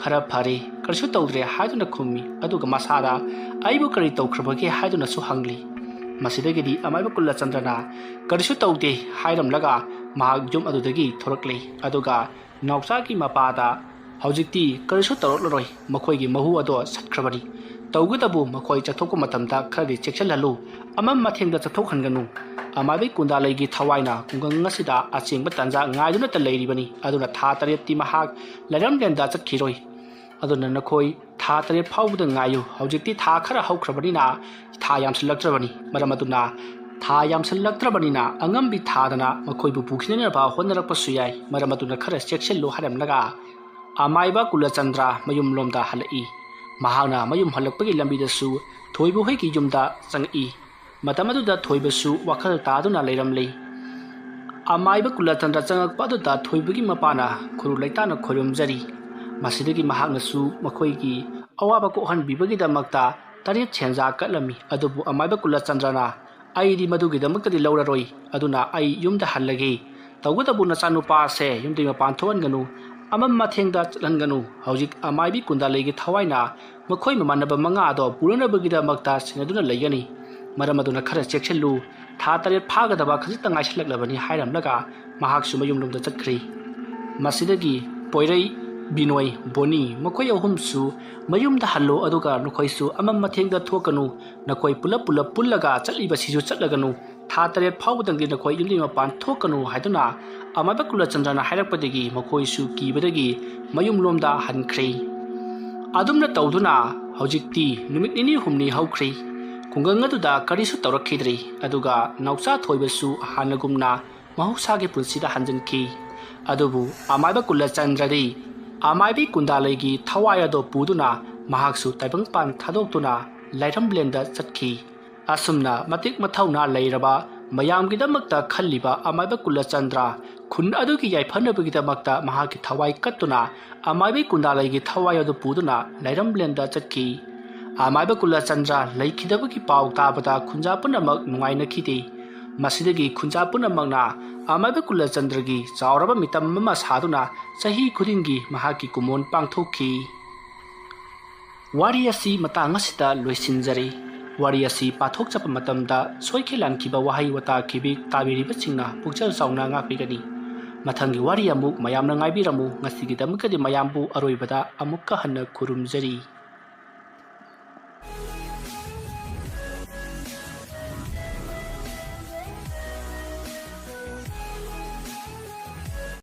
"ꯈꯔ ꯐꯔꯦ, ꯀꯔꯤꯁꯨ ꯇꯧꯗ꯭ꯔꯦ" ꯍꯥꯏꯗꯨꯅ ꯈꯨꯝꯃꯤ꯫ ꯑꯗꯨꯒ ꯃꯁꯥꯗ "ꯑꯩꯕꯨ ꯀꯔꯤ ꯇꯧꯈ꯭ꯔꯕꯒꯦ?" ꯍꯥꯏꯗꯨꯅꯁꯨ ꯍꯪꯂꯤ꯫ ꯃꯁꯤꯗꯒꯤꯗꯤ ꯑꯃꯥꯏꯕ ꯀꯨꯂꯆꯟꯗ꯭ꯔꯅ "ꯀꯔꯤꯁꯨ ꯇꯧꯗꯦ" ꯍꯥꯏꯔꯝꯂꯒ ꯃꯍꯥꯛ ꯌꯨꯝ ꯑꯗꯨꯗꯒꯤ ꯊꯣꯔꯛꯂꯤ꯫ ꯑꯗꯨꯒ ꯅꯥꯎꯆꯥꯒꯤ ꯃꯄꯥꯗ "ꯍꯧꯖꯤꯛꯇꯤ ꯀꯔꯤꯁꯨ ꯇꯧꯔꯛꯂꯔꯣꯏ, ꯃꯈꯣꯏꯒꯤ ꯃꯍꯨ ꯑꯗꯣ ꯁꯠꯈ꯭ꯔꯕꯅꯤ꯫ ꯇꯧꯒꯇꯕꯨ ꯃꯈꯣꯏ ꯆꯠꯊꯣꯛꯄ ꯃꯇꯝꯗ ꯈꯔꯗꯤ ꯆꯦꯛꯁꯤꯜꯍꯜꯂꯨ, ꯑꯃꯝ ꯑꯊꯦꯡꯗ ꯆꯠꯊꯣꯛꯍꯟꯒꯅꯨ꯫ ꯑꯃꯥꯏꯕꯩ ꯀꯨꯟꯗꯥꯂꯩꯒꯤ ꯊꯋꯥꯏꯅ ꯈꯨꯡꯒꯪ ꯑꯁꯤꯗ ꯑꯆꯦꯡꯕ ꯇꯥꯟꯖꯥ ꯉꯥꯏꯗꯨꯅꯇ ꯂꯩꯔꯤꯕꯅꯤ꯫ ꯑꯗꯨꯅ ꯊꯥ ꯇꯔꯦꯠꯇꯤ ꯃꯍꯥꯛ ꯂꯩꯔꯝꯂꯦꯟꯗ ꯆꯠꯈꯤꯔꯣꯏ꯫ ꯑꯗꯨꯅ ꯅꯈꯣꯏ ꯊꯥ ꯇꯔꯦꯠ ꯐꯥꯎꯕꯗ ꯉꯥꯏꯌꯨ꯫ ꯍꯧꯖꯤꯛꯇꯤ ꯊꯥ ꯈꯔ ꯍꯧꯈ꯭ꯔꯕꯅꯤꯅ ꯊꯥ ꯌꯥꯝꯁꯤꯜꯂꯛꯇ꯭ꯔꯕꯅꯤ꯫ ꯃꯔꯝ ꯑꯗꯨꯅ ꯊꯥ ꯌꯥꯝꯁꯤꯜꯂꯛꯇ꯭ꯔꯕꯅꯤꯅ ꯑꯉꯝꯕꯤ ꯊꯥꯗꯅ ꯃꯈꯣꯏꯕꯨ ꯄꯨꯈꯤꯅꯅꯕ ꯍꯣꯠꯅꯔꯛꯄꯁꯨ ꯌꯥꯏ꯫ ꯃꯔꯝ ꯑꯗꯨꯅ ꯈꯔ ꯆꯦꯛꯁꯤꯜꯂꯨ ꯍꯥꯏꯔꯝꯂꯒ ꯑꯃꯥꯏꯕ ꯀꯨꯂꯆꯟꯗ꯭ꯔ ꯃꯌꯨꯝꯂꯣꯝꯗ ꯍꯜꯂꯛꯏ꯫ ꯃꯍꯥꯛꯅ ꯃꯌꯨꯝ ꯍꯜꯂꯛꯄꯒꯤ ꯂꯝꯕꯤꯗꯁꯨ ꯊꯣꯏꯕ ꯍꯣꯏꯒꯤ ꯌꯨꯝꯗ ꯆꯪꯉꯛꯏ꯫ ꯃꯇꯝ ꯑꯗꯨꯗ ꯊꯣꯏꯕꯁꯨ ꯋꯥꯈꯜ ꯇꯥꯗꯨꯅ ꯂꯩꯔꯝꯂꯤ꯫ ꯑꯃꯥꯏꯕ ꯀꯨꯂꯆꯟꯗ꯭ꯔ ꯆꯪꯉꯛꯄ ꯑꯗꯨꯗ ꯊꯣꯏꯕꯒꯤ ꯃꯄꯥꯅ ꯈꯨꯔꯨ ꯂꯩꯇꯥꯅ ꯈꯣꯏꯔꯨꯝꯖꯔꯤ꯫ ꯃꯁꯤꯗꯒꯤ ꯃꯍꯥꯛꯅꯁꯨ ꯃꯈꯣꯏꯒꯤ ꯑꯋꯥꯕ ꯀꯣꯛꯍꯟꯕꯤꯕꯒꯤꯗꯃꯛꯇ ꯇꯔꯦꯠ ꯁꯦꯟꯖꯥ ꯀꯠꯂꯝꯃꯤ꯫ ꯑꯗꯨꯕꯨ ꯑꯃꯥꯏꯕ ꯀꯨꯂꯆꯟꯗ꯭ꯔꯅ, "ꯑꯩꯗꯤ ꯃꯗꯨꯒꯤꯗꯃꯛꯇꯗꯤ ꯂꯧꯔꯔꯣꯏ, ꯑꯗꯨꯅ ꯑꯩ ꯌꯨꯝꯗ ꯍꯜꯂꯒꯦ꯫ ꯇꯧꯕꯇꯕꯨ ꯅꯆꯥꯅꯨꯄꯥ ꯑꯁꯦ ꯌꯨꯝꯗꯒꯤ ꯃꯄꯥꯟ ꯊꯣꯛꯍꯟꯒꯅꯨ, ꯑꯃꯝ ꯑꯊꯦꯡꯗ ꯆꯠꯍꯟꯒꯅꯨ꯫ ꯍꯧꯖꯤꯛ ꯑꯃꯥꯏꯕꯤ ꯀꯨꯟꯗꯥꯂꯩꯒꯤ ꯊꯋꯥꯏꯅ ꯃꯈꯣꯏ ꯃꯃꯥꯟꯅꯕ ꯃꯉꯥ ꯑꯗꯣ ꯄꯨꯅꯅꯕꯒꯤꯗꯃꯛꯇ ꯁꯦꯟꯅꯗꯨꯅ ꯂꯩꯒꯅꯤ꯫ ꯃꯔꯝ ꯑꯗꯨꯅ ꯈꯔ ꯆꯦꯛꯁꯤꯜꯂꯨ꯫ ꯊꯥ ꯇꯔꯦꯠ ꯐꯥꯒꯗꯕ ꯈꯖꯤꯛꯇ ꯉꯥꯏꯁꯤꯜꯂꯛꯂꯕꯅꯤ" ꯍꯥꯏꯔꯝꯂꯒ ꯃꯍꯥꯛꯁꯨ ꯃꯌꯨꯝꯂꯣꯝꯗ ꯆꯠꯈ꯭ꯔꯤ꯫ ꯃꯁꯤꯗꯒꯤ ꯄꯣꯏꯔꯩ, ꯕꯤꯅꯣꯏ, ꯕꯣꯅꯤ ꯃꯈꯣꯏ ꯑꯍꯨꯝꯁꯨ ꯃꯌꯨꯝꯗ ꯍꯜꯂꯣ, ꯑꯗꯨꯒ ꯅꯈꯣꯏꯁꯨ ꯑꯃꯝ ꯑꯊꯦꯡꯗ ꯊꯣꯛꯀꯅꯨ, ꯅꯈꯣꯏ ꯄꯨꯂꯞ ꯄꯨꯂꯞ ꯄꯨꯜꯂꯒ ꯆꯠꯂꯤꯕꯁꯤꯁꯨ ꯆꯠꯂꯒꯅꯨ, ꯊꯥ ꯇꯔꯦꯠ ꯐꯥꯎꯕꯗꯪꯗꯤ ꯅꯈꯣꯏ ꯌꯨꯝꯗꯒꯤ ꯃꯄꯥꯟ ꯊꯣꯛꯀꯅꯨ ꯍꯥꯏꯗꯨꯅ ꯑꯃꯥꯏꯕ ꯀꯨꯂꯆꯟꯗ꯭ꯔꯅ ꯍꯥꯏꯔꯛꯄꯗꯒꯤ ꯃꯈꯣꯏꯁꯨ ꯀꯤꯕꯗꯒꯤ ꯃꯌꯨꯝꯂꯣꯝꯗ ꯍꯟꯈ꯭ꯔꯦ꯫ ꯑꯗꯨꯝꯅ ꯇꯧꯗꯨꯅ ꯍꯧꯖꯤꯛꯇꯤ ꯅꯨꯃꯤꯠ ꯅꯤꯅꯤ ꯍꯨꯝꯅꯤ ꯍꯧꯈ꯭ꯔꯦ꯫ ꯈꯨꯡꯒꯪ ꯑꯗꯨꯗ ꯀꯔꯤꯁꯨ ꯇꯧꯔꯛꯈꯤꯗ꯭ꯔꯦ꯫ ꯑꯗꯨꯒ ꯅꯥꯎꯆꯥ ꯊꯣꯏꯕꯁꯨ ꯍꯥꯟꯅꯒꯨꯝꯅ ꯃꯍꯧꯁꯥꯒꯤ ꯄꯨꯟꯁꯤꯗ ꯍꯟꯖꯤꯟꯈꯤ꯫ ꯑꯗꯨꯕꯨ ꯑꯃꯥꯏꯕ ꯀꯨꯂꯆꯟꯗ꯭ꯔꯗꯤ ꯑꯃꯥꯏꯕꯤ ꯀꯨꯟꯗꯥꯂꯩꯒꯤ ꯊꯋꯥꯏ ꯑꯗꯨ ꯄꯨꯗꯨꯅ ꯃꯍꯥꯛꯁꯨ ꯇꯥꯏꯕꯪꯄꯥꯟ ꯊꯥꯗꯣꯛꯇꯨꯅ ꯂꯥꯏꯔꯝꯂꯦꯟꯗ ꯆꯠꯈꯤ꯫ ꯑꯁꯨꯝꯅ ꯃꯇꯤꯛ ꯃꯊꯧꯅꯥ ꯂꯩꯔꯕ, ꯃꯌꯥꯝꯒꯤꯗꯃꯛꯇ ꯈꯜꯂꯤꯕ ꯑꯃꯥꯏꯕ ꯀꯨꯂꯆꯟꯗ꯭ꯔ ꯈꯨꯟ ꯑꯗꯨꯒꯤ ꯌꯥꯏꯐꯅꯕꯒꯤꯗꯃꯛꯇ ꯃꯍꯥꯛꯀꯤ ꯊꯋꯥꯏ ꯀꯠꯇꯨꯅ ꯑꯃꯥꯏꯕꯤ ꯀꯨꯟꯗꯥꯂꯩꯒꯤ ꯊꯋꯥꯏ ꯑꯗꯨ ꯄꯨꯗꯨꯅ ꯂꯥꯏꯔꯝꯂꯦꯟꯗ ꯆꯠꯈꯤ꯫ ꯑꯃꯥꯏꯕ ꯀꯨꯂꯆꯟꯗ꯭ꯔ ꯂꯩꯈꯤꯗꯕꯒꯤ ꯄꯥꯎ ꯇꯥꯕꯗ ꯈꯨꯟꯖꯥ ꯄꯨꯝꯅꯃꯛ ꯅꯨꯡꯉꯥꯏꯅꯈꯤꯗꯦ꯫ ꯃꯁꯤꯗꯒꯤ ꯈꯨꯟꯖꯥ ꯄꯨꯝꯅꯃꯛꯅ ꯑꯃꯥꯏꯕ ꯀꯨꯂꯆꯟꯗ꯭ꯔꯒꯤ ꯆꯥꯎꯔꯕ ꯃꯤꯇꯝ ꯑꯃ ꯁꯥꯗꯨꯅ ꯆꯍꯤ ꯈꯨꯗꯤꯡꯒꯤ ꯃꯍꯥꯛꯀꯤ ꯀꯨꯝꯑꯣꯟ ꯄꯥꯡꯊꯣꯛꯈꯤ꯫ ꯋꯥꯔꯤ ꯑꯁꯤ ꯃꯇꯥꯡ ꯑꯁꯤꯗ ꯂꯣꯏꯁꯤꯟꯖꯔꯦ꯫ ꯋꯥꯔꯤ ꯑꯁꯤ ꯄꯥꯊꯣꯛꯆꯕ ꯃꯇꯝꯗ ꯁꯣꯏꯈꯤ ꯂꯥꯟꯈꯤꯕ ꯋꯥꯍꯩ ꯋꯥꯇꯥ ꯈꯤꯕꯤ ꯇꯥꯕꯤꯔꯤꯕꯁꯤꯡꯅ ꯄꯨꯛꯆꯦꯜ ꯆꯥꯎꯅ ꯉꯥꯛꯄꯤꯒꯅꯤ꯫ ꯃꯊꯪꯒꯤ ꯋꯥꯔꯤ ꯑꯃꯨꯛ ꯃꯌꯥꯝꯅ ꯉꯥꯏꯕꯤꯔꯝꯃꯨ꯫ ꯉꯁꯤꯒꯤꯗꯃꯛꯇꯗꯤ ꯃꯌꯥꯝꯕꯨ ꯑꯔꯣꯏꯕꯗ ꯑꯃꯨꯛꯀ ꯍꯟꯅ ꯈꯨꯔꯨꯝꯖꯔꯤ꯫